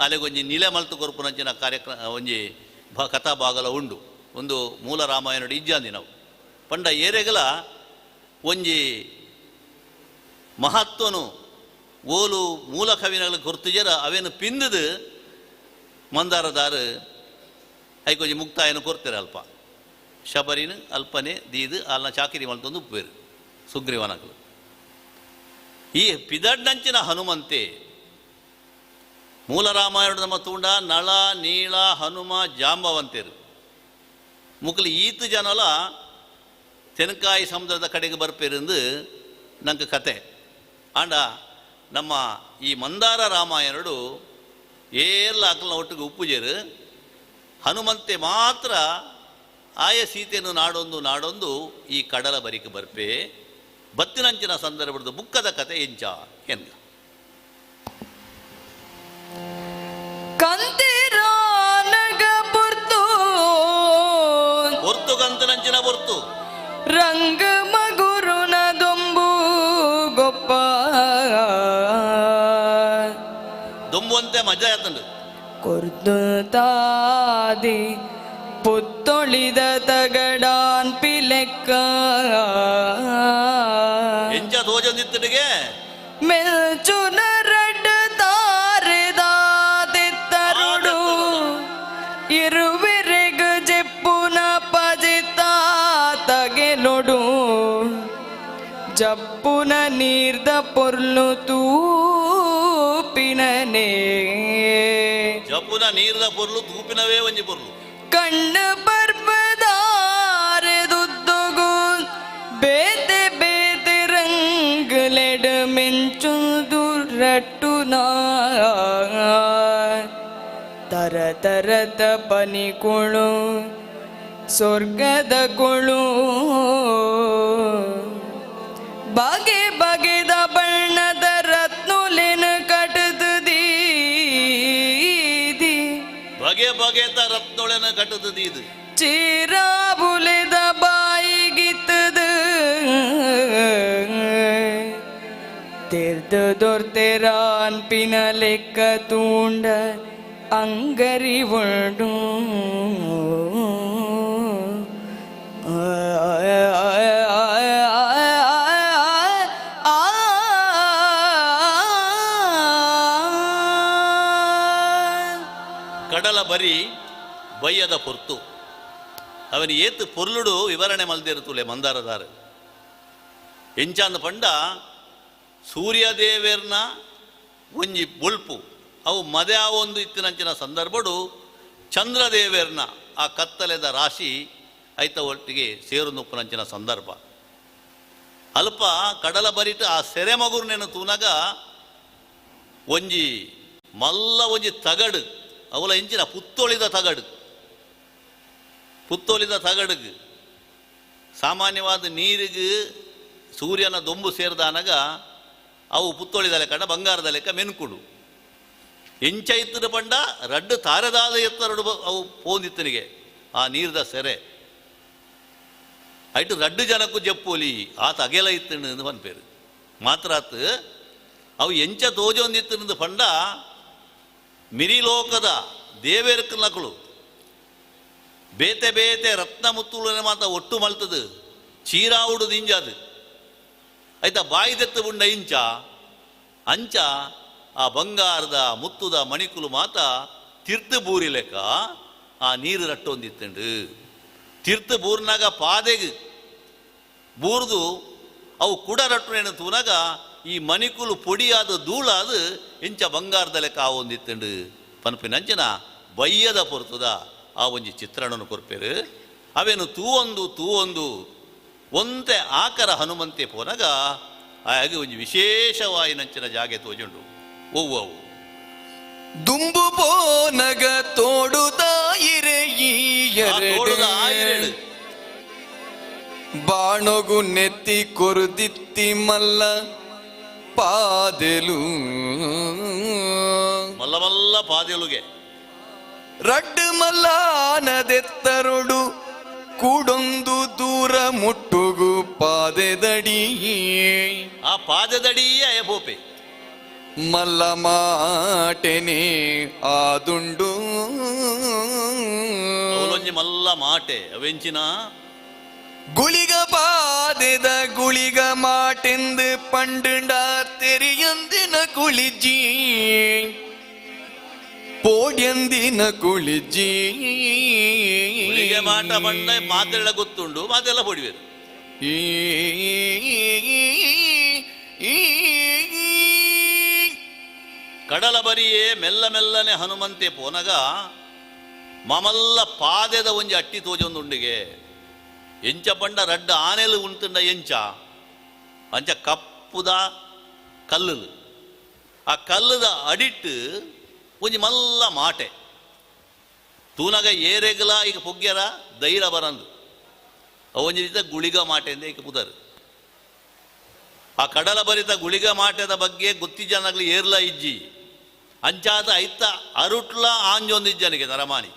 ಅಲೆಗೊಂಜಿ ನಿಲೆ ಮಲ್ತು ಕೊರ್ಪುನಂಚಿನ ಕಾರ್ಯಕ್ರಮ ಒಂಜಿ ಕಥಾ ಭಾಗಲ ಉಂಡು. ಒಂದು ಮೂಲ ರಾಮಾಯಣ ಇಜ್ಜಾಂದಿ ನಾವು ಪಂಡ ಏರೆಗಲ ಒಂಜಿ ಮಹತ್ವನು ಓಲು ಮೂಲ ಕವಿನಗಳ ಗುರ್ತುಜರ ಅವೇನು ಪಿಂದದು ಮಂದಾರದಾರು ಐಕೊಂಜಿ ಮುಕ್ತಾಯನ ಕೊರ್ತಾರೆ. ಅಲ್ಪ ಶಬರಿನ ಅಲ್ಪನೆ ದೀದು ಅಲ್ನ ಚಾಕಿರಿ ಮಲ್ತೊಂದು ಉಪ್ಪೇರು ಸುಗ್ರೀವನಕಲು. ಈ ಪಿದಡ್ನಂಚಿನ ಹನುಮಂತೆ ಮೂಲ ರಾಮಾಯಣದ ಮತ್ತುಂಡ ನಳ ನೀಳ ಹನುಮ ಜಾಂಬವಂತೇರು ಮುಕ್ಲಿ ಈತು ಜನಲ ತೆನಕಾಯಿ ಸಮುದ್ರದ ಕಡೆಗೆ ಬರ್ಪೇರೆಂದು ನಂಗೆ ಕತೆ. ಆಂಡ ನಮ್ಮ ಈ ಮಂದಾರ ರಾಮಾಯಣಡು ಏರ್ಲ ಅಕಲ್ನ ಒಟ್ಟಿಗೆ ಉಪ್ಪುಜೇರು ಹನುಮಂತೆ ಮಾತ್ರ ಆಯ ಸೀತೆಯನ್ನು ನಾಡೊಂದು ನಾಡೊಂದು ಈ ಕಡಲ ಬರಿಕೆ ಬರ್ಪೆ ಬತ್ತಿನಂಚಿನ ಸಂದರ್ಭದ ಬುಕ್ಕದ ಕತೆ ಎಂಚ ಎಂದ ಪೊರ್ತು ಕಂತನಂಚಿನ ಪೊರ್ತು ರಂಗ ಮಗುರುನ ದೊಂಬು ಗೊಪ್ಪ ದೊಂಬು ಅಂತೆ ಮಜಾ ಆತಂಡು ಕೊರ್ದು ತಾದಿ ಪುತ್ತೊಳಿದ ತಗಡಾನ್ ಪಿಲೆಕ್ಕ ಎಂಚ ತೋಜೊಂದಿತ್ತನಿಗೆ ಮೆಲ್ಚುನ ರಡ್ಡ ತಾರೆದಾದೆತ್ತರುಡು ಇರುವೆರೆಗ್ ಜೆಪ್ಪುನ ಪಜಿತ ತಗೆಲೊಡು ಜಪ್ಪುನ ನೀರ್ದ ಪೊರ್ಲು ತೂಪಿನನೇ ಜಪ್ಪುನ ನೀರ್ದ ಪೊರ್ಲು ತೂಪಿನವೇ ಒಂಜಿ ಪೊರ್ಲು ಕಣ್ಣು ಪರ್ಬದಾರೆದುದ್ದುಗು ಬೇತೆ ಬೇತೆ ರಂಗ್ಲೆಡ್ ಮೆಂಚುಂದು ರಟ್ಟುನ ತರ ತರತ ಪನಿಕೊಳು ಸ್ವರ್ಗದ ಕೊಳು ಬಗೆ ಬಗೆದ ಬಣ್ಣದ ರತ್ನುಲೆನ ಕಟದು ದೀದಿ ಬಗೆ ಬಗೆತ ರತ್ನೊಳೆನ ಕಟ್ಟದ ಇದು ಚೀರಾಬುಲೆದ ಬಾಯಿಗಿತ್ತದ ತೆರ್ದು ದೊರ್ತೆರಾನ್ ಪಿನ ಲೆಕ್ಕ ತೂಂಡ ಅಂಗರಿ ಉಂಡು ಕಡಲ ಬರಿ ಬಯ್ಯದ ಪೊರ್ತು ಅವನ ಏತು ಪೊರ್ಲುಡು ವಿವರಣೆ ಮಲ್ದಿರುತ್ತುಲೆ ಮಂದಾರದಾರು ಎಂಚಾಂದ ಪಂಡ ಸೂರ್ಯದೇವೆರ್ನ ಒಂಜಿ ಬೊಲ್ಪು ಅವು ಮದೆ ಒಂದು ಇತ್ತಿನಂಚಿನ ಸಂದರ್ಭಡು ಚಂದ್ರದೇವೆರ್ನ ಆ ಕತ್ತಲೆದ ರಾಶಿ ಐತ ಒಟ್ಟಿಗೆ ಸೇರು ನುಪ್ಪುನಂಚಿನ ಸಂದರ್ಭ ಅಲ್ಪ ಕಡಲ ಬರಿಟ್ ಆ ಸೆರೆ ಮಗುರ್ನೇನು ತೂನಗ ಒಂಜಿ ಮಲ್ಲ ಒಂಜಿ ತಗಡು ಅವಲ ಇಂಚಿನ ಪುತ್ತೊಳಿದ ತಗಡು ಪುತ್ತೊಲಿದ ತಗಡುಗು ಸಾಮಾನ್ಯವಾದ ನೀರಿಗೆ ಸೂರ್ಯನ ದೊಂಬು ಸೇರಿದಾನಗ ಅವು ಪುತ್ತೊಳಿದ ಲೆಕ್ಕ ಬಂಗಾರದ ಲೆಕ್ಕ ಮೆನುಕುಡು ಎಂಚ ಇತ್ತದ ಪಂಡ ರಡ್ಡು ತಾರದಾದ ಎತ್ತರಡು ಅವು ಪೋಂದಿತ್ತನಿಗೆ ಆ ನೀರ್ದ ಸೆರೆ ಐಟು ರಡ್ಡು ಜನಕ್ಕೂ ಜಪ್ಪೋಲಿ ಆತ ಅಗೆಲ ಇತ್ತಣ್ಣು ಪನ್ಪೇರು ಮಾತ್ರ ಆತು ಅವು ಎಂಚ ತೋಜೊಂದಿತ್ತಂದು ಪಂಡ ಮಿರಿಲೋಕದ ದೇವೇರ್ಕ ನಕಳು ಬೇತೆ ಬೇತೆ ರತ್ನ ಮುತ್ತುಳನೆ ಮಾತ ಒಟ್ಟು ಮಲ್ತದು ಚೀರಾವುಡು ದಿಂಜಾದು ಆಯ್ತಾ ಬಾಯಿ ದೆತ್ತು ಬುಂಡ ಇಂಚ ಅಂಚ ಆ ಬಂಗಾರದ ಮುತ್ತುದ ಮಣಿಕುಲು ಮಾತ ತಿರ್ತು ಬೂರಿ ಲೆಕ್ಕ ಆ ನೀರು ರಟ್ಟೊಂದಿತ್ತಂಡು ತಿರ್ತು ಬೂರ್ನಾಗ ಪಾದೆಗ್ ಬೂರ್ದು ಅವು ಕುಡ ರಟ್ಟುನೇನು ತೂನಾಗ ಈ ಮಣಿಕುಲು ಪೊಡಿಯಾದ ಧೂಳಾದ ಇಂಚ ಬಂಗಾರದ ಲೆಕ್ಕ ಆ ಒಂದಿತ್ತಂಡು ಪನ್ಪಿನಂಚಿನ ಬಯ್ಯದ ಪೊರ್ತುದ ಆ ಒಂಜಿ ಚಿತ್ರಣನು ಕೊರ್ಪೇರು ಅವೇನು ತೂವೊಂದು ತೂವೊಂದು ಒಂತೆ ಆಕರ ಹನುಮಂತೆ ಪೋನಗ ಆಗ ಒಂಜಿ ವಿಶೇಷವಾಯಿನಂಚಿನ ಜಾಗೆ ತೋಜುಂಡು ಒವ್ವು ಅವು ದುಂಬು ಪೋನಗ ತೋಡುದಾಯಿರೆ ತೋಡುದ ಆಯಿರೆಡು. ಬಾಣೊಗು ನೆತ್ತಿ ಕೊರುದಿತ್ತಿ ಮಲ್ಲ ಪಾದೆಲು ಮಲ್ಲ ಮಲ್ಲ ಪಾದೆಲುಗೆ ರಡ್ಡು ಮಲ್ಲಾನದೆತ್ತರೊಡು ಕೂಡೊಂದು ದೂರ ಮುಟ್ಟುಗು ಪಾದೆದಡಿ ಆ ಪಾದೆದಡಿಯೇ ಅಯಪೋಪೆ ಮಲ್ಲ ಮಾಟೆನೆ ಆದುಂಡು ಅವಲೊಂಜಿ ಮಲ್ಲ ಮಾಟೆ ಅವೆಂಚಿನ ಗುಳಿಗ ಪಾದೆದ ಗುಳಿಗ ಮಾಟೆಂದು ಪಂಡುಂಡ ತೆರಿಯಂದಿನ ಕುಳಿಜಿ ಪೋಡ್ಯಂದಿನ ಕುಳಿಜಿ ಗುಳಿಗೆ ಮಾಟ ಬಂಡ ಮಾತೆಲ್ಲ ಗೊತ್ತುಂಡು ಮಾತೆಲ್ಲ ಪೊಡಿವೇರು ಈ ಕಡಲ ಬರಿಯೇ ಮೆಲ್ಲ ಮೆಲ್ಲನೆ ಹನುಮಂತೆ ಪೋನಗ ಮಮಲ್ಲ ಪಾದೆದ ಒಂಜಿ ಅಟ್ಟಿ ತೋಜೊಂದುಂಡಿಗೆ ಎಂಚ ಪಂಡ ರಡ್ಡ ಆನೆಲು ಉಂತುಂಡ ಎಂಚ ಅಂಚ ಕಪ್ಪುದ ಕಲ್ಲುಲು ಆ ಕಲ್ಲುದ ಅಡಿಟ್ಟು ಒಂಜಿ ಮಲ್ಲ ಮಾಟೆ ತೂನಗ ಏರೆಗಲ ಈಗ ಪೊಗ್ಗೆರ ಧೈರ್ಯ ಬರಂದು ಒಂಜಿ ರೀತ ಗುಳಿಗ ಮಾಟೆ ಅಂದೆ ಈಗ ಪುದರ್ ಆ ಕಡಲ ಬರಿತ ಗುಳಿಗ ಮಾಟೆದ ಬಗ್ಗೆ ಗೊತ್ತಿಜನಗ್ಲಿ ಏರ್ಲ ಇಜ್ಜಿ ಅಂಚಾದ ಐತ ಅರುಟ್ಲ ಆಂಜೊಂದಿಜ್ಜನಿಗೆ ನರಮಾನಿ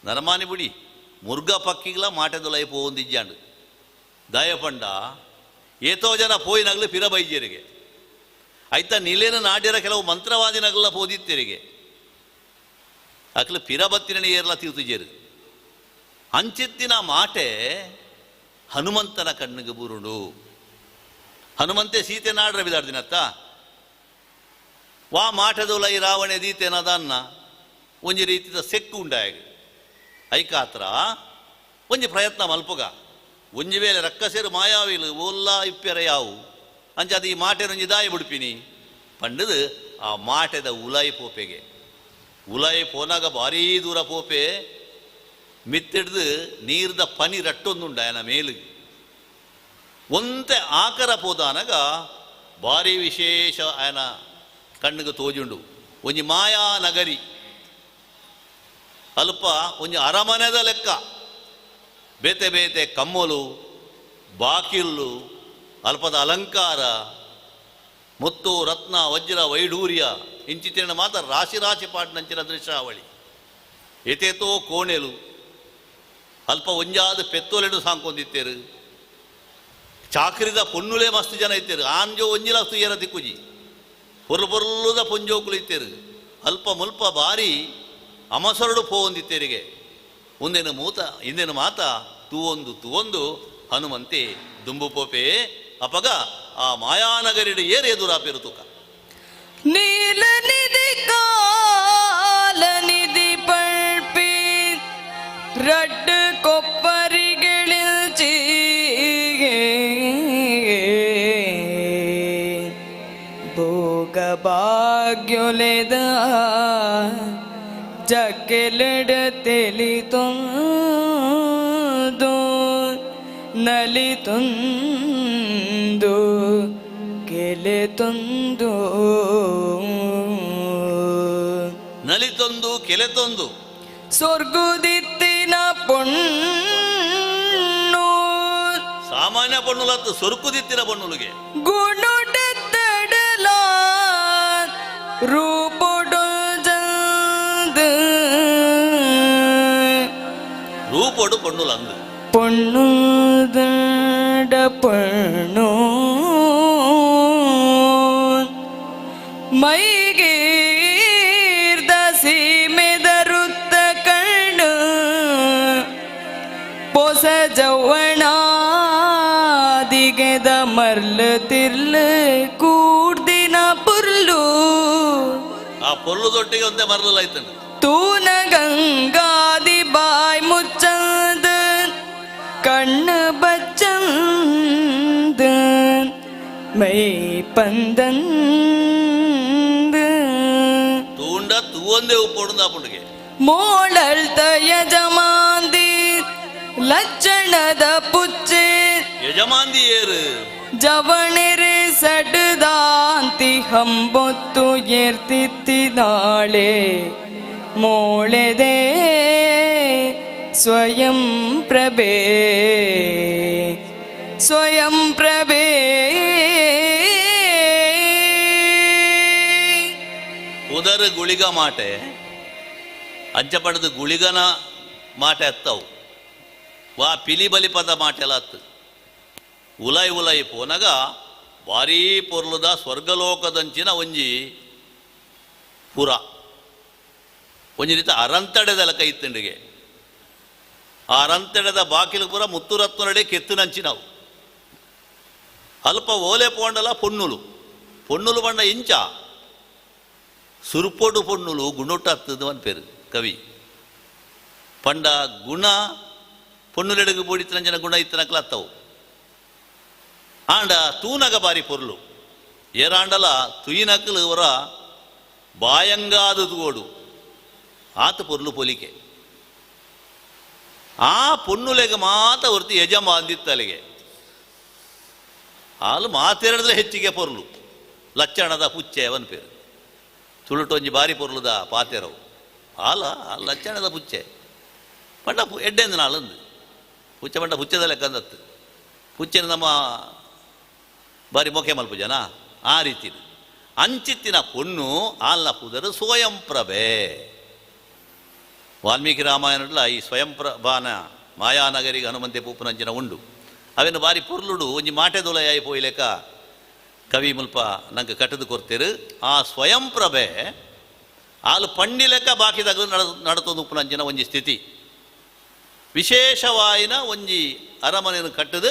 ನರಮಾನಿ ಬುಡಿ ಮುರ್ಗ ಪಕ್ಕಿಗ್ಲ ಮಾಟೆದೊಲೈ ಪೋವೊಂದಿಜ್ಜಾಂಡು ದಯಪಂಡ ಏತೋ ಜನ ಪೋಯಿನಗ್ಲು ಪಿರ ಬೈಜರಿಗೆ ಐತ ನಿಲೇನ ನಾಡ್ಯರ ಕೆಲವು ಮಂತ್ರವಾದಿನಗಲ ಪೋದಿತ್ತೆರಿಗೆ ಅಕ್ಲು ಪಿರ ಬತ್ತಿನ ಏರ್ಲ ತೀರ್ತುಜೇರು ಅಂಚಿತ್ತಿನ ಮಾಟೆ ಹನುಮಂತನ ಕಣ್ಣಿಗೆ ಬೂರುಂಡು. ಹನುಮಂತೆ ಸೀತೆ ನಾಡ್ರ ಬಿದಾಡ್ದಿನತ್ತ ವಾ ಮಾಟೆದೊಲೈ ರಾವಣೆ ದೀತೆನದನ್ನ ಒಂಜಿ ರೀತಿದ ಸೆಕ್ಕು ಉಂಡಾಗ ಐಕಾತ್ರ ಒಂಜಿ ಪ್ರಯತ್ನ ಮಲ್ಪುಗ ಒಂಜಿ ವೇಳೆ ರಕ್ಕಸೇರು ಮಾಯಾವಿಲು ಓಲ್ಲ ಇಪ್ಪೆರ ಯಾವು ಅಂಚ ಅದು ಈ ಮಾಟೆನೊಂಜಿ ದಾಯಿ ಬಿಡ್ಪಿನಿ ಪಂಡದು ಆ ಮಾಟೆದ ಉಲಾಯಿ ಪೋಪೆಗೆ ಉಲಾಯಿ ಪೋನಾಗ ಭಾರೀ ದೂರ ಪೋಪೆ ಮಿತ್ತಿಡ್ದು ನೀರ್ದ ಪನಿ ರಟ್ಟೊಂದುಂಡ ಆಯನ ಮೇಲು ಒಂತೆ ಆಕರ ಪೋದಾನಗ ಭಾರಿ ವಿಶೇಷ ಆಯನ ಕಣ್ಣಿಗೆ ತೋಜುಂಡು. ಒಂಜಿ ಮಾಯಾ ನಗರಿ ಅಲ್ಪ ಒಂಜಿ ಅರಮನೆದ ಲೆಕ್ಕ ಬೇತೆ ಬೇತೆ ಕಮ್ಮಲು ಬಾಕಿಲ್ಲು ಅಲ್ಪದ ಅಲಂಕಾರ ಮುತ್ತು ರತ್ನ ವಜ್ರ ವೈಡೂರ್ಯ ಇಂಚಿತಿನ ಮಾತ್ರ ರಾಶಿ ರಾಶಿ ಪಾಟ್ನಂಚಿನ ದೃಶ್ಯಾವಳಿ ಏತೇತೋ ಕೋಣೆಲು ಅಲ್ಪ ಒಂಜಾದ ಪೆತ್ತೋಲೆಡು ಸಾಂಕೊಂದಿತ್ತೇರು ಚಾಕ್ರಿದ ಪೊನ್ನುಲೇ ಮಸ್ತ್ ಜನ ಇತ್ತೇರು ಆಂಜೋ ಒಂಜಿಲ ಸುಯ್ಯರ ದಿಕ್ಕುಜಿ ಪೊರ್ಲು ಪೊರ್ಲುದ ಪೊಂಜೋಕುಲು ಇತ್ತೇರು ಅಲ್ಪ ಮುಲ್ಪ ಬಾರಿ ಅಮಸರಡು ಪೋವೊಂದಿತ್ತೇರಿಗೆ ಒಂದೇನು ಮೂತ ಇಂದೇನು ಮಾತ ತೂವೊಂದು ತೂವೊಂದು ಹನುಮಂತೆ ದುಂಬು ಪೋಪೆ ಅಪಗ ಆ ಮಾಯಾನಗರಿಡು ಏರ್ ಎದುರಾಪೇರು ತೂಕ ನೀಲ ನಿಧಿ ಕಾಲ ನಿಧಿ ಪಳ್ಪಿ ರಡ್ಡು ಕೊಪ್ಪರಿಗಿಳಿಲ್ಚಿ ಭೋಗ ಭಾಗ್ಯೊಲೆದ ಜಕ್ಕೆಲಡ ತೆಲಿತೊಂದು ನಲಿತೊಂದು ಕೆಲೆತೊಂದು ನಲಿತೊಂದು ಕೆಲೆತೊಂದು ಸೊರ್ಗುದಿತ್ತಿನ ಪೊಣ್ಣು ಸಾಮಾನ್ಯ ಪೊಣ್ಣುಲತ್ತು ಸೊರ್ಕುದಿತ್ತಿನ ಪೊಣ್ಣುಲಿಗೆ ಗುಣುಡತ್ತಡಲ ರೂಪೊಡೊಜಂದು ರೂಪೊಡು ಪೊಣ್ಣುಲಂದು ಪೊಣ್ಣು ದಂಡ ಪೊಣ್ಣು ಮೈಗೀರ್ದ ಸೀಮೆದರುತ್ತ ಕಣ್ಣು ಪೊಸ ಜವಣಾದಿಗೆದ ಮರ್ಲು ತಿರ್ಲು ಕೂಡ್ದಿನ ಪುರ್ಲು ಆ ಪೊರ್ಲು ದೊಟ್ಟಿಗೆ ಒಂದೇ ಮರಲಾಯ್ತಂಡು ತೂನ ಗಂಗಾದಿ ಬಾಯ್ ಮುಚ್ಚಂದ ಕಣ್ಣು ಬಚ್ಚಂದ ಮೈ ಪಂದಂದ ತೂಂಡ ತೂವೊಂದೇ ಉಪ್ಪೊಡುಂದು ಆಪುಂಡುಗೆ ಮೋಳಲ್ತ ಯಜಮಾಂದಿ ಲಚ್ಚಣದ ಪುಚ್ಚೆ ಯಜಮಾಂದಿ ಏರು ಜವಣೆರೆ ಸಡ್ದಾಂತಿ ಹಂಬೊತ್ತು ಏರ್ತಿತ್ತಿದಾಳೆ ಮೋಳೆದೆ ಸ್ವಯಂ ಪ್ರಭೆ ಸ್ವಯಂ ಪ್ರಭೆ. ಉದರ ಗುಳಿಗ ಮಾಟೆ ಅಂಚ ಪಡೆದು ಗುಳಿಗನ ಮಾಟೆ ಅತ್ತವು ವಾ ಪಿಲಿ ಬಲಿಪದ ಮಾಟೆಲ್ಲ ಅತ್ತು ಉಲೈ ಉಲೈ ಪೋನಗ ಭಾರೀ ಪೊರ್ಲುದ ಸ್ವರ್ಗಲೋಕದಂಚಿನ ಒಂಜಿ ಪುರ ಒಂಜಿ ರೀತಿ ಅರಂತಡೆದ ಲೆಕ್ಕ ಇತ್ತಂಡಿಗೆ ಆ ಅರಂತಡೆದ ಬಾಕಿಲು ಪುರ ಮುತ್ತುರತ್ನಡೆ ಕೆತ್ತುನಂಚಿನವು ಅಲ್ಪ ಓಲೆ ಪೋಂಡಲ ಪೊನ್ನುಲು ಪೊನ್ನುಲು ಬಣ್ಣ ಇಂಚ ಸುರುಪೊಡು ಪೊನ್ನುಲು ಗುಣೊಟ್ಟತ್ತದು ಅನ್ ಪೇರು ಕವಿ ಪಂಡ ಗುಣ ಪೊನ್ನುಲೆಡುಗು ಬೋಡಿತ್ತನಂಚಿನ ಗುಣ ಇತ್ತನಕ್ಲ ಅತ್ತವು ಆಂಡ ತೂನಗ ಬಾರಿ ಪೊರ್ಲು ಏರಾಂಡಲ ತುಯಿನಕಲು ಅವರ ಬಾಯಂಗಾದ ತೂವೋಡು ಆತ ಪೊರ್ಲು ಪೊಲಿಕೆ ಆ ಪೊನ್ನುಲೆಗೆ ಮಾತ ಹೊರ್ತು ಯಜಮಾಂದಿತ್ತಲೆಗೆ ಹಾಲು ಮಾತೆರಡ್ರೆ ಹೆಚ್ಚಿಗೆ ಪೊರ್ಲು ಲಚ್ಚಣದ ಪುಚ್ಚೆ ಅವನ್ ಪೇರು ತುಳುಟೊಂಜಿ ಬಾರಿ ಪೊರ್ಲುದ ಪಾತೆರವು ಹಾಲ ಲಚ್ಚಣದ ಪುಚ್ಚೆ ಪಂಡ ಎಡ್ಡೆಂದು ನಾಳಂದು ಪುಚ್ಚೆ ಪಂಡ ಪುಚ್ಚೆದ ಲೆಕ್ಕಂದತ್ತು ಪುಚ್ಚೆನ ನಮ್ಮ ಬಾರಿ ಮೊಕೆ ಮಲ್ಪು ಜನ ಆ ರೀತಿ ಅಂಚಿತ್ತಿನ ಪೊಣ್ಣು ಆಲ್ನ ಪುದರು ಸ್ವಯಂ ಪ್ರಭೆ. ವಾಲ್ಮೀಕಿ ರಾಮಾಯಣಡ್ಲ ಈ ಸ್ವಯಂ ಪ್ರಭಾನ ಮಾಯಾನಗರಿಗೆ ಹನುಮಂತೆ ಪೂಪನಂಚಿನ ಉಂಡು ಅವೆನ್ನು ಬಾರಿ ಪೊರ್ಲುಡು ಒಂಜಿ ಮಾಟೆದೊಲೆಯಾಯಿ ಪೋಯ್ಲೆಕ ಕವಿ ಮುಲ್ಪ ನಂಗೆ ಕಟ್ಟದು ಕೊರ್ತೀರು. ಆ ಸ್ವಯಂ ಪ್ರಭೆ ಆಲು ಪಂಡಿ ಲೆಕ್ಕ ಬಾಕಿದಾಗ ನಡತೊಂದು ಉಪ್ಪುನಂಚಿನ ಒಂಜಿ ಸ್ಥಿತಿ. ವಿಶೇಷವಾಯಿನ ಒಂಜಿ ಅರಮನೆಯನ್ನು ಕಟ್ಟದು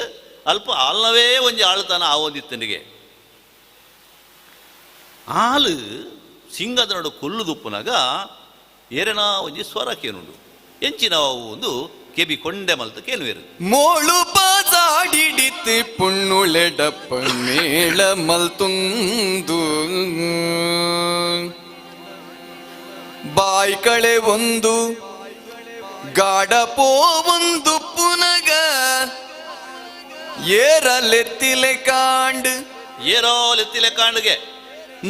ಅಲ್ಪ ಆಲ್ನವೇ ಒಂಜಿ ಆಳುತನ ಆವೊಂದಿತ್ತನಿಗೆ. ಆಲು ಸಿಂಗದ ನಡು ಕೊಲ್ಲುದುಪ್ಪುನಾಗ ಏರೆನ ಒಂಜಿ ಸ್ವರ ಕೇನುಂಡು ಎಂಚಿನ ಒಂದು ಕೆಬಿ ಕೊಂಡೆ ಮಲ್ತ ಕೇನುವೇರು. ಮೋಳು ಬಾಜಾಡಿಡಿತ್ ಪುಣ್ಣುಳೆಡಪ್ಪ ಮೇಳ ಮಲ್ತುಂದು ಬಾಯ್ ಕಳೆ ಒಂದು ಗಾಡ ಪೋವೊಂದು ಪುನಗ ಏರಲೆತ್ತಿಲೆ ಕಾಂಡ್ ಏರೋಲೆತ್ತಿಲೆ ಕಾಂಡ್ಗೆ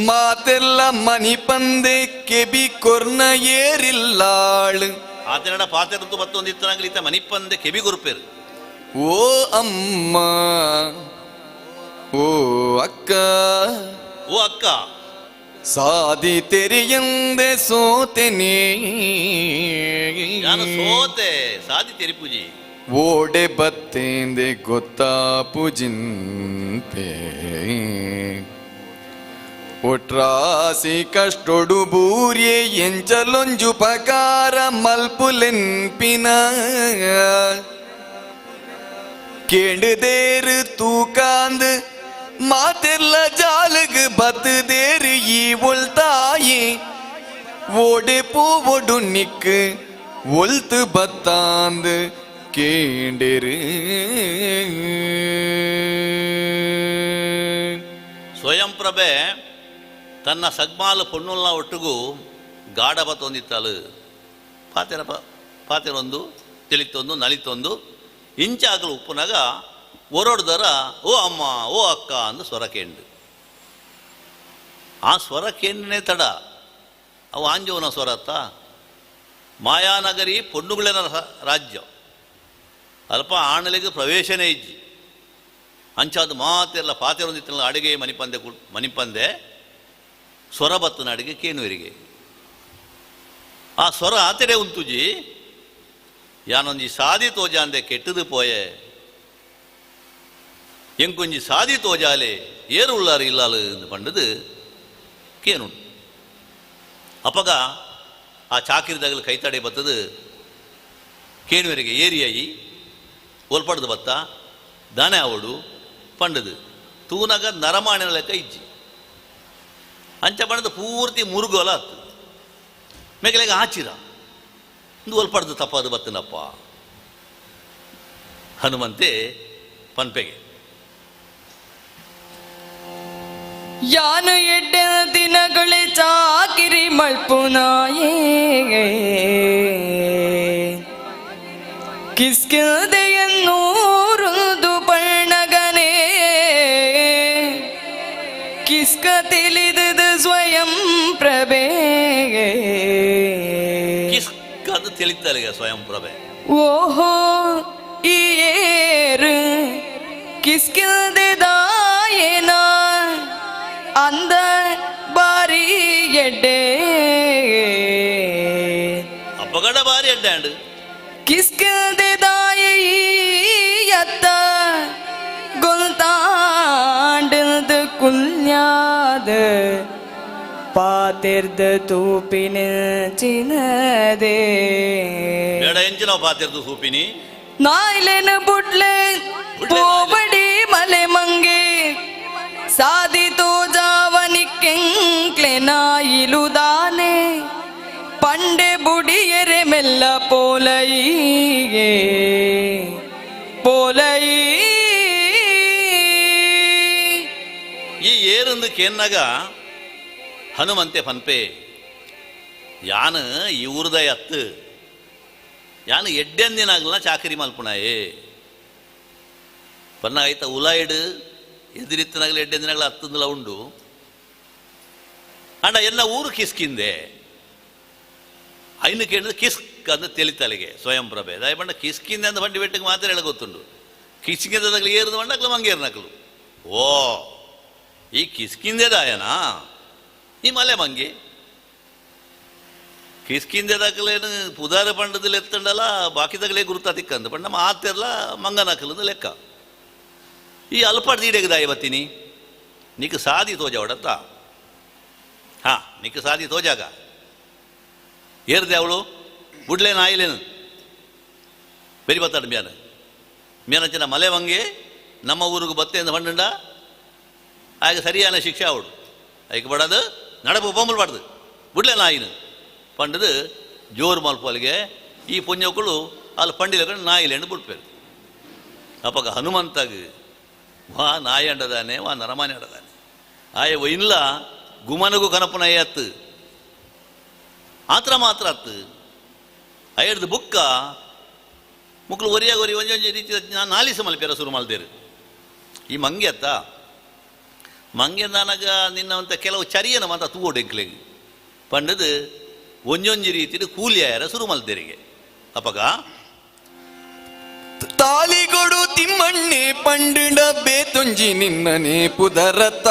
ಮಾತೆಲ್ಲ ಮನಿಪಂದೆ ಕೆಬಿ ಕೊರ್ನ ಏರಿಲ್ಲಾಳು. ಆತನಡ ಪಾತೆರದ್ದು ಮತ್ತೊಂದಿತ್ತನಾಗಲಿ ಈತ ಮನಿಪಂದೆ ಕೆಬಿ ಗುರುಪೇರು. ಓ ಅಮ್ಮ ಓ ಅಕ್ಕ ಓ ಅಕ್ಕ ಸಾದಿ ತೆರಿಯಂದೆ ಸೋತೆನೇ ನಾನು ಸೋತೆ ಸಾದಿ ತೆರಿಪೂಜಿ ಓಡೆ ಬತ್ತೇಂದೆ ಗೊತ್ತಾಪುಜಿಂಪೆ ಒಟ್ರಾಸಿ ಕಷ್ಟೊಡು ಬೂರ್ಯೆ ಎಂಚಲೊಂಜು ಪಕಾರ ಮಲ್ಪುಲೆನ್ಪಿನ ಕೇಂಡುದೇರು ತೂಕಾಂದು ಮಾತೆಲ್ಲ ಜಾಲಗ್ ಬತ್ತದೇರು ಈ ಒಳ್ತಾಯಿ ಓಡೆ ಪೂವೊಡು ನಿಕ್ಕು ಒಲ್ತು ಬತ್ತಾಂದು ಕೇಂಡೇರು. ಸ್ವಯಂಪ್ರಭೆ ತನ್ನ ಸಗ್ಮಾಲ ಪೊಣ್ಣುಲ್ನ ಒಟ್ಟಿಗೂ ಗಾಢ ಬತ್ತೊಂದಿತ್ತಾಳು. ಪಾತೆರ ಪಾತೆರೊಂದು ತಿಳಿತೊಂದು ನಲಿತೊಂದು ಇಂಚಾಗಲು ಉಪ್ಪುನಾಗ ಒರೊಡ್ದರ ಓ ಅಮ್ಮ ಓ ಅಕ್ಕ ಅಂದು ಸ್ವರ ಕೇಂಡು. ಆ ಸ್ವರ ಕೇಂದ್ರನೇ ತಡ ಅವು ಆಂಜೋನ ಸ್ವರತ್ತ ಮಾಯಾನಗರಿ ಪೊಣ್ಣುಗಳಿನ ರಾಜ್ಯ ಅಲ್ಪ ಆಣಲಿಗೆ ಪ್ರವೇಶನೇ ಇಜ್ಜಿ ಅಂಚಾದ ಮಾತೆಲ್ಲ ಪಾತೆರೊಂದಿತ್ತಲ್ಲ ಅಡಿಗೆ ಮನಿಪಂದೆ ಮನಿಪಂದೆ ಸ್ವರ ಬತ್ತನ ಅಡಿಗೆ ಕೇನುವರಿಗೆ ಆ ಸ್ವರ ಆತೆಡೆ ಉಂತುಜಿ ಯಾನೊಂಜಿ ಸಾದಿ ತೋಜಾಂದೆ ಕೆಟ್ಟದು ಪೋಯೆ ಎಂಕೊಂಜಿ ಸಾದಿ ತೋಜಾಲೆ ಏರು ಉಳ್ಳಾರು ಇಲ್ಲಾಲು ಎಂದು ಪಂಡದು ಕೇನು. ಅಪ್ಪಗ ಆ ಚಾಕಿರಿದಾಗಲು ಕೈತಡೆ ಬತ್ತದು ಕೇನುವರಿಗೆ ಏರಿಯಾಯಿ ಒಲ್ಪಡ್ದು ಬತ್ತ ದಾನೆ ಅವಡು ಪಂಡದು ತೂನಗ ನರಮಾಣಿನ ಲೆಕ್ಕ ಇಜ್ಜಿ ಅಂಚ ಪಂಡದು ಪೂರ್ತಿ ಮುರುಗೋಲ ಆತು ಮೇಗಲೆಗ ಆಚಿರ ಒಂದು ಒಲ್ಪಡ್ದು ತಪ್ಪಾದು ಬತ್ತನಪ್ಪ ಹನುಮಂತೆ ಪನ್ಪೆಗೆ. ಯಾನು ಎಡ್ಡೆ ದಿನಗಳೇ ಚಾಕಿರಿ ಮಲ್ಪುನಾಯೇ ಕಿಸ್ಕಿಲ್ದೆಯನ್ನೂರುದು ಪರ್ಣಗನೇ ಕಿಸ್ಕ ತಿಳಿದುದು ಸ್ವಯಂ ಪ್ರಭೆ ಕಿಸ್ಕ ಅದು ತಿಳಿತಾರೆ ಸ್ವಯಂ ಪ್ರಭೆ. ಓಹೋ ಈ ಏರು ಕಿಸ್ಕಿಲ್ದೆದಾಯೇನ ಅಂದ ಬಾರಿ ಎಡ್ಡೆ ಅಪ್ಪಗಡ ಬಾರಿ ಎಡ್ಡೆ ಅಂಡು ಕಿಸ್ಕಿಲ್ದೆದಾಯತ್ತ ಗೊಲ್ತಾಂಡದ ಕುಲ್ಯಾದ ಪಾತಿರ್ದ ತೂಪಿನ ಚಿನದೆ ಬೇಡ ಎಂಚಿನ ಪಾತಿರ್ದು ಸೂಪಿನಿ ನಾಯ್ಲೆನ ಬುಡ್ಲೆ ಪೋಬಡಿ ಮಲೆ ಮಂಗೆ ಸಾದಿ ತೋಜಾವನಿಕ್ಕೆಂಕ್ಲೆ ನಾಯಿಲುದಾನೆ ಪಂಡೆ ಬುಡಿಯರೆ ಮೆಲ್ಲ ಪೋಲೈಗೆ ಪೋಲೈ. ಈ ಏರಂದು ಕೇನ್ನಾಗ ಹನುಮಂತೆ ಪನ್ಪೆ ಯಾನ ಈ ಊರ್ದಯ ಅತ್ತು ಯಾನು ಎಡ್ಡೆಂದಿನಾಗಲ ಚಾಕರಿ ಮಲ್ಪುಣಾಯೇ ಪನ್ನ ಆಯ್ತ ಉಲಾಯಿಡು ಎದಿರಿತ್ತನಾಗಲಿ ಎಡ್ಡೆಂದಿನಾಗಲ ಹತ್ತಂದಲ ಉಂಡು ಅಂಡ ಎಲ್ಲ ಊರು ಕಿಸ್ಕಿಂದೆ ಐನು ಕೇಳಿದ್ರೆ ಕಿಸ್ಕ್ ಅಂದ ತೆಲಿತಲೆಗೆ ಸ್ವಯಂ ಪ್ರಭೆ ದಯಪಂಡ ಕಿಸ್ಕಿಂದೆ ಅಂದ ಬಂಡಿ ಬೆಟ್ಟಕ್ಕೆ ಮಾತ್ರ ಹೇಳ ಗೊತ್ತುಂಡು ಕಿಸ್ಕಿಂದದಾಗಲಿ ಏರಿದ ಬಂಡಕ್ಲು ಮಂಗೇರ್ನಕ್ಲು ಓ ಈ ಕಿಸ್ಕಿಂದೆದಾಯನಾ ಈ ಮಲೆ ಮಂಗಿ ಕಿಸ್ಕಿಂದೆದಾಕಲೇನು ಪುದಾರ ಪಂಡದಲ್ಲಿ ಎತ್ತಂಡಲ್ಲ ಬಾಕಿದಾಗಲೇ ಗುರುತ ತಿಕ್ಕಂದು ಪಂಡ ಮಾತೆಲ್ಲ ಮಂಗನಕಲದ ಲೆಕ್ಕ ಈ ಅಲ್ಪಾಡ್ ದೀಡೆಗೆ ಬತ್ತೀನಿ ನಿಕ್ ಸಾದಿ ತೋಜಾವಡತ್ತ ಹಾ ನಿಕ್ ಸಾದಿ ತೋಜಾಗ ಏರ್ದೆ ಅವಳು ಬುಡ್ಲೆ ನಾಯಿಲೇನು ಬೆರಿ ಬತ್ತಾಡು ಮ್ಯಾನ ಮ್ಯಾನಂಚಿನ ಮಲೆ ಮಂಗೆ ನಮ್ಮ ಊರಿಗೆ ಬತ್ತೆ ಅಂತ ಪಂಡುಂಡ ಆಗ ಸರಿಯಾನ ಶಿಕ್ಷೆ ಅವಡು ಐಕ್ ಬಡದು ನಡಪು ಬೊಂಬಲ್ ಬಾಡ್ದು ಬುಡ್ಲೆ ನಾಯಿನ ಪಂಡದು ಜೋರು ಮಲ್ಪೊಲಿಗೆ ಈ ಪುಣ್ಯಕ್ಕಳು ಅಲ್ಲಿ ಪಂಡಿಲ ನಾಯಿಲೆಂಡು ಬಿಡ್ಪೇರು. ಅಪ್ಪಗ ಹನುಮಂತಗ ವಾ ನಾಯಿ ಅಂಡದಾನೆ ವಾ ನರಮಾನೆ ಅಂಡದಾನೆ ಆಯ ಒಯ್ಲ ಗುಮನಗೂ ಕನಪುನ ಅತ್ತು ಆತ್ರ ಮಾತ್ರ ಅತ್ತು ಅಯ್ಯಡ್ದು ಬುಕ್ಕ ಮುಕ್ಳು ಒರಿಯಾಗ ಒರಿ ಒಂಜಿ ಒಂಜಿ ರೀತಿ ನಾಲಿಸ ಮಲ್ಪೇರ ಶುರು ಮಲ್ದೇರು. ಈ ಮಂಗೆ ಅತ್ತ ಮಂಗೆ ನನಗ ನಿನ್ನವಂತ ಕೆಲವು ಚರಿಯನ ಮಾತ ತೂವೊಡೆಂಕ್ಲೆಗ್ ಪಂಡದು ಒಂಜೊಂಜಿ ರೀತಿಯ ಕೂಲಿ ಆಯರ ಶುರು ಮಲ್ದೇರಿಗೆ. ಅಪ್ಪಗ ತಾಲಿಗೊಡು ತಿಮ್ಮಣ್ಣೆ ಪಂಡಿಡ ಬೇತೊಂಜಿ ನಿನ್ನನೆ ಪುದರತ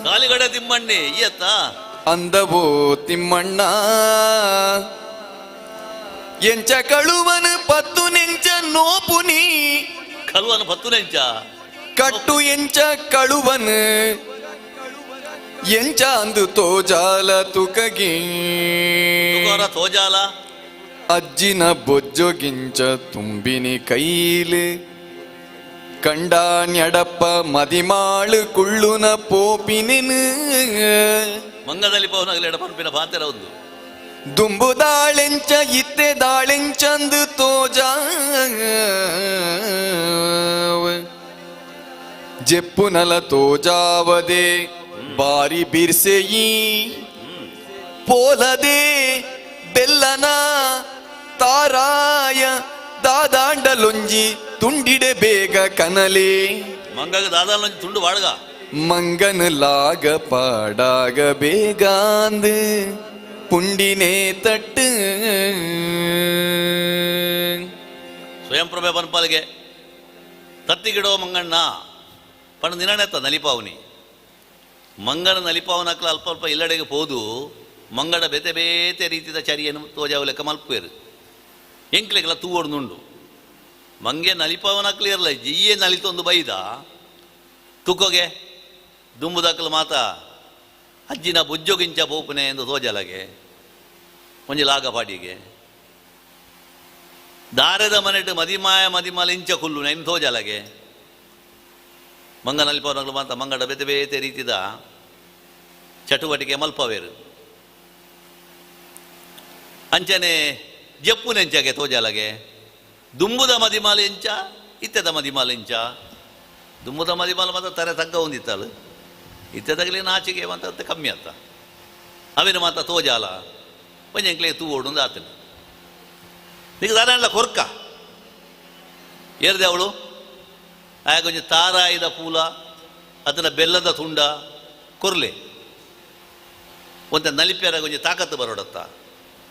ತಾಲಿಗಡೆ ತಿಮ್ಮಣ್ಣೆ ಈಯತ್ತ ಅಂದವೋ ತಿಮ್ಮಣ್ಣ ಎಂಚ ಕಳುವನು ಪತ್ತು ನೆಂಚ ನೋಪುನಿ ಕಳುವನು ಪತ್ತು ನೆಂಚ ಕಟ್ಟು ಎಂಚ ಕಳುವನು ಎಂಚ ಅಂದು ತೋಜಾಲ ತುಕಗಿ ತೋಜಾಲ ಅಜ್ಜಿನ ಬೊಜ್ಜೊಗಿಂಚ ತುಂಬಿನಿ ಕೈಲು ಕಂಡಾನ್ಯಡಪ್ಪ ಮದಿಮಾಳು ಕುಳ್ಳುನ ಪೋಪಿನೆನು ಮಂಗದಲ್ಲಿ ಪವನಗಲಿ ಎಡಪನ್ಪಿನ ಪಾತೆರ ಒಂದು ದುಂಬುದಾಳೆಂಚ ಇತ್ತೆ ದಾಳೆಂಚಂದು ತೋಜ ಜೆಪ್ಪುನಲ ತೋಜಾವದೆ ಬಾರಿ ಬಿರ್ಸೆಯಿ ಪೋಲದೆ ಬೆಲ್ಲನ ತಾರಾಯ ದಾದಾಂಡಲೊಂಜಿ ತುಂಡಿಡೆ ಬೇಗ ಕನಲೆ ಮಂಗಗ ದಾದಾಲೊಂಜಿ ತುಂಡು ಬಾಳ್ಗ ಮಂಗನ ಲಾಗ ಪಾಡಾಗ ಬೇಗಾಂದು ಪುಂಡಿನೇ ತಟ್ಟು ಸ್ವಯಂ ಪ್ರಭೆ ಪನ್ಪಾಲಿಗೆ ತತ್ತಿಗಿಡೋ ಮಂಗಣ್ಣ ಪಂಡ ನಿನನೆತ್ತ ನಲಿಪಾವನಿ ಮಂಗನ ನಲಿಪಾವನಕ್ಲ ಅಲ್ಪ ಅಲ್ಪ ಇಲ್ಲಡೆಗೆ ಪೋದು ಮಂಗಡ ಬೇತೆ ಬೇತೆ ರೀತಿಯ ಚರಿಯನ್ನು ತೋಜಾವು ಲೆಕ್ಕ ಮಲ್ಪೇರು ಎಂಕ್ಲೆಗೆಲ್ಲ ತೂವೊಡ್ನುಂಡು ಮಂಗೆ ನಲಿಪಾವನಕ್ಲು ಇರಲ್ಲ ಜಿಯ್ಯೆ ನಲಿತೊಂದು ಬೈದ ತುಕ್ಕೋಗೆ ದುಂಬುದಾಕಲು ಮಾತ ಅಜ್ಜಿನ ಬುಜ್ಜೊಗಿಂಚ ಪೋಪುನೆ ಎಂದು ತೋಜಲಗೆ ಒಂಜಿ ಲಾಗ ಪಾಡಿಗೆ ದಾರದ ಮನೆಟ್ ಮದಿಮಾಯ ಮದಿಮಾಲ ಇಂಚ ಕುಲ್ಲು ನೈನ್ ತೋಜಲಗೆ ಮಂಗ ನಲಿಪಾವನಕ್ಲು ಮಾತ ಮಂಗಡ ಬೇತೆ ಬೇತೆ ರೀತಿದ ಚಟುವಟಿಕೆ ಮಲ್ಪವೇರು ಅಂಚನೆ ಜಪ್ಪು ನೆಂಚಾಗೆ ತೋಜಲಗೆ ದುಂಬುದ ಮದಿಮಾಲ ಎಂಚ ಇತ್ತೆದ ಮದಿಮಾಲ ಎಂಚ ದುಂಬುದ ಮದಿಮಾಲ ಮಾತ್ರ ತರೆ ತಗ್ಗ ಹೊಂದಿತ್ತಾಳು ಇತ್ತೆದಾಗಲಿ ನಾಚಿಕೆ ಅಂತ ಕಮ್ಮಿ ಆತ ಅವಿನ ಮಾತ ತೋಜಾಲ ಒಂಜೆಂಕ್ಲೆ ತೂ ಓಡುಂದು ಆತನು ಈಗ ದಾರಾಣಲ ಕೊರ್ಕ ಏರ್ದೆ ಅವಳು ಆಯ ಕೊಂಚ ತಾರಾಯಿದ ಪೂಲ ಅದನ್ನ ಬೆಲ್ಲದ ತುಂಡ ಕೊರ್ಲೆ ಒಂತ ನಲಿಪ್ಯಾರ ಕೊಂಚ ತಾಕತ್ತು ಬರೋಡತ್ತ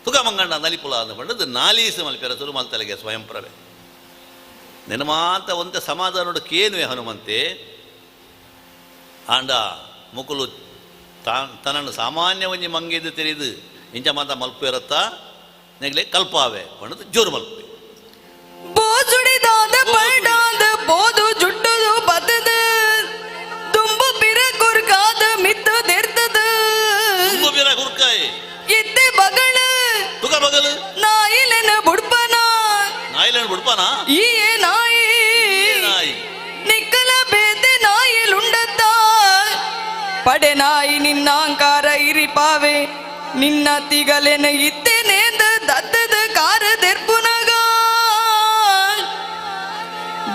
ತುಗ ಮಂಗಣ್ಣ ನಲಿಪುಲ ಅಂದ ಪಂಡದು ನಾಲೀಸು ಮಲ್ಪ್ಯಾರ ಸುರು ಮಲ್ತಲೆಗೆ ಸ್ವಯಂ ಪ್ರಭೆ ನಿನ್ನ ಮಾತ ಒಂತೆ ಸಮಾಧಾನೋಡು ಕೇನುವೆ ಹನುಮಂತೆ ಆಂಡ ಮುಕುಲು ತನ್ನನ್ನು ಸಾಮಾನ್ಯ ಒಂಜಿ ಮಂಗಿದ್ದು ತೆರೆದು ಇಂಚ ಮಾತ ಮಲ್ಪು ಇರತ್ತ ನೆಗ್ಲೆ ಕಲ್ಪಾವೆ ಪಂಡದು ಜೋರು ಮಲ್ಪೆ ಬೋಜುಡಿದಾದ ಪಂಡಾದ ಬೋದು ಜುಟ್ಟದು ಬತ್ತದ ದುಂಬು ಬಿರ ಕುರ್ಕಾದ ಮಿತ್ತು ದೇರ್ತದ ದುಂಬು ಬಿರ ಕುರ್ಕಾಯಿ ಇತ್ತೆ ಬಗಳ ತುಗ ಬಗಲು ನಾಯಿಲೆನ ಬುಡ್ಪನ ನಾಯಿಲೆನ ಬುಡ್ಪನ ಈಯೇ ನಾಯಿ ನಾಯಿ ನಿಕ್ಕಲ ಬೇತೆ ನಾಯಿಲುಂಡತ್ತ ಪಡೆ ನಾಯಿ ನಿನ್ನಾಂಕಾರ ಇರಿಪಾವೆ ನಿನ್ನ ತಿಗಲೆನ ಇತ್ತೇನೇಂದ ದತ್ತದ ಕಾರ ದೆರ್ಪುನಗ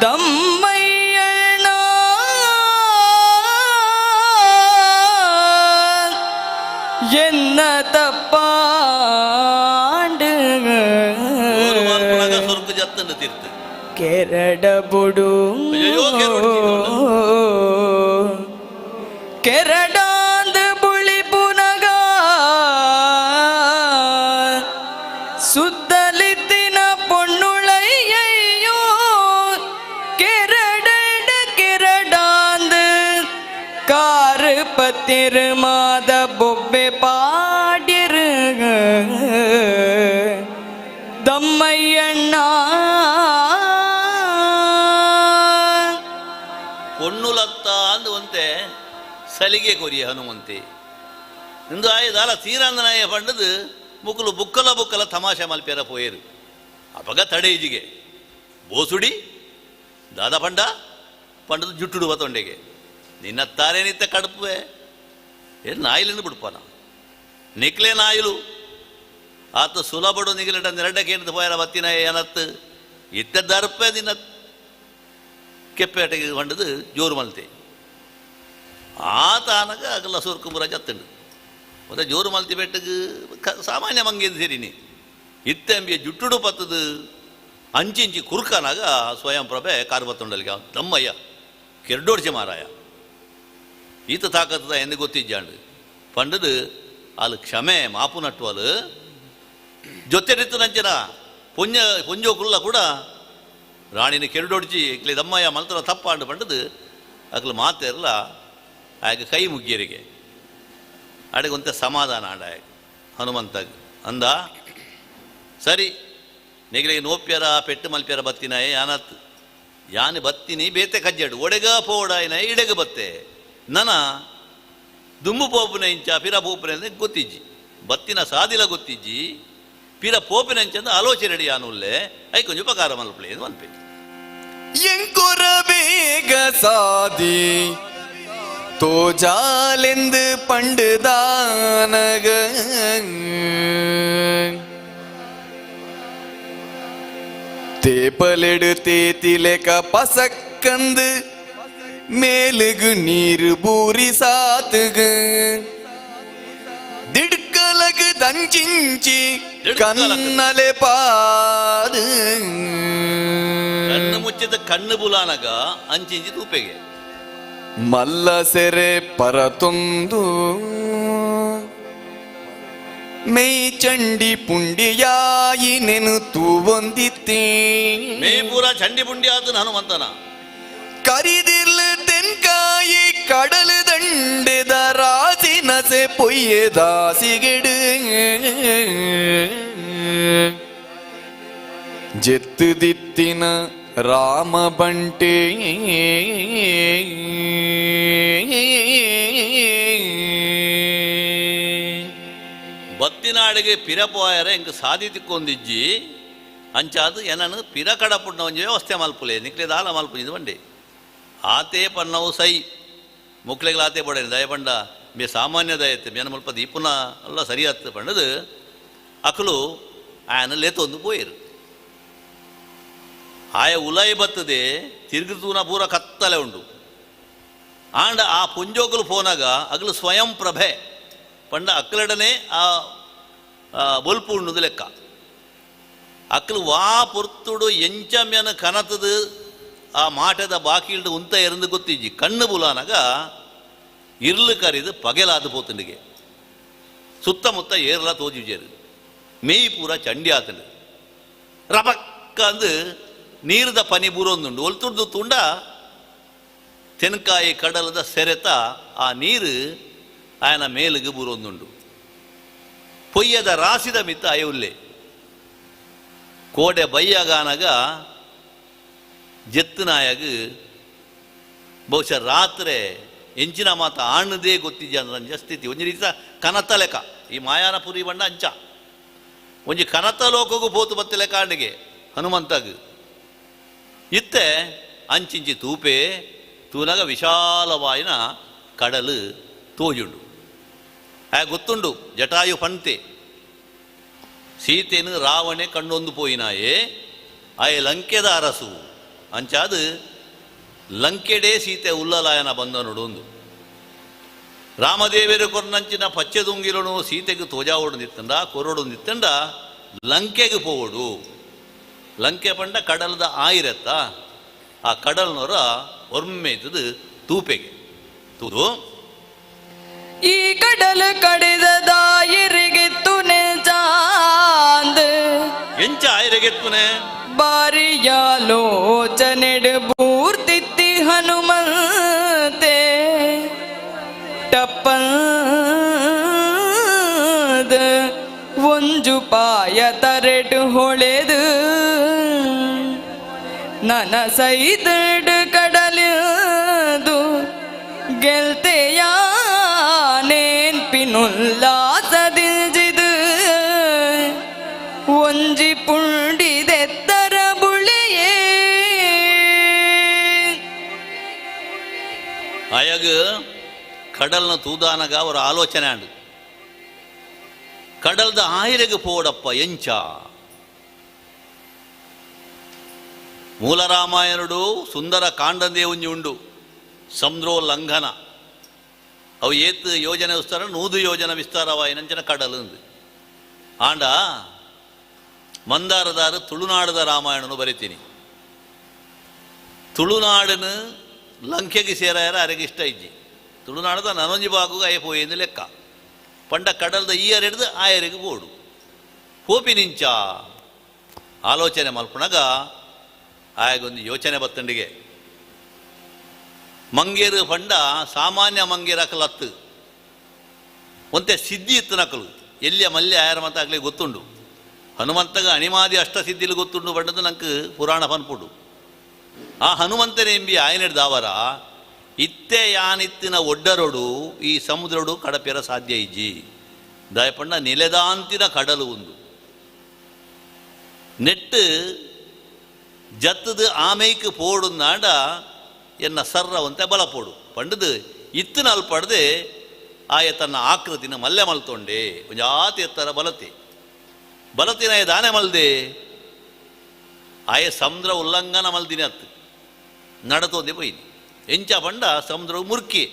ದಮ್ಮಯ್ಯಣ್ಣ ಎನ್ನ ತಪ್ಪಾಂಡು ಸೊರ್ಕು ಜತ್ತನ್ನು ತೀರ್ತು ಕೆರಡ ಬುಡು ಕೆರಡಾಂದ ಬುಳಿ ಪುನಗ ಸುತ್ತಲಿತ್ತಿನ ಪೊಣ್ಣುಳಯ್ಯಯ್ಯೋ ಕೆರಡ ಕೆರಡಾಂದ ಕಾರು ಪತ್ತಿರು ಮಾದ ಬೊಬ್ಬೆ ಪಾಡಿರು ದಮ್ಮಯ್ಯಣ್ಣ ಪೊಣ್ಣುಲತ್ತ ಅಂದುವಂತೆ ಸಲಿಗೆ ಕೊರಿಯ ಹನುಮಂತೆ ಇಂದು ಆಯ ದಾಲ ತೀರಂದನಾಯ ಪಂಡದು ಮುಕುಲು ಬುಕ್ಕಲ ಬುಕ್ಕಲ ತಮಾಷೆ ಮಲ್ಪೇರ ಪೋಯರು ಅಪಗ ತಡೆಯಿಜಿಗೆ ಬೋಸುಡಿ ದಾದ ಪಂಡ ಪಂಡದು ಜುಟ್ಟುಡು ಬತ್ತೊಂಡೆಗೆ ನಿನ್ನ ತಾರೇನಿತ್ತ ಕಡುಪುವೆ ಏನು ನಾಯಿಲಿಂದ ಬಿಡ್ಪಾನ ನಿಕ್ಲೆ ನಾಯಿಲು ಆತ ಸುಲಭಡು ನಿಗಲಿಟ ನೆರಡಕ್ಕೆ ಪೋಯರ ಬತ್ತಿನ ಏನತ್ತು ಇತ್ತ ದರ್ಪೆ ನಿನ್ನ ಕೆಪ್ಪೇಟೆಗೆ ಬಂಡದು ಜೋರು ಮಲ್ತೆ ಆತ ಆನಗ ಅಗಲ ಸೂರ್ಕುಂಬರ ಜತ್ತಂಡು ಮತ್ತೆ ಜೋರು ಮಲ್ತಿ ಬೆಟ್ಟಗೆ ಸಾಮಾನ್ಯ ಮಂಗೇದು ಸೇರಿನಿ ಇತ್ತೆಂಬಿಯ ಜುಟ್ಟುಡು ಪತ್ತದು ಅಂಚಿಂಚಿ ಕುರ್ಕನಾಗ ಸ್ವಯಂ ಪ್ರಭೆ ಕಾರು ಬತ್ತುಂಡಲಿಗೆ ತಮ್ಮಯ್ಯ ಕೆರಡೋಡ್ಚೆ ಮಾರಾಯ ಈತ ತಾಕತ್ತದ ಎಂದು ಗೊತ್ತಿಜ್ಜಾಂಡು ಪಂಡದು ಅಲ್ಲಿ ಕ್ಷಮೆ ಮಾಪು ನಟ್ಟುವಲು ಜೊತೆಡಿತ್ತು ನಂಚಿನ ಪುಂಜ ಪುಂಜೋಕುಲ್ಲ ಕೂಡ ರಾಣಿನ ಕೆರಡೊಡ್ಚಿ ಇಕ್ಲಿ ದಮ್ಮಯ್ಯ ಮಲ್ತರ ತಪ್ಪಾಂಡು ಪಂಡದು ಅಕ್ಲು ಮಾತೆರ್ಲ ಆಗ ಕೈ ಮುಗ್ಗಿಯರಿಗೆ ಅಡೆಗೊಂತ ಸಮಾಧಾನ ಆಂಡ ಹನುಮಂತಾಗ ಅಂದ ಸರಿ ನೆಗಲಿಗೆ ನೋಪ್ಯರ ಪೆಟ್ಟು ಮಲ್ಪ್ಯರ ಬತ್ತಿನಾಯೆ ಯಾನತ್ ಯಾನು ಬತ್ತಿನಿ ಬೇತೆ ಕಜ್ಜಾಡು ಒಡೆಗ ಪೋಡಾಯಿನ ಇಡೆಗ ಬತ್ತೆ ನನ ದುಮ್ಮು ಪೋಪುನ ಇಂಚ ಪಿರ ಪೋಪುನ ಗೊತ್ತಿಜ್ಜಿ ಬತ್ತಿನ ಸಾದಿಲ ಗೊತ್ತಿಜ್ಜಿ ಪಿರ ಪೋಪಿನ ಇಂಚಂದ ಆಲೋಚನೆ ರೆಡಿ ಯಾನುಲ್ಲೆ I ಕೊಂಚ ಉಪಕಾರ ಮಲ್ಪಲೆ ಎಂದು ಮನ್ಪೆ ಎಂಕೊರ ಬೇಗ ಸಾದಿ ತೋಜಾಲೆಂದು ಪಂಡುದಾನಗ ತೇಪಲೆಡು ತೇತಿಲೆಕ ಪಸಕ್ಕಂದು ಮೇಲುಗು ನೀರು ಬೂರಿ ಸಾತುಗು ದಿಡ್ಕಲಗು ದಂಚಿಂಚಿ ಕನ್ನಲೆ ಪಾದು ಕಣ್ಣು ಮುಚ್ಚಿದ ಕಣ್ಣು ಬುಲಾನಗ ಅಂಚಿಂಚಿ ತೂಪೆಗೆ ಮಲ್ಲ ಸೆರೆ ಪರತೊಂದು ಮೆಯ್ ಚಂಡಿ ಪುಂಡಿಯಾಯಿ ನೆನು ತೂವೊಂದಿತ್ತಿ ಮೇ ಪೂರ ಚಂಡಿ ಪುಂಡಿ ಆತನ ಹನುಮಂತನ ಕರಿದಿರ್ಲು ತೆನ್ಕಾಯಿ ಕಡಲು ದಂಡೆದ ರಾಸಿ ನಸೆ ಪೊಯ್ಯೆ ದಾಸಿಗೆಡು ಜೆತ್ತುದಿತ್ತಿನ ರಾಮ ಬಂಟೆ ಬತ್ತಿನಾಡಿಗೆ ಪಿರಪೋಯರ ಎಂಕ್ ಸಾದಿ ತಿಕ್ಕೊಂದಿಜ್ಜಿ ಅಂಚಾದು ಏನನು ಪಿರ ಕಡಪುಡ್ನ ಒಂಜಿ ವ್ಯವಸ್ಥೆ ಮಲ್ಪುಲೆ ನಿಕ್ಲೆ ದಾಲ ಮಲ್ಪುಜಿದ್ ಬಂಡೆ ಆತೆ ಪನ್ನವು ಸೈ ಮುಕ್ಲೆಗ್ಲ ಆತೆ ಪಡೇನಿ ದಯಪಂಡ ಮೇ ಸಾಮಾನ್ಯ ದಯತ್ತೆ ಮೇನ ಮಲ್ಪ ದೀಪುನ ಎಲ್ಲ ಸರಿ ಆತ್ ಪಂಡದು ಅಕಲು ಆಯನ ಲೇತೊಂದು ಪೋಯರು ಆಯ ಉಲಾಯಿ ಬತ್ತದೆ ತಿರುಗುತೂನ ಪೂರ ಕತ್ತಲೆ ಉಂಡು ಆಂಡ ಆ ಪುಂಜೋಕುಲು ಪೋನಾಗ ಅಗಲು ಸ್ವಯಂ ಪ್ರಭೆ ಪಂಡ ಅಕ್ಕಲಡನೆ ಆ ಬೊಲ್ಪು ಉಂಡುದು ಲೆಕ್ಕ ಅಕ್ಕಲು ವಾ ಪೊರ್ತುಡು ಎಂಚಮ್ಯನ ಕನತದು ಆ ಮಾಟದ ಬಾಕಿಲ್ಡು ಉಂತ ಎರಂದು ಗೊತ್ತಿಜ್ಜಿ ಕಣ್ಣು ಬುಲಾನಾಗ ಇರ್ಲು ಕರಿದು ಪಗೆಲಾದ ಪೋತುಂಡಿಗೆ ಸುತ್ತಮುತ್ತ ಏರ್ಲ ತೋಜುಜೇರು ಮೇಯ್ ಪೂರ ಚಂಡಿ ಆತಂಡು ರಬಕ್ಕ ಅಂದು ನೀರ್ದ ಪನಿ ಬೂರೊಂದುಂಡು ಒಲ್ತುಡ್ದು ತುಂಡ ತೆನ್ಕಾಯಿ ಕಡಲದ ಸೆರೆತ ಆ ನೀರು ಆಯನ ಮೇಲಿಗೆ ಬೂರೊಂದುಂಡು ಪೊಯ್ಯದ ರಾಸಿದ ಮಿತ್ತ ಅಯುಲ್ಲೆ ಕೋಡೆ ಬಯ್ಯಗಾನಗ ಜೆತ್ತನಾಯಗ ಬಹುಶಃ ರಾತ್ರೆ ಎಂಚಿನ ಮಾತ ಆಣದೇ ಗೊತ್ತಿದ್ಯ ಅಂದ್ರೆ ಸ್ಥಿತಿ ಒಂಜಿ ರೀತಿ ಕನತ ಲೆಕ್ಕ ಈ ಮಾಯಾನ ಪುರಿ ಬಣ್ಣ ಅಂಚ ಒಂಜಿ ಕನತ ಲೋಕಗೂ ಪೋತು ಬತ್ತೆ ಲೆಕ್ಕ ಆಂಡಿಗೆ ಹನುಮಂತಗ್ ಇತ್ತೆ ಅಂಚಿಂಚಿ ತೂಪೆ ತೂನಗ ವಿಶಾಲವಾಯಿನ ಕಡಲು ತೋಜುಂಡು ಆ ಗೊತ್ತುಂಡು ಜಟಾಯು ಪಂತೆ ಸೀತೆನು ರಾವಣೆ ಕಣ್ಣೊಂದು ಪೋಯಿನಾಯೇ ಆಯ ಲಂಕೆದ ಅರಸು ಅಂಚಾದು ಲಂಕೆಡೇ ಸೀತೆ ಉಲ್ಲಲಾಯನ ಬಂದನುಡು ರಾಮದೇವರು ಕೊರ್ನಂಚಿನ ಪಚ್ಚೆದುಂಗಿಲನು ಸೀತೆಗೆ ತೋಜಾವೋಡು ನಿತ್ತಂಡ ಕೊರಡು ನಿತ್ತಂಡ ಲಂಕೆಗೆ ಪೋವಡು ಲಂಕೆ ಪಂಡ ಕಡಲದ ಆಯಿರತ್ತ ಆ ಕಡಲ್ನೊರ ಒಮ್ಮೆ ಇದ್ದದು ತೂಪೆಗೆ ತೂದು ಈ ಕಡಲ ಕಡೆದ ದಾಯಿರಿಗೆತ್ತು ಚಾಂದ್ ಎಂಚ ಆಯಿರೆಗೆತ್ತುನೆ ಬಾರಿಯಾಲೋಚನೆಡು ಬೂರ್ತಿತ್ತಿ ಹನುಮಂತೆ ಟಪ್ಪಂದ ಒಂಜು ಪಾಯ ತರೆಡು ಹೊಳೆದು ನನ ಸೈದಡು ಕಡಲಿದು ಗೆಲ್ತೆಯ ನೇನ್ಪಿನುಲ್ಲಾಸದಿಂಜಿದು ಒಂಜಿ ಪುಂಡಿದೆತ್ತರ ಬುಳಿಯೇ. ಆಯಾಗ ಕಡಲ್ನ ತೂದಾನಗ ಅವರ ಆಲೋಚನೆ ಆಂಡು ಕಡಲ್ದ ಆಯಿರೆಗೆ ಪೋಡಪ್ಪ ಎಂಚ ಮೂಲ ರಾಮಾಯಣುಡು ಸುಂದರ ಕಾಂಡಂದೇ ಒಂಜಿ ಉಂಡು ಸಮುದ್ರೋಲ್ಲಂಘನ ಅವು ಏತ್ ಯೋಜನೆ ವಿಸ್ತಾರ ನೂದು ಯೋಜನೆ ವಿಸ್ತಾರವಾಯಿನಂಚಿನ ಕಡಲು ಆಂಡ ಮಂದಾರದಾರು ತುಳುನಾಡದ ರಾಮಾಯಣನು ಬರಿತೀನಿ. ತುಳುನಾಡನು ಲಂಕೆಗೆ ಸೇರಾಯರ ಅರೆಗೆ ಇಷ್ಟ ಇಜ್ಜಿ. ತುಳುನಾಡದ ನನೊಂಜಿ ಬಾಗುಗ ಅಯ್ಯ ಪೋಯೆಂದು ಲೆಕ್ಕ ಪಂಡ ಕಡಲ್ದ ಈ ಅರೆಡ್ದು ಆ ಎರೆಗೆ ಬೋಡು ಹೋಪಿ ನಿಂಚ ಆಲೋಚನೆ ಮಲ್ಪುಣಗ ಆಯಗೊಂದು ಯೋಚನೆ ಬತ್ತಂಡಿಗೆ ಮಂಗೇರು ಪಂಡ ಸಾಮಾನ್ಯ ಮಂಗೇರು ಅಕಲತ್ತು ಒಂತೆ ಸಿದ್ಧಿ ಇತ್ತು ನಕಲು ಎಲ್ಲಿಯ ಮಲ್ಯ ಆಯರ ಮತ್ತಾಗಲಿ ಗೊತ್ತುಂಡು. ಹನುಮಂತಗ ಅಣಿಮಾದಿ ಅಷ್ಟಸಿದ್ಧಿಲು ಗೊತ್ತುಂಡು ಪಂಡದು ನಂಗೆ ಪುರಾಣ ಪನ್ಪುಡು. ಆ ಹನುಮಂತನೆಂಬಿ ಆಯನೆಡ್ದಾವರ ಇತ್ತೆ ಯಾನಿತ್ತಿನ ಒಡ್ಡರೊಡು ಈ ಸಮುದ್ರಡು ಕಡಪೆರ ಸಾಧ್ಯ ಇಜ್ಜಿ ದಯಪಂಡ ನಿಲೆದಾಂತಿನ ಕಡಲು ಒಂದು ನೆಟ್ಟು ಜತ್ತದು ಆಮೈಕ್ ಪೋಡುಂದಾಂಡ ಎನ್ನ ಸರ್ರವಂತೆ ಬಲ ಪೋಡು ಪಂಡದು ಇತ್ತಿನ ಅಲ್ಪಡ್ದೆ ಆಯ ತನ್ನ ಆಕೃತಿನ ಮಲ್ಲೆ ಮಲ್ತೊಂಡೆ ಜಾತಿ ಎತ್ತರ ಬಲತೆ ಬಲತಿನ ದಾನೆ ಮಲ್ದೆ ಆಯ ಸಮುದ್ರ ಉಲ್ಲಂಘನ ಮಲ್ದಿನ ಅತ್ತು ನಡತೋದೆ ಪೋಯಿನಿ ಎಂಚ ಪಂಡ ಸಮುದ್ರ ಮುರುಕಿ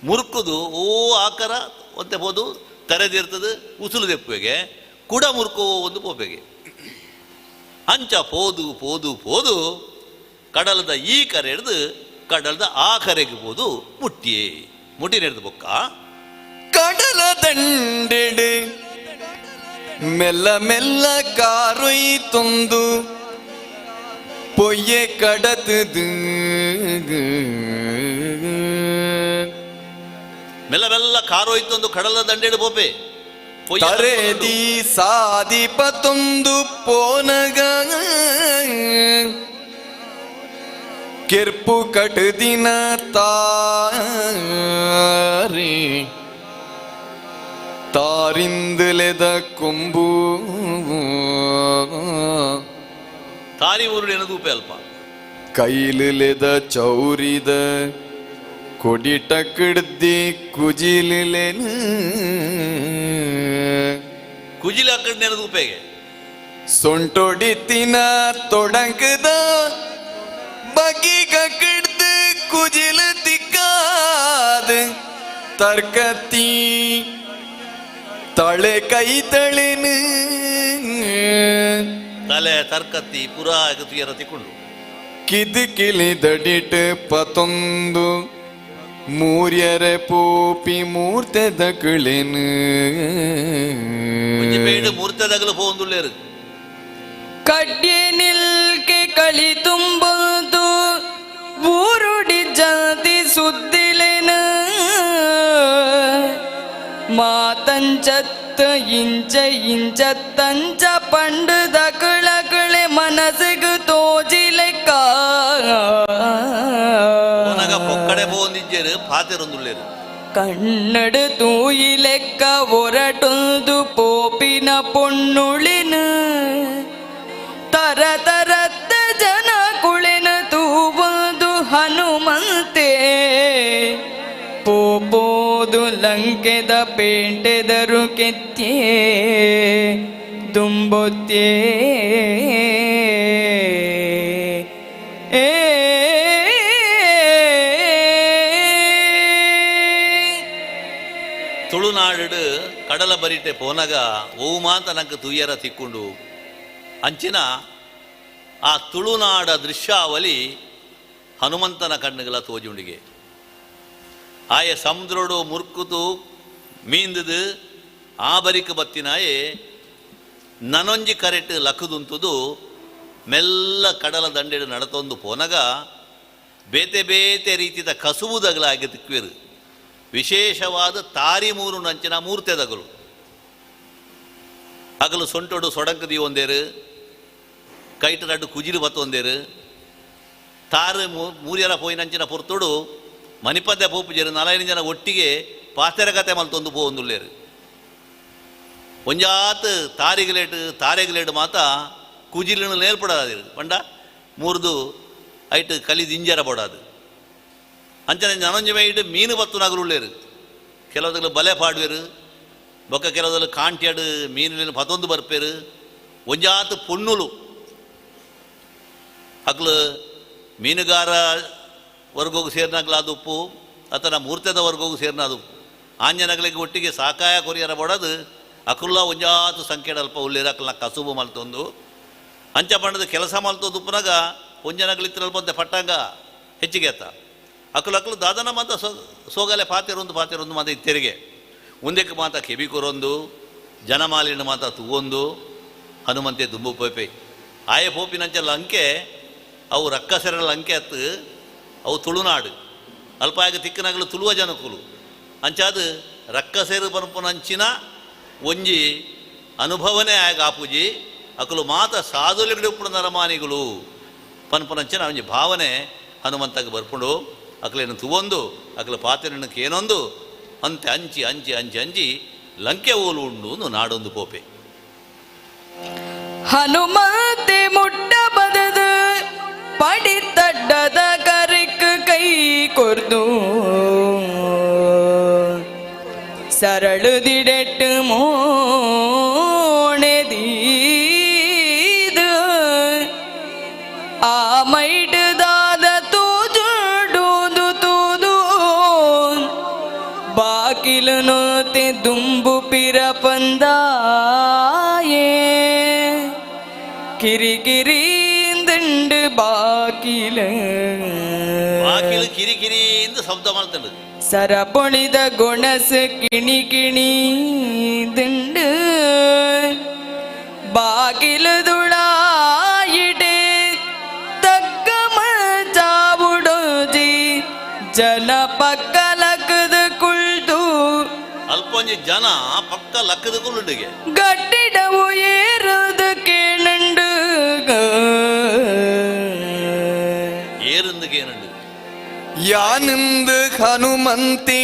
ಮುರುಕುದು ಓ ಆಕರ ಒಂತೆ ಪೋದು ತರೆದಿರ್ತದೆ ಉಸುಲು ದೆಪ್ಪುವೆಗೆ ಕುಡ ಮುರುಕೋ ಒಂದು ಪೋಪೆಗೆ ಅಂಚ ಪೋದು ಪೋದು ಪೋದು ಕಡಲದ ಈ ಕರೆ ಹಿಡ್ದು ಕಡಲದ ಆ ಕರೆಗೆ ಪೋದು ಮುಟ್ಟಿಯೇ ಮುಟ್ಟಿ ಹಿಡ್ದು ಬೊಕ್ಕ ಕಡಲ ದಂಡೆಡೆ ಮೆಲ್ಲ ಮೆಲ್ಲ ಕಾರೊಯ್ತೊಂದು ಪೊಯ್ಯೆ ಕಡತದು ಮೆಲ್ಲ ಮೆಲ್ಲ ಕಾರೊಯ್ತೊಂದು ಕಡಲ ದಂಡೆಡು ಪೋಪೆ ತರೆದಿ ಸಾದಿಪತೊಂದು ಪೋನಗ ಕೆರ್ಪು ಕಟದಿನ ತಾರೆ ತಾರಿಂದಲೆದ ಕೊಂಬು ತಾರಿ ಊರು ಎನದೂಪೆ ಅಲ್ಪ ಕೈಲುಲೆದ ಚೌರಿದ ಕೊಡಿಟ ಕಿಡ್ದಿ ಕುಜಿಲೆನ ಕುಜಿಲ ಕಡ್ ನೆನದೂಪೆಗೆ ಸೊಂಟೊಡಿತಿನ ತೊಡಂಕದ ಬಗಿಗ ಕಿಡ್ದು ಕುಜಿಲ ತಿಕ್ಕಾದ ತರ್ಕತಿ ತಳೆ ಕೈ ತಳೆನು ತಲೆ ತರ್ಕತ್ತಿ ಪುರಾ ತುಯರ ತಿಕ್ಕೊಂಡು ಕಿದಿಕಿಲಿ ದಡಿಟ್ ಪತೊಂದು ಮೂರ್ಯರ ಪೋಪಿ ಮೂರ್ತೆದ ಕಿಳೆನು ಮೂರ್ತೆದಗಲು ಪೋಂದುಳ್ಳೇರು ಕಡ್ಡಿ ನಿಲ್ಕೆ ಕಳಿ ತುಂಬುದು ಊರುಡಿ ಜಾತಿ ಸುದ್ದಿಲೆನ ಮಾತಂಚತ್ತ ಇಂಚ ಇಂಚತ್ತಂಚ ಪಂಡದ ಕಳಕಳೆ ಮನಸ್ಸಿಗೆ ತೋಜಿಲೆಕ್ಕ ಪೊಕ್ಕಡೆ ಪೋಂದಿಜ್ಜೇರು ಪಾತೆರೊಂದುಳ್ಳೇರು ಕನ್ನಡ ತೂಯಿಲೆಕ್ಕ ಒರಟೊಂದು ಪೋಪಿನ ಪೊಣ್ಣುಳಿನ ತರ ತರತ್ತ ಜನ ಕುಳಿನ ತೂಬಂದು ಹನುಮಂತೆ ಪೋಪೋದು ಲಂಕೆದ ಪೇಂಟೆದರು ಕೆತ್ತೇ ದುಂಬೊತ್ತೇ ಏ ತುಳುನಾಡು ಕಡಲ ಬರಿಟೆ ಪೋನಗ ಓ ಮಾತ ನಂಗೆ ತುಯ್ಯರ ತಿಕ್ಕೊಂಡು ಅಂಚಿನ ಆ ತುಳುನಾಡ ದೃಶ್ಯಾವಲಿ ಹನುಮಂತನ ಕಣ್ಣುಗಳ ತೋಜುಂಡಿಗೆ ಆಯ ಸಮುದ್ರಡು ಮುರ್ಕುತು ಮೀಂದದು ಆ ಬರಿಕ ಬತ್ತಿನಾಯೆ ನನೊಂಜಿ ಕರೆಟ್ ಲಕ್ಕದುಂತುದು ಮೆಲ್ಲ ಕಡಲ ದಂಡೆಡು ನಡತೊಂದು ಪೋನಗ ಬೇತೆ ಬೇತೆ ರೀತಿದ ಕಸುಬುದಗಲಾಗಿ ತಿಕ್ವಿರು ವಿಶೇಷವಾದ ತಾರಿ ಮೂರು ನಂಚಿನ ಮೂರ್ತೆದಗಲು ಅಗಲು ಸೊಂಟೊಡು ಸೊಡಂಕದಿ ಒಂದೇರು ಕೈಟ ನಡ್ಡು ಕುಜಿಲು ಬತ್ತೊಂದೇರು ತಾರು ಮೂರ್ಯರ ಪೋಯಿನಂಚಿನ ಪೊರ್ತುಡು ಮಣಿಪದ್ಯ ಪೋಪುಜೇರು ನಾಲ್ಕೈದು ಜನ ಒಟ್ಟಿಗೆ ಪಾತೆರ ಕತೆ ಮಲ್ತೊಂದು ಪೋವೊಂದುಲ್ಲೇರು ಒಂಜಾತ್ ತಾರಿಗಲೇಟು ತಾರೆಗಲೇಟು ಮಾತ ಕುಜಿಲಿನ ನೇರ್ಪಡಾದಿರು ಪಂಡ ಮೂರ್ದು ಐಟ್ ಕಲಿ ದಿಂಜರ ಬೋಡಾದು. ಅಂಚನೆ ನನೊಂಜಿ ಮೈಟ್ ಮೀನು ಬತ್ತು ಉಳ್ಳೇರು ಕೆಲವದಗಳು ಬಲೆ ಪಾಡುವೆರು ಬೊಕ್ಕ ಕೆಲವದಲ್ಲಿ ಕಾಂಟ್ಯಾಡು ಮೀನುಲೇನು ಪತೊಂದು ಬರ್ಪೇರು ಒಂಜಾತ್ ಪೊಣ್ಣುಲು ಅಕ್ಲು ಮೀನುಗಾರ ವರ್ಗೋಗು ಸೇರಿನಾಗ್ಲಾದುಪ್ಪು ಅತನ ಮೂರ್ತೆದ ವರ್ಗೋಗು ಸೇರಿನಾದುಪ್ಪು ಆಂಜನಗಳಿಗೆ ಒಟ್ಟಿಗೆ ಸಾಕಾಯ ಕೊರಿಯರ ಬಡದು ಅಕುಲ್ಲ ಒಂಜಾತು ಸಂಖ್ಯೆ ಅಲ್ಪ ಉಳ್ಳೇರು ಅಕ್ಲನ ಕಸುಬು ಮಲ್ತೊಂದು ಅಂಚ ಬಣ್ಣದ ಕೆಲಸ ಮಲ್ತೊಂದು ಉಪ್ಪುನಾಗ ಒಂಜನಗಳಿತ್ರಲ್ಪ ಒಂತೆ ಪಟ್ಟಂಗ ಹೆಚ್ಚಿಗೆ ಆತ ಅಕುಲು ಅಕುಲು ದಾದನ ಮಾತ ಸೋಗಲೆ ಪಾತಿರೊಂದು ಪಾತಿರೊಂದು ಮಾತ ಇತ್ತೆರಿಗೆ ಒಂದಕ್ಕೆ ಮಾತ ಕೆಬಿ ಕೊರೊಂದು ಜನಮಾಲಿನ ಮಾತ ತೂವೊಂದು ಹನುಮಂತೆ ದುಂಬು ಪೋಪೆ ಆಯ ಪೋಪಿನಂಚ ಲಂಕೆ ಅವು ರಕ್ಕಸೆರ ಲಂಕೆ ಅತ್ತು ಅವು ತುಳುನಾಡು ಅಲ್ಪ ಆಗ ತಿಕ್ಕನಗಲು ತುಳುವ ಜನಕುಲು ಅಂಚಾದು ರಕ್ಕಸೆರು ಪನ್ಪುನಂಚಿನ ಒಂಜಿ ಅನುಭವನೇ ಆಗ ಆಪುಜಿ ಅಕುಲು ಮಾತ ಸಾಧುಲೆಗಡೆ ಉಪ್ಪುನ ನರಮಾನಿಗಳು ಪನ್ಪುನಂಚಿನ ಒಂಜಿ ಭಾವನೆ ಹನುಮಂತಗೆ ಬರ್ಪುಂಡು ಅಕಲೇನು ತುವೊಂದು ಅಕಲ ಪಾತಿರನ್ನು ಕೇನೊಂದು ಅಂತೆ ಅಂಚಿ ಅಂಚಿ ಅಂಚಿ ಅಂಚಿ ಲಂಕೆ ಓಲು ಉಂಡು ನಾಡೊಂದು ಪೋಪೆ. ಹನುಮಂತೆ ಮುಟ್ಟ ಬದದು ಪಡಿತಡ್ಡದ ಕರಿಕ್ ಕೈ ಕೊರ್ದು ಸರಳುದಿಡೆಟ್ಟು ಮೋಣೆದೀದು ಆ ಮೈಟದಾದ ತೂಜುಡೂದು ತೂದು ಬಾಕಿಲು ನೋತೆ ದುಂಬು ಪಿರ ಪಂದಾಯೇ ಕಿರಿಕಿರಿಂದುಂಡು ಬಾಕಿಲು ಬಾಕಿಲು ಕಿರಿಕಿರಿ ಎಂದು ಶಬ್ದ ಮಾಡ್ತಂಡು ಸರಪೊಳಿದ ಗುಣಸ ಕಿಣಿ ಕಿಣಿ ದಿಂಡು ಬಾಗಿಲು ದುಳಾಯಿಡೆ ತಗ್ಗ ಚಾವುಡೋಜಿ ಜನ ಪಕ್ಕ ಲಕ್ಕದ ಕುಳ್ದು ಅಲ್ಪೊಂಜಿ ಜನ ಪಕ್ಕ ಲಕ್ಕದ ಕುಳ್ಳುಂಡಿಗೆ ಗಟ್ಟಿಡವು ಏರುದು ಕೇಳುಂಡು ಏರುಂದು ಕೇನುಂಡು ಯಾನಿಂದು ಹನುಮಂತಿ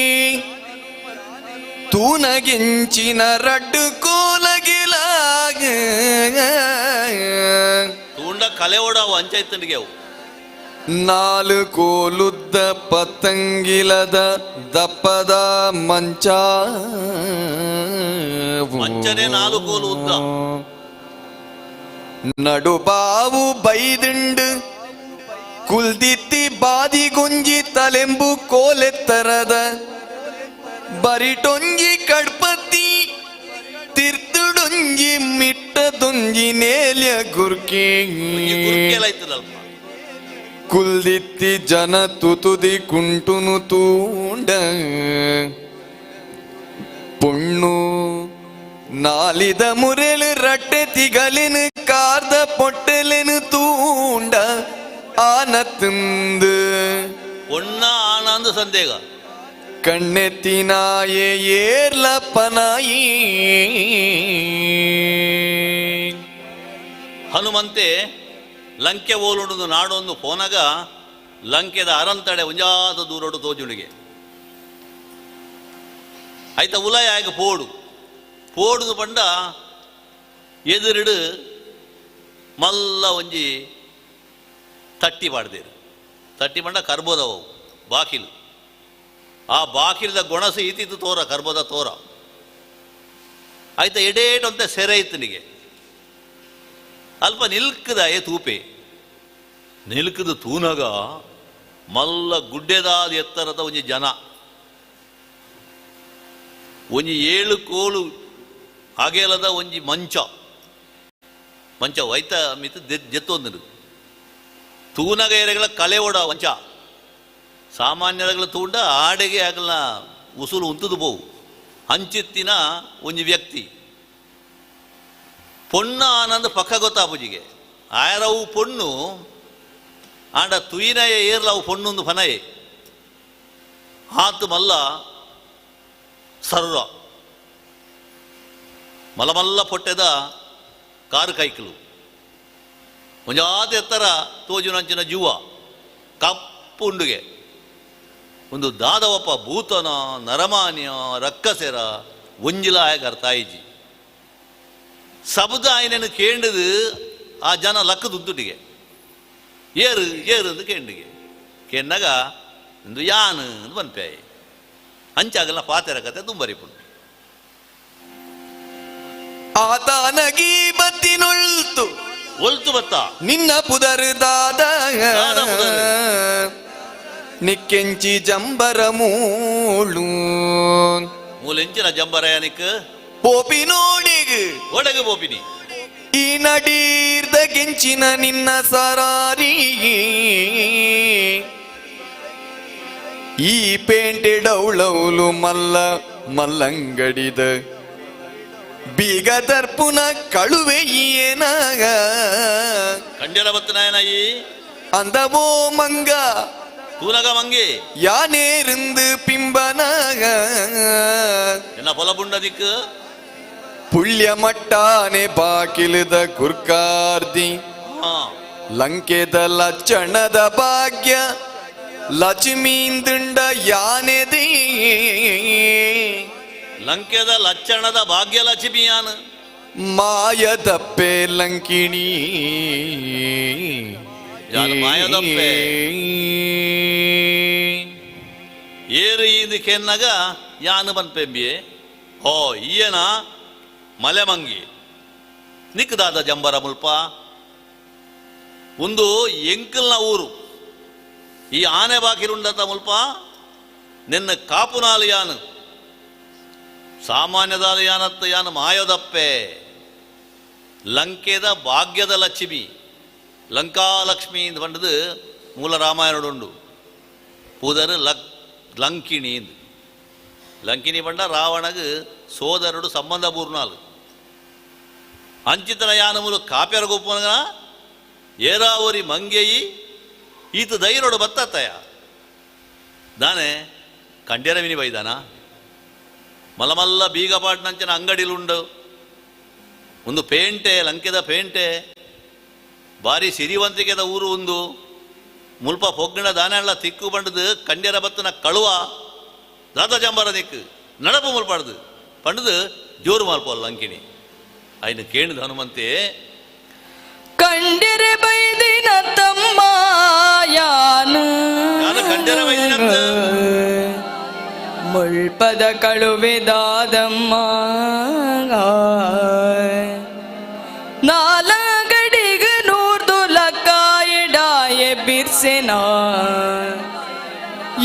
ತೂನಗಿಂಚಿನ ರಡ್ಡು ಕೋಲಗಿಲಾಗ ತೂಂಡ ಕಲೆ ಓಡಾವು ಅಂಚಾಯ್ತಂಡಿಗೆ ಅವು ನಾಲು ಕೋಲುದ್ದ ಪತಂಗಿಲದ ದಪ್ಪದ ಮಂಚ ಮಂಚನೆ ನಾಲು ಕೋಲು ಉದ್ದ. ನಡುಬಾವು ಬೈದಿಂಡು ಕುಲ್ದಿತ್ತಿ ಬಾದಿ ಗುಂಜಿ ತಲೆಂಬು ಕೋಲೆತ್ತರದ ಬರಿಟೊಂಜಿ ಕಡ್ಪತಿ ತಿರ್ತುಡೊಂಜಿ ಮಿಟ್ಟದೊಂಜಿ ನೇಲ್ಯ ಗುರ್ಕಿ ಕುಲ್ದಿತ್ತಿ ಜನ ತುತುದಿ ಕುಂಟುನು ತೂಂಡ ಪೊಣ್ಣು ನಾಲಿದ ಮುರೆಲು ರಟ್ಟೆ ತಿಗಲಿನ ಕಾರ್ದ ಪೊಟ್ಟೆಲಿನ ತೂಂಡ ಆನತಂದು ಒಣ್ಣ ಆನಂದ ಸಂದೇಹ ಕಣ್ಣೆತ್ತಿನಾಯೇ ಏರ್ಲ ಪನಾಯಿ. ಹನುಮಂತೆ ಲಂಕೆ ಓಲುಂಡು ನಾಡೊಂದು ಪೋನಗ ಲಂಕೆದ ಅರಂತಡೆ ಒಂಜಾತ ದೂರೋಡು ತೋಜುಳಿಗೆ ಆಯ್ತ ಉಲಯ ಆಗ ಪೋಡು ಪೋಡುದು ಪಂಡ ಎದುರಿಡು ಮಲ್ಲ ಒಂಜಿ ತಟ್ಟಿ ಪಾಡ್ದೇರು ತಟ್ಟಿ ಪಂಡ ಕರ್ಬೋದವು ಬಾಕಿಲು ಆ ಬಾಕಿಲ್ದ ಗೊಣಸು ಈತಿತ್ತು ತೋರ ಕರ್ಬೋದ ತೋರ ಆಯ್ತ ಎಡೇಟಂತೆ ಸೆರೆ ಇತ್ತು ಅಲ್ಪ ನಿಲ್ಕದ ಏ ತೂಪೆ ನಿಲ್ಕದ ತೂನಗ ಮಲ್ಲ ಗುಡ್ಡೆದಾದ ಎತ್ತರದ ಒಂಜಿ ಜನ ಒಂಜಿ ಏಳು ಕೋಲು ಅಗೆಲದ ಒಂಜಿ ಮಂಚ ಮಂಚ ವೈತ ಮಿತ್ ಜೆತ್ತೊಂದು ತೂನಗ ಎರೆಗಳ ಕಲೆ ಓಡ ಮಂಚ ಸಾಮಾನ್ಯಗಳ ತೂಂಡ ಆಡೆಗೆ ಆಗಲ ಉಸುಲು ಉಂತುದು ಪೋವು ಅಂಚಿತ್ತಿನ ಒಂಜಿ ವ್ಯಕ್ತಿ ಪೊಣ್ಣ ಆನಂದ ಪಕ್ಕ ಗೊತ್ತಾಪುಜಿಗೆ ಆಯರವು ಪೊಣ್ಣು ಆಂಡ ತುಯಿನಯ ಏರ್ಲ ಅವು ಪೊಣ್ಣೊಂದು ಫನಯೆ ಆತು ಮಲ್ಲ ಸರ್ರ ಮಲಮಲ್ಲ ಪೊಟ್ಟೆದ ಕಾರು ಕೈಕಲು ಒಂಜಾತ ಎತ್ತರ ತೋಜುನಂಚಿನ ಜೀವ ಕಪ್ಪು ಉಂಡುಗೆ ಒಂದು ದಾದವಪ್ಪ ಭೂತನ ನರಮಾನ್ಯ ರಕ್ಕಸೆರ ಒಂಜಿಲ ಆಯಗ ಅರ್ಥ ಶಬ್ದ ಆಯ್ನೇನು ಕೇಂಡದು ಆ ಜನ ಲಕ್ಕದುದ್ದುಟಿಗೆ ಏರು ಏರು ಅಂತ ಕೇಂಡಿಗೆ ಕೇಂಡಾಗ ಇಂದು ಯಾನ್ ಪನ್ಪೆ ಅಂಚಾಗಲ್ಲ ಪಾತೆರ ಕತೆ ತುಂಬರಿಪುಂಡು. ಆತಾನಗಿ ಬತ್ತಿನೊಳ್ತು ಒಲ್ತು ಬತ್ತ ನಿನ್ನ ಪುದರ್ ದಾದ ನಿಕ್ಕೆಂಚಿ ಜಂಬರ ಮೂಳು ಮೂಲೆಂಚಿನ ಜಂಬರಯಾನಿಕ್ ಪೋಪಿನೋಡಿಗ್ ಒಡಗು ಪೋಪಿನಿ ಈ ನಡೀರ್ದ ಕೆಂಚಿನ ನಿನ್ನ ಸರಾರಿ ಈ ಪೇಂಟೆ ಡೌಳೌಲು ಮಲ್ಲ ಮಲ್ಲಂಗಡಿದ ಬೀಗ ದರ್ಪುನ ಕಳುವೆ ಏನಾಗ ಕಂಡ್ಯರ ಬತ್ತನಾಯನ ಈ ಅಂದವೋ ಮಂಗ ತೂನಗ ಮಂಗಿ ಯಾನೇருந்து ಪಿಂಬನಾಗ ಎನ್ನ ಪೊಲಬುಂಡ ದಿಕ್ಕು ಪುಳ್ಯ ಮಟ್ಟಾನೆ ಬಾಕಿಲದ ಕುರ್ಕಾರ್ದಿ ಲಂಕೆದ ಲಕ್ಷಣದ ಭಾಗ್ಯ ಲಕ್ಷ್ಮೀಂದುಂಡ ಯಾನೆದಿ ಲಂಕೆದ ಲಕ್ಷಣದ ಭಾಗ್ಯ ಲಕ್ಷ್ಮಿಯಾನ ಮಾಯದಪ್ಪೆ ಲಂಕಿಣಿ ಯಾನು ಮಾಯದಪ್ಪೆ ಏರು ಈಂದು ಕೆನ್ನಗ ಯಾನು ಪನ್ಪೆಂಬಿಯೆ ಓ ಈಯನ ಮಲೆ ಮಂಗಿ ನಿಕ್ಕದಾದ ಜಂಬರ ಮುಲ್ಪ ಒಂದು ಎಂಕಲ್ನ ಊರು ಈ ಆನೆ ಬಾಕಿರುಂಡತ ಮುಲ್ಪ ನಿನ್ನ ಕಾಪುನಾಲು ಯಾನು ಸಾಮಾನ್ಯದಾಲು ಯಾನತ್ತ ಯಾನು ಮಾಯದಪ್ಪೆ ಲಂಕೆದ ಭಾಗ್ಯದ ಲಕ್ಷ್ಮಿ ಲಂಕಾಲಕ್ಷ್ಮಿ ಎಂದು ಪಂಡದು ಮೂಲ ರಾಮಾಯಣಡುಂಡು ಪೂದರು ಲಕ್ ಲಂಕಿಣಿ ಎಂದು ಲಂಕಿಣಿ ಪಂಡ ರಾವಣಗ್ ಸೋದರುಡು ಸಂಬಂಧ ಪೂರ್ಣಾಲು ಅಂಚಿತನ ಯಾನ ಮೂಲ ಕಾಪ್ಯರ ಗೊಪ್ಪನಗ ಏರಾವರಿ ಮಂಗೆಯಿ ಈತ ಧೈರ್ಯೋಡು ಬತ್ತತ್ತಯ ದಾನೆ ಕಂಡ್ಯರ ಮಿನಿ ಬೈದಾನ ಮಲಮಲ್ಲ ಬೀಗಪಾಟ್ನಂಚಿನ ಅಂಗಡಿಲುಂಡು ಒಂದು ಪೇಂಟೆ ಲಂಕೆದ ಪೇಂಟೆ ಬಾರಿ ಸಿರಿವಂತಿಕೆದ ಊರು ಒಂದು ಮುಲ್ಪ ಪೊಗ್ಗಿಣ ದಾನೆಲ್ಲ ತಿಕ್ಕು ಬಂಡದು ಕಂಡ್ಯರ ಬತ್ತನ ಕಳುವ ದಾದ ಜಂಬರ ದಿಕ್ಕು ನಡಪು ಮುಲ್ಪಾಡ್ದು ಪಂಡದು ಜೋರು ಮಾಲ್ಪೋಲ್ಲ ಲಂಕಿಣಿ ಆಯ್ನ ಕೇಳಿದ ಹನುಮಂತೆ ಕಂಡಿರೆ ಬೈದಿನ ತಮ್ಮ ಯಾನು ಕಂಡ್ಯರ ಬೈದಿನಂತ ಮುಳ್ಪದ ಕಳುವೆದಾದಮ್ಮ ನಾಲಗಡಿಗ ನೂರ್ದು ಲಕ್ಕಾಯಡಾಯ ಬಿರ್ಸೆನ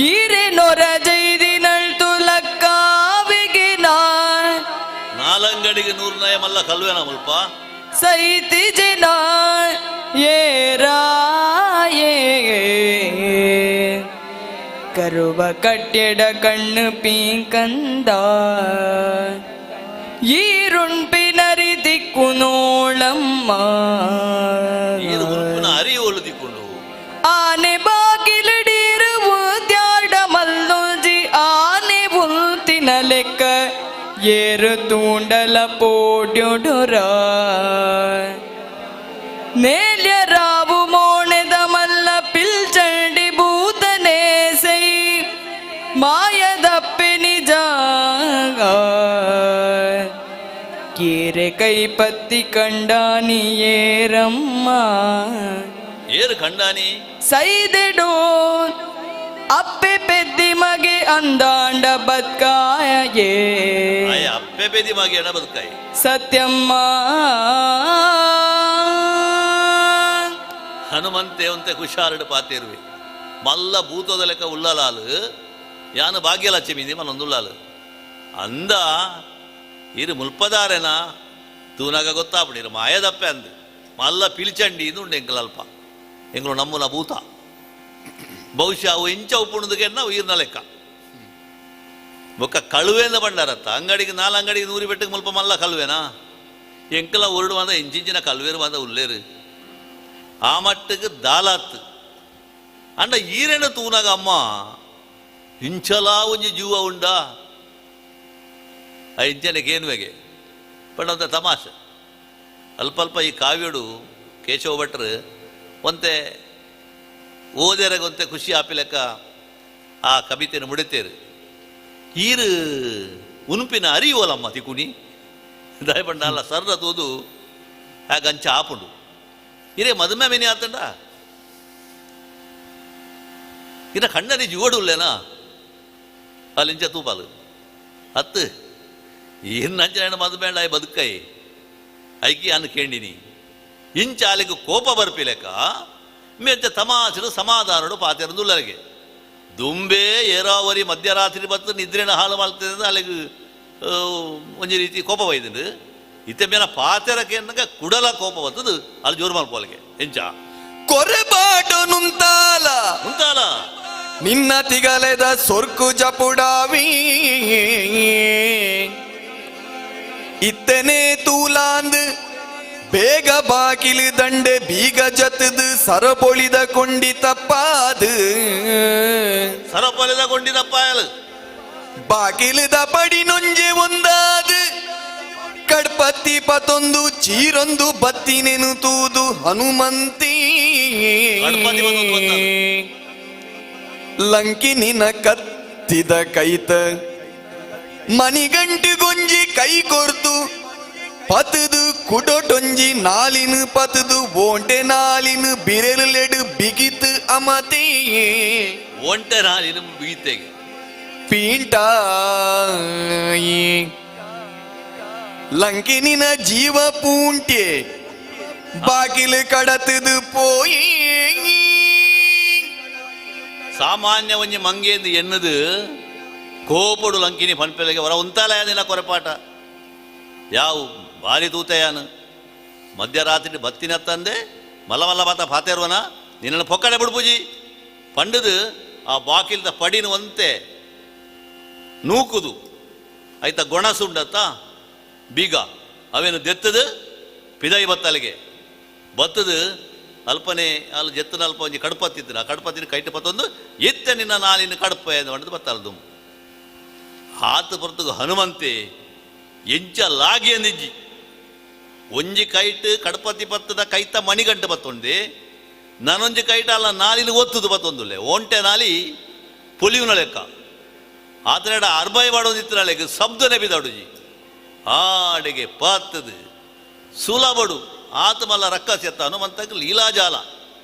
ಈರೆ ನೊರ ಜೈದಿನಳ್ತು ಲಕ್ಕಾವಿಗೆ ನಾ ನಾಲಂಗಡಿಗೆ ನೂರ್ನಯ ಮಲ್ಲ ಕಲ್ವೇನ ಮುಲ್ಪ ಸೈತಿ ಜನ ಏರಾಯೇ ಕರುವ ಕಟ್ಟೆಡ ಕಣ್ಣು ಪೀಂಕಂದ ಈರುಂಪಿನರಿ ದಿಕ್ಕು ನೋಳಮ್ಮ ಅರಿಯೋಲು ದಿಕ್ಕೊಂಡು ಆನೆ ಬಾಗಿಲಿಡಿರುವ ತ್ಯಾಡ ಮಲ್ಲುಜಿ ಆನೆ ಉಲ್ತಿನ ಲೆಕ್ಕ ಏರು ತೂಂಡಲ ಪೋಡ್ಯೊಡುರ ನೇಲ್ಯ ರಾವು ಮೋಣೆದ ಮಲ್ಲ ಪಿಲ್ಚಂಡಿ ಭೂತನೇ ಸೈ ಮಾಯದಪ್ಪೆ ನಿಜ ಕೀರೆ ಕೈಪತ್ತಿ ಕಂಡಾನಿಯೇರಮ್ಮ ಏರು ಕಂಡಾನಿ ಸೈದೆಡೋ ಅಪ್ಪೆ ಪೆದ್ದಿ ಮಗೆ ಅಂದಾಂಡ ಬತ್ಕಾಯೇ ಆಯ ಅಪ್ಪೆ ಪೆದ್ದಿ ಮಗೆ ಎಡ ಬದುಕಾಯಿ ಸತ್ಯಮ್ಮ ಹನುಮಂತೆ ಒಂತೆ ಹುಷಾರಡು ಪಾತೇರುವೆ ಮಲ್ಲ ಭೂತದ ಲೆಕ್ಕ ಉಳ್ಳಲಾಲು ಯಾನು ಭಾಗ್ಯಲಕ್ಷ್ಮಿ ಮನೊಂದುಳ್ಳಾಲು ಅಂದ ಇರು ಮುಲ್ಪದಾರೆನ ತೂನಾಗ ಗೊತ್ತಾಪಡಿರು ಮಾಯದಪ್ಪೆ ಅಂದು ಮಲ್ಲ ಪಿಲಿಚಂಡಿ ಇದು ಉಂಡು ಎಂಕಲ್ ಅಲ್ಪ ಎಂಗಳು ನಮ್ಮನ ಭೂತ ಬಹುಶಃ ಅವು ಇಂಚ ಉಪ್ಪುಣದಕ್ಕೆ ಉಯಿರ್ನ ಲೆಕ್ಕ ಬೊಕ್ಕ ಕಳುವೆಂದ ಬಂಡಾರತ್ತ ಅಂಗಡಿಗೆ ನಾಲ್ ಅಂಗಡಿಗೆ ನೂರಿ ಬೆಟ್ಟಕ್ಕೆ ಮುಲ್ಪ ಮಲ್ಲ ಕಳುವೆನಾ ಎಂಕಲ ಒರಡು ಮಾದ ಇಂಚಿಂಚಿನ ಕಲ್ವೇರು ಮಾದ ಉಲ್ಲೇರು ಆ ಮಟ್ಟಕ್ಕೆ ದಾಲಾತ್ ಅಂಡ ಈರೆನ ತೂನಾಗ ಅಮ್ಮ ಇಂಚಲಾ ಒಂಜಿ ಜೀವ ಉಂಡಾ ಆ ಇಂಚನಕ್ಕೆ ಏನುವೆಗೆ ಪಂಡಂತ ತಮಾಷೆ ಅಲ್ಪ ಅಲ್ಪ ಈ ಕಾವ್ಯಡು ಕೇಶವ ಭಟ್ರು ಒಂತೆ ಓದೆರಗೊಂತೆ ಖುಷಿ ಆಪಿಲೆಕ್ಕ ಆ ಕವಿತೆಯನ್ನು ಮುಡಿತೇರು ಈರು ಉನುಪಿನ ಅರಿಯುವಲಮ್ಮ ತಿಕುನಿ ದಯಪಂಡ ಅಲ್ಲ ಸರ್ರ ತೋದು ಹಾಗಂಚ ಆಪುಂಡು ಇರೇ ಮದುಮೆ ಮಿನಿ ಆತಂಡ ಇನ್ನ ಕಣ್ಣನಿ ಜೀವಡುಲ್ಲೇನಾ ಅಲ್ಲಿಂಚ ತೂಪಾಲು ಅತ್ತು ಇನ್ನು ಮದುಬೇಡ ಆಯ್ ಬದುಕೈ ಐಕಿ ಅನ್ನು ಕೇಂಡಿನಿ ಇಂಚ ಅಲ್ಲಿಗೆ ಕೋಪ ಬರ್ಪಿಲೆಕ್ಕ ಮೆಂಚ ತಮಾಸೆಡು ಸಮಾಧಾನಡು ಪಾತೆರಂದುಲ್ಲರಿಗೆ ದುಂಬೆ ಏರಾವರಿ ಮಧ್ಯರಾತ್ರಿ ಬತ್ತು ನಿದ್ರೆನ ಹಾಳು ಮಾಡ್ತದೆ ಅಲ್ಲಿಗೆ ಒಂಜಿ ರೀತಿ ಕೋಪ ಬೈದುಂಡು ಇತ್ತೆ ಮೇನ ಪಾತೆರಕ್ಕೆ ಅನ್ನಗ ಕುಡಲ ಕೋಪ ಬರ್ತದೆ ಅಲ್ಲಿ ಜೋರು ಮಲ್ಪೋಲಿಗೆ ಎಂಚ ಕೊರೆಬಾಟು ನುಂತಾಲ ಮುಂತಾಲ ನಿನ್ನ ತಿಗಲೆದ ಸೊರ್ಕು ಜಪುಡಾವಿ ಇತ್ತನೆ ತೂಲಾಂದ್ ಬೇಗ ಬಾಕಿಲು ದಂಡೆ ಬೀಗ ಜತದು ಸರಪೊಳಿದ ಕೊಂಡಿ ತಪ್ಪಾದು ಸರಪೊಲಿದ ಕೊಂಡಿ ತಪ್ಪಾಯಲು ಬಾಕಿಲದ ಪಡಿ ನೊಂಜೆ ಒಂದಾದು ಕಡ್ಪತ್ತಿ ಪತೊಂದು ಚೀರೊಂದು ಬತ್ತಿನೆನು ತೂದು ಹನುಮಂತಿ ಕಡ್ಪತ್ತಿ ಪತ್ತೊಂದು ಬತ್ತದು. ಲಂಕಿನಿನ ಕತ್ತಿದ ಕೈತ ಮಣಿಗಂಟು ಗೊಂಜಿ ಕೈ ಕೊರ್ತು ಪತದು ಕುಡೊಟೊಂಜಿ ನಾಲಿನ ಪತದು ಓಂಟೆ ನಾಲಿನ ಬಿರೆಲೆಡು ಬಿಗಿತು ಅಮತಿ ಒಂಟೆ ನಾಲಿನ ಬಿಗಿತೆಗೆ ಪೀಂಟಾಯಿ ಲಂಕಿನಿನ ಜೀವ ಪೂಂಟೆ ಬಾಗಿಲು ಕಡತದು ಪೋಯಿ ಸಾಮಾನ್ಯ ಒಂಜಿ ಮಂಗೇಂದು ಎನ್ನುದು ಕೋಪಡು ಲಂಕಿನಿ ಪನ್ಪೆಲೆಗೆ ಹೊರ ಉಂತಾಲ ನಿನ್ನ ಕೊರೆಪಾಟ ಯಾವು ಭಾರಿ ತೂತೆಯಾನು ಮಧ್ಯರಾತ್ರಿ ಬತ್ತಿನತ್ತಂದೆ ಮಲ್ಲ ಮಲ್ಲ ಬಾತ ಫಾತೇರ್ವನ ನಿನ್ನನ್ನು ಪೊಕ್ಕಡೆ ಬಿಡ್ಪೂಜಿ ಪಂಡದು ಆ ಬಾಕಿಲ್ದ ಪಡಿನ ಒಂತೆ ನೂಕುದು ಆಯ್ತಾ ಗೊಣಸುಂಡತ್ತ ಬೀಗ ಅವೇನು ದೆತ್ತದು ಪಿದೈ ಬತ್ತಲಿಗೆ ಬತ್ತದು ಅಲ್ಪನೆ ಅಲ್ಲಿ ಜೆತ್ತನ ಅಲ್ಪ ಒಂಜಿ ಕಡ್ಪತ್ತಿತ್ತು ಆ ಕಡ್ಪತ್ತಿನ ಕೈಟ ಪತ್ತೊಂದು ಎತ್ತ ನಿನ್ನ ನಾಲಿನ ಕಡಪ ಎಂದು ಮಾಡಿದ್ದು ಬತ್ತಲದು ಆತ ಪೊರ್ತುಗು ಹನುಮಂತೆ ಎಂಚ ಲಾಗಿ ಅಂದಿಜ್ಜಿ ಒಂಜಿ ಕೈಟ್ ಕಡಪತಿ ಪತ್ತದ ಕೈತ ಮಣಿಗಂಟು ಬತ್ತೊಂಡೆ ನಾನೊಂಜಿ ಕೈಟ ಅಲ್ಲ ನಾಲಿನ ಒತ್ತುದು ಬತ್ತೊಂದುಲ್ಲೆ ಒಂಟೆ ನಾಲಿ ಪುಲಿಯುನ ಲೆಕ್ಕ ಆತನೆಡ ಅರ್ಬಾಯಿ ಮಾಡೋದಿತ್ತು ಲೆಕ್ಕ ಶಬ್ದನೆ ಬಿದಾಡುಜಿ ಆಡೆಗೆ ಪತ್ತದು ಸುಲಭಡು ಆತ ಮಲ್ಲ ರಕ್ಕಸೆತ್ತ ಹನುಮಂತಕ್ಕೆ ಲೀಲಾಜಾಲ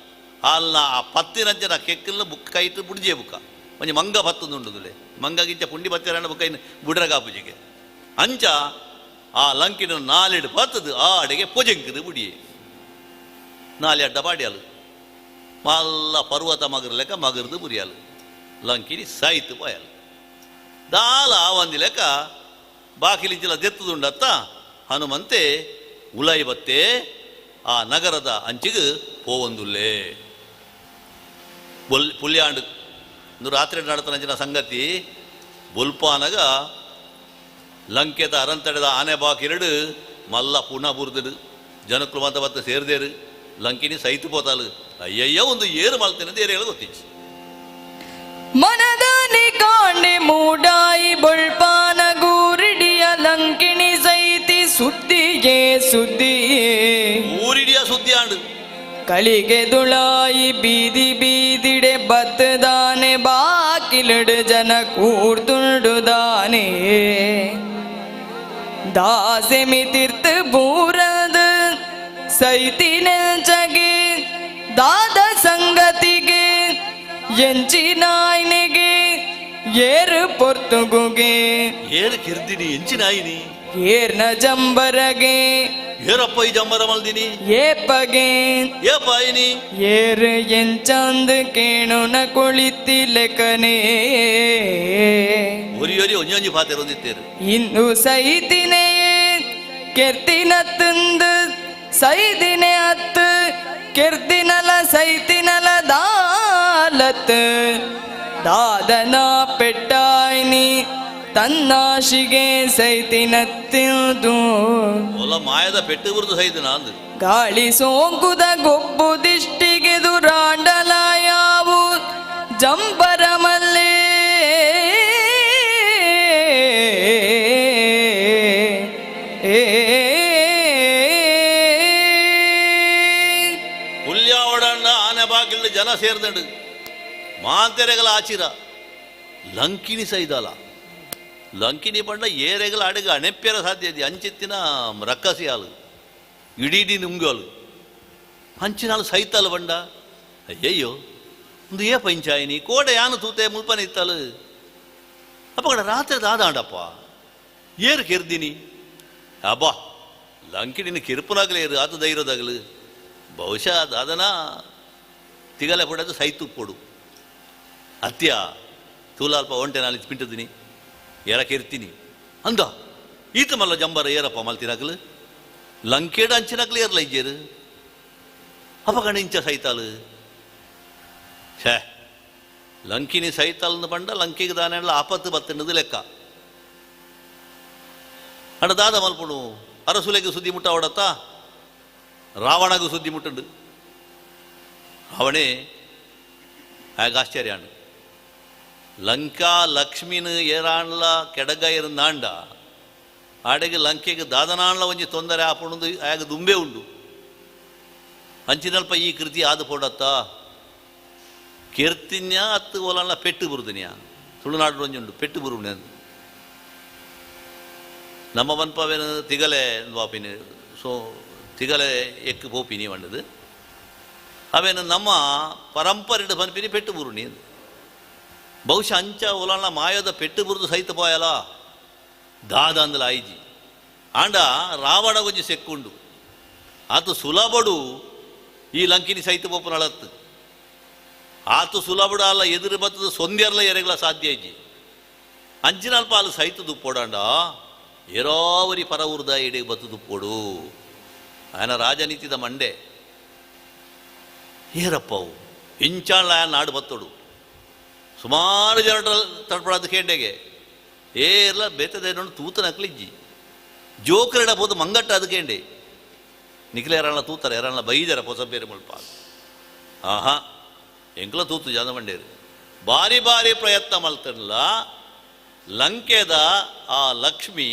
ಅಲ್ಲ ಆ ಪತ್ತಿನಂಚಿನ ಕೆಕ್ಕಲ್ನ ಬುಕ್ ಕೈಟ್ ಬುಡ್ಜೆ ಬುಕ್ಕ ಒಂಜಿ ಮಂಗ ಪತ್ತೊಂದುಂಡುದುಲೆ ಮಂಗಗಿಂಚ ಪುಂಡಿ ಪತ್ತಿರಣ್ಣ ಬುಕ್ಕ ಇನ್ನು ಬುಡ್ರಗಾಪುಜಿಗೆ ಅಂಚ ಆ ಲಂಕಿನ ನಾಲೆಡು ಪತ್ತದು ಆ ಅಡೆಗೆ ಪೊಜೆಂಕದು ಬುಡಿಯೆ ನಾಲೆ ಅಡ್ಡ ಪಾಡ್ಯಾಲು ಮಲ್ಲ ಪರ್ವತ ಮಗರ್ ಲೆಕ್ಕ ಮಗರ್ದು ಬುರಿಯಾಲು ಲಂಕಿನಿ ಸಾಯ್ತು ಪಾಯಲು ದಾಲ ಆವಂದಿ ಲೆಕ್ಕ ಬಾಕಿಲಿಂಚಿಲ ದೆತ್ತದುಂಡತ್ತ ಹನುಮಂತೆ ಉಲೈ ಬತ್ತೆ ಆ ನಗರದ ಅಂಚಿಗೆ ಪೋವಂದುಲ್ಲೆ ಬೊಲ್ ಪುಲ್ಯಾಂಡು ಇಂದು ರಾತ್ರಿ ನಡತನಂಚಿನ ಸಂಗತಿ ಬೊಲ್ಪಾನಗ ಲಂಕೆದ ಅರಂತಡೆದ ಆನೆ ಬಾಕಿರಡು ಮಲ್ಲ ಪುನಃ ಬುರ್ದಡು ಜನಕ್ಕಳು ಮಾತ ಬತ್ತ ಸೇರ್ದೇರು ಲಂಕಿನಿ ಸೈತು ಪೋತಾಲು ಅಯ್ಯಯ್ಯ ಒಂದು ಏರು ಮಲ್ತೇನೆ ಏರಿಗಳು ಗೊತ್ತಿಚ್ಚು ಮನದಾನಿ ಕಾಂಡೆ ಮೂಡಾಯಿ ಬೊಳ್ಪಾನ ಗೂರಿಡಿಯ ಲಂಕಿಣಿ ಸೈತಿ ಸುದ್ದಿಯೇ ಸುದ್ದಿಯೇ ಊರಿಡಿಯ ಸುದ್ದಿ ಆಂಡು ಕಳಿಗೆ ದುಳಾಯಿ ಬೀದಿ ಬೀದಿಡೆ ಬತ್ತದಾನೆ ಬಾಕಿಲಡು ಜನ ಕೂರ್ತುಂಡುದಾನೆ ದಾಸೆಮಿ ತೀರ್ಥ ಬೂರದ ಸೈತಿ ನೆಂಚಗೆ ದಾದ ಸಂಗತಿಗೆ ಎಂಚಿನಾಯ್ನಿಗೆ ಏರು ಪೊರ್ತುಗುಗೆ ಏರು ಕಿರ್ದಿನಿ ಎಂಚಿನಾಯಿನಿ ಏರ್ನ ಜಂಬರಗೆ ಏರಪ್ಪ ಈ ಜಂಬರ ಮಲ್ದಿನಿ ಏಪಗೆ ಏಪಾಯಿನಿ ಏರು ಎಂಚಂದ್ ಕೇಣುನ ಕುಳಿತಿ ಲೆಕ್ಕನೇ ಒರಿ ಒರಿ ಒಂಜೊಂಜಿ ಪಾತೆರ ಒಂದಿತ್ತೇರು ಇಂದು ಸೈತಿನೇ ಕೆರ್ತಿನ ತಂದು ಸೈದಿನೆ ಅತ್ತು ಕೆರ್ದಿನಲ ಸೈತಿನಲ ದಾಲತ್ ದಾದನ ಪೆಟ್ಟಾಯ್ನಿ ತನ್ನಾಶಿಗೆ ಸೈತಿನ ತಿಂದು ಒಲ ಮಾಯದ ಪೆಟ್ಟು ಬುರ್ದು ಸೈದಿನ ಅಂದು ಗಾಳಿ ಸೋಂಕುದ ಗೊಬ್ಬು ದಿಷ್ಟಿಗೆ ದುರಾಂಡಲ ಯಾವು ಜಂಬರ ಮಲ್ಲೆ ಪುಲ್ಯಾವಡಣ್ಣ ಆನೆ ಬಾಗಿಲು ಜನ ಸೇರ್ದಂಡು ಮಾಂತೆರೆಗಳ ಆಚಿರ ಲಂಕಿಣಿ ಸೈದಾಲ ಲಂಕಿಣಿ ಪಂಡ ಏರೆಗಳ ಅಡುಗೆ ಅಣೆಪ್ಪ್ಯರ ಸಾಧ್ಯ ಇದೆ ಅಂಚಿತ್ತಿನ ರಕ್ಕಸಿ ಹಾಲು ಇಡೀ ನುಂಗಾಲು ಅಂಚಿನಾಲು ಸೈತಾಲು ಬಂಡ ಅಯ್ಯಯ್ಯೋ ಒಂದು ಏ ಪಂಚಾಯಿನಿ ಕೋಡೆ ಯಾನು ತೂತೆ ಮುಲ್ಪನೆ ಇತ್ತಲು ಅಪ್ಪಗಡ ರಾತ್ರಿ ದಾದಾಂಡಪ್ಪ ಏರು ಕೆರ್ದಿನಿ ಅಬ್ಬಾ ಲಂಕಿಡಿನ ಕಿರುಪುನಾಗಲೇ ಇರು ಆತ ಧೈರ್ಯದಾಗಲು ಬಹುಶಃ ದಾದನ ತಿಗಲೆ ಪಡೋದು ಸೈತು ಪೊಡು ಅತ್ಯ ತೂಲಾಲ್ಪ ಒಂಟೆ ನಾಳೆ ಪಿಂಟದಿನಿ ಏರ ಕೆರ್ತೀನಿ ಅಂದ ಈತ ಮಲ್ಲ ಜಂಬರ ಏರಪ್ಪ ಮಲ್ತಿನಾಗಲು ಲಂಕೇಡ ಅಂಚಿನಾಗಲು ಏರ್ಲ ಇಜ್ಜೇರು ಅಪಗಣ ಇಂಚ ಸೈತಾಲು ಛೇ ಲಂಕಿನಿ ಸೈತಾಲ್ನ ಪಂಡ ಲಂಕೆಗೆ ದಾನೆಲ್ಲ ಆಪತ್ತು ಬತ್ತಿನದು ಲೆಕ್ಕ ಅಣ್ಣ ದಾದ ಮಲ್ಪುಣು ಅರಸುಲೆಗೆ ಸುದ್ದಿ ಮುಟ್ಟ ಅವಡತ್ತ ರಾವಣಗೂ ಸುದ್ದಿ ಮುಟ್ಟಂಡು ರಾವಣೇ ಆಗ ಆಶ್ಚರ್ಯ ಅಣ್ಣ ಲಂಕಾ ಲಕ್ಷ್ಮಿನ ಏರಾಣ್ಲ ಕೆಡಗ ಇರುಂದಾಂಡ ಆಡೆಗೆ ಲಂಕೆಗೆ ದಾದನಾಣ್ಲ ಒಂಜಿ ತೊಂದರೆ ಆಪುಣದು ಆಗ ದುಂಬೆ ಉಂಡು ಅಂಚಿನಲ್ಪ ಈ ಕೃತಿ ಆದ ಪೋಡತ್ತ ಕೀರ್ತಿನ್ಯ ಅತ್ತು ಓಲಲ್ಲ ಪೆಟ್ಟು ಬರುದಿನ್ಯ ತುಳುನಾಡು ಒಂಜಿ ಉಂಡು ಪೆಟ್ಟು ಬರುಣೆ ನಮ್ಮ ಮನ್ಪವೇನು ತಿಗಲೆ ವಾಪಿನಿ ಸೊ ತಿಗಲೆ ಎಕ್ಕು ಪೋಪಿನಿ వండದು ಅವೇನು ನಮ್ಮ ಪರಂಪರೆಡು ಪನ್ಪಿನಿ ಪೆಟ್ಟು ಬುರುಣಿ ಬಹುಶಃ ಅಂಚ ಓಲಲ್ಲ ಮಾಯದ ಪೆಟ್ಟು ಬುರುದು ಸಹಿತ ಪೋಯಲ ದಾದ ಅಂದಲ ಆಯ್ಜಿ ಆಂಡ ರಾವಣ ಒಂಜಿ ಸೆಕ್ಕುಂಡು ಆತು ಸುಲಭಡು ಈ ಲಂಕಿನಿ ಸಹಿತ ಪೋಪುನಳತ್ತು ಆತು ಸುಲಭಡು ಅಲ್ಲ ಎದುರು ಬತ್ತದ ಸೊಂದ್ಯರ್ಲ ಎರೆಗಳ ಸಾಧ್ಯ ಇಜ್ಜಿ ಅಂಚಿನಲ್ಪ ಅಲ್ಲಿ ಸಹಿತ ದುಪ್ಪೋಡಾಂಡ ಏರಾವರಿ ಪರ ಉರ್ದ ಇಡೀ ಬತ್ತು ದುಪ್ಪೋಡು ఆయన ರಾಜನೀತಿದ ಮಂಡೆ ಏರಪ್ಪವು ಇಂಚಾಳ ನಾಡು ಬತ್ತೋಡು ಸುಮಾರು ಜನ ತಡ್ಪಡೋದು ಕೇಂಡೆಗೆ ಏರ್ಲ ಬೇತದೇನೋ ತೂತನ ಅಕ್ಲಿಜ್ಜಿ ಜೋಕರಿಡ ಬೋದು ಮಂಗಟ್ಟ ಅದು ಕೇಂಡೆ ನಿಖಿಲ ಎರಳ ತೂತಾರೆ ಎರಳ ಬೈದರ ಪೊಸ ಬೇರೆ ಮುಲ್ಪ ಆಹಾ ಎಂಕ್ಲ ತೂತು ಜನ ಮಂಡೇರು ಬಾರಿ ಬಾರಿ ಪ್ರಯತ್ನ ಮಲ್ತನ್ಲ ಲಂಕೆದ ಆ ಲಕ್ಷ್ಮಿ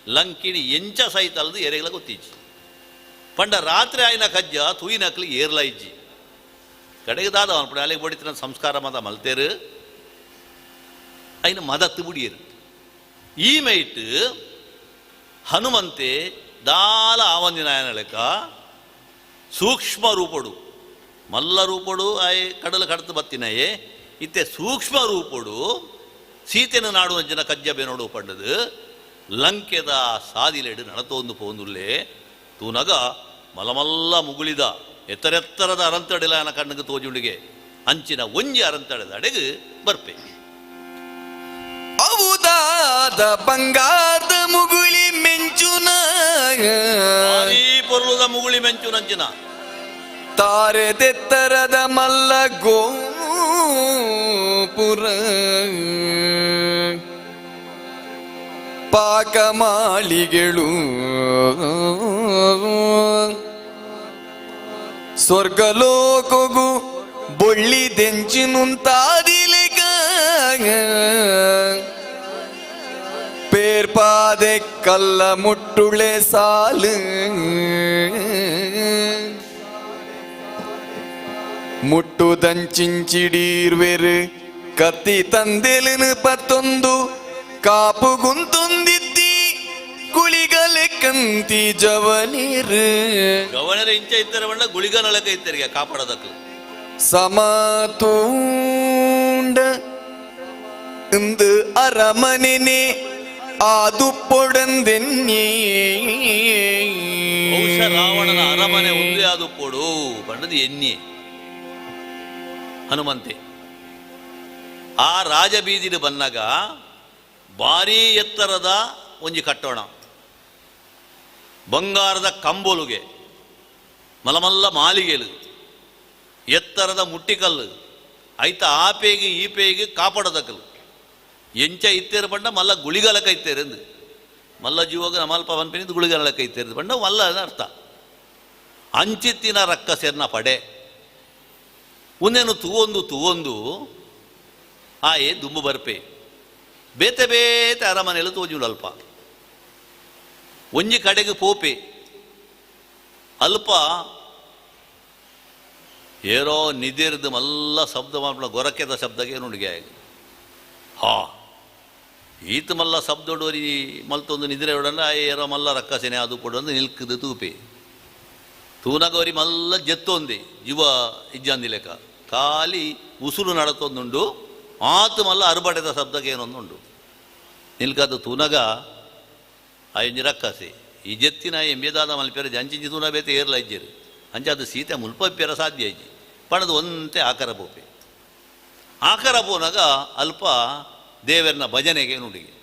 ಲಂಕಿಣಿ ಎಂಚ ಸಹಿತ ಅಲ್ಲದು ಎರೆಗಳ ಗೊತ್ತಿಜ್ಜಿ ಪಂಡ ರಾತ್ರಿ ಆಯ್ನ ಕಜ್ಜ ತೂಯಿನಕ್ಲಿ ಏರ್ಲ ಇಜ್ಜಿ ಕಡೆಗೆ ದಾದ ಅನ್ಪಡೆ ಅಲ್ಲಿಗೆ ಬಡಿತಿನ ಸಂಸ್ಕಾರ ಮದ ಮಲ್ತೇರು ಐನ ಮದತ್ತು ಬುಡಿಯರು ಈ ಮೈಟ್ ಹನುಮಂತೆ ದಾಲ ಆವಂದಿನಾಯನ ಲೆಕ್ಕ ಸೂಕ್ಷ್ಮ ರೂಪಡು ಮಲ್ಲ ರೂಪಡು ಆಯ್ ಕಡಲು ಕಡತು ಬತ್ತಿನಯೇ ಇತ್ತೆ ಸೂಕ್ಷ್ಮ ರೂಪಡು ಸೀತೆನ ನಾಡು ಜನ ಕಜ್ಜ ಬೇನೋಡು ಪಂಡದು ಲಂಕೆದ ಸಾದಿಲೆಡು ನಡತೊಂದು ಪೋಂದುಲ್ಲೆ ತೂನಗ ಮಲಮಲ್ಲ ಮುಗುಳಿದ ಎತ್ತರೆತ್ತರದ ಅರಂತಡಿಲ ಕಣ್ಣಿಗೆ ತೋಜುಂಡಿಗೆ ಅಂಚಿನ ಒಂಜಿ ಅರಂತಡೆದ ಅಡೆಗೆ ಬರ್ಪೆ ಅವುದಾದ ಬಂಗಾರದ ಮುಗುಳಿ ಮೆಂಚುನ ಪೊರ್ಲುದ ಮುಗುಳಿ ಮೆಂಚುನಂಚಿನ ತಾರೆದೆತ್ತರದ ಮಲ್ಲ ಗೋಪುರ ಪಾಕ ಮಾಳಿಗೆಳು ಸ್ವರ್ಗಲೋಕಗು ಬೊಳ್ಳಿ ದೆಂಚಿನುಂತಾದಿಲೆಗ ಪೇರ್ಪಾದೆ ಕಲ್ಲ ಮುಟ್ಟುಳೆ ಸಾಲು ಮುಟ್ಟುದಂಚಿಂಚಿಡೀರ್ವೆರು ಕತ್ತಿ ತಂದೆಲನು ಪತ್ತೊಂದು ಕಾಪು ಗುಂತೊಂದಿದ್ದಿ ಗುಳಿಗಲೆ ಕಂತಿ ಜವನಿರು ಗವಣರ ಇಂಚ ಇತ್ತರ ಬಣ್ಣ ಗುಳಿಗ ನಳಕ ಇತ್ತರಿಗೆ ಕಾಪಾಡೋದಕ್ಕೆ ಸಮತೂಂಡ ಇಂದು ಅರಮನೆನೆ ಆದುಪ್ಪೊಡಂದೆನ್ನೇ ಬಹುಶಃ ರಾವಣನ ಅರಮನೆ ಒಂದೇ ಆದುಪ್ಪೊಡು ಬಣ್ಣದ ಎನ್ನಿ ಹನುಮಂತೆ ಆ ರಾಜಬೀದಿಡು ಬನ್ನಾಗ ಭಾರೀ ಎತ್ತರದ ಒಂಜಿ ಕಟ್ಟೋಣ ಬಂಗಾರದ ಕಂಬೋಲುಗೆ ಮಲಮಲ್ಲ ಮಾಲಿಗೆಲು ಎತ್ತರದ ಮುಟ್ಟಿಕಲ್ಲು ಐತ ಆ ಪೇಗಿ ಈ ಪೇಗಿ ಕಾಪಾಡೋದಕ್ಕಲು ಎಂಚ ಇತ್ತೇರು ಪಂಡ ಮಲ್ಲ ಗುಳಿಗಲಕ ಇತ್ತೇರೆಂದು ಮಲ್ಲ ಜೀವಾಗ ನಮಲ್ಪ ಪನ್ಪಿನಿಂದ ಗುಳಿಗಲಕ ಇತ್ತೇರು ಪಂಡ ಮಲ್ಲ ಅರ್ಥ ಅಂಚಿತ್ತಿನ ರಕ್ಕಸೆರ್ನ ಪಡೆ ಉನ್ನೇನು ತೂವೊಂದು ತೂವೊಂದು ಆಯೆ ದುಂಬು ಬರ್ಪೆ ಬೇತೆ ಬೇತೆ ಅರಮನೆಯಲ್ಲಿ ತೋಜುಂಡು ಅಲ್ಪ ಒಂಜಿ ಕಡೆಗೆ ಪೋಪೆ ಅಲ್ಪ ಏರೋ ನಿದಿರ್ದು ಮಲ್ಲ ಶಬ್ದ ಮಾಡ್ಬಿಡ ಗೊರಕೆದ ಶಬ್ದಕ್ಕೆ ನುಡಿಗೆ ಹಾ ಈತ ಮಲ್ಲ ಶಬ್ದೊಡೋರಿ ಮಲ್ತೊಂದು ನಿದ್ರೆ ಹೊಡಂಡ ಏರೋ ಮಲ್ಲ ರಕ್ಕಸೆನೆ ಅದು ಕೊಡೊಂದು ನಿಲ್ಕದು ತೂಪೆ ತೂನಗವರಿ ಮಲ್ಲ ಜೆತ್ತೊಂದೆ ಜೀವ ಇಜ್ಜಾಂದಿ ಲೆಕ್ಕ ಖಾಲಿ ಉಸುರು ನಡತೊಂದುಂಡು ಆತು ಮಲ್ಲ ಅರ್ಬಟೆದ ಶಬ್ದಕ್ಕೆ ಏನೊಂದುಂಡು ನಿಲ್ಕದ ತೂನಗ ಆಯೊಂಜಿ ರಕ್ಕಸೆ ಈ ಜೆತ್ತಿನ ಎಂಬೆದಾದ ಮಲ್ಪೆರ ಜಂಚಿಂಚಿ ತೂನ ಬೇತೆ ಏರ್ಲ ಇಜ್ಜೆರು ಅಂಚ ಅದು ಸೀತೆ ಮುಲ್ಪಪ್ಪೆರ ಸಾಧ್ಯ ಇಜ್ಜಿ ಪಣದು ಒಂತೆ ಆಕರ ಪೋಪೆ ಆಕರ ಪೋನಾಗ ಅಲ್ಪ ದೇವರನ ಭಜನೆಗೆ ನುಡಿಗೆ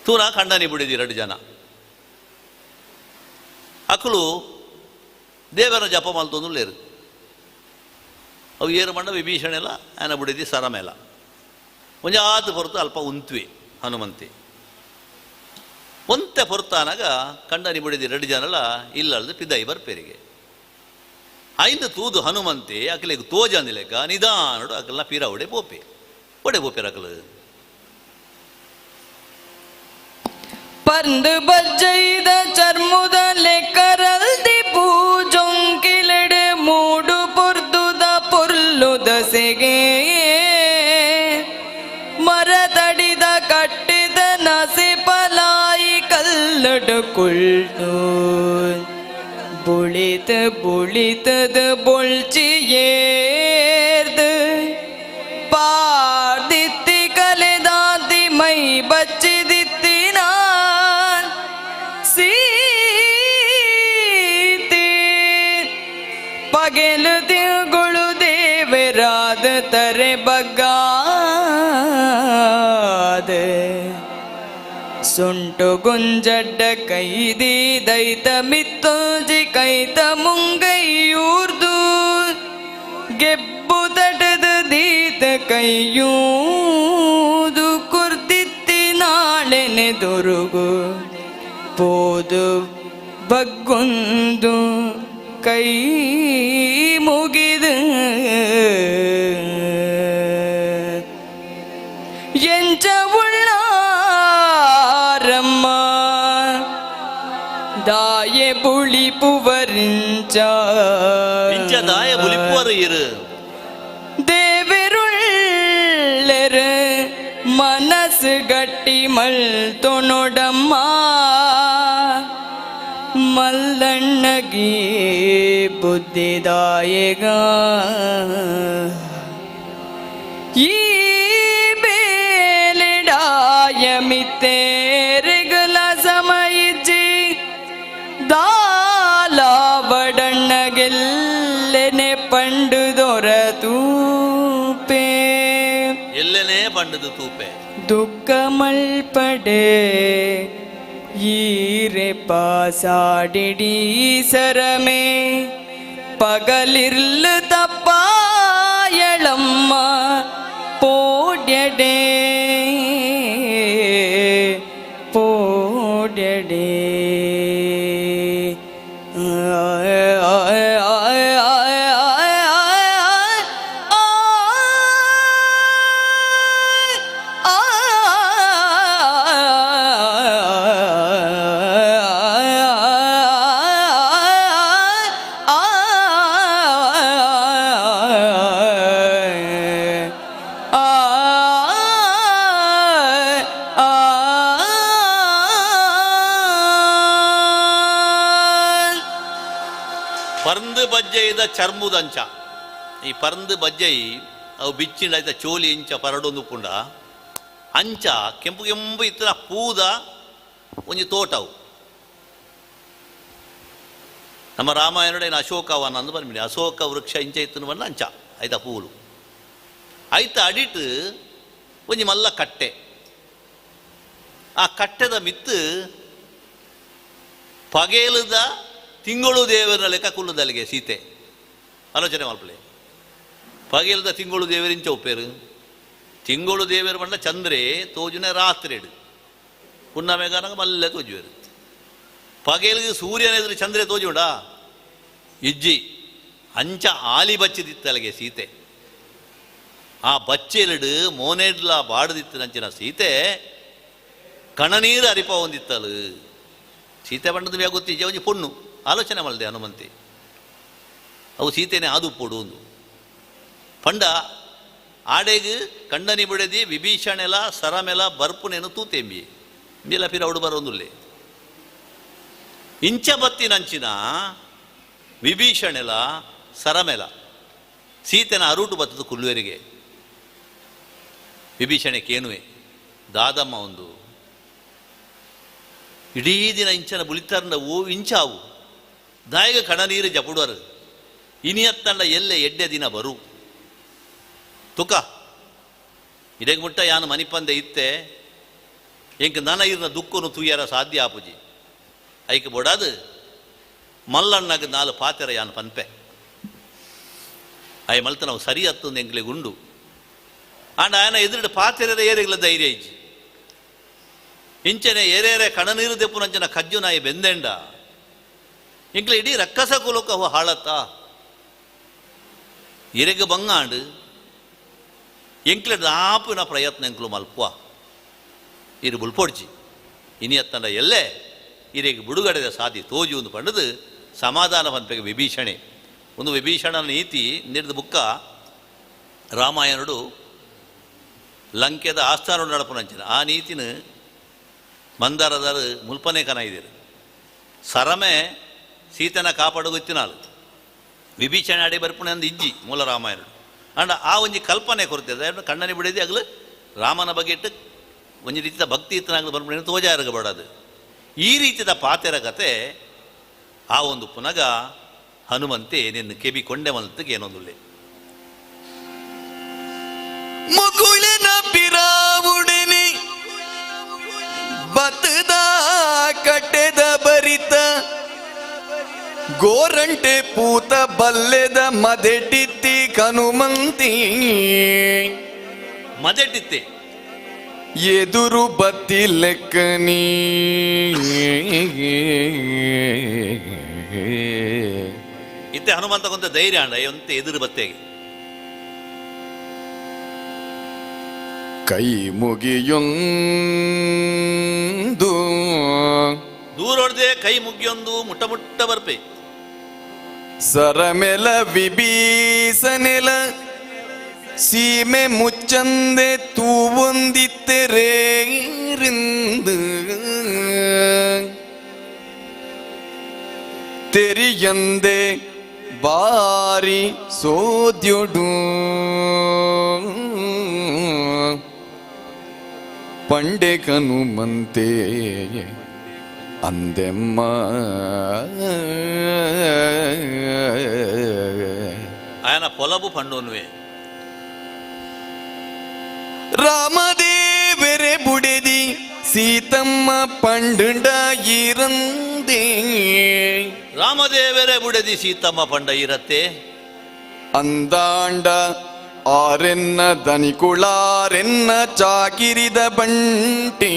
ತೂನ ಖಂಡನಿ ಬಿಡಿದಿ ಎರಡು ಜನ ಅಕಲು ದೇವರ ಜಪ ಮಲ್ತೊಂದು ಲೇರು ಅವು ಏರು ಮಂಡ ವಿಭೀಷಣೆಲ್ಲ ಆನ ಬಿಡಿದಿ ಸರಮೇಲ ಒಂಜಾತು ಹೊರತು ಅಲ್ಪ ಉಂತ್ವಿ ಹನುಮಂತಿ ಒಂತೆ ಹೊರತಾನಾಗ ಕಂಡನಿ ಬಿಡಿದಿ ಎರಡು ಜನಲ ಇಲ್ಲಲ್ದು ಪಿದೈ ಬರ್ಪೇರಿಗೆ ಐದು ತೂದು ಹನುಮಂತಿ ಅಕಲಿಗೆ ತೋಜಂದಿಲೆಕ್ಕ ನಿಧಾನಡು ಅಕಲ್ನ ಪೀರ ಒಡೆ ಪೋಪೆ ಒಡೆ ಪೋಪೆರ ಅಕಲು ಪಂದು ಬಜ್ಜೈದ ಚರ್ಮುದ ಲೆಕ್ಕರಲ್ದಿ ಪೂಜೊಂಕಿಲೆಡೆ ಮೂಡು ಪೊರ್ದುದ ಪೊರ್ಲುದ ಸೆಗೆ ಮರತಡಿದ ಕಟ್ಟಿದ ನಸೆ ಪಲಾಯಿ ಕಲ್ಲಡು ಕುಳ್ಳು ಬುಳಿತ ಬುಳಿತದ ಬೊಳ್ಚಿಯೇರ್ದು ಪಾರ್ದಿತ್ತಿ ಕಲೆದಾಂತಿ ಮೈ ಬಚ್ಚಿದಿತ್ತಿನ ಸೀತೆ ಪಗೆಲು ತಿಂಗಳು ದೇವರಾದ ತರೆ ಬಗ್ಗಾದ ಸುಂಟು ಗುಂಜಡ್ಡ ಕೈದಿ ದೈತ ಮಿತ್ತೋಜಿ ಕೈತ ಮುಂಗೈಯೂರ್ದು ಗೆಬ್ಬು ತಟದ ದೀತ ಕೈಯೂದು ಕುರ್ದಿತ್ತಿ ನಾಳೆನೆ ದುರುಗು ಪೋದು ಬಗ್ಗೊಂದು ಕೈ ಮುಗಿದು ಎಂಚ ಉಳ್ಳಾರಮ್ಮ ದಾಯೆ ಬುಳಿಪುವರಿಂಚ ಇಂಚ ದಾಯ ಬುಲಿಪುವರು ಇರು ದೇವೆರುಳ್ಳೆರು ಮನಸ್ಸು ಗಟ್ಟಿ ಮಲ್ತೊನೊಡಮ್ಮ ಮಲ್ಲಣ್ಣಗಿ ಬುದ್ಧಿದಾಯಗ ಈ ಬೇಲೆಡಾಯ ಮಿತ್ತೇರಿಗಲ ಸಮಯಿಜ್ಜಿ ದಾಲಾವಡಣ್ಣಗೆಲ್ಲೆನೆ ಪಂಡು ದೊರ ತೂಪೆ ಎಲ್ಲೆನೇ ಪಂಡದು ತೂಪೆ ದುಃಖ ಮಲ್ಪಡೆ ಈರೆ ಪಾಸಾಡಿಡೀ ಸರಮೆ ಪಗಲಿರ್ಲು ತಪ್ಪಾಯಳಮ್ಮ ಪೋಡ್ಯಡೆ ಪೋಡ್ಯಡೆ ಪರ್ಂದು ಬಜ್ಜೈದ ಚರ್ಮುದಂಚ ಈ ಪರ್ಂದು ಬಜ್ಜೈ ಅವು ಬಿಚ್ಚಿಂಡ ಆಯ್ತ ಚೋಲಿ ಇಂಚ ಪರಡೊಂದು ಪುಂಡ ಅಂಚ ಕೆಂಪು ಕೆಂಪು ಇತ್ತಿನ ಪೂದ ಒಂಜಿ ತೋಟ ಅವು ನಮ್ಮ ರಾಮಾಯಣದ ಅಶೋಕವನ ಅಂದು ಬಂದ್ಬಿಡಿ ಅಶೋಕ ವೃಕ್ಷ ಇಂಚ ಇತ್ತನ ಬಂದ ಅಂಚ ಆಯ್ತಾ ಪೂಲು ಆಯ್ತ ಅಡಿಟ್ ಒಂಜಿ ಮಲ್ಲ ಕಟ್ಟೆ ಆ ಕಟ್ಟೆದ ಮಿತ್ತು ಪಗೇಲದ ತಿಂಗಳು ದೇವರ ಲೆಕ್ಕ ಕುಲ್ಲದಲ್ಲಿಗೆ ಸೀತೆ ಆಲೋಚನೆ ಮಲ್ಪಲೆ ಪಗೇಲದ ತಿಂಗಳು ದೇವರಿಂಚ ಒಪ್ಪೇರು ತಿಂಗಳು ದೇವರು ಬಂಡ ಚಂದ್ರೆ ತೋಜುನೆ ರಾತ್ರಿಡು ಪುಣ್ಣಮೆಗಾನಗ ಮಲ್ಲೆ ತೋಜುವೇರು ಪಗೇಲಿಗೆ ಸೂರ್ಯನ ಎದುರು ಚಂದ್ರೆ ತೋಜುಂಡಾ ಇಜ್ಜಿ ಅಂಚ ಆಲಿ ಬಚ್ಚಿದಿತ್ತಲಗೆ ಸೀತೆ ಆ ಬಚ್ಚೆಲಿಡು ಮೋನೆಡ್ಲ ಬಾಡದಿತ್ತು ನಂಚಿನ ಸೀತೆ ಕಣನೀರು ಅರಿಪ ಹೊಂದಿತ್ತಲು ಸೀತೆ ಬಣ್ಣದ ಮ್ಯಾಗ ಗೊತ್ತಿಜ್ಜೆ ಒಂಜಿ ಪೊಣ್ಣು ಆಲೋಚನೆ ಮಲ್ದೆ ಹನುಮಂತಿ ಅವು ಸೀತೆನೇ ಆದು ಪೊಡು ಒಂದು ಪಂಡ ಆಡೆಗ್ ಕಂಡನಿ ಬಿಡದಿ ವಿಭೀಷಣೆಲ ಸರಮೆಲ ಬರ್ಪುನೇನು ತೂತೆಂಬಿ ಇಂಬಿಲ ಪಿರ ಅವಡು ಬರೋದುಲ್ಲೆ ಇಂಚ ಬತ್ತಿನಂಚಿನ ವಿಭೀಷಣೆಲ ಸರಮೆಲ ಸೀತೆನ ಅರೂಟು ಬತ್ತದ ಕುಲ್ಲುವೆರಿಗೆ. ವಿಭೀಷಣೆ ಕೇನುವೆ, ದಾದಮ್ಮ ಒಂದು ಇಡೀ ದಿನ ಇಂಚನ ಬುಳಿತಾರಂಡ ಓ ಇಂಚಾವು ದಾಯಗ ಕಣನೀರು ಜಪುಡುವರು ಇನಿಯತ್ತಂಡ ಎಲ್ಲೆ ಎಡ್ಡೆ ದಿನ ಬರು ತುಕ ಇಡೆಗೆ ಮುಟ್ಟ ಯಾನು ಮನಿಪಂದೆ ಇತ್ತೆ ಎಂಕ್ ನನ ಇರ್ನ ದುಕ್ಕನು ತುಯ್ಯರ ಸಾಧ್ಯ ಆಪುಜಿ ಐಕ್ ಬೊಡಾದು ಮಲ್ಲಣ್ಣಗ ನಾಲು ಪಾತೆರ ಯಾನು ಪನ್ಪೆ ಆಯ ಮಲ್ತ ನಾವು ಸರಿ ಹತ್ತೊಂದು ಎಂಕ್ಲೆ ಗುಂಡು ಆಂಡ ಆಯನ ಎದುರುಡು ಪಾತೆರ ಏರಿಗ್ಲ ಧೈರ್ಯ ಇಜ್ಜಿ ಇಂಚನೆ ಏರೇರೆ ಕಣನೀರು ದೆಪ್ಪುನಂಚನ ಕಜ್ಜು ನಾಯಿ ಬೆಂದೆಂಡ ಇಂಕ್ಲೆ ಇಡೀ ರಕ್ಕಸ ಕುಲಕ ಅವು ಹಾಳತ್ತ ಇರೆಗ್ ಬಂಗಾಂಡು ಎಂಕ್ಲೆ ದಾಪುನ ಪ್ರಯತ್ನ ಎಂಕ್ಲು ಮಲ್ಪುವ ಇರು ಬುಲ್ಪೊಡ್ಚಿ ಇನಿಯತ್ತಂಡ ಎಲ್ಲೇ ಇರೆಗ್ ಬಿಡುಗಡೆದ ಸಾಧಿ ತೋಜು ಒಂದು ಪಂಡದು ಸಮಾಧಾನ ಪನ್ಪೆಗೆ ವಿಭೀಷಣೆ. ಒಂದು ವಿಭೀಷಣ ನೀತಿ ನೀಡಿದ ಬುಕ್ಕ ರಾಮಾಯಣುಡು ಲಂಕೆದ ಆಸ್ಥಾನಡು ನಡಪುನಂಚಿನ ಆ ನೀತಿನ ಮಂದಾರದಾರು ಮುಲ್ಪನೆ ಕನ ಇದ್ದೀರು. ಸರಮೆ ಸೀತನ ಕಾಪಾಡುಗೊತ್ತಿನಾಳು ವಿಭೀಷಣ ಅಡಿ ಬರ್ಪುಣೆ ಅಂದು ಇಜ್ಜಿ ಮೂಲ ರಾಮಾಯಣುಡು. ಅಂಡ ಆ ಒಂಜಿ ಕಲ್ಪನೆ ಕೊರತೆ ಕಣ್ಣನೆ ಬಿಡದೆ ಅಗಲು ರಾಮನ ಬಗ್ಗೆ ಇಟ್ಟು ಒಂಜಿ ರೀತಿಯ ಭಕ್ತಿ ಇತ್ತನಾಗಲು ಬರ್ಪುಣೆ ತೋಜಾರಗಬೇಡದು. ಈ ರೀತಿಯ ಪಾತೆರ ಕತೆ ಆ ಒಂದು ಪುನಗ ಹನುಮಂತೆ ನಿನ್ನ ಕೆಬಿ ಕೊಂಡೆ ಮಲ್ತಿಗೆ ಏನೊಂದುಳ್ಳೆ ಮುಗುಳಿನ ಪಿರಾವುಡನೆ ಬತ್ತದ ಕಟ್ಟೆದ ಬರಿತ ಗೋರಂಟೆ ಪೂತ ಬಲ್ಲೆದ ಮದೆಟಿತ್ತಿ ಕನುಮಂತಿ ಮದೆಟಿತ್ತೆ ಎದುರು ಬತ್ತಿ ಲೆಕ್ಕನಿ ಇತ್ತೆ ಹನುಮಂತ ಕೊಂತ ಧೈರ್ಯ ಅಂಡ ಎಂತ ಎದುರು ಬತ್ತೆಗೆ ಕೈ ಮುಗಿಯೊಂದು ದೂರೊಡ್ದೆ ಕೈ ಮುಗಿಯೊಂದು ಮುಟ್ಟ ಮುಟ್ಟ ಬರ್ಪೆ ಸರಮೆಲ ವಿಭೀಷನೆಲ ಸೀಮೆ ಮುಚ್ಚಂದೆ ತೂವೊಂದಿತ್ತೆರೇರಿಂದು ತೆರಿಯಂದೆ ಬಾರಿ ಸೋದ್ಯೊಡು ಪಂಡೆ ಕನುಮಂತೆ ಅಂದೆಮ್ಮ. ಆಯನ ಪೊಲಬು ಪಂಡೋನ್ವೆ ರಾಮದೇವರೆ ಬುಡೆದಿ ಸೀತಮ್ಮ ಪಂಡುಂಡ ಇರಂದೇ ರಾಮದೇವರೇ ಬುಡೆದಿ ಸೀತಮ್ಮ ಪಂಡ ಇರತ್ತೆ ಅಂದಾಂಡ ಆರೆನ್ನ ದನಿಕುಳಾರೆನ್ನ ಚಾಕಿರಿದ ಬಂಟಿ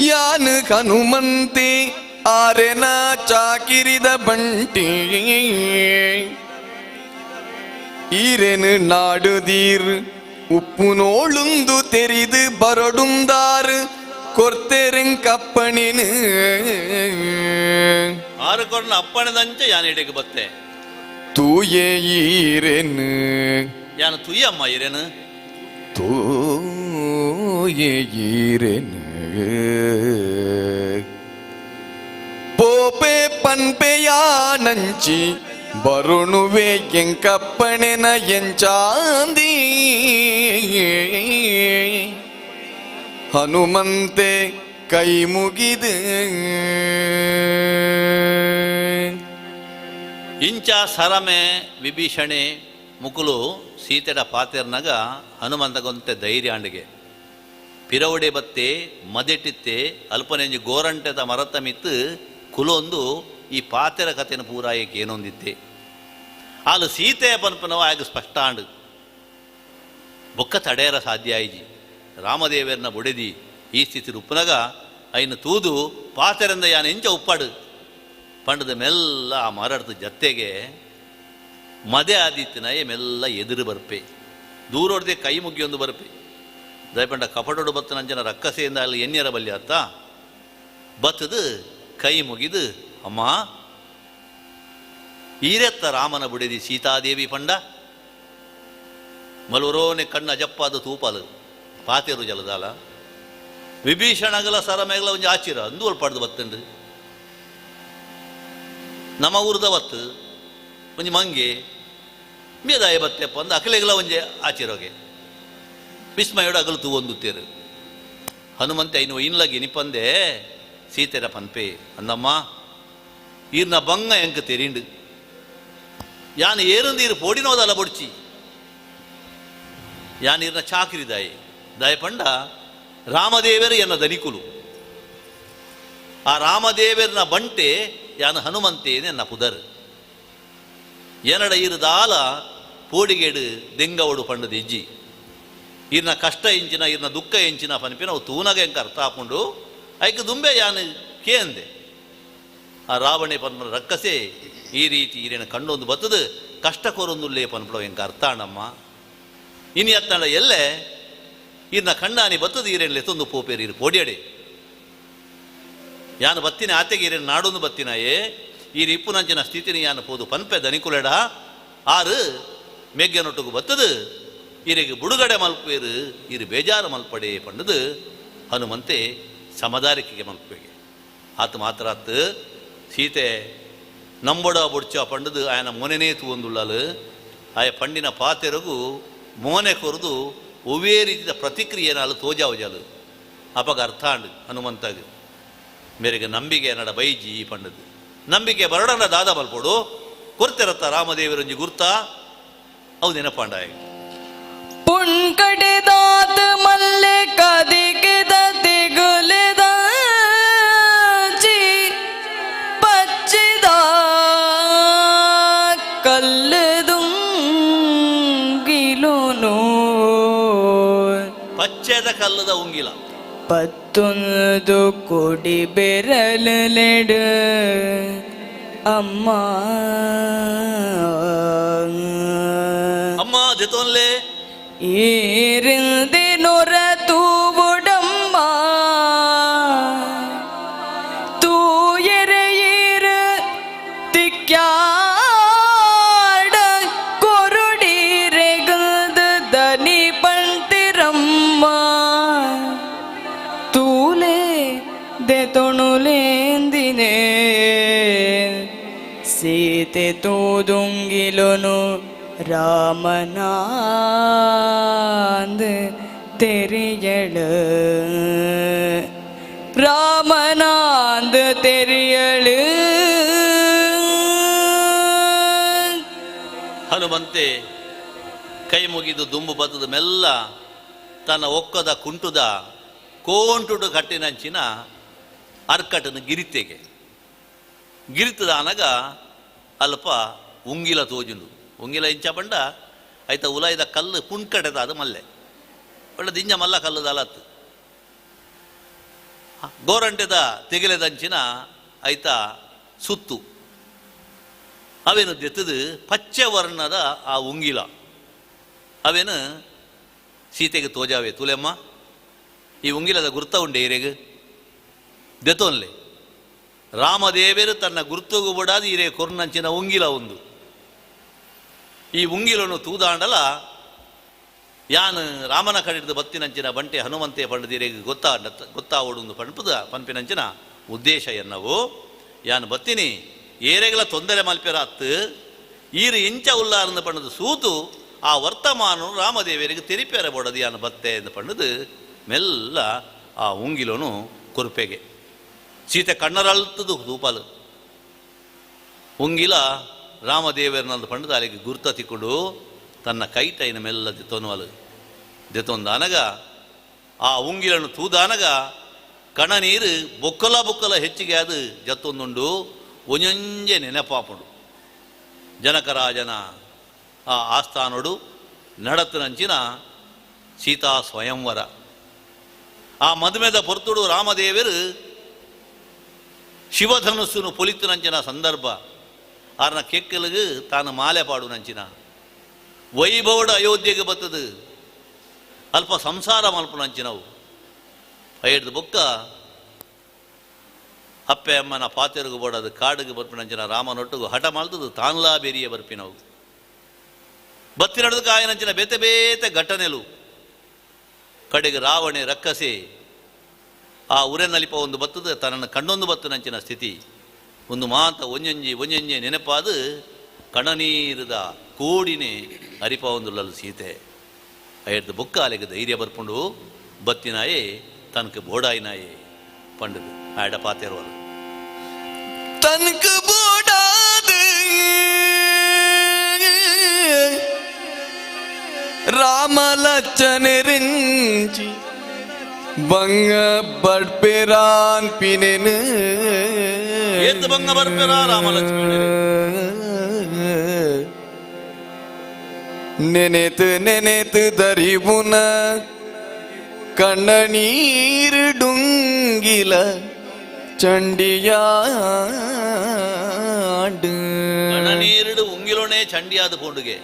ಯಾನು ಹನುಮಂತೆ ಆರೆನ ಚಾಕಿರಿದ ಬಂಟಿ ಈರೆನು ನಾಡುದೀರ್ ಉಪ್ಪು ನೋಳುಂದು ತೆರಿದು ಬರಡುಂದಾರು ಕೊರ್ತೆರೆಂಕಪ್ಪಣಿನು ಆರು ಕೊರ್ನ ಅಪ್ಪಣದಂಚೆ ಯಾನ್ ಬತ್ತೆ ತೂಯೆ ಈರೆನು ಯಾನು ತುಯ್ಯಮ್ಮ ಈರೇನು ತೂಯೆ ಈರೆನು ಪೋಪೆ ಪನ್ಪೆಯಾನಂಚಿ ಬರುಣುವೆ ಎಂಕಪ್ಪಣೆನ ಎಂಚಾಂದಿ ಹನುಮಂತೆ ಕೈ ಮುಗಿದು ಇಂಚ ಸರಮೆ ವಿಭೀಷಣೆ ಮುಕುಲು ಸೀತೆಡ ಪಾತೆರ್ನಗ ಹನುಮಂತಗೊಂತೆ ಧೈರ್ಯ ಅಂಡಿಗೆ ಪಿರವಡೆ ಬತ್ತೆ ಮದೆಟಿತ್ತೆ ಅಲ್ಪನೆಂಜಿ ಗೋರಂಟೆದ ಮರತ ಮಿತ್ತು ಕುಲೊಂದು ಈ ಪಾತೆರ ಕಥೆನ ಪೂರಾಯಕ್ಕೆ ಏನೊಂದಿತ್ತೆ ಆಲು ಸೀತೆಯ ಪನ್ಪನವ ಆಗ ಸ್ಪಷ್ಟ ಆಂಡು ಬೊಕ್ಕ ತಡೆಯರ ಸಾಧ್ಯ ಆಯ್ಜಿ ರಾಮದೇವರನ್ನ ಬುಡೆದಿ ಈ ಸ್ಥಿತಿ ಉಪ್ಪನಗ ಐನು ತೂದು ಪಾತೆರಂದ ಯಾನ ಎಂಚ ಉಪ್ಪಾಡು ಪಂಡದ ಮೆಲ್ಲ ಆ ಮಾರಾಡ್ತ ಜತ್ತೆಗೆ ಮದೆ ಆದಿತ್ಯನಯ ಮೆಲ್ಲ ಎದುರು ಬರ್ಪೆ ದೂರೋಡ್ದೆ ಕೈ ಮುಗಿಯೊಂದು ಬರ್ಪೆ ದಯಪಂಡ ಕಪಟೋಡು ಬತ್ತನಂಜನ ರಕ್ಕಸೆಯಿಂದ ಅಲ್ಲಿ ಎನ್ಯರ ಬಲ್ಯ ಅತ್ತ ಬತ್ತದು ಕೈ ಮುಗಿದು ಅಮ್ಮ ಈರೆತ್ತ ರಾಮನ ಬುಡೆದಿ ಸೀತಾದೇವಿ ಪಂಡ ಮಲುರೋನೆ ಕಣ್ಣು ಅಜಪ್ಪಾದ ತೂಪಾಲು ಪಾತೆರು ಜಲದಾಲ ವಿಭೀಷಣಗಲ ಸರಮೇಗಲ ಒಂಜಿ ಆಚಿರ ಅಂದು ಒಲ್ಪಾಡ್ದು ಬತ್ತಂಡು. ನಮ್ಮ ಊರ್ದವತ್ತು ಒಂಜಿ ಮಂಗೆ ಮೇದಾಯ ಬತ್ತೆಪ್ಪ ಅಂದ ಅಕಲೆಗಲ ಒಂಜೆ ಆಚಿರೋಗೆ ವಿಸ್ಮಯೋಡು ಅಗಲು ತೂವೊಂದುತ್ತೇರು. ಹನುಮಂತೆ ಐನು ಇನ್ಲಗಿ ನಿಪ್ಪಂದೆ ಸೀತೆರ ಪನ್ಪೆ ಅಂದಮ್ಮ ಈರ್ನ ಬಂಗ ಎಂಕ ತೆರಿಂಡು ಯಾನ್ ಏರುಂದು ಈರು ಪೋಡಿನೋದಲ್ಲ ಬೊಡ್ಚಿ ಯಾನ್ ಈರ್ನ ಚಾಕ್ರಿ ದಾಯಿ ದಾಯ ಪಂಡ ರಾಮದೇವರು ಎನ್ನ ದನಿಕುಲು ಆ ರಾಮದೇವರನ ಬಂಟೆ ಯಾನು ಹನುಮಂತೇನೆ ಎನ್ನ ಪುದರ್ ಏನಡ ಈರು ದಾಲ ಪೋಡಿಗೇಡು ದೆಂಗವಡು ಪಂಡದ ಇಜ್ಜಿ ಈರ್ನ ಕಷ್ಟ ಎಂಚಿನ ಈರ್ನ ದುಃಖ ಎಂಚಿನ ಪನ್ಪಿನ ಅವು ತೂನಗ ಎಂಕ ಅರ್ಥ ಹಾಕೊಂಡು ಐಕ ದುಂಬೆ ಯಾನು ಕೇ ಅಂದೆ ಆ ರಾವಣೆ ಪನ್ಪನ ರಕ್ಕಸೆ ಈ ರೀತಿ ಈರೇನ ಕಣ್ಣೊಂದು ಬತ್ತದು ಕಷ್ಟ ಕೊರೊಂದುಲ್ಲೇ ಪನ್ಪಡ ಎಂಕ ಅರ್ಥ ಅಣ್ಣಮ್ಮ ಇನಿ ಅತ್ತಂಡ ಎಲ್ಲೆ ಈರ್ನ ಕಣ್ಣಾನಿ ಬತ್ತದು ಈರೇನು ಲೆತ್ತೊಂದು ಪೋಪೇರು ಈರು ಪೋಡಿಯಡೆ ಯಾನು ಬತ್ತಿನ ಆತೆಗೆ ಈರೇನು ನಾಡೊಂದು ಬತ್ತಿನಾಯೇ ಈ ಇಪ್ಪುನಂಚಿನ ಸ್ಥಿತಿನಿ ಯಾನು ಪೋದು ಪನ್ಪೆ ದನಿಕುಲೆಡ ಆರು ಮೆಗ್ಗೆನೊಟ್ಟುಗು ಬತ್ತದು ಈರಿಗೆ ಬುಡುಗಡೆ ಮಲ್ಪೇರು ಈರು ಬೇಜಾರು ಮಲ್ಪಡೆ ಪಂಡದು ಹನುಮಂತೆ ಸಮದಾರಿಕೆಗೆ ಮಲ್ಪೇಗೆ ಆತ ಮಾತ್ರ ಆತು ಸೀತೆ ನಂಬೊಡ ಬೊಡ್ಚ ಪಂಡದು ಆಯನ ಮೊನೆನೇ ತೂವೊಂದುಳ್ಳಲು ಆಯ ಪಂಡಿನ ಪಾತೆರಗು ಮೋನೆ ಕೊರದು ಒವ್ವೇ ರೀತಿಯ ಪ್ರತಿಕ್ರಿಯೆನಾಲು ತೋಜಾವಜಾಲು ಅಪಗ ಅರ್ಥ ಅಂಡು ಹನುಮಂತಾಗ ಮೇರೆಗೆ ನಂಬಿಕೆ ನಡ ಬೈಜಿ ಪಂಡದು ನಂಬಿಕೆ ಬರಡನ ದಾದ ಬಲ್ಪೊಡು ಕೊರ್ತೆರತ್ತ ರಾಮದೇವರಂಜಿ ಗುರ್ತಾ ಅವು ನೆನಪಾಂಡಾಯ ಪುಣ್ಕಡೆದಾತ ಮಲ್ಲೆ ಕದಿಕೆದ ತೆಗುಲೆದ ಜಿ ಪಚ್ಚಿದ ಕಲ್ಲದುಂಗಿಲುನು ಪಚ್ಚೆದ ಕಲ್ಲದ ಉಂಗಿಲ ಪತ್ತೊಂದು ಕೊಡಿ ಬೆರಲೆಡು ಅಮ್ಮ ಅಮ್ಮ ದೆತೊನ್ಲೆ ಏರಿಂದಿ ನೊರ ತೂವುಡಮ್ಮ ತೂಯೆರೆ ಏರು ತಿಕ್ಯಾಡ ಕೊರುಡೀರೆಗಲ್ದ ದನಿ ಪಂತಿರಮ್ಮ ತೂಲೆ ದೆತೊಣುಲೇಂದಿನೇ ಸೀತೆ ತೂದುಂಗಿಲುನು ರಾಮನಾಂದ್ தெரியழு ராமனாந்து தெரியழு. ಹನುಮಂತೆ ಕೈ ಮುಗಿದು ದುಂಬು ಬತ್ತದ ಮೆಲ್ಲ ತನ್ನ ಒಕ್ಕದ ಕುಂಟುದ ಕೋಂಟುಡು ಕಟ್ಟಿನಂಚಿನ ಅರ್ಕಟನ ಗಿರಿತೆಗೆ ಗಿರಿತದಾನಗ ಅಲ್ಪ ಉಂಗಿಲ ತೋಜುಂಡು ಉಂಗಿಲ ಇಂಚ ಬಂಡ ಐತ ಉಲಾಯ್ದ ಕಲ್ಲು ಪುಣ್ಕಡೆದ ಅದು ಮಲ್ಲೆ ಒಳ್ಳೆ ದಿಂಜ ಮಲ್ಲ ಕಲ್ಲುದ ಅಲತ್ತು ಗೋರಂಟೆದ ತೆಗಿಲೆದಂಚಿನ ಐತ ಸುತ್ತು ಅವೇನು ದೆತ್ತದು ಪಚ್ಚೆ ವರ್ಣದ ಆ ಉಂಗಿಲ ಅವೇನು ಸೀತೆಗೆ ತೋಜಾವೆ ತುಲೆಮ್ಮ ಈ ಉಂಗಿಲದ ಗುರ್ತ ಉಂಡೆ ಈರೆಗ್ ದೆತೊನ್ಲೆ ರಾಮದೇವರು ತನ್ನ ಗುರ್ತುಗು ಬುಡಾದ ಈರೆ ಕೊರ್ನಂಚಿನ ಉಂಗಿಲ ಒಂದು ಈ ಉಂಗಿಲನ್ನು ತೂದಾಂಡಲ ಯಾನು ರಾಮನ ಕಡಿದು ಬತ್ತಿನಂಚಿನ ಬಂಟೆ ಹನುಮಂತೆ ಪಂಡದೀರೆಗೆ ಗೊತ್ತಾ ಗೊತ್ತಾವಡು ಪಂಪದ ಪಂಪಿನಂಚಿನ ಉದ್ದೇಶ ಎನ್ನವು ಯಾನು ಬತ್ತಿನಿ ಏರೆಗಳ ತೊಂದರೆ ಮಲ್ಪೆರಾತ್ತು ಈರು ಇಂಚ ಉಲ್ಲಾರಂದು ಪಂಡದು ಸೂತು ಆ ವರ್ತಮಾನ ರಾಮದೇವರಿಗೆ ತೆರಿಪೇರ ಬೋಡದು ಯಾನು ಬತ್ತೆ ಎಂದು ಪಂಡದು ಮೆಲ್ಲ ಆ ಉಂಗಿಲನು ಕುರುಪೆಗೆ ಸೀತೆ ಕಣ್ಣರಲ್ತದು ತೂಪಾಲು ಉಂಗಿಲ ರಾಮದೇವರನಂದು ಪಂಡದು ಅಲ್ಲಿಗೆ ಗುರ್ತ ತಿಕ್ಕೊಂಡು ತನ್ನ ಕೈಟೈನ ಮೆಲ್ಲ ದೆತೊನುವಲು ದೆತೊಂದಾನಗ ಆ ಉಂಗಿಲನ್ನು ತೂದಾನಗ ಕಣ ನೀರು ಬೊಕ್ಕಲ ಬೊಕ್ಕಲ ಹೆಚ್ಚಿಗೆ ಅದು ಜತ್ತೊಂದುಂಡು ಒಂಜೊಂಜೆ ನೆನಪಾಪುಂಡು ಜನಕರಾಜನ ಆ ಆಸ್ಥಾನೋಡು ನಡತನಂಚಿನ ಸೀತಾ ಸ್ವಯಂವರ ಆ ಮದುಮೆದ ಪೊರ್ತುಡು ರಾಮದೇವರು ಶಿವಧನುಸ್ಸುನು ಪೊಲಿತುನಂಚಿನ ಸಂದರ್ಭ ಆರ್ನ ಕೆಕ್ಕಲಿಗೆ ತಾನು ಮಾಲೆ ಪಾಡುನಂಚಿನ ವೈಭವಡು ಅಯೋಧ್ಯೆಗೆ ಬತ್ತದು ಅಲ್ಪ ಸಂಸಾರ ಮಲ್ಪುನಂಚಿನವು ಐಡ್ದು ಬೊಕ್ಕ ಅಪ್ಪೆ ಅಮ್ಮನ ಪಾತೆರುಗು ಬೋಡದು ಕಾಡಿಗೆ ಬರ್ಪಿನಂಚಿನ ರಾಮನೊಟ್ಟಿಗೂ ಹಠ ಮಾಡ್ತದು ತಾನ್ಲಾ ಬೇರಿಯ ಬರ್ಪಿನವು ಬತ್ತಿ ನಡೆದು ಕಾಯನಂಚಿನ ಬೇತೆ ಬೇತೆ ಘಟನೆಲು ಕಡೆಗೆ ರಾವಣೆ ರಕ್ಕಸಿ ಆ ಉರೆನಲಿಪ ಒಂದು ಬತ್ತದ ತನ್ನನ್ನು ಕಣ್ಣೊಂದು ಬತ್ತನಂಚಿನ ಸ್ಥಿತಿ. ಒಂದು ಮಾತ ಒಂಜೊಂಜಿ ಒಂಜೊಂಜಿ ನೆನಪಾದು ಕಣನೀರದ ಕೋಡಿನೇ ಅರಿಪಾವೊಂದುಳ್ಳಲು ಸೀತೆ. ಅಯ್ಯರ್ದು ಬೊಕ್ಕ ಅಲೆಗೆ ಧೈರ್ಯ ಬರ್ಪುಂಡು ಬತ್ತಿನಾಯೇ ತನಕ ಬೋಡಾಯಿನಾಯೇ ಪಂಡದು ಆಯಡ ಪಾತೇರುವಲ್ಲ. ತನಕ ಬೋಡಾದ ರಾಮ ಲಚ್ಚನೆರಿಂಚಿ ಬಂಗ ಬಡ್ಪೆರಾನ್ ಪಿನೆನು ಏತ್ ಬಂಗ ಬರ್ಪೆರ ರಾಮ ಲಕ್ಷ್ಮಣೆ. ನೆನೆತು ನೆನೆತು ದರಿಬುನ ಕಣ್ಣ ನೀರು ಡುಂಗಿಲ ಚಂಡಿಯಾಡು. ಕಣ್ಣನೀರುಡು ಉಂಗಿಲೋಣೆ ಚಂಡಿಯಾದ ಪೋಂಡುಗೆ.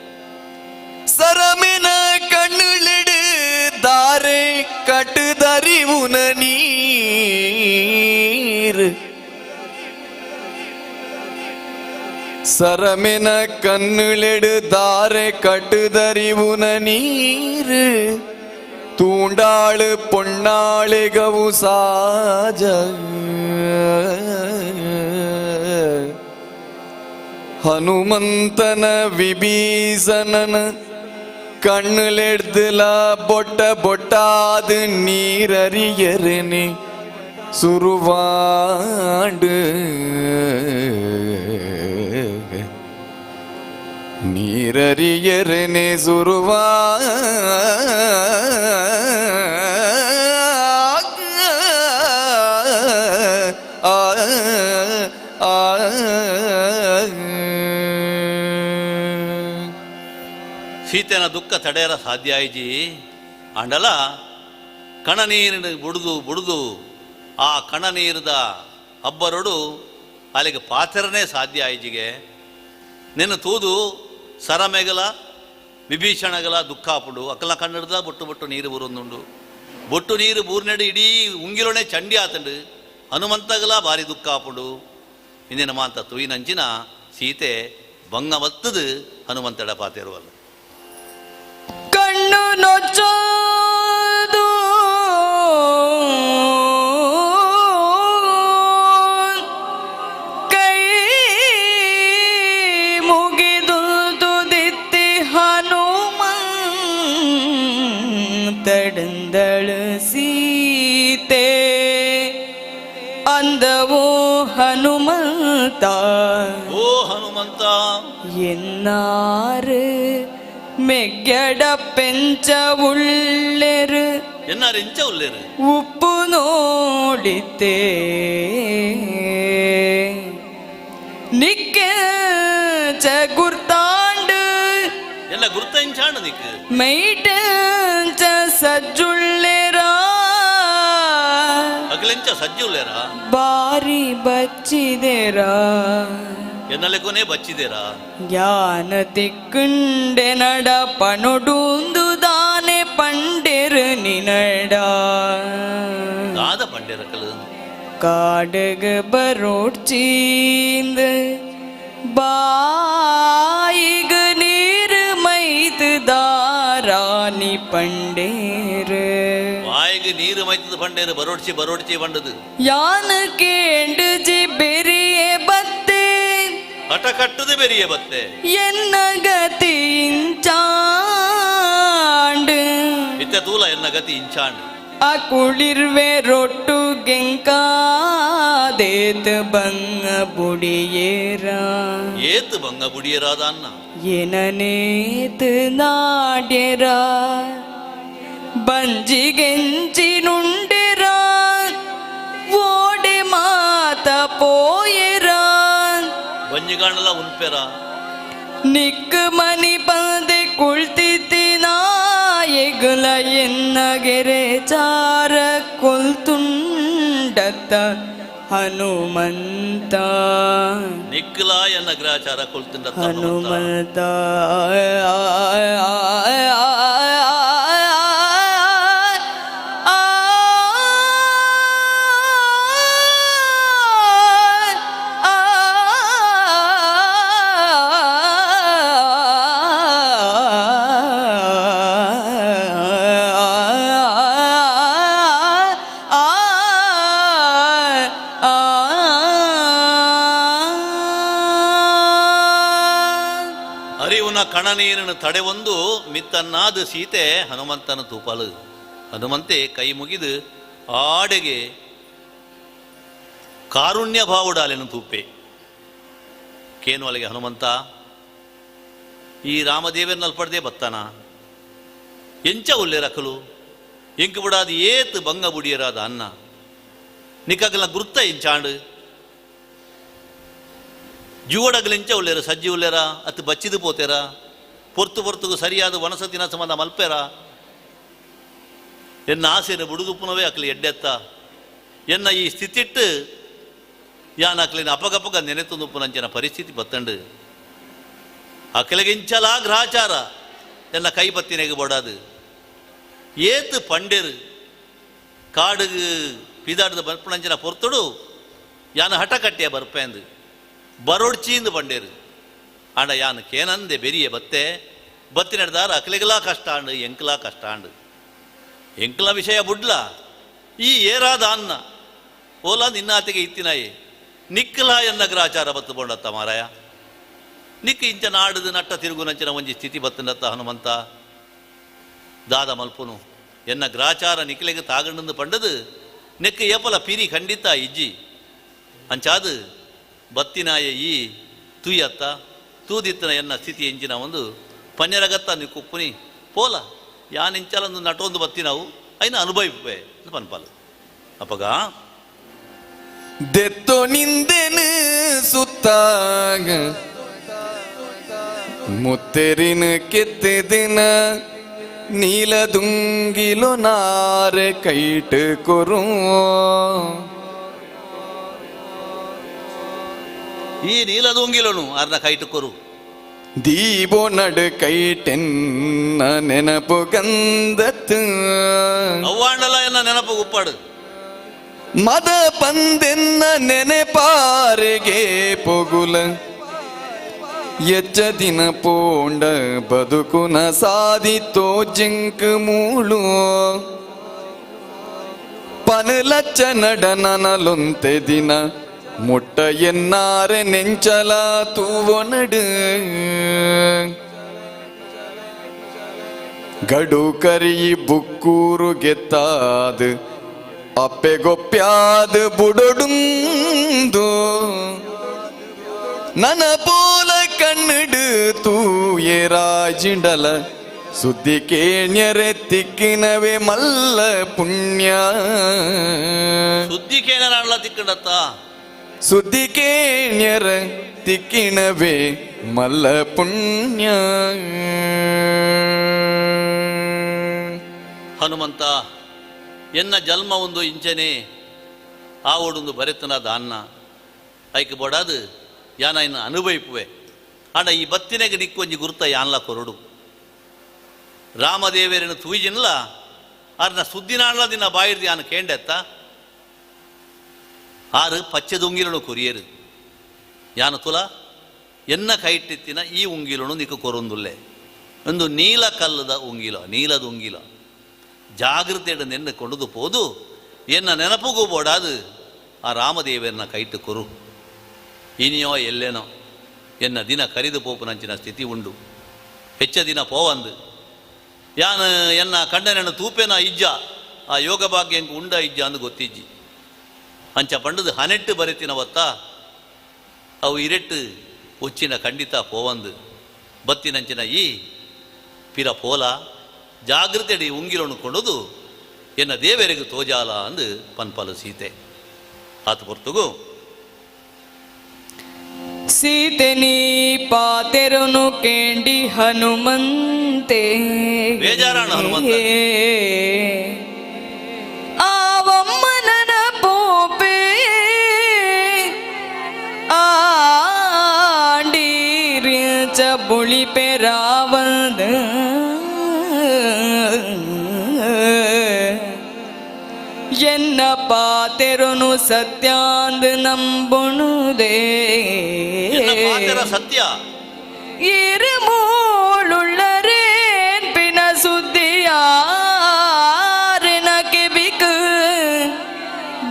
ಸರಮಿನ ಕಣ್ಣುಳಿಡು ದಾರೆ ಕಟ್ಟುದರಿವುನ ನೀರು. ಸರಮಿನ ಕಣ್ಣುಳಿಡು ದಾರೆ ಕಟ್ಟುದರಿವುನ ನೀರು. ತೂಂಡಾಳು ಪೊಣ್ಣಾಳಿಗವು ಸಾಜ ಹನುಮಂತನ ವಿಭೀಷಣನ ಕಣ್ಣುಲೆಡ್ದಲ ಬೊಟ್ಟ ಬೊಟ್ಟಾದ ನೀರರಿಯರನೆ ಸುರುವಾಂಡು. ನೀರರಿಯರನೆ ಸುರುವಾ ಸೀತೆನ ದುಃಖ ತಡೆಯರ ಸಾಧ್ಯ ಆಯ್ಜಿ. ಆಂಡಲ ಕಣನೀರಿನ ಬುಡುದು ಬುಡುದು ಆ ಕಣನೀರದ ಅಬ್ಬರೊಡು ಅಲ್ಲಿಗೆ ಪಾತ್ರನೇ ಸಾಧ್ಯ ಆಯ್ಜಿಗೆ. ನಿನ್ನ ತೂದು ಸರಮೆಗಲ ವಿಭೀಷಣಗಲ ದುಃಖ ಆಪುಂಡು. ಅಕ್ಕಲ ಕಣ್ಣಡ್ದ ಬೊಟ್ಟು ಬೊಟ್ಟು ನೀರು ಬೂರೊಂದುಂಡು. ಬೊಟ್ಟು ನೀರು ಬೂರ್ನೆಡು ಇಡೀ ಉಂಗಿಲೋಣೆ ಚಂಡಿ ಆತಂಡು. ಹನುಮಂತಗಲ ಭಾರಿ ದುಃಖ ಆಪುಂಡು. ಇಂದಿನ ಮಾಂತ ತುಯಿನಂಚಿನ ಸೀತೆ ಬಂಗ ಮತ್ತದು ಹನುಮಂತಡ ಪಾತೇರುವಲ್ಲ. ಕಣ್ಣು ನೊಚ್ಚೋದು ಕೈ ಮುಗಿದು ತುದಿತ್ತಿ ಹನುಮಂತಡಂದಳು ಸೀತೆ. ಅಂದವೋ ಹನುಮಂತ ಓ ಹನುಮಂತ ಎನ್ನಾರು ಮೆಗ್ಗಡ ಪೆಂಚ ಉಳ್ಳೆರು ಎನ್ನಾರು ಎಂಚ ಉಲ್ಲೇರು ಉಪ್ಪು ನೋಡಿತೆ ನಿಕ್ಕೆ ಗುರ್ತಾಂಡು ಎಲ್ಲ ಗುರ್ತ ಇಂಚಾಂಡು ನಿಕ್ ಮೈಟ ಸಜ್ಜುಳ್ಳೆರಾ ಅಗಲೆಂಚ ಸಜ್ಜುಳ್ಳೇರಾ ಬಾರಿ ಬಚ್ಚಿದೆರಾ ಎನ್ನಲೆಕೊನೆ ಬಚ್ಚಿದೇರಾ ಜ್ಞಾನ ತಿಕ್ಕುಂಡೆ ನಡ ಪಣೊಡೂಂದು ದಾನೆ ಪಂಡೆರು ನಿನಡ ದಾದ ಪಂಡೆರಕಲು ಕಾಡಗ ಬರೋಡ್ಚೀಂದ ಬಾಯಿಗ ನೀರು ಮೈತು ದಾರಾನಿ ಪಂಡೇರು ಬಾಯಿಗೆ ನೀರು ಮೈತದ ಪಂಡೇರು ಬರೋಡ್ಚಿ ಬರೋಡ್ಚಿ ಬಂಡದು ಯಾನ ಕೇಂಡು ಜಿ ಬೆರಿಯೇ ಬತ್ತೆ ಹಠ ಕಟ್ಟುದು ಬೆರಿಯೇ ಬತ್ತೆ ಎನ್ನ ಗತಿ ಇಂಚಾಂಡು ಇತ್ತ ತೂಲ ಎನ್ನ ಗತಿ ಇಂಚಾಂಡು ಆ ಕುಳಿರ್ವೆ ರೊಟ್ಟು ಗೆಂಕಾದೇತ ಬಂಗ ಬುಡಿಯೇರ ಏತು ಬಂಗ ಬುಡಿಯೇರಾದ ಅನ್ನ ಏನನೇತು ನಾಡ್ಯರ ಬಂಜಿಗೆಂಚಿನುಂಡೆರ ಓಡೆ ಮಾತ ಪೋಯೆರ ಬಂಜಿಗಾಣಲ ಉನ್ಪೆರ ನಿಕ್ ಮನಿ ಬಂದೆ ಕುಳ್ತಿದ್ದಿ ನಾಯಗುಲ ಎನ್ನ ಗೆರೆ ಚಾರ ಕೊಲ್ತುಂಡತ್ತ ಹನುಮಂತ ನಿಕ್ಕಲ ಎನ್ನ ಗ್ರಹಚಾರ ಕೊಲ್ತುಂಡತ್ತ ಹನುಮಂತ ಅರಿವುನ ಕಣನೀರನ್ನು ತಡೆವೊಂದು ಮಿತ್ತನ್ನಾದ ಸೀತೆ ಹನುಮಂತನ ತೂಪಾಲು. ಹನುಮಂತೆ ಕೈ ಮುಗಿದು ಆಡೆಗೆ ಕಾರುಣ್ಯ ಭಾವುಡಾಲೆನು ತೂಪೆ. ಕೇನು ಅಲ್ಲಿಗೆ ಹನುಮಂತ ಈ ರಾಮದೇವರನ್ನಲ್ಪಡದೆ ಬತ್ತಾನ ಎಂಚ ಉಲ್ಲೆ ರಕಲು ಎಂಕು ಬಿಡಾದ ಏತ್ ಬಂಗ ಬುಡಿಯರಾದ ಅನ್ನ ನಿಕ್ಕಗಲ ಗುರ್ತ ಎಂಚಾಂಡು ಜೀವಡಗಲೆಂಚ ಉಲ್ಲೇರ ಸಜ್ಜಿ ಉಲ್ಲೇರ ಅತ್ತು ಬಚ್ಚಿದು ಪೋತೇರ ಪೊರ್ತು ಪೊರ್ತುಗು ಸರಿಯಾದ ವನಸತಿನ ಸಂಬಂಧ ಮಲ್ಪೇರ ಎನ್ನ ಆಸೆನ ಬುಡುದುಪ್ಪುನವೇ ಅಕ್ಲಿ ಎಡ್ಡೆತ್ತ ಎನ್ನ ಈ ಸ್ಥಿತಿಟ್ಟು ಯಾನ್ ಅಕ್ಲಿನ ಅಪಗಪಗ ನೆನೆತುಂದುಪ್ಪುನಂಚಿನ ಪರಿಸ್ಥಿತಿ ಬತ್ತಂಡು ಅಕಲೆಗಿಂಚಲ ಗ್ರಹಚಾರ ಎನ್ನ ಕೈ ಬತ್ತಿನೆಗೆ ಬಡಾದು ಏತು ಪಂಡೆರು ಕಾಡುಗು ಪಿದಾಡದ ಬರ್ಪುನಂಚಿನ ಪೊರ್ತುಡು ಯಾನ ಹಠ ಕಟ್ಟಿಯ ಬರ್ಪೇಂದು ಬರೋಡ್ಚೀಂದು ಪಂಡೇರು ಆಂಡ ಯಾನು ಕೇನಂದೆ ಬೆರಿಯ ಬತ್ತೆ ಬತ್ತಿ ನಡೆದಾರ ಅಕ್ಲೆಗಲಾ ಕಷ್ಟ ಆಂಡು ಎಂಕ್ಲಾ ಕಷ್ಟ ಆಂಡು ಎಂಕ್ಲ ವಿಷಯ ಬುಡ್ಲ ಈ ಏರಾದ ಅನ್ನ ಓಲಾ ನಿನ್ನಾತಿಗೆ ಇತ್ತಿನಾಯಿ ನಿಕ್ಕಲ ಎನ್ನ ಗ್ರಹಚಾರ ಬತ್ತು ಬೋಂಡತ್ತ ಮಾರಾಯ ನಿಕ್ಕ ಇಂಚ ನಾಡುದು ನಟ್ಟ ತಿರುಗುನಂಚಿನ ಒಂಜಿ ಸ್ಥಿತಿ ಬತ್ತಂಡತ್ತ ಹನುಮಂತ ದಾದ ಮಲ್ಪುನು ಎನ್ನ ಗ್ರಾಚಾರ ನಿಕ್ಲೆಗೆ ತಾಗಂಡು ಪಂಡದು ನೆಕ್ಕ ಏಪಲ ಪಿರಿ ಖಂಡಿತ ಇಜ್ಜಿ ಅಂಚಾದು ಬತ್ತಿನಾಯ ಈ ತೂಯತ್ತ ತೂದಿತ್ತನ ಎನ್ನ ಸ್ಥಿತಿ ಎಂಜಿನ ಒಂದು ಪನ್ಯರಗತ್ತ ನಿಕ್ಕುಪ್ಪುನಿ ಪೋಲ ಯಾನಿಂಚಲೊಂದು ನಟೊಂದು ಬತ್ತಿನಾವು ಐನ ಅನುಭವಿಪೆ ಪನ್ಪಾಲು ಅಪಗ ದೆತ್ತೋ ನಿಂದೆನು ಸುತ್ತಾಗ ಮುತ್ತೆರಿನ ಕೆತ್ತಿದಿನ ನೀಲದುಂಗಿಲು ನಾರೆ ಕೈಟ್ ಕೊರು ಈ ನೀಲದುಂಗಿಲನು ಅರ್ನ ಕೈಟು ಕೊರು ದೀಬೋ ನಡು ಕೈಟೆನ್ನ ನೆನಪು ಗಂಧತ್ ಅವ್ವಾಂಡಲ ಎನ್ನ ನೆನಪು ಗುಪ್ಪಾಡು ಮದ ಪಂದೆನ್ನ ನೆನೆಪಾರಿಗೆ ಪೊಗುಲ ಎಚ್ಚ ದಿನ ಪೋಂಡ ಬದುಕುನ ಸಾಧಿತೋ ಜಿಂಕ್ ಮೂಳು ಪನಲಚ್ಚ ನಡನನಲೊಂತೆ ದಿನ ಮುಟ್ಟ ಎನ್ನಾರೆ ನೆಂಚಲ ತೂವೊ ನಡು ಗಡು ಕರಿ ಬುಕ್ಕೂರು ಗೆತ್ತಾದ ಅಪ್ಪೆಗೊಪ್ಪ್ಯಾದ ಬುಡೊಡುಂದು ನನ ಪೋಲ ಕಣ್ಣಿಡು ತೂಯೆ ರಾಜಿಂಡಲ ಸುದ್ದಿ ಕೇಣ್ಯರೆ ತಿಕ್ಕಿನವೇ ಮಲ್ಲ ಪುಣ್ಯ ಸುದ್ದಿ ಕೇಣರಾಣಲ ತಿಕ್ಕಂಡತ್ತ ಸುದ್ದಿ ಕೇಣ್ಯರ ತಿಕ್ಕಿನವೇ ಮಲ್ಲ ಪುಣ್ಯ. ಹನುಮಂತ ಎನ್ನ ಜನ್ಮ ಒಂದು ಇಂಚನೆ ಆವಡೊಂದು ಬರೆತನ ದಾನ್ನ ಐಕ್ ಬಡಾದು ಯಾನ ಇನ್ನು ಅನುಭವಿಪುವೆ ಆಂಡ ಈ ಬತ್ತಿನೆಗೆ ನಿಕ್ಕೊಂಜಿ ಗುರುತ ಯಾನ್ಲ ಕೊರಡು ರಾಮದೇವರನ್ನು ತೂಜಿನ್ಲ ಅರ್ನ ಸುದ್ದಿನಾಣ್ಲ ದಿನ ಬಾಯಿರ್ದು ಯಾನು ಕೇಂಡೆತ್ತ ಆರು ಪಚ್ಚದ ಉಂಗಿಲನು ಕೊರಿಯರು ಯಾನು ತುಲ ಎನ್ನ ಕೈಟ್ಟಿತ್ತಿನ ಈ ಉಂಗಿಲನು ನಿಕ್ಕ ಕೊರೊಂದುಲ್ಲೆ ಒಂದು ನೀಲ ಕಲ್ಲದ ಉಂಗಿಲ ನೀಲದ ಉಂಗಿಲ ಜಾಗೃತೆಯನ್ನು ನೆನ್ನೆ ಕೊಂಡುದು ಪೋದು ಎನ್ನ ನೆನಪುಗೂ ಬೋಡಾದು ಆ ರಾಮದೇವರನ್ನ ಕೈಟ್ಟು ಕೊರು ಇನಿಯೋ ಎಲ್ಲೇನೋ ಎನ್ನ ದಿನ ಕರಿದು ಪೋಪುನಂಚಿನ ಸ್ಥಿತಿ ಉಂಡು ಹೆಚ್ಚ ದಿನ ಪೋವಂದು ಯಾನು ಎನ್ನ ಕಣ್ಣನೆನ್ನ ತೂಪೇನ ಇಜ್ಜ ಆ ಯೋಗ ಭಾಗ್ಯಂಕ ಉಂಡ ಇಜ್ಜ ಅಂದು ಗೊತ್ತಿಜ್ಜಿ ಅಂಚ ಪಂಡದು ಹನೆಟ್ಟು ಬರೆತಿನವತ್ತ ಅವು ಇರೆಟ್ಟು ಒಚ್ಚಿನ ಖಂಡಿತ ಪೋವಂದು ಬತ್ತಿನಂಚಿನ ಈ ಪಿರ ಪೋಲ ಜಾಗೃತೆಡಿ ಉಂಗಿಲನ್ನು ಕೊಂಡುದು ಎನ್ನ ದೇವರಿಗೆ ತೋಜಾಲ ಅಂದು ಪನ್ಪಲು ಸೀತೆ ಆತ ಪೊರ್ತುಗು ಸೀತೆ ನೀ ಪಾತೆರನು ಕೇಂಡಿ ಹನುಮಂತೆ ಬೇಜಾರಾಣ ಹನುಮಂತ. ಆವಮ್ಮನನ ಪೋಪೆ ಆಂಡೀರಿಚ ಬುಳಿ ಪೆರಾವಂದ ಎನ್ನ ಪಾತೆರನು ಸತ್ಯಾಂದ ನಂಬುಣುದೇ ಎನ್ನ ಪಾತೆರ ಸತ್ಯ இருமூளுள்ளரேன் பின சுத்தியாரின ಕೆಬಿಕ್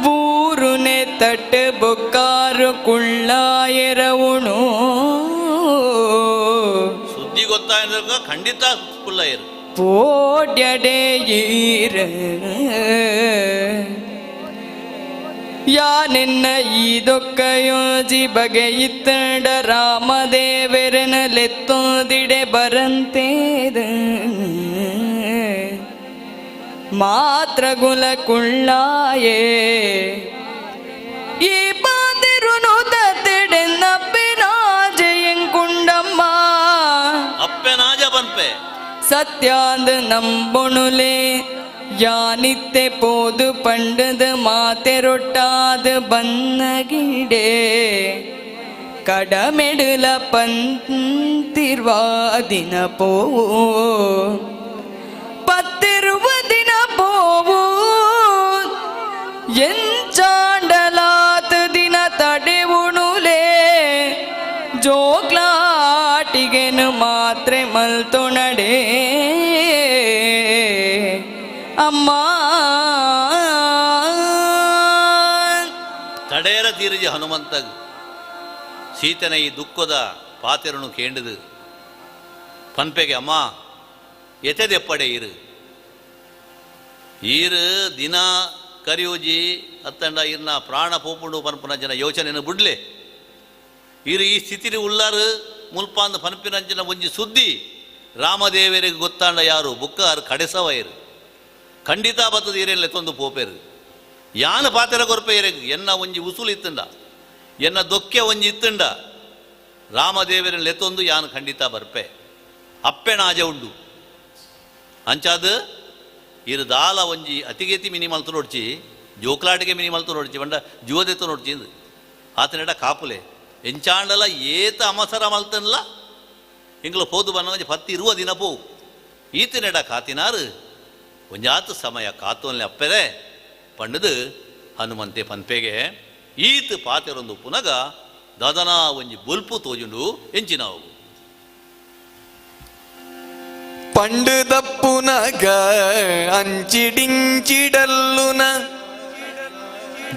ಬೂರುನೆ ತಟ್ಟು ಬೊಕ್ಕಾರು ಕುಳ್ಳಾಯರವುಣು ಸುದ್ದಿ ಗೊತ್ತಾಯ್ದಾಗ ಖಂಡಿತ ಕುಲ್ಲಯ್ಯರು. ಪೋಡ್ಯಡೆಯೀರ ಯಾನೆನ್ನ ಈದೊಕ್ಕಯೋಜಿ ಬಗೆಯಿತ್ತಡ ರಾಮದೇವರನ ಲೆತ್ತೋದಿಡೆ ಬರಂತೇದ ಮಾತ್ರ ಗುಲ ಕುಳ್ಳಾಯೇ ಈ ಪಾತಿರುನು ತತ್ತಿಡೆನ್ನಪ್ಪಿನಾಜೆಯಂಕುಂಡಮ್ಮ ಅಪ್ಪೆನಾಜ ಬನ್ಪೆ ಸತ್ಯಾಂದ ನಂಬೊಣುಲೆ ಯಾನಿತ್ತೆ ಪೋದು ಪಂಡದ ಮಾತೆರೊಟ್ಟಾದ ಬನ್ನಗಿಡೆ ಕಡಮೆಡುಲ ಪಂತಿರ್ವಾ ದಿನ ಪೋವು ಪತ್ತಿರುವ ದಿನ ಪೋವು ಎಂಚಾಂಡಲಾತ ದಿನ ತಡೆವುಣುಲೆ ಜೋಗ್ಲಾಟಿಗೆನು ಮಾತ್ರೆ ಮಲ್ತೊಣಡೆ ಅಮ್ಮ. ತಡೇರ ತೀರಿಜಿ ಹನುಮಂತ ಸೀತನ ಈ ದುಃಖದ ಪಾತೆರನು ಕೇಂಡದು ಪನ್ಪೆಗೆ ಅಮ್ಮ ಎತೆದೆಪ್ಪಡೆ ಇರು ಈರು ದಿನ ಕರಿಯೂಜಿ ಅತ್ತಂಡ ಇರ್ನ ಪ್ರಾಣ ಪೋಪುಂಡು ಪನ್ಪುನ ಜನ ಯೋಚನೆಯನ್ನು ಬುಡ್ಲೆ ಇರು ಈ ಸ್ಥಿತಿಲಿ ಉಳ್ಳಾರು ಮುಲ್ಪಾಂದ ಪನ್ಪಿನಂಚಿನ ಒಂಜಿ ಸುದ್ದಿ ರಾಮದೇವರಿಗೆ ಗೊತ್ತಾಂಡ ಯಾರು ಬುಕ್ಕಾರು ಕಡೆಸವ ಇರು ಖಂಡಿತ ಬತ್ತದ ಈರೆಲ್ಲ ತೊಂದು ಪೋಪೇರು ಯಾನ ಪಾತೆರ ಕೊರ್ಪೆ ಇರೆಗ್ ಎನ್ನ ಒಂಜಿ ಉಸುಲು ಇತ್ತಂಡ ಎನ್ನ ದೊಕ್ಕೆ ಒಂಜಿ ಇತ್ತಂಡ ರಾಮದೇವರ ಲೆತ್ತೊಂದು ಯಾನು ಖಂಡಿತ ಬರ್ಪೆ ಅಪ್ಪೆಣಾಜ ಉಂಡು ಅಂಚಾದ ಇರು ದಾಲ ಒಂಜಿ ಅತಿಗೆತಿ ಮಿನಿ ಮಲ್ತು ನೋಡ್ಚಿ ಜೋಕ್ಲಾಟಿಗೆ ಮಿನಿ ಮಲ್ತು ನೋಡ್ಚಿ ಬಂಡ ಜುವದೆತ್ತು ನೋಡ್ಚಿ ಆತನೆಡ ಕಾಪುಲೆ ಎಂಚಾಂಡಲ ಏತ ಅಮಸರ ಮಲ್ತನ್ಲ ಇಂಗ್ಲ ಪೋದು ಬನ್ನ ಒಂಜಿ ಪತ್ತಿ ಇರುವ ದಿನ ಪೋವು ಈತನೆಡ ಕಾತಿನಾರು ಒಂಜಾತ ಸಮಯ ಕಾತೋನ್ಲೆ ಅಪ್ಪೆರೆ ಪಂಡದು ಹನುಮಂತೆ ಪನ್ಪೆಗೆ ಈತ ಪಾತೆರೊಂದು ಪುನಗ ದಾದನಾ ಒಂಜಿ ಬೊಲ್ಪು ತೋಜುಂಡು ಎಂಚಿನಾವು ಪಂಡುದಪ್ಪುನಗ ಅಂಚಿಡಿಂಚಿಡಲ್ಲುನ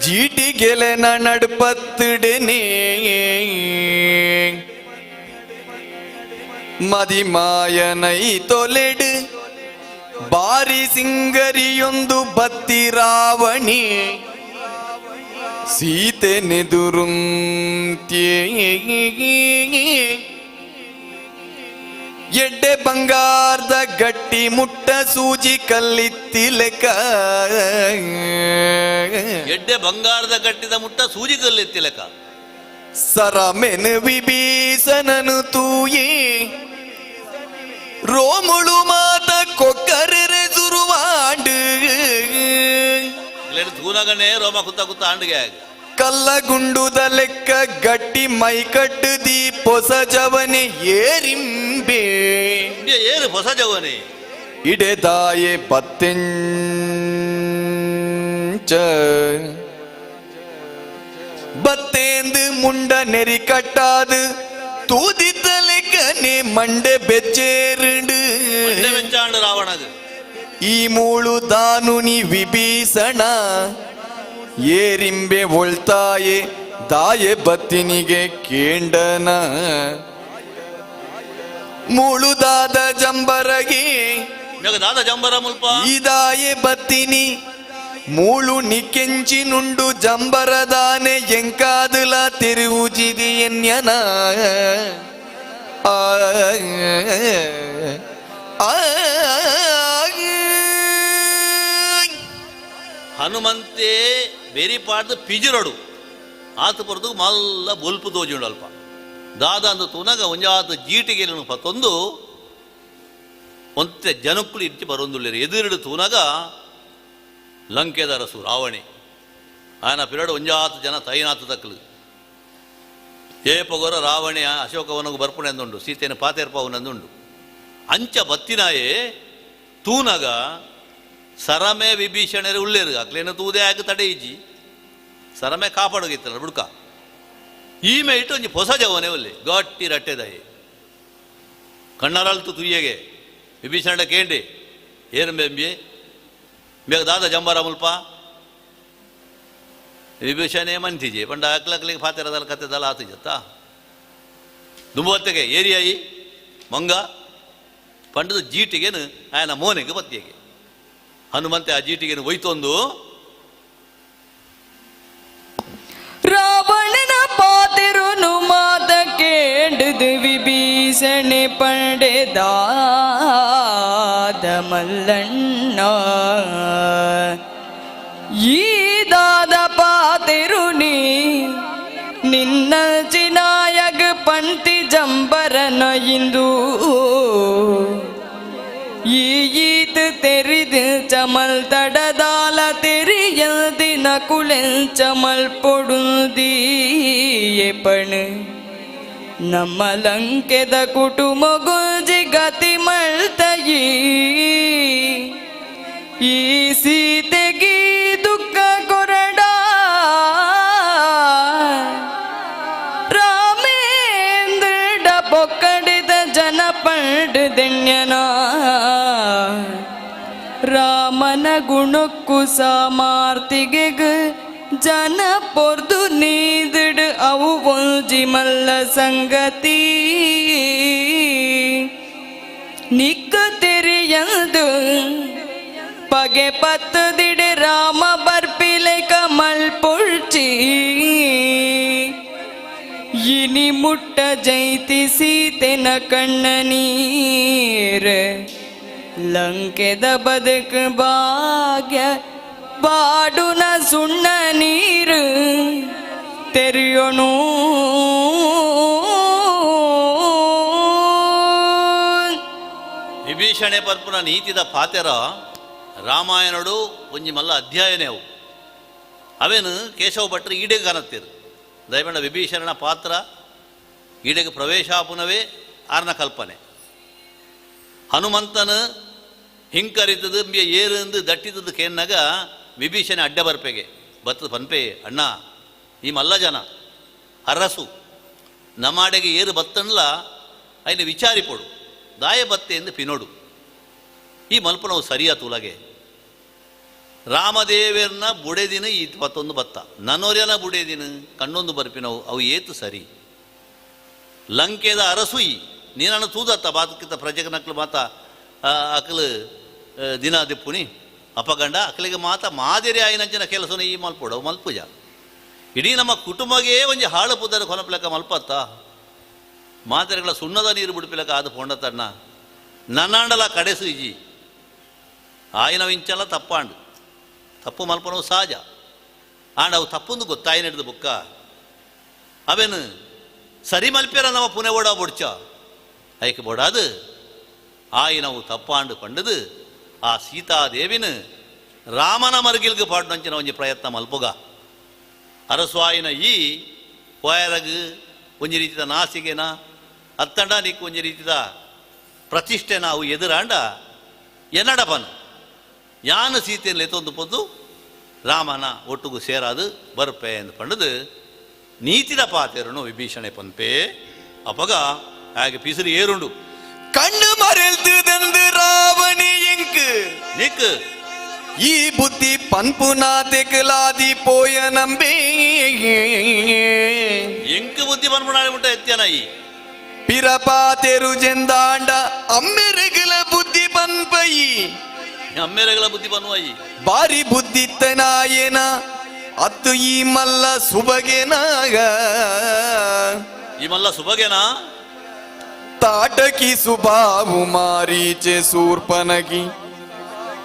ಜೀಟಿಗೆಲೆನ ನಡ್ಪತ್ತಿಡೆನೇ ಮದಿಮಾಯನೈ ತೊಲೆಡು ಬಾರಿ ಸಿಂಗರಿಯೊಂದು ಬತ್ತಿ ರಾವಣಿ ಸೀತೆ ನೆದುರುಂತ್ಯೇ ಎಡ್ಡೆ ಬಂಗಾರದ ಗಟ್ಟಿ ಮುಟ್ಟ ಸೂಜಿ ಕಲ್ಲಿತ್ತಿಲೆಕ ಎಡ್ಡೆ ಬಂಗಾರದ ಗಟ್ಟಿದ ಮುಟ್ಟ ಸೂಜಿ ಕಲ್ಲಿತ್ತಿಲೆಕ ಸರಮೆನು ವಿಭೀಷಣನು ತೂಯೇ ರೋಮುಳು ಮಾತ ಕೊಕ್ಕರೆ ಸುರುವಾಂಡು ತೂನಗನೇ ರೋಮ ಕುತ್ತ ಕುತ್ತ ಆಂಡಿಗೆ ಕಲ್ಲಗುಂಡುದ ಲೆಕ್ಕ ಗಟ್ಟಿ ಮೈಕಟ್ಟು ದೀ ಪೊಸ ಜವನೆ ಏರಿಂಬೆ ಏರು ಹೊಸ ಜವನೆ ಇಡೆದಾಯೆ ಪತ್ತೆಂಚ ಬತ್ತೇಂದು ಮುಂಡ ನೆರಿ ಕಟ್ಟಾದು ತೂದಿத்த ಲೆಕ್ಕನೆ ಮಂಡೆ ಬೆಚ್ಚೇರುಂಡು ಬೆಚ್ಚಾಂಡು ರಾವಣದು ಈ ಮೂಳು ದಾನುನಿ ವಿಭೀಷಣ ಏರಿಂಬೆ ಒಳ್ತಾಯೆ ದಾಯೆ ಬತ್ತಿನಿಗೆ ಕೇಂಡನ ಮುಳುದಾದ ಜಂಬರಗೆ ದಾದ ಜಂಬರ ಮುಲ್ಪ ಇದಾಯೆ ಬತ್ತಿನಿ ಮೂಳು ನಿಕೆಂಚಿನುಂಡು ಜಂಬರದಾನೆ ಎಂಕಾದುಲ ತಿರುವುಜಿದಿ ಎನ್ಯನ ಆ ಹನುಮಂತೆ ಬೆರಿಪಾಡ್ದು ಪಿಜುರಡು ಆತ ಪೊರದು ಮಲ್ಲ ಬೊಲ್ಪು ತೋಜುಂಡು ಅಲ್ಪ ದಾದ ಅಂದು ತೂನಗ ಒಂಜಾತ ಜೀಟಿಗೆ ಪತ್ತೊಂದು ಒಂತೆ ಜನಕ್ಕುಲು ಇಚ್ಚಿ ಬರೊಂದುಲ್ಲೇರು ಎದುರಿಡು ತೂನಗ ಲಂಕೆದರಸು ರಾವಣೆ ಆಯನ ಪಿರಡು ಒಂಜಾತ ಜನ ತೈನಾತ ತಕ್ಕಲು ಏ ಪೊಗರ ರಾವಣೆ ಅಶೋಕವನಗು ಬರ್ಪುಣೆಂದುಂಡು ಸೀತೆಯನ್ನು ಪಾತೇರ್ಪವನಂದುಂಡು ಅಂಚ ಬತ್ತಿನಾಯೇ ತೂನಗ ಸರಮೆ ವಿಭೀಷಣರು ಉಳ್ಳೇರು ಅಕ್ಲೇನು ತೂದೆ ಆಗ ತಡೆಯಿಜಿ ಸರಮೆ ಕಾಪಾಡೋಗಿತ್ತಲ್ಲ ಬುಡ್ಕ ಈಮೆ ಇಟ್ಟು ಒಂಜಿ ಹೊಸ ಜವನೆ ಒಲ್ಲೆ ಗಟ್ಟಿ ರಟ್ಟೆದಾಯಿ ಕಣ್ಣರಲ್ತು ತುಯ್ಯಗೆ ವಿಭೀಷಣ ಕೇಂಡಿ ಏನು ಬೆಂಬಿ ಬೇಗ ದಾದ ಜಂಬಾರ ಮುಲ್ಪ ವಿಭೀಷಣೆ ಮಂತಿಜೆ ಪಂಡ ಅಕ್ಲಕ್ಲಿಗೆ ಫಾತೆರದಲ್ಲ ಕತ್ತೆದಲ್ಲ ಆತು ಜತ್ತ ದುಂಬುವತ್ತೆಗೆ ಏರಿಯಾಯಿ ಮಂಗ ಪಂಡದ ಜೀಟಿಗೆನು ಆಯನ ಮೋನೆಗೆ ಬತ್ತಿಯಗೆ. ಹನುಮಂತೆ ಆ ಜೀಟಿಗೆನು ಒಯ್ತೊಂದು ರಾವಣನ ಪಾತಿರುನು ಮಾತ ಕೇಂಡದು ವಿಭೀಷಣೆ ಪಂಡೆದಾದ ಮಲ್ಲಣ್ಣ ಈದಾದ ಪಾತಿರುನಿ ನಿನ್ನ ಚಿನಾಯಗ ಪಂತಿ ಜಂಬರನ ಇಂದು ಈತ ತೆರಿದ ಚಮಲ್ ತಡದಾಲ ತೆರಿಯಲ್ದಿನ ಕುಳೆಂಚಮಲ್ ಪೊಡುದೀಯೆ ಪಣ್ ನಮ್ಮ ಲಂಕೆದ ಕುಟುಂಬಗುಲ್ಜಿ ಗತಿ ಮಳ್ತಯಿ ಈ ಸೀತೆಗಿ ದುಃಖ ಕೊರಡ ರಾಮೇಂದ್ರ ಪೊಕ್ಕಡಿದ ಜನ ಪಂಡದೆಣ್ಯನ ರಾಮನ ಗುಣಕ್ಕೂ ಸಾಮಾರ್ತಿಗೆಗ್ ಜನ ಪೊರ್ದು ನೀದಿಡು ಅವು ಒಂಜಿ ಮಲ್ಲ ಸಂಗತಿ ನಿಕ್ಕ ತೆರಿಯಂದು ಪಗೆ ಪತ್ತದಿಡೆ ರಾಮ ಬರ್ಪಿಲೆ ಕಮಲ್ ಪೊಳ್ಚಿ ಇನಿ ಮುಟ್ಟ ಜೈತಿ ಸೀತೆನ ಕಣ್ಣ ನೀರ್ ಲಂಕೆದ ಬದುಕು ಭಾಗ್ಯ ಬಾಡುನ ಸುಣ್ಣ ನೀರು ತೆರೆಯೋಣು. ವಿಭೀಷಣೆ ಪರ್ಪುನ ನೀತಿದ ಪಾತೆರ ರಾಮಾಯಣಡು ಒಂಜಿ ಮಲ್ಲ ಅಧ್ಯಾಯನೇ ಅವು. ಅವೇನು ಕೇಶವ ಭಟ್ರು ಈಡೆಗೆ ಕಾಣತ್ತೀರು. ದಯಮಂಡ ವಿಭೀಷಣನ ಪಾತ್ರ ಈಡೆಗೆ ಪ್ರವೇಶಾಪುನವೇ ಆರ್ನ ಕಲ್ಪನೆ. ಹನುಮಂತನ ಹಿಂಕರಿತದು ಅಂಬಿಯ ಏರಂದು ದಟ್ಟಿತದು ಕೇನ್ನಾಗ ವಿಭೀಷಣೆ ಅಡ್ಡ ಬರ್ಪೆಗೆ ಬತ್ತದ ಪನ್ಪೆ ಅಣ್ಣ ಈ ಮಲ್ಲ ಜನ ಅರಸು ನಮಾಡೆಗೆ ಏರು ಬತ್ತನ್ಲ ಐನ ವಿಚಾರಿಪೊಡು ದಾಯ ಬತ್ತೆ ಎಂದು ಪಿನೋಡು ಈ ಮಲ್ಪನವು ಸರಿಯ ತುಲಗೆ ರಾಮದೇವರ್ನ ಬುಡೆದಿನ ಈ ಪತ್ತೊಂದು ಬತ್ತ ನನೋರ್ಯನ ಬುಡೆದಿನ ಕಣ್ಣೊಂದು ಬರ್ಪಿನವು ಅವು ಏತು ಸರಿ ಲಂಕೆದ ಅರಸು ಈ ನೀನನ್ನು ತೂದತ್ತ ಬಾತಕ್ಕಿಂತ ಪ್ರಜೆಗನಕ್ಲು ಮಾತ ಅಕಲು ದಿನ ದಿಪ್ಪುನಿ ಅಪಗಂಡ ಅಕಲಿಗೆ ಮಾತ ಮಾದಿರಿ ಆಯಿನಂಚಿನ ಕೆಲಸನ ಈ ಮಲ್ಪೋಡು ಮಲ್ಪುಜ ಇಡೀ ನಮ್ಮ ಕುಟುಂಬಗೇ ಒಂಜಿ ಹಾಳು ಪುದರ ಕೊನಪ್ಲಕ ಮಲ್ಪತ್ತ ಮಾತೆರೆಗಳ ಸುಣ್ಣದ ನೀರು ಬಿಡ್ಪಿಲಕ ಆದ ಪೊಂಡತಣ್ಣ ನನ್ನಾಂಡಲ ಕಡೆಸು ಇಜಿ ಆಯಿನ ಇಂಚಲ ತಪ್ಪಾಂಡು ತಪ್ಪು ಮಲ್ಪನವು ಸಹಜ ಆಂಡ ಅವು ತಪ್ಪೊಂದು ಗೊತ್ತಾಯಿನ ಹಿಡಿದು ಬುಕ್ಕ ಅವೇನು ಸರಿ ಮಲ್ಪೇರ ನಮ್ಮ ಪುಣೆ ಓಡ ಬೊಡ್ಚ ಐಕೆ ಬೋಡಾದು ಆಯಿನವು ತಪ್ಪಾಂಡು ಪಂಡದು ಆ ಸೀತಾದೇವಿನ ರಾಮನ ಮರುಗಿಲ್ಗೆ ಪಾಡ್ನಂಚಿನ ಒಂಜಿ ಪ್ರಯತ್ನ ಮಲ್ಪುಗ ಅರಸು ಆಯಿನ ಈ ಪೋಯರಗು ಒಂಜಿ ರೀತಿದ ನಾಸಿಗೆನ ಅತ್ತಂಡ ನೀಕು ಒಂಜಿ ರೀತಿದ ಪ್ರತಿಷ್ಠೆ ನಾವು ಎದುರಾಂಡ ಎನ್ನಡಪನು ಯಾನು ಸೀತೆಯನ್ನು ಎತ್ತೊಂದು ಪೊದ್ದು ರಾಮನ ಒಟ್ಟುಗು ಸೇರಾದು ಬರ್ಪೆ ಎಂದು ಪಂಡದು ನೀತಿದ ಪಾತೆರನು ವಿಭೀಷಣೆ ಪನ್ಪೆ ಅಪಗ ಹಾಗೆ ಪಿಸಿರು ಏರುಂಡು ಕಣ್ಣು ಮರೆಲ್ತುದಂದು ರಾವಣಿ ಎಂಕು ನಿಕ್ ಈ ಬುದ್ಧಿ ಪನ್ಪುನಾತೆಕಲಾದಿ ಪೋಯ ನಂಬಿ ಎಂಕು ಬುದ್ಧಿ ಪನ್ಪುನಾಳಿ ಮುಟ್ಟ ಎತ್ಯನ ಈ ಪಿರಪಾತೆರು ಜೆಂದಾಂಡ ಅಮ್ಮೆರೆಗಲ ಬುದ್ಧಿ ಪನ್ಪಯಿ ಅಮ್ಮೆರೆಗಲ ಬುದ್ಧಿ ಪನ್ವಯಿ ಬಾರಿ ಬುದ್ಧಿತ್ತನಾಯನ ಅತ್ತು ಈ ಮಲ್ಲ ಸುಬಗೆನಾಗ ಈ ಮಲ್ಲ ಸುಬಗೆನಾ ತಾಟಕಿ ಸುಬಾವು ಮಾರೀಚೆ ಸೂರ್ಪನಗಿ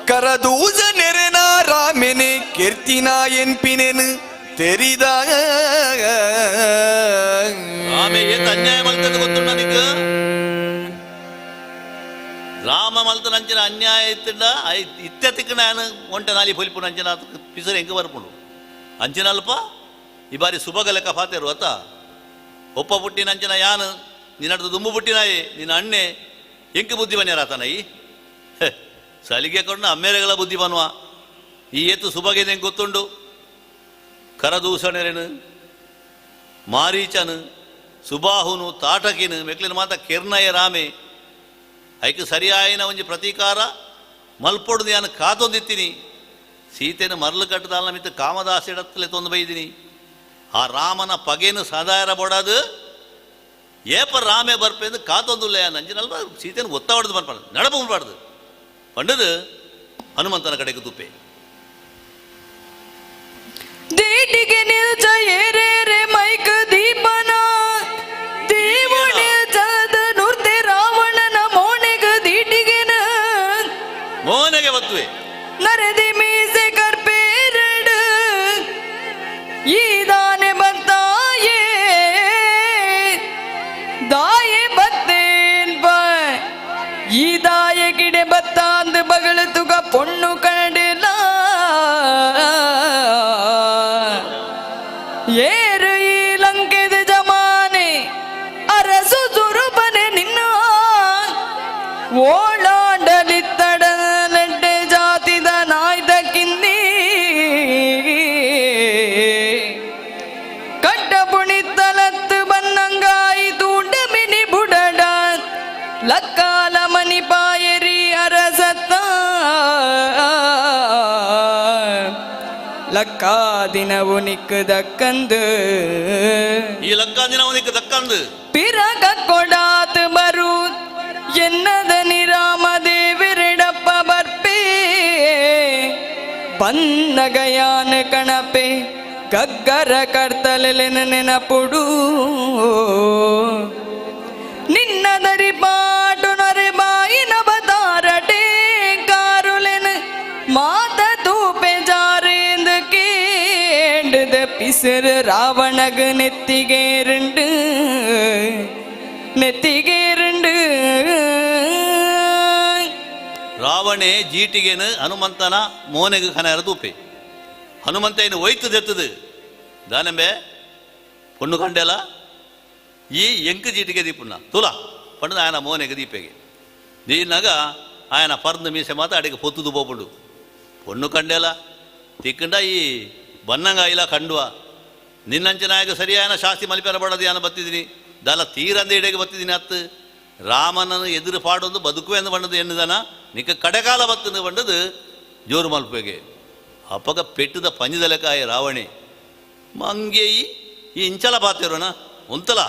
ಕರದೂಜ ನೆರೆನ ರಾಮೆನೆ ಕೆರ್ತಿನ ಎನ್ಪಿನೆನು ತೆರಿದಾಗ ರಾಮೆ ಏತ್ ಅನ್ಯಾಯ ಮಲ್ತದ ಗೊತ್ತುಂಡ ನಿಕ್ ರಾಮ ಮಲ್ತನಂಚಿನ ಅನ್ಯಾಯ ಇತ್ತಿಂಡ ಇತ್ಯತಿಕ್ ನಾನು ಒಂಟೆ ನಾಲಿ ಪೊಲಿಪು ನಂಚಿನ ಪಿಸರು ಎಂಕ ಬರ್ಪುಂಡು ಅಂಚಿನ ಅಲ್ಪ ಈ ಬಾರಿ ಸುಬಗ ಲೆಕ್ಕ ಫಾತೇರು ಅತ್ತ ಒಪ್ಪ ಪುಟ್ಟಿನಂಚಿನ ಯಾನು ನಿನ್ನಡ್ದು ದುಂಬು ಪುಟ್ಟಿನಾಯೆ ನಿನ್ನ ಅಣ್ಣೆ ಎಂಕ ಬುದ್ಧಿ ಬನ್ಯಾರಾತನ ಈ ಸಲಿಗೆ ಕೊಂಡು ಅಮ್ಮೇರೆಗಳ ಬುದ್ಧಿ ಬನ್ವ ಈ ಏತು ಸುಬಗೆದೆ ಗೊತ್ತುಂಡು ಕರದೂಷಣರೇನು ಮಾರೀಚನು ಸುಬಾಹುನು ತಾಟಕಿನು ಮೆಕ್ಲಿನ ಮಾತ ಕಿರ್ನಯ ರಾಮೆ ಐಕ್ ಸರಿಯಾಯಿನ ಒಂಜಿ ಪ್ರತೀಕಾರ ಮಲ್ಪೊಡು ನಾನು ಕಾತೊಂದಿತ್ತೀನಿ ಸೀತೆನ ಮರಳು ಕಟ್ಟದಾಲ ಮಿತ್ತ ಕಾಮದಾಸಿಡತ್ತಲೆ ತೊಂದು ಬೈದಿನಿ ಆ ರಾಮನ ಪಗೇನು ಸದಾಯರ ಬೊಡದು ಏಪ ರಾಮೆ ಬರ್ಪೆಂದು ಕಾತೊಂದುಲ್ಲ ನಂಜಿನಲ್ವ ಸೀತೆಯನ್ನು ಒತ್ತಾವಡ್ದು ಬರ್ಪಾರ್ದು ನಡಪು ಬಾರ್ದು ಪಂಡದು ಹನುಮಂತನ ಕಡೆಗೆ ತುಪ್ಪೆ. ದೀಟಿಗೆ ನಿಲ್ಚ ಏರೇರೆ ಮೈಕ್ ದೀಪನ ದೇವು ನಿಲ್ಚದ ನುರ್ತೆ ರಾವಣನ ಮೋನೆಗ ದೀಟಿಗೆನ ಮೋನೆಗೆ ಬತ್ತುವೆ ನರದಿ ಮೀಸೆ ಕರ್ಪೇರಡು ಈದಾನೆ ಬತ್ತಾಯೇ ದಾಯೆ ಬತ್ತೇನ್ ಈ ದಾಯ ಗಿಡೆ ಬತ್ತಾಂದು ಬಗಳು ತುಗ ಪೊಣ್ಣು ಕನಡಿಲ್ಲ ಏರು ಈ ಲಂಕೆದ ಜಮಾನೆ ಅರಸು ಸುರುಬನೆ ನಿನ್ನ ಓಳಾಂಡಲಿತ್ತಡಲೆಡ್ಡೆ ಜಾತಿದ ನಾಯ್ದ ಕಿಂದಿ ಕಟ್ಟ ಪುಣಿತಲತ್ತು ಬನ್ನಂಗಾಯಿ ತೂಂಡ ಮಿನಿ ಬುಡಡ ಲಕ್ಕಾಲ ಮನಿಪಾಯರಿ ಅರಸತ್ತ ಲಕ್ಕಾ ದಿನವು ನಿಕ್ಕದಕ್ಕಂದು ಈ ಲಂಕಾ ದಿನವು ನಿಕ್ಕ ದಕ್ಕಂದು ಪಿರಗ ಕೊಡಾತ್ ಬರು ಎನ್ನದ ನಿರಾಮ ದೇವಿರಡಪ್ಪ ಬರ್ಪೇ ಬನ್ನಗಯಾನ ಕಣಪೆ ಗಗ್ಗರ ಕರ್ತಲೆನ ನೆನಪುಡು ನಿನ್ನ ದರಿ ಪಾಟು ನರೆ ಬಾಯಿ ನವತಾರಟೆ ಕಾರುಲೆನ ಮಾತ ತೂಪೆ ಜಾರೇಂದು ಕೇಂಡದ ಪಿಸರು ರಾವಣಗ ನೆತ್ತಿಗೇರುಂಡು ನೆತ್ತಿಗೇರುಂಡು. ರಾವಣೆ ಜೀಟಿಗೇನು ಹನುಮಂತನ ಮೋನೆಗೆ ಕನರ ತೂಪೆ ಹನುಮಂತ ಏನು ಒಯ್ತದೆತ್ತದು ದಾನೆಂಬೆ ಪೊಣ್ಣು ಕಂಡೆಲ ಈ ಎಂಕು ಜೀಟಿಗೆ ದೀಪುಣ್ಣ ತುಲಾ ಪಂಡದ ఆయన ಮೋನೆಗೆ ದೀಪೆಗೆ ದೀನಾಗ ఆయన ಪರ್ದು ಮೀಸೆ ಮಾತ ಅಡಿಗೆ ಪೊತ್ತುದು ಪೋಪುಂಡು ಪೊಣ್ಣು ಕಂಡೆಲ ತಿಕ್ಕಂಡ ಈ ಬನ್ನಂಗ ಇಲ್ಲ ಕಂಡುವ ನಿನ್ನಂಚನಾಯಕ ಸರಿಯಾನ ಶಾಸ್ತಿ ಮಲಿಪೆರ ಬಡದು ಯಾನ ಬತ್ತಿದ್ದೀನಿ ದಲ ತೀರಂದ ಇಡೆಗೆ ಬತ್ತಿದ್ದೀನಿ ಅತ್ತು ರಾಮನನ್ನು ಎದುರು ಪಾಡೊಂದು ಬದುಕುವೆ ಎಂದು ಬಂಡದು ಎನ್ನುದನ ನಿಕ್ಕ ಕಡೆಕಾಲ ಬತ್ತನ್ನು ಬಂಡದು ಜೋರು ಮಲ್ಪೆಗೆ ಅಪ್ಪಗ ಪೆಟ್ಟದ ಪಂಜದಲೆಕಾಯ ರಾವಣೆ ಮಂಗೇಯಿ ಈ ಇಂಚಲ ಬಾತಿರೋಣ ಉಂತಲ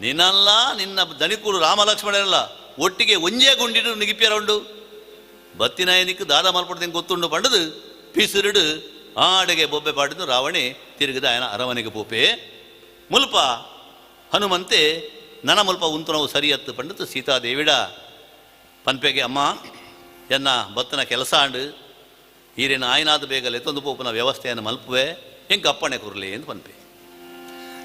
ನಿನ್ನಲ್ಲ ನಿನ್ನ ದಣಿಕೂರು ರಾಮ ಲಕ್ಷ್ಮಣರಲ್ಲ ಒಟ್ಟಿಗೆ ಒಂಜೇ ಗುಂಡಿಡು ನಿಗಿಪ್ಪಿಯರ ಉಂಡು ಬತ್ತಿನಾಯನಿಕ್ ದಾದ ಮಲ್ಪಡ್ದು ಗೊತ್ತುಂಡು ಪಂಡದು ಪಿಸುರುಡು ಆಡೆಗೆ ಬೊಬ್ಬೆ ಪಾಡಿದ್ದು ರಾವಣೆ ತಿರುಗಿದ ಆಯನ ಅರಮನೆಗೆ ಪೋಪೆ ಮುಲ್ಪ ಹನುಮಂತೆ ನನ ಮುಲ್ಪ ಉಂತುನವು ಸರಿಯತ್ತು ಪಂಡತು ಸೀತಾದೇವಿಡ ಪನ್ಪೆಗೆ ಅಮ್ಮ ಎನ್ನ ಬತ್ತನ ಕೆಲಸ ಆಂಡು ಈರೇನ ಆಯ್ನಾದ ಬೇಗ ಲೆತ್ತೊಂದು ಪೋಪುನ ವ್ಯವಸ್ಥೆಯನ್ನು ಮಲ್ಪುವೆ ಎಂಕ ಅಪ್ಪಣೆ ಕುರ್ಲಿ ಎಂದು ಪನ್ಪೆ.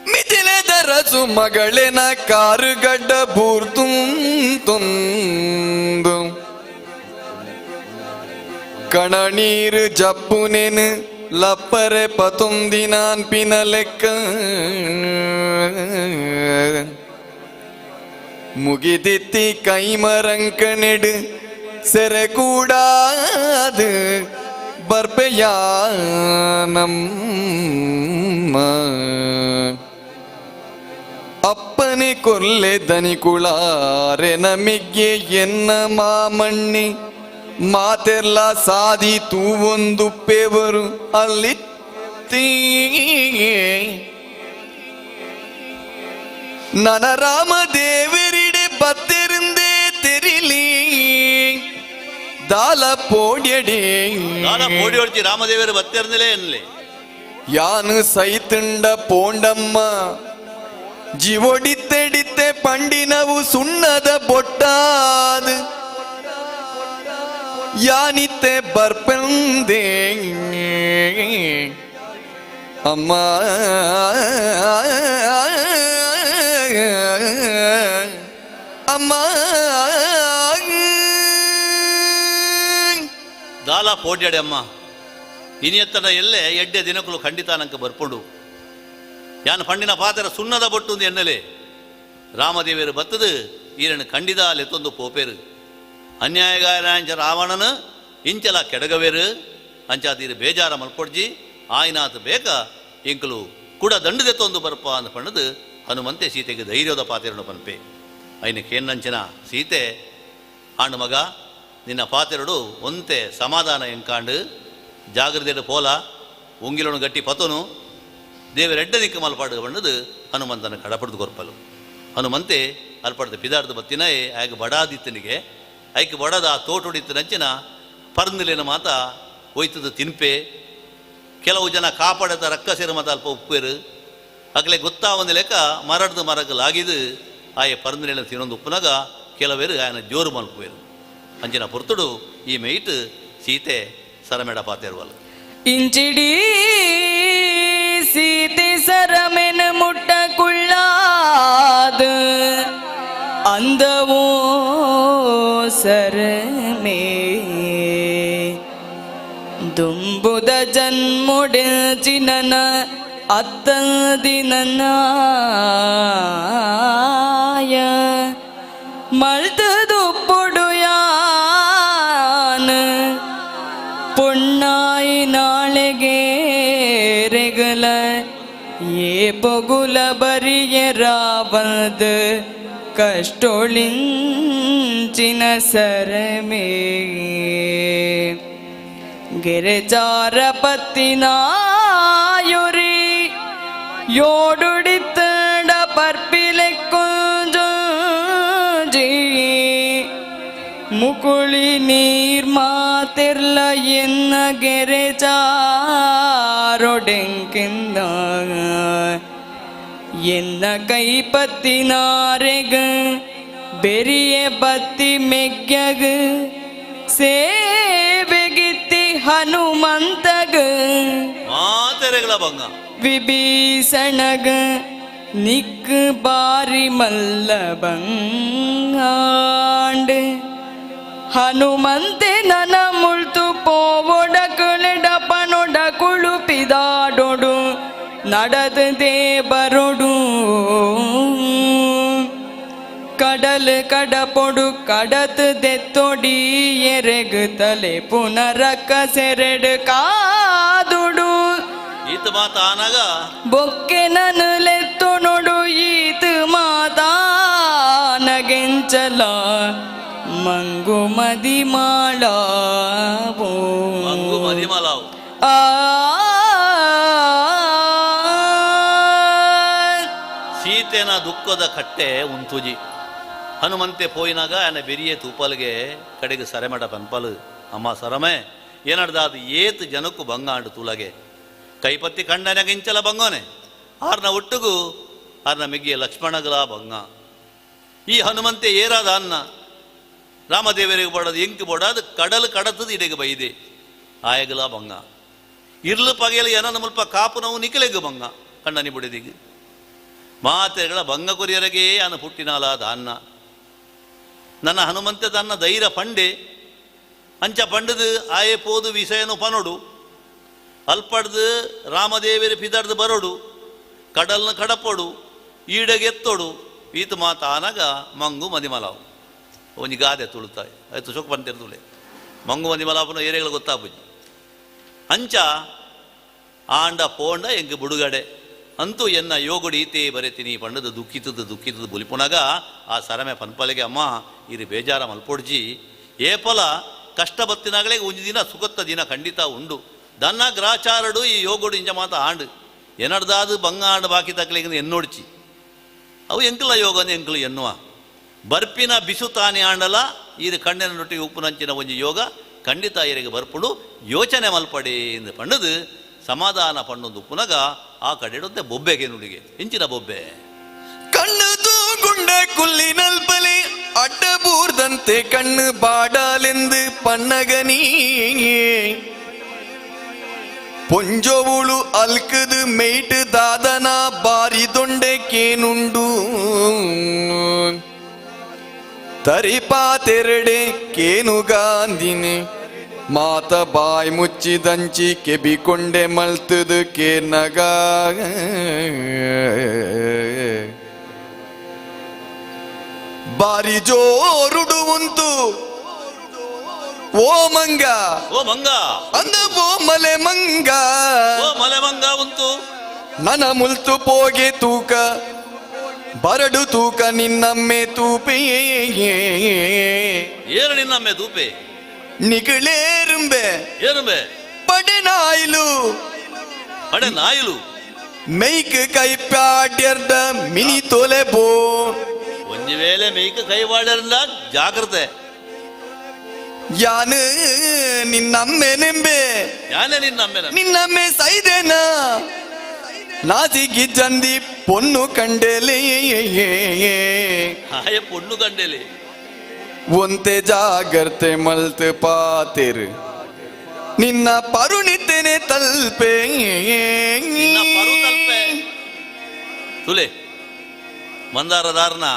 ಮಿಥಿಲೆದರಸು ಮಗಳೇನ ಕಾರುಗಡ್ಡ ಬೂರ್ತುಂ ತುಂದು ಕಣನೀರು ಜಪ್ಪುನೇನು ಲಪ್ಪರೆ ಪತುಂದಿನಾನ್ ಪಿನ ಲೆಕ್ಕ ಮುಗಿದಿತ್ತಿ ಕೈಮರಂಕನೆಡು ಸೆರೆ ಕೂಡಾದು ಬರ್ಪೆಯಾನಮ್ಮ ಅಪ್ಪನೆ ಕೊಲ್ಲೆ ದನಿಕುಳಾರೆ ನಮಿಗೆ ಎನ್ನ ಮಾಮಣ್ಣಿ ಮಾತೆಲ್ಲ ಸಾದಿ ತೂವೊಂದು ಪೇವರು ಅಲ್ಲಿತ್ತೀ ನನ ರಾಮ ದೇವರಿಡೆ ಬತ್ತಿರುಂದೇ ತೆರಿಲಿ ದಾಲ ಪೋಡ್ಯಡಿ ದಾಲ ಪೋಡಿ ಹೊಡ್ಚಿ ರಾಮದೇವರು ಬತ್ತಿರ್ನಲೇ ಎನ್ಲಿ ಯಾನು ಸೈತುಂಡ ಪೋಂಡಮ್ಮ ಜೀವೊಡಿತ್ತೆಡಿತ್ತೆ ಪಂಡಿನವು ಸುಣ್ಣದ ಬೊಟ್ಟಾದ ಯಾನಿತ್ತೆ ಬರ್ಪಂದೆ ಅಮ್ಮ ಅಮ್ಮ. ದಾಲ ಪೋಡ್ಯಾಡೆ ಅಮ್ಮ ಇನಿಯತ್ತನ ಎಲ್ಲೆ ಎಡ್ಡೆ ದಿನಕುಲು ಖಂಡಿತ ನಂಗೆ ಬರ್ಪುಂಡು ಯಾನ್ ಪಂಡಿನ ಪಾತ್ರ ಸುಣ್ಣದ ಬೊಟ್ಟು ಎನ್ನಲೆ ರಾಮದೇವಿಯರು ಬತ್ತದು ಈರನ್ನು ಖಂಡಿತ ಲೆತ್ತೊಂದು ಪೋಪೇರು ಅನ್ಯಾಯಗಾರ ರಾವಣನು ಇಂಚಲ ಕೆಡಗವೇರು ಅಂಚಾತೀರು ಬೇಜಾರ ಮಲ್ಪೊಡ್ಜಿ ಆಯ್ನಾತ್ ಬೇಕ ಇಂಕಲು ಕೂಡ ದಂಡದೆತ್ತೊಂದು ಬರ್ಪ ಅಂದ ಪಣ್ಣದು ಹನುಮಂತೆ ಸೀತೆಗೆ ಧೈರ್ಯದ ಪಾತಿರನು ಪನ್ಪೆ ಐನ ಕೇನ್ನಂಚಿನ ಸೀತೆ ಆಂಡು ಮಗ ನಿನ್ನ ಪಾತಿರಡು ಒಂತೆ ಸಮಾಧಾನ ಎಂಕಾಂಡು ಜಾಗೃತಿಯನ್ನು ಪೋಲ ಉಂಗಿಲನು ಗಟ್ಟಿ ಪತನು ದೇವರೆಡ್ಡ ನಿಕ್ಕ ಮಲ್ಪಾಡು ಬಣ್ಣದು ಹನುಮಂತನ ಕಡಪಡ್ದು ಕೊರ್ಪಲು. ಹನುಮಂತೆ ಅಲ್ಪಡ್ದ ಪಿದಾರ್ದ ಬತ್ತಿನಾಯೆ ಆಗ ಬಡಾದಿತ್ತನಿಗೆ ಐಕ್ ಬಡದ ಆ ತೋಟುಡಿತ್ತನಂಚಿನ ಪರ್ಂದಿಲೇನ ಮಾತ ಒಯ್ತದ ತಿನ್ಪೆ. ಕೆಲವು ಜನ ಕಾಪಾಡದ ರಕ್ಕಸಿರ ಮಾತ ಅಲ್ಪ ಉಪ್ಪೇರು ಅಗಲೆ ಗೊತ್ತಾವಂದ ಲೆಕ್ಕ ಮರಡ್ದು ಮರಗಲಾಗಿದ್ದು ಆಯೆ ಪರ್ಂದಿಲೇನ ತಿನ್ನೊಂದು ಉಪ್ಪುನಾಗ ಕೆಲವೇರು ಆಯನ ಜೋರು ಮಲ್ಪುವೇರು. ಅಂಚಿನ ಪೊರ್ತುಡು ಈ ಮೇಯ್ಟ್ ಸೀತೆ ಸರಮೇಡ ಪಾತೇರುವಲ್ಲ. ಇಂಚಿಡೀ ಸೀತೆ ಸರಮೆನ ಮುಟ್ಟ ಕುಳ್ಳಾದ ಅಂದವೋ ಸರಮೇ ದುಂಬುದ ಜನ್ಮೊಡೆಚಿನನ ಅತ್ತದಿನನಾಯ ಮಳ್ತದು ಪೊಡುಯಾನ ಪೊಣ್ಣಾಯಿ ನಾಳೆಗೆ ರೆಗಲ ಏ ಪೊಗುಲ ಬರಿಯ ರಾವದ ಕಷ್ಟೊಳಿಂಚಿನ ಸರಮೇ ಗಿರಿಜಾರ ಪತ್ತಿನಾಯುರಿ ಯೋಡುಡಿತ್ತಡ ಪರ್ಪಿಲೆ ಕೊಂಜಿ ಮುಕುಳಿ ನೀರ್ ಮಾತಿರ್ಲ ಎನ್ನ ಗೆರೆಚಾರೊಡೆಂಕಿಂದ ಎನ್ನ ಕೈಪತ್ತಿನಾರೆಗ ಬೆರಿಯ ಬತ್ತಿ ಮೆಗ್ಗಗ ಸೇವೆಗಿತ್ತಿ ಹನುಮಂತಗ ಮಾತೆರೆಗಳ ಬಂಗ ವಿಭೀಷಣಗ ನಿಕ್ ಬಾರಿ ಮಲ್ಲ ಬಂಗಾಂಡ್ ಹನುಮಂತೆ ನನ ಮುಳ್ತು ಪೋವೊಡ ಕುಳಿಡಪನೊಡ ಕುಳುಪಿದಾಡೊಡು நடந்தே ಬರೊಡು ಕಡಲ್ ಕಡಪೊಡು ಕಡತ್ ದೆತ್ತೊಡಿ ಎರೆಗು ತಲೆ ಪುನರಕ ಸೆರೆಡು ಕಾದುಡು ಈತ ಮಾತ ಆನಾಗ ಬೊಕ್ಕೆ ನನು ಲೆತ್ತು ನೋಡು ಈತ ಮಾತಾನಗೆಂಚಲ ಮಂಗು ಮದಿ ಮಾಡಾವೋ ಮಂಗು ಮದಿ ಮಾಲಾವು. ಆ ಸೀತೆನ ದುಃಖದ ಕಟ್ಟೆ ಉಂತುಜಿ ಹನುಮಂತೆ ಪೋಯಿನಾಗ ಆಯನ ಬೆರಿಯೇ ತೂಪಾಲಿಗೆ ಕಡೆಗೆ ಸರೆಮಡ ಪನ್ಪಲು ಅಮ್ಮ ಸರಮೆ ಏನಡ್ದ ಅದು ಏತ್ ಜನಕ್ಕೂ ಬಂಗ ಅಂಡು ತೂಲಗೆ ಕೈಪತ್ತಿ ಕಂಡನಗಿಂಚಲ ಬಂಗೋನೆ ಆರ್ನ ಒಟ್ಟುಗು ಆರ್ನ ಮಿಗ್ಗಿಯ ಲಕ್ಷ್ಮಣಗಲ ಬಂಗ ಈ ಹನುಮಂತೆ ಏರಾದ ಅನ್ನ ರಾಮದೇವರಿಗೆ ಬೋಡದು ಎಂಕು ಬೋಡದು ಕಡಲು ಕಡತದ ಇಡೆಗೆ ಬೈದೆ ಆಯಗಲ ಬಂಗ ಇರ್ಲು ಪಗೆಯಲು ಏನನ್ನ ಮುಲ್ಪ ಕಾಪು ನಾವು ನಿಖಲೆಗು ಬಂಗ ಕಣ್ಣನಿ ಬುಡಿದಿಗೆ ಮಾತೆಗಳ ಬಂಗ ಕೊರಿಯರಗೆ ಅನ ಪುಟ್ಟಿನಾಲ ದಾನ್ನ ನನ್ನ ಹನುಮಂತೆ ತನ್ನ ಧೈರ್ಯ ಪಂಡೆ ಅಂಚ ಪಂಡದು ಆಯೆ ಪೋದು ವಿಷಯನು ಪನೊಡು ಅಲ್ಪಡ್ದು ರಾಮದೇವಿರ ಪಿದರ್ದು ಬರೋಡು ಕಡಲ್ನ ಕಡಪೊಡು ಈಡಗೆತ್ತೊಡು ಈತ ಮಾತ ಆನಾಗ ಮಂಗು ಮದಿಮಲಾವು ಒಂಜಿ ಗಾದೆ ತುಳುತ್ತಾಯಿ ಆಯ್ತು ಸೊಕ್ ಬಂತಿರ್ತುಲೆ ಮಂಗು ಮದಿಮಲಾಪನ ಏರಿಯಾಗಳು ಗೊತ್ತಾಪುಜಿ ಅಂಚ ಆಂಡ ಪೋಂಡ ಎಂಗ್ ಬುಡುಗಡೆ ಅಂತೂ ಎನ್ನ ಯೋಗುಡಿ ಈತೇ ಬರೆತೀನಿ ಪಂಡದ ದುಃಖಿತದ ದುಃಖಿತದ ಬುಲಿಪುನಾಗ ಆ ಸರಮೆ ಪನ್ಪಲೆಗೆ ಅಮ್ಮ ಇರು ಬೇಜಾರ ಮಲ್ಪೊಡ್ಜಿ ಏಪಲ ಕಷ್ಟ ಬತ್ತಿನಾಗಲೇ ಒಂಜಿ ದಿನ ಸುಖತ್ತ ದಿನ ಖಂಡಿತ ಉಂಡು ದನ್ನ ಗ್ರಾಚಾರಡು ಈ ಯೋಗುಡು ಇಂಚ ಮಾತ ಆಂಡು ಎನಡ್ದಾದು ಬಂಗ ಆಂಡು ಬಾಕಿ ತಕ್ಕಲಿಗೆ ಎನ್ನೋಡ್ಚಿ ಅವು ಎಂಕಲ ಯೋಗನ ಎಂಕಲು ಎನ್ನುವ ಬರ್ಪಿನ ಬಿಸು ತಾನೇ ಆಂಡಲ ಇದು ಕಣ್ಣಿನ ನೊಟ್ಟಿಗೆ ಉಪ್ಪುನಂಚಿನ ಒಂಜಿ ಯೋಗ ಖಂಡಿತ ಇರಿಗೆ ಬರ್ಪುಡು ಯೋಚನೆ ಮಲ್ಪಡಿ ಎಂದು ಪಂಡದು ಸಮಾಧಾನ ಪಣ್ಣೊಂದು ಉಪ್ಪುನಗ ಆ ಕಡೆಡೊಂದೆ ಬೊಬ್ಬೆಗೆ ನುಡಿಗೆ ಇಂಚಿನ ಬೊಬ್ಬೆ ಕಣ್ಣು ತೂಗುಂಡೆ ಕುಲ್ಲಿನಲ್ಪಲೆ ಅಡ್ಡಬೂರ್ದಂತೆ ಕಣ್ಣು ಬಾಡಲೆಂದು ಪನ್ನಗನೀ ಪೊಂಜೋವುಳು ಅಲ್ಕದು ಮೇಯ್ಟ್ ದಾದನ ಬಾರಿ ದೊಂಡೆ ಕೇನುಂಡು ತರಿಪಾತೆರಡೆ ಕೇನು ಗಾಂಧಿನಿ ಮಾತ ಬಾಯ್ ಮುಚ್ಚಿದಂಚಿ ಕೆಬಿಕೊಂಡೆ ಮಲ್ತದು ಕೇನಗ ಬಾರಿ ಜೋರುಡು ಉಂತು ಓ ಮಂಗ ಓ ಮಂಗ ಅಂದ ಓ ಮಲೆ ಮಂಗ ಓ ಮಲೆ ಮಂಗ ಉಂತು ನನ ಮುಲ್ತು ಪೋಗೆ ತೂಕ ಬರಡು ತೂಕ ನಿನ್ನಮ್ಮೆ ತೂಪೆ ಏನು ನಿನ್ನಮ್ಮೆ ತೂಪೆ ನಿಗಳೇರುಂಬೆ ಏರುಂಬೆ ಪಡೆ ನಾಯಿಲು ಪಡೆ ನಾಯಿಲು ಮೆಯ್ಕ್ ಕೈಪ್ಯಾಡ್ಯರ್ದ ಮಿನಿ ತೋಲೆ ಬೋ. ಒಂಜಿ ವೇಳೆ ಮೇಯ್ಕ್ ಕೈ ಬಾಡ್ಯರ್ಲ ಜಾಗ್ರತೆ. ಯಾನು ನಿನ್ನಮ್ಮೆ ನಿಂಬೆ. ಯಾನೆ ನಿನ್ನಮ್ಮೆ. ನಿನ್ನಮ್ಮೆ ಸೈದೇನ ನಾಸಿಗಿ ಜಂದಿ ಪೊನ್ನು ಕಂಡೇಲಿ. ಆಯ ಪೊಣ್ಣು ಕಂಡೇಲಿ. ಒಂತೆ ಜಾಗ್ರತೆ ಮಲ್ತ್ ಪಾತೆರ್ ನಿನ್ನ ಪರುಣಿತೇನೆ ತಲ್ಪೆ. ನಿನ್ನ ಪರು ತಲ್ಪೆ. ತುಲೆ ಮಂದಾರದಾರನ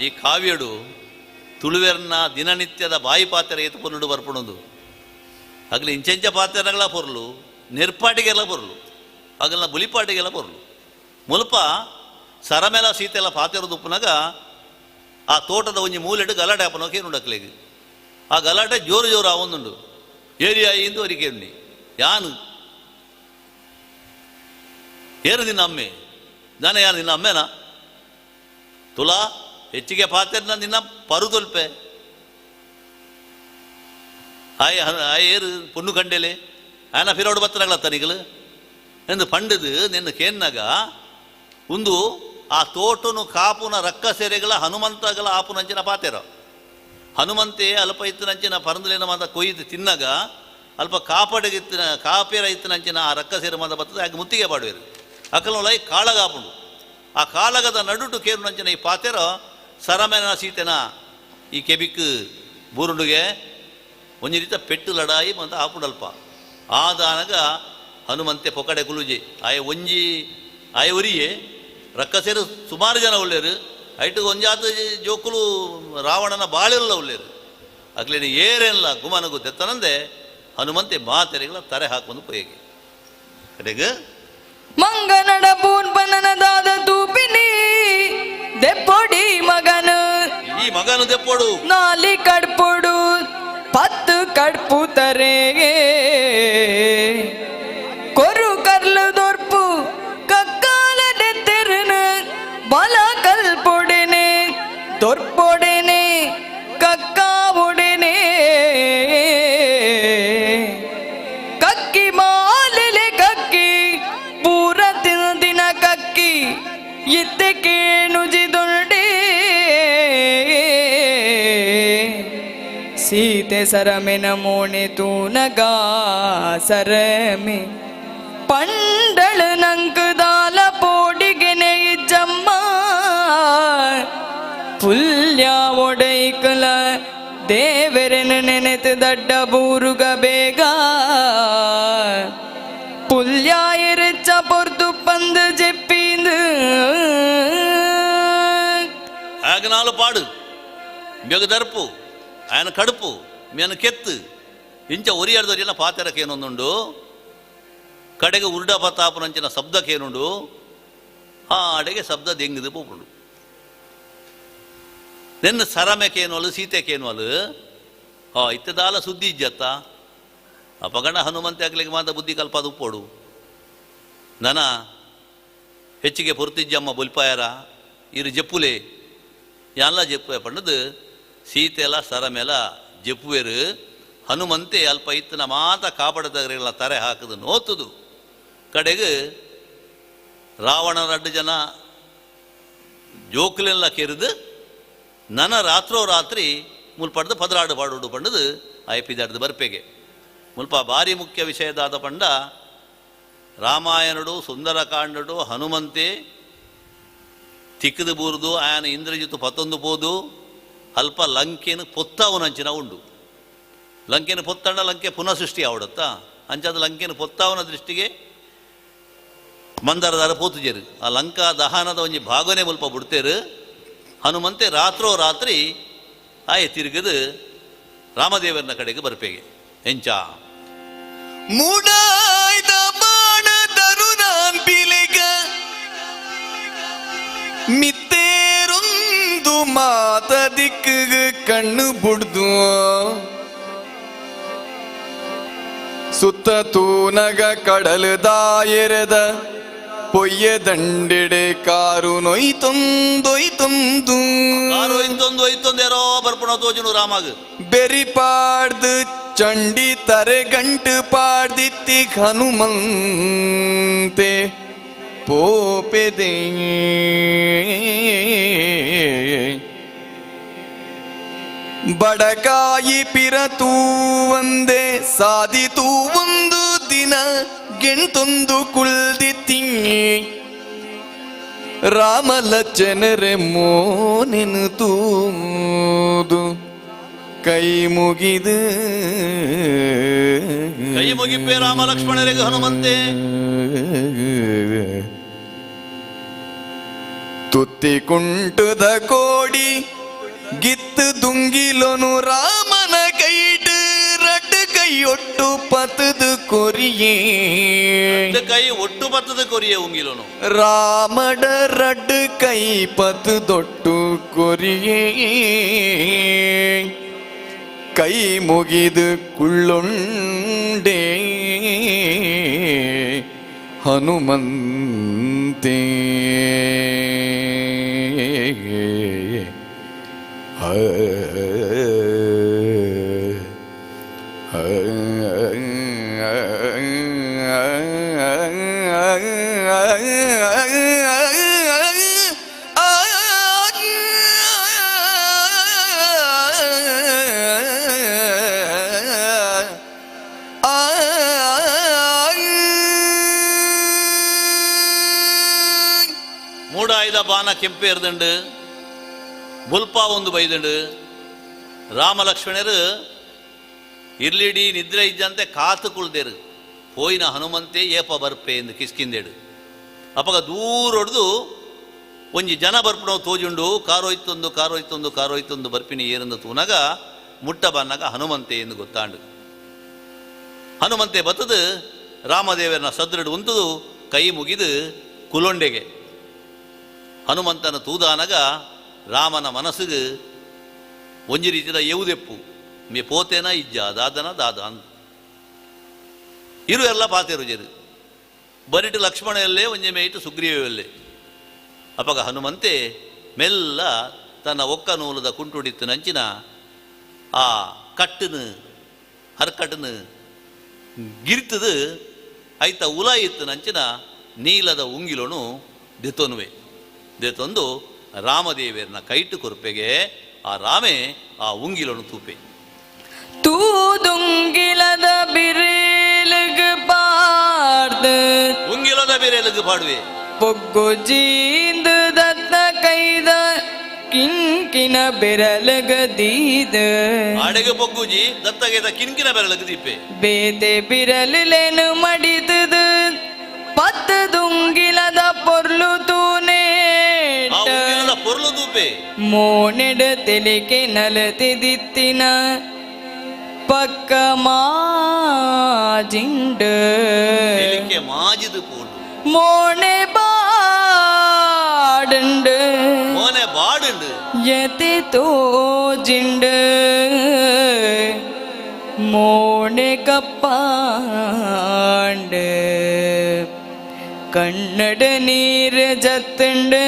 ಈ ಕಾವ್ಯಡು ತುಳುವೆರ್ನ ದಿನನಿತ್ಯದ ಬಾಯಿ ಪಾತ್ರೆ ಏತು ಪೊನ್ನುಡು ಬರ್ಪುಣದು. ಅಗಲ ಇಂಚೆಂಚ ಪಾತ್ರೆಗಳ ಪೊರ್ಲು, ನೆರ್ಪಾಟಿಗೆಲ್ಲ ಪೊರ್ಲು, ಅಗಲ್ನ ಬುಲಿಪಾಟಿಗೆಲ್ಲ ಪೊರ್ಲು. ಮುಲ್ಪ ಸರಮೆಲ ಸೀತೆಲ್ಲ ಪಾತೆರದುಪ್ಪುನಾಗ ಆ ತೋಟದ ಒಂಜಿ ಮೂಲೆಡು ಗಲಾಟೆ ಆಪನೋಕೆ ನುಡಕ್ಲೆಗ್. ಆ ಗಲಾಟೆ ಜೋರು ಜೋರು ಆವೊಂದುಂಡು. ಏರಿಯಾ ಇಂದು ಅರಿಕೆ ಯಾನು ಏರು ನಿನ್ನ ಅಮ್ಮೆ ನಾನೇ ಯಾರು ನಿನ್ನ ಅಮ್ಮೆನಾ ತುಲಾ ಹೆಚ್ಚಿಗೆ ಪಾತೆರ್ನ ನಿನ್ನ ಪರು ತೊಲ್ಪೆ ಆಯ್ ಆಯ್ ಏರು ಪೊಣ್ಣು ಕಂಡೇಲೆ ಆಯನ ಫಿರೋಡು ಬತ್ತನಾಗ್ಲತ್ತ ನಿಗಲು ಎಂದು ಪಂಡದು ನಿನ್ನ ಕೇನ್ನಾಗ ಒಂದು ಆ ತೋಟನು ಕಾಪುನ ರಕ್ಕಸೆರೆಗಳ ಹನುಮಂತಗಳ ಆಪುನಂಚಿನ ಪಾತೆರ. ಹನುಮಂತೆ ಅಲ್ಪ ಇತ್ತಿನಂಚಿನ ಪರಂದಲೇನ ಮಾತ ಕೊಯ್ದು ತಿನ್ನಾಗ ಅಲ್ಪ ಕಾಪಡಗಿತ್ತಿನ ಕಾಪೇರ ಇತ್ತಿನಂಚಿನ ಆ ರಕ್ಕಸೆರೆ ಮಾತ ಬರ್ತದೆ. ಆಗ ಮುತ್ತಿಗೆ ಪಾಡುವೆರು ಅಕಲೊಲೈ ಕಾಳಗಾಪುಂಡು. ಆ ಕಾಳಗದ ನಡುಟು ಕೇರುನಂಚಿನ ಈ ಪಾತೆರ ಸರಮೇನ ಸೀತೆನ ಈ ಕೆಬಿಕ್ ಬೂರುಂಡುಗೆ ಒಂಜಿ ರೀತ ಪೆಟ್ಟು ಲಡಾಯಿ ಮತ್ತು ಆಪುಡಲ್ಪ ಆದಾನಗ ಹನುಮಂತೆ ಪೊಕಡೆ ಕುಲುಜೆ ಆಯ ಒಂಜಿ ಆಯ ಒರಿಯೆ ರಕ್ಕಸೇರು ಸುಮಾರು ಜನ ಉಳ್ಳೇರು. ಐಟು ಒಂಜಾತ ಜೋಕುಲು ರಾವಣನ ಬಾಳೆಲ್ಲ ಉಳ್ಳೇರು. ಅಗ್ಲೇನು ಏರೇನಿಲ್ಲ ಗುಮನಗು ತೆತ್ತನಂದೆ ಹನುಮಂತೆ ಮಾತೆರೆಗಳ ತರೆ ಹಾಕೊಂಡು ಪೋಯಗೆ ಕಡೆಗೆ ಮಂಗನಡ ಪೂನ್ಪನದಾದ ತೂಪಿನಿ ದೆಪ್ಪೊಡಿ ಮಗನು ಈ ಮಗನು ದೆಪ್ಪೊಡು ನಾಲಿ ಕಡ್ಪೊಡು ಪತ್ತು ಕಡ್ಪು ತರೆಗೆ ಕೊರು ಕರ್ಲು ದೊರ್ಪು ಕಕ್ಕಾಲ ತೆರನು ಬಲ ಕಲ್ಪೊಡೆನೆ ದೊರ್ಪೊಡೆನೆ ಕಕ್ಕಾವೊಡೆನೆ ಕಕ್ಕಿ ಮಾಲೆಲೆ ಕಕ್ಕಿ ಪೂರ ದಿನ ಕಕ್ಕಿ ಇತ್ತೆ ಕೇಣುಜಿದುಂಡೆ ಸೀತೆ ಸರಮೆನ ಮೋಣೆ ತೂನಗ ಸರಮೆ ಪಂಡಳ ನಂಕುದಾಲ ಪೋಡಿಗೆನೆ ಇಜ್ಜಮ್ಮ ಪುಲ್ಯ ಒಡೈಕಲ ದೇವರೆನ ನೆನೆತು ದಡ್ಡ ಬೂರುಗ ಬೇಗ ಪುಲ್ಯ ಎರಿಚ ಪೊರ್ದು ಪಂದು ಜೆಪ್ಪೀಂದು ಆಗನಾಲು ಪಾಡು ಬೆಗದರ್ಪು ఆయన ಕಡುಪು ಮೇನ ಕೆತ್ತು ಇಂಚ ಒರಿಯಾಡ್ದೊರಿಯಲ್ಲ ಪಾತೆರಕ್ಕೇನೊಂದುಂಡು ಕಡೆಗೆ ಉರುಡ ಪತಾಪನಂಚಿನ ಶಬ್ದಕ್ಕೇನುಂಡು ಆ ಅಡೆಗೆ ಶಬ್ದ ದೆಂಗಿದು ಪೋಪುಂಡು. ನಿನ್ನ ಸರಮೆಕೇನೋಲು ಸೀತೆಕೇನೋಲು ಹಾ ಇತ್ತದಾಲ ಸುದ್ದಿ ಇಜ್ಜತ್ತ ಅಪಗಣ ಹನುಮಂತೆ ಆಗ್ಲಿಕ್ಕೆ ಮಾತ ಬುದ್ಧಿ ಕಲ್ಪದು ಉಪ್ಪೋಡು ನನ ಹೆಚ್ಚಿಗೆ ಪೊರ್ತಿಜ್ಜಮ್ಮ ಬೊಲ್ಪಾಯರ ಇರು ಜಪ್ಪುಲೆ ಯಾನ್ಲ ಜಪ್ಪು ಪಂಡದು ಸೀತೆಲ ಸರಮೆಲ ಜಪ್ಪುವೆರು ಹನುಮಂತೆ ಅಲ್ಪ ಇತ್ತನ ಮಾತ ಕಾಪಡದಗರೆಲ್ಲ ತರೆ ಹಾಕದು ನೋತುದು. ಕಡೆಗೆ ರಾವಣನ ಅಡ್ಡು ಜನ ಜೋಕುಲೆಲ್ಲ ಕೆರೆದು ನನ ರಾತ್ರೋ ರಾತ್ರಿ ಮುಲ್ಪಡ್ದು ಪದರಾಡು ಪಾಡುಡು ಪಂಡದು ಐಪಿದಾಡ್ದು ಬರ್ಪೆಗೆ. ಮುಲ್ಪ ಭಾರಿ ಮುಖ್ಯ ವಿಷಯದಾದ ಪಂಡ ರಾಮಾಯಣಡು ಸುಂದರಕಾಂಡಡು ಹನುಮಂತೆ ತಿಕ್ಕದು ಬೂರ್ದು ಆಯನ ಇಂದ್ರಜಿತು ಪತ್ತೊಂದು ಪೋದು ಅಲ್ಪ ಲಂಕೆನು ಪೊತ್ತಾವನಂಚಿನ ಉಂಡು. ಲಂಕೆನು ಪೊತ್ತಂಡ ಲಂಕೆ ಪುನಃ ಸೃಷ್ಟಿ ಆವಡತ್ತ ಅಂಚಾದ ಲಂಕೆನು ಪೊತ್ತಾವನ ದೃಷ್ಟಿಗೆ ಮಂದರದಾರ ಪೋತುಜೇರು ಆ ಲಂಕಾ ದಹನದ ಒಂಜಿ ಭಾಗನೇ ಮುಲ್ಪ ಬಿಡ್ತೇರು. ಹನುಮಂತೆ ರಾತ್ರೋ ರಾತ್ರಿ ಆಯ ತಿರುಗದು ರಾಮದೇವರನ ಕಡೆಗೆ ಬರ್ಪೇಗೆ ಎಂಚ ಮೂಡಾಯ್ದ ಬಾಣ ದರುನಾನ್ ಪಿಲಿಗ ಮಿತ್ತೇರೊಂದು ಮಾತ ದಿಕ್ಕಿಗೆ ಕಣ್ಣು ಬುಡ್ದು ಸುತ್ತ ತೂನಗ ಕಡಲು ದಾಯೆರೆದ ಪೊಯ್ಯ ದಂಡೆಡೆ ಕಾರು ನೊಯ್ತೊಂದೊಯ್ತೊಂದು ಕಾರು ಒಯ್ತೊಂದು ಒಯ್ತೊಂದೇರೋ ಬರ್ಪುಣ ತೋಜುನು ರಾಮಗ್ ಬೆರಿ ಪಾಡ್ದು ಚಂಡಿ ತರೆ ಗಂಟು ಪಾಡ್ದಿತ್ತಿ ಹನುಮಂತೆ. ಪೋಪೆದೆ ಬಡಕಾಯಿ ಪಿರತೂವಂದೆ ಸಾದಿತೂ ಒಂದು ದಿನ ಗೆಂಟೊಂದು ಕುಲ್ದಿ ತಿಂಗಿ ರಾಮಲಚ್ಚನರೆ ಮೋನೆನು ತೂದು ಕೈ ಮುಗಿದು ಕೈ ಮುಗಿಪೆ ರಾಮ ಲಕ್ಷ್ಮಣರಿಗೆ ಹನುಮಂತೆ. ತುತ್ತಿ ಕುಂಟುದ ಕೋಡಿ ಗಿತ್ತು ದುಂಗಿಲೊನು ರಾಮನ ಕೈಟ್ ರಡ್ಡು ಕೈಯೊಟ್ಟು ಪತದು ಕೊರಿಯೇ ಕೈ ಒಟ್ಟು ಪತ್ತದ ಕೊರಿಯೇ ಉಂಗಿಲೋನು ರಾಮಡ ರಡ್ಡು ಕೈ ಪತುದೊಟ್ಟು ಕೊರಿಯೇ ಕೈ ಮುಗಿದು ಕುಳ್ಳೊಂಡೆ ಹನುಮಂತೆ. ಮೂಡಾಯ್ದ ಬಾನ ಕೆಂಪೇರ್ದಂಡು ಬುಲ್ಪಾ ಒಂದು ಬೈದಂಡು ರಾಮಲಕ್ಷ್ಮಣರು ಇರ್ಲಿಡಿ ನಿದ್ರೆ ಇದ್ದಂತೆ ಕಾತು ಕುಳ್ದೇರು ಪೋಯಿನ ಹನುಮಂತೆ ಏಪ ಬರ್ಪೆ ಎಂದು ಕಿಸ್ಕಿಂದೇಡು. ಅಪಗ ದೂರೊಡ್ದು ಒಂಜಿ ಜನ ಬರ್ಪಣವು ತೋಜುಂಡು ಕಾರೋಯ್ತೊಂದು ಕಾರೋಯ್ತೊಂದು ಕಾರೋಯ್ತೊಂದು ಬರ್ಪಿನಿ ಏರಂದು ತೂನಾಗ ಮುಟ್ಟ ಬನ್ನಾಗ ಹನುಮಂತೆ ಎಂದು ಗೊತ್ತಾಂಡು. ಹನುಮಂತೆ ಬತ್ತದು ರಾಮದೇವರನ ಸದೃಢ ಉಂತದು ಕೈ ಮುಗಿದು ಕುಲೊಂಡೆಗೆ ಹನುಮಂತನ ತೂದಾನಗ ರಾಮನ ಮನಸ್ಸಿಗೆ ಒಂಜಿ ರೀತಿಯ ಎವುದೆಪ್ಪು ಮೇ ಪೋತೇನ ಇಜ್ಜ ದಾದನ ದಾದ ಅಂತ ಇರು ಎಲ್ಲ ಪಾತೇರು ಜರು ಬರಿಟು ಲಕ್ಷ್ಮಣಯಲ್ಲೇ ಒಂಜೆ ಮೇಯಿಟ್ಟು ಸುಗ್ರೀವಲ್ಲೇ. ಅಪಗ ಹನುಮಂತೆ ಮೆಲ್ಲ ತನ್ನ ಒಕ್ಕ ನೂಲದ ಕುಂಟುಡಿತ್ತು ನಂಚಿನ ಆ ಕಟ್ಟನು ಹರ್ಕಟ್ಟನು ಗಿರ್ತದು ಐತ ಉಲ ಇತ್ತು ನಂಚಿನ ನೀಲದ ಉಂಗಿಲೋನು ದೆತೊನುವೆ ದೆತೊಂದು ರಾಮದೇವರನ ಕೈಟು ಕೊರ್ಪೆಗೆ ಆ ರಾಮೆ ಆ ಉಂಗಿಲೋನು ತೂಪೆ ತೂದುಂಗಿಲದ ಬಿರೇಲುಗು ಪಾರ್ದು ಉಂಗಿಲದ ಬಿರೇಲುಗು ಪಾಡುವೆ ಪೊಗ್ಗು ಜೀಂದು ದತ್ತ ಕೈದ ಕಿಂಕಿನ ಬೆರಲುಗು ದೀದ ಆಡೆಗೆ ಪೊಗ್ಗುಜಿ ದತ್ತಗೈದ ಕಿಂಕಿನ ಬೆರಲುಗು ದೀಪೆ ಬೇತೆ ಬಿರಲುಲೆನು ಮಡಿತದು ಪತ್ತದುಂಗಿಲದ ಪೊರ್ಲು ತೂನೆ ಪೊರ್ಲು ತೂಪೆ ಮೋನೆಡ ತೆಲಿಕೆ ನಲತಿದಿತ್ತಿನ ಪಕ್ಕ ಮಾಜಿಂಡು ತೆಲಿಕೆ ಮಾಜಿದು ಪೋಂಡು ಮೋನೆ ಬಾಡುಂಡು ಮೋನೆ ಬಾಡುಂಡು ಯತೆ ತೋಜಿಂಡು ಮೋನೆ ಕಪ್ಪಾಂಡು ಕನ್ನಡ ನೀರು ಜತ್ತುಂಡು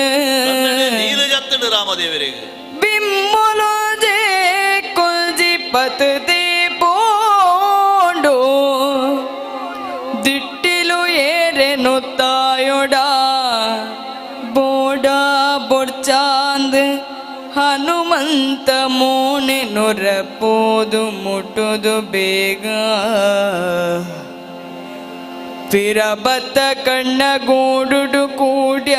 ನೀರು ಜತ್ತುಂಡು ರಾಮದೇವರಿಗೆ ಬಿಮ್ಮುಲೋಜೆ ಕೊಲ್ಜಿ ಪತದೆ ಪೋಂಡು ದಿಟ್ಟಿಲು ಏರೆನು ತಾಯೊಡ ಬೋಡ ಬೊಡ್ಚಾಂದ್ ಹನುಮಂತ ಮೋನೆ ನೊರಪೋದು ಮುಟ್ಟುದು ಬೇಗ ಪಿರಬತ್ತ ಕಣ್ಣ ಗೂಡುಡು ಕೂಡ್ಯ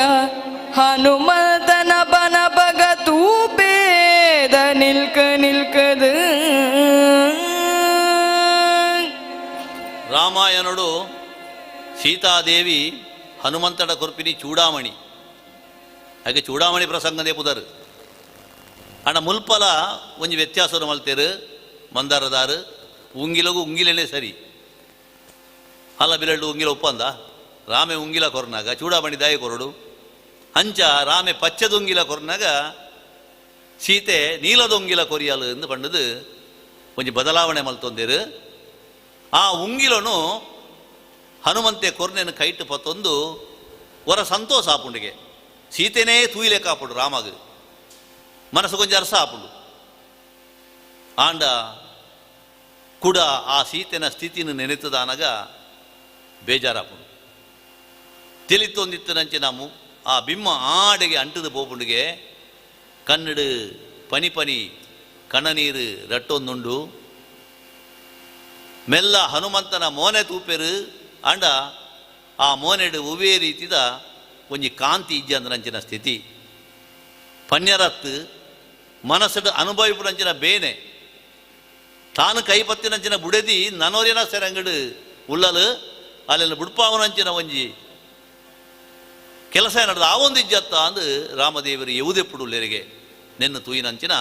ಹನುಮಂತನ ಬನ ಬಗ ತೂಪೇದ ನಿಲ್ಕ ನಿಲ್ಕದು. ರಾಮಾಯಣುಡು ಸೀತಾದೇವಿ ಹನುಮಂತಡ ಕೊರ್ಪಿನಿ ಚೂಡಾಮಣಿ ಹಾಗೆ ಚೂಡಾಮಣಿ ಪ್ರಸಂಗದೇ ಪುದರು ಅಣ್ಣ ಮುಲ್ಪಲ ಒಂಜಿ ವ್ಯತ್ಯಾಸವನ್ನು ಮಲ್ತೇರು ಮಂದಾರದಾರು ಉಂಗಿಲಗು ಉಂಗಿಲೇನೆ ಸರಿ ಅಲ್ಲ ಬಿರಳ್ಳು ಉಂಗಿಲ ಒಪ್ಪಂದ ರಾಮೆ ಉಂಗಿಲ ಕೊರ್ನಾಗ ಚೂಡಾಮಣಿ ದಾಯಿ ಕೊರಡು ಅಂಚ ರಾಮೆ ಪಚ್ಚದುಂಗಿಲ ಕೊರ್ನಾಗ ಸೀತೆ ನೀಲದೊಂಗಿಲ ಕೊರಿಯಲು ಎಂದು ಪಂಡದು ಒಂಜಿ ಬದಲಾವಣೆ ಮಲ್ತೊಂದಿರು. ಆ ಉಂಗಿಲನು ಹನುಮಂತೆ ಕೊರ್ನೆನು ಕೈಟು ಪತ್ತೊಂದು ಹೊರ ಸಂತೋಷ ಆಪುಂಡಿಗೆ ಸೀತೆನೇ ತೂಯಿಲೆ ಕಾಪುಡು ರಾಮಗ ಮನಸ್ಸು ಕೊಂಚ ಅರಸ ಆಪುಂಡು ಆಂಡ ಕೂಡ ಆ ಸೀತೆನ ಸ್ಥಿತಿನ ನೆನೆತದಾನಗ ಬೇಜಾರಾಪುಂಡು. ತಿಳಿತೊಂದಿತ್ತನಂಚಿನ ಆ ಬಿಮ್ಮ ಆಡೆಗೆ ಅಂಟದ ಪೋಪುಂಡಿಗೆ ಕನ್ನಡು ಪನಿ ಪನಿ ಕಣ್ಣನೀರು ರಟ್ಟೊಂದುಂಡು. ಮೆಲ್ಲ ಹನುಮಂತನ ಮೋನೆ ತೂಪೆರು ಅಂಡ ಆ ಮೋನೆಡು ಒವ್ವೇ ರೀತಿದ ಒಂಜಿ ಕಾಂತಿ ಇಜ್ಜಂದನಂಚಿನ ಸ್ಥಿತಿ. ಪನ್ಯರತ್ತು ಮನಸ್ಸು ಅನುಭವಿಪುನಂಚಿನ ಬೇನೆ ತಾನು ಕೈಪತ್ತಿನಂಚಿನ ಬುಡೆದಿ ನನೋರಿನ ಸೆರಂಗಡು ಉಳ್ಳಲು ಅಲ್ಲೆಲ್ಲ ಬುಡ್ಪಾವನಂಚಿನ ಒಂಜಿ ಕೆಲಸ ನಡೆದ ಆ ಒಂದು ಇಜ್ಜತ್ತ ಅಂದು ರಾಮದೇವರು ಯವುದೆಪ್ಪುಡುಲ್ಲೆರಿಗೆ ನೆನ್ನು ತೂಯಿನಂಚಿನ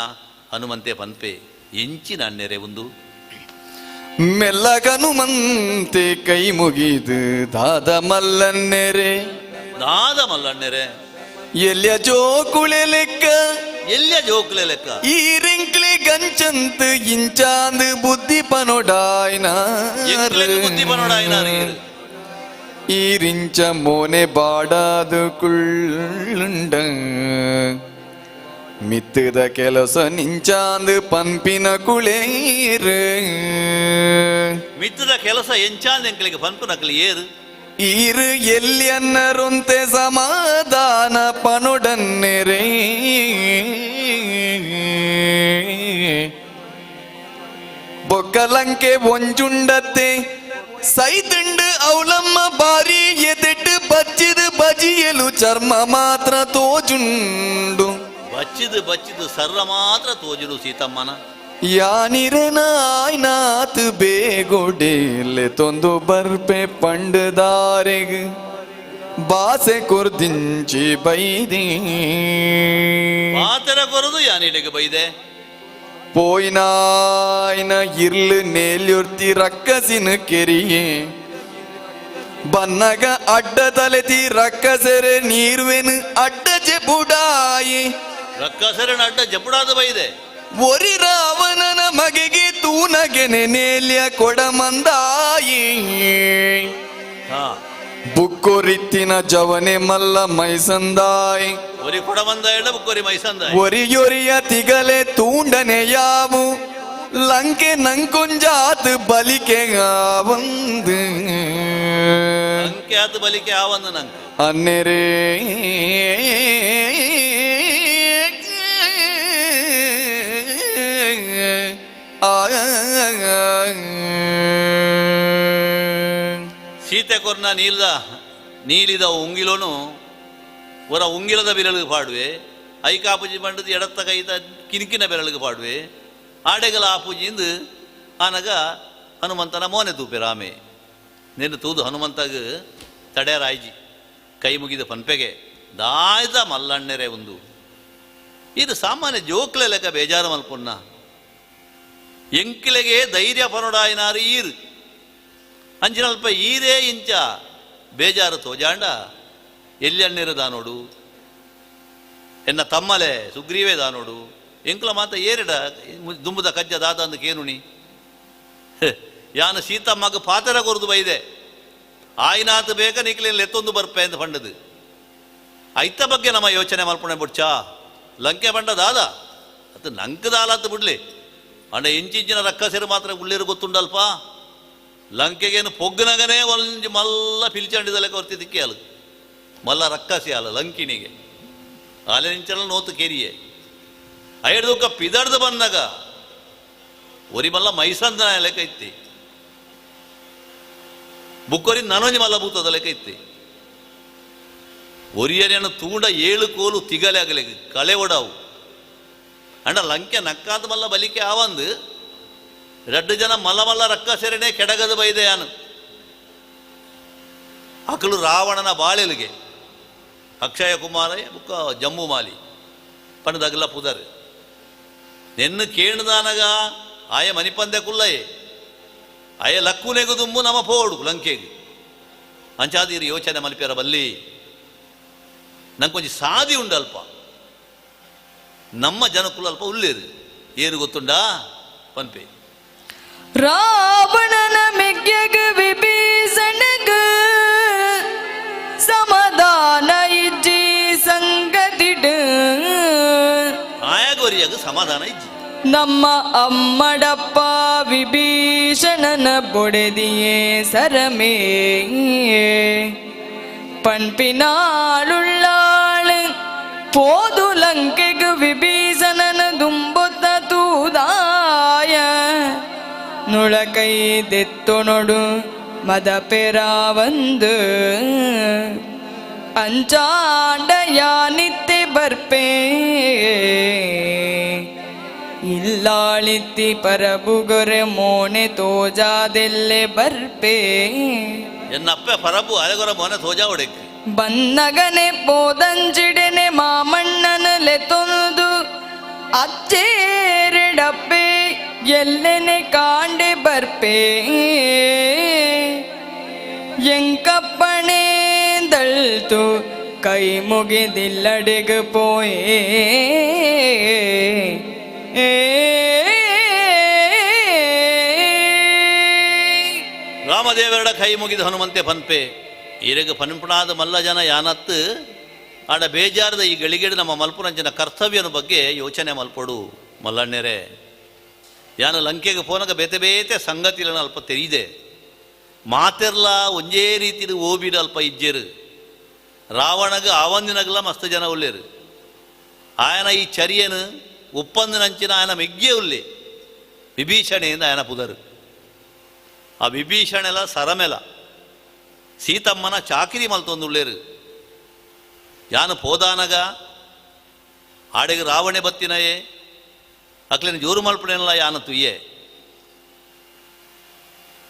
ಹನುಮಂತೆ ಪನ್ಪೆ ಎಂಚಿನ ಅಣ್ಣೆರೆ ಒಂದು ಮೆಲ್ಲಗನುಮಂತೆ ಕೈ ಮುಗಿದು ದಾದ ಮಲ್ಲನ್ನೆರೆ ದಾದ ಮಲ್ಲಣ್ಣೆರೆ ಎಲ್ಲಿಯ ಜೋಕುಳೆ ಲೆಕ್ಕ ಎಲ್ಲಿಯ ಜೋಕುಲೆ ಲೆಕ್ಕ ಈ ರಿಂಕ್ಲಿ ಗಂಚಂತ್ ಇಂಚಾಂದ್ ಬುದ್ಧಿ ಪನೊಡಾಯ್ನ ಬುದ್ಧಿ ಪನೊಡಾಯ್ನಾರು ಈ ರಿಂಚ ಮೋನೆ ಬಾಡಾದು ಕುಳ್ಳುಂಡ ಮಿತ್ತದ ಕೆಲಸ ನಿಂಚಾಂದ್ ಪಂಪಿನ ಕುಳೇರು ಮಿತ್ತದ ಕೆಲಸ ಎಂಚಾಂದ್ ಎಂಕಲಿಗೆ ಪನ್ಪುನಕಲಿ ಏರು ಈರು ಎಲ್ಲಿಯನ್ನರೊಂತೆ ಸಮಾಧಾನ ಪನುಡನ್ನೆರೆ ಬೊಕ್ಕಲಂಕೆ ಒಂಜುಂಡತ್ತೆ ಸೈತುಂಡು ಅವಲಮ್ಮ ಬಾರಿ ಎದೆಟ್ಟು ಬಚ್ಚಿದು ಬಜಿಯಲು ಚರ್ಮ ಮಾತ್ರ ತೋಜುಂಡು ಬಚ್ಚಿದು ಬಚ್ಚಿದು ಸರ್ರ ಮಾತ್ರ ತೋಜುಡು ಸೀತಮ್ಮನ ಯಾನಿರನಾಯ್ನಾತ್ ಬೇಗೊಡೇಲೆ ತೊಂದು ಬರ್ಪೆ ಪಂಡದಾರೆಗ್ ಬಾಸೆ ಕೊರ್ದಿಂಚಿ ಬೈದಿ ಪಾತರ ಕೊರದು ಯಾನಿಡೆಗೆ ಬೈದೆ ಪೋಯಿನಾಯ್ನ ಇರ್ಲು ನೇಲ್ಯುರ್ತಿ ರಕ್ಕಸಿನ ಕೆರಿಯೇ ಬನ್ನಗ ಅಡ್ಡ ತಲೆತಿ ರಕ್ಕಸೆರೆ ನೀರ್ವೆನು ಅಡ್ಡ ಜೆಬುಡಾಯಿ ರಕ್ಕಸೆರೆನ ಅಡ್ಡ ಜಬುಡಾದ ಬೈದೆ ಒರಿ ರಾವಣನ ಮಗೆಗೆ ತೂನಗೆನೆ ನೇಲ್ಯ ಕೊಡಮಂದಾಯಿ ಬುಕ್ಕೊರಿತ್ತಿನ ಜವನೆ ಮಲ್ಲ ಮೈಸಂದಾಯಿ ಒರಿ ಕೊಡಮಂದಾಯಡ ಬುಕ್ಕೊರಿ ಮೈಸಂದಾಯಿ ಒರಿಯೊರಿಯ ತಿಗಲೆ ತೂಂಡನೆ ಯಾವು ಲಂಕೆ ನಂಕೊಂಜಾತ್ ಬಲಿಕೆ ಆವಂದು ಲಂಕೆ ಆತು ಬಲಿಕೆ ಆವಂದು ನಂಗೆ ಅನ್ನೆರೇ ಸೀತೆ ಕೊರ್ನ ನೀಲ್ದ ನೀಲಿದ ಉಂಗಿಲೋನು ಒರ ಉಂಗಿಲದ ಬೆರಳಿಗೆ ಪಾಡುವೆ ಐಕಾಪುಜಿ ಬಂಡದ ಎಡತ್ತ ಕೈದ ಕಿನ್ಕಿನ ಬೆರಳಿಗೆ ಪಾಡುವೆ ಆಡೆಗಲ ಆಪೂಜಿಂದು ಆನಗ ಹನುಮಂತನ ಮೋನೆ ತೂಪೆ ರಾಮೆ ನಿನ್ನ ತೂದು ಹನುಮಂತಗ ತಡೆಯರಾಯ್ಜಿ ಕೈ ಮುಗಿದ ಪನ್ಪೆಗೆ ದಾಯ್ದ ಮಲ್ಲಣ್ಣೆರೆ ಒಂದು ಇದು ಸಾಮಾನ್ಯ ಜೋಕ್ಲೆ ಲೆಕ್ಕ ಬೇಜಾರು ಮಲ್ಪೊನ್ನ ಎಂಕಿಲೆಗೆ ಧೈರ್ಯ ಪನೊಡಾಯಿನಾರು ಈರು ಅಂಚಿನಲ್ಪ ಈರೇ ಇಂಚ ಬೇಜಾರು ತೋಜಾಂಡ ಎಲ್ಲಿ ಅಣ್ಣಿರ ದಾನೋಡು ಎನ್ನ ತಮ್ಮಲೆ ಸುಗ್ರೀವೇ ದಾನೋಡು ಎಂಕುಲ ಮಾತ ಏರಿಡ ದುಂಬುದ ಕಜ್ಜ ದಾದ ಅಂದು ಕೇನುಣಿ ಯಾನು ಸೀತಮ್ಮಗ ಪಾತರ ಕೊರದು ಬೈದೆ ಆಯ್ನಾತು ಬೇಕ ನಿಕ್ಲಿನ ಎತ್ತೊಂದು ಬರ್ಪೆ ಅಂತ ಪಂಡದು ಐತ ಬಗ್ಗೆ ನಮ್ಮ ಯೋಚನೆ ಮಲ್ಪಣೆ ಬುಡ್ಚಾ ಲಂಕೆ ಬಂಡ ದಾದ ಅದು ನಂಕದಾಲತ್ತು ಬಿಡ್ಲಿ ಅಂಡ ಇಂಚಿಂಚಿನ ರಕ್ಕಸರು ಮಾತ್ರ ಉಳ್ಳೀರು ಗೊತ್ತುಂಡಲ್ಪ ಲಂಕೆಗೇನು ಪೊಗ್ಗನಗನೇ ಒಂಜಿ ಮಲ್ಲ ಪಿಲಿಚಂಡಿದಲೆಕ್ಕ ಹೊರ್ತಿದ್ದಕ್ಕೆ ಅಲ್ಲ ಮಲ್ಲ ರಕ್ಕಸಿ ಅಲ್ಲ ಲಂಕಿನಿಗೆ ಆಲೆ ನಿಂಚಲ ನೋತು ಕೇರಿಯೆ ಐಡ್ದುಕ್ಕ ಪಿದಡ್ದು ಬಂದಾಗ ಒರಿ ಮಲ್ಲ ಮೈಸಂದನ ಲೆಕ್ಕ ಇತ್ತಿ ಬುಕ್ಕೊರಿ ನನೊಂಜಿ ಮಲ್ಲ ಬೂತದ ಲೆಕ್ಕ ಇತ್ತಿ ಒರಿಯನೇನು ತೂಂಡ ಏಳು ಕೋಲು ತಿಗಲೆ ಆಗಲೆ ಕಳೆ ಒಡಾವು ಅಂಡ ಲಂಕೆ ನಕ್ಕಾದ ಮಲ್ಲ ಬಲಿಕೆ ಆವಂದು ರಡ್ಡು ಜನ ಮಲ್ಲ ಮಲ್ಲ ರಕ್ಕಸೆರೆನೆ ಕೆಡಗದು ಬೈದೆ ಯಾನು ಅಕಲು ರಾವಣನ ಬಾಳೆಲಿಗೆ ಅಕ್ಷಯ ಕುಮಾರ ಬುಕ್ಕ ಜಮ್ಮು ಮಾಲಿ ಪಣದಗಲ ಪುದರ್ ನಿನ್ನ ಕೇಣದಾನಗ ಆಯ ಮನಿಪಂದೆ ಕುಲ್ಲಯೇ ಆಯ ಲಕ್ಕುನೆಗು ದುಂಬು ನಮ ಪೋಡು ಲಂಕೆಗೆ ಅಂಚಾದೀರು ಯೋಚನೆ ಮಲ್ಪಿಯರ ಬಲ್ಲಿ ನಂಗೆ ಕೊಂಚ ಸಾದಿ ಉಂಡು ಅಲ್ಪ ನಮ್ಮ ಜನಕುಲ ಅಲ್ಪ ಉಳ್ಳೇರು ಏರು ಗೊತ್ತುಂಡಾ ಪನ್ಪೆ ರಾವಣನ ಮೆಗ್ಯಗ ವಿಭೀಷಣಗ ಸಮಾಧಾನ ಇಜ್ಜಿ ಸಂಗತಿಡು ಆಯಾಗೋರಿಯಾಗ ಸಮಾಧಾನ ಇಜ್ಜಿ ನಮ್ಮ ಅಮ್ಮಡಪ್ಪ ವಿಭೀಷಣನ ಬೊಡೆದಿಯೇ ಸರಮೇ ಪಣ್ಪಿನಾಳುಳ್ಳಾಳು ಪೋದು ಲಂಕೆಗು ವಿಭೀಷಣನ ದುಂಬೊತ್ತ ತೂದಾಯ ನುಳಕೈ ದೆತ್ತೊನೊಡು ಮದ ಪೆರಾವಂದು ಅಂಚಾಂಡ ಯಾನಿತ್ತೆ ಬರ್ಪೇ ಇಲ್ಲಾಳಿತ್ತಿ ಪರಬುಗೊರೆ ಮೋನೆ ತೋಜಾದೆಲ್ಲೆ ಬರ್ಪೇ ಎನ್ನಪ್ಪೆ ಪರಬು ಅರೆಗೊರ ಮೋನೆ ತೋಜಾ ಒಡೆಕ್ ಬನ್ನಗನೆ ಪೋದಂಜಿಡೆನೆ ಮಾಮಣ್ಣನ ಲೆತೊಂದು ಅಚ್ಚೇರಿಡಪ್ಪೆ ಎಲ್ಲೆನೆ ಕಾಂಡೆ ಬರ್ಪೇ ಎಂಕಪ್ಪಣೆ ದಳ್ತು ಕೈ ಮುಗಿದಿಲ್ಲಡೆಗ ಪೋಯೇ ರಾಮದೇವರಡ ಕೈ ಮುಗಿದ ಹನುಮಂತೆ ಪನ್ಪೆ ಈರೆಗ ಪನ್ಪುಣಾದ ಮಲ್ಲ ಜನ ಯಾನತ್ತು ಆಡ ಬೇಜಾರದ ಈ ಗಳಿಗೆಡು ನಮ್ಮ ಮಲ್ಪುನಂಚಿನ ಕರ್ತವ್ಯನ ಬಗ್ಗೆ ಯೋಚನೆ ಮಲ್ಪೊಡು ಮಲ್ಲಣ್ಣೆರೆ. ಯಾನು ಲಂಕೆಗೆ ಪೋನಗ ಬೇತೆ ಬೇತೆ ಸಂಗತಿలను ಅಲ್ಪ ತೆರೀದೆ ಮಾತೆರ್ಲ ಒಂಜೇ ರೀತಿದ ಓಬಿಡು ಅಲ್ಪ ಇಜ್ಜೆರು ರಾವಣಗ ಆವಂದಿನಗಲ ಮಸ್ತ್ ಜನ ಉಲ್ಲೇರು ಆಯನ ಈ ಚರಿಯನು ಒಪ್ಪಂದಿನಂಚಿನ ಆಯನ ಮೆಗ್ಗೆ ಉಲ್ಲೆ ವಿಭೀಷಣೆಯಿಂದ ಆಯನ ಪುದರು ಆ ವಿಭೀಷಣೆಲ ಸರಮೆಲ ಸೀತಮ್ಮನ ಚಾಕಿರಿ ಮಲ್ತೊಂದುಳ್ಳೇರು ಯಾನು ಪೋದಾನಗ ಆಡೆಗೆ ರಾವಣೆ ಬತ್ತಿನಯೇ ಅಕ್ಲೇನು ಜೋರು ಮಲ್ಪಡೆನಲ್ಲ ಯಾನ ತುಯ್ಯೆ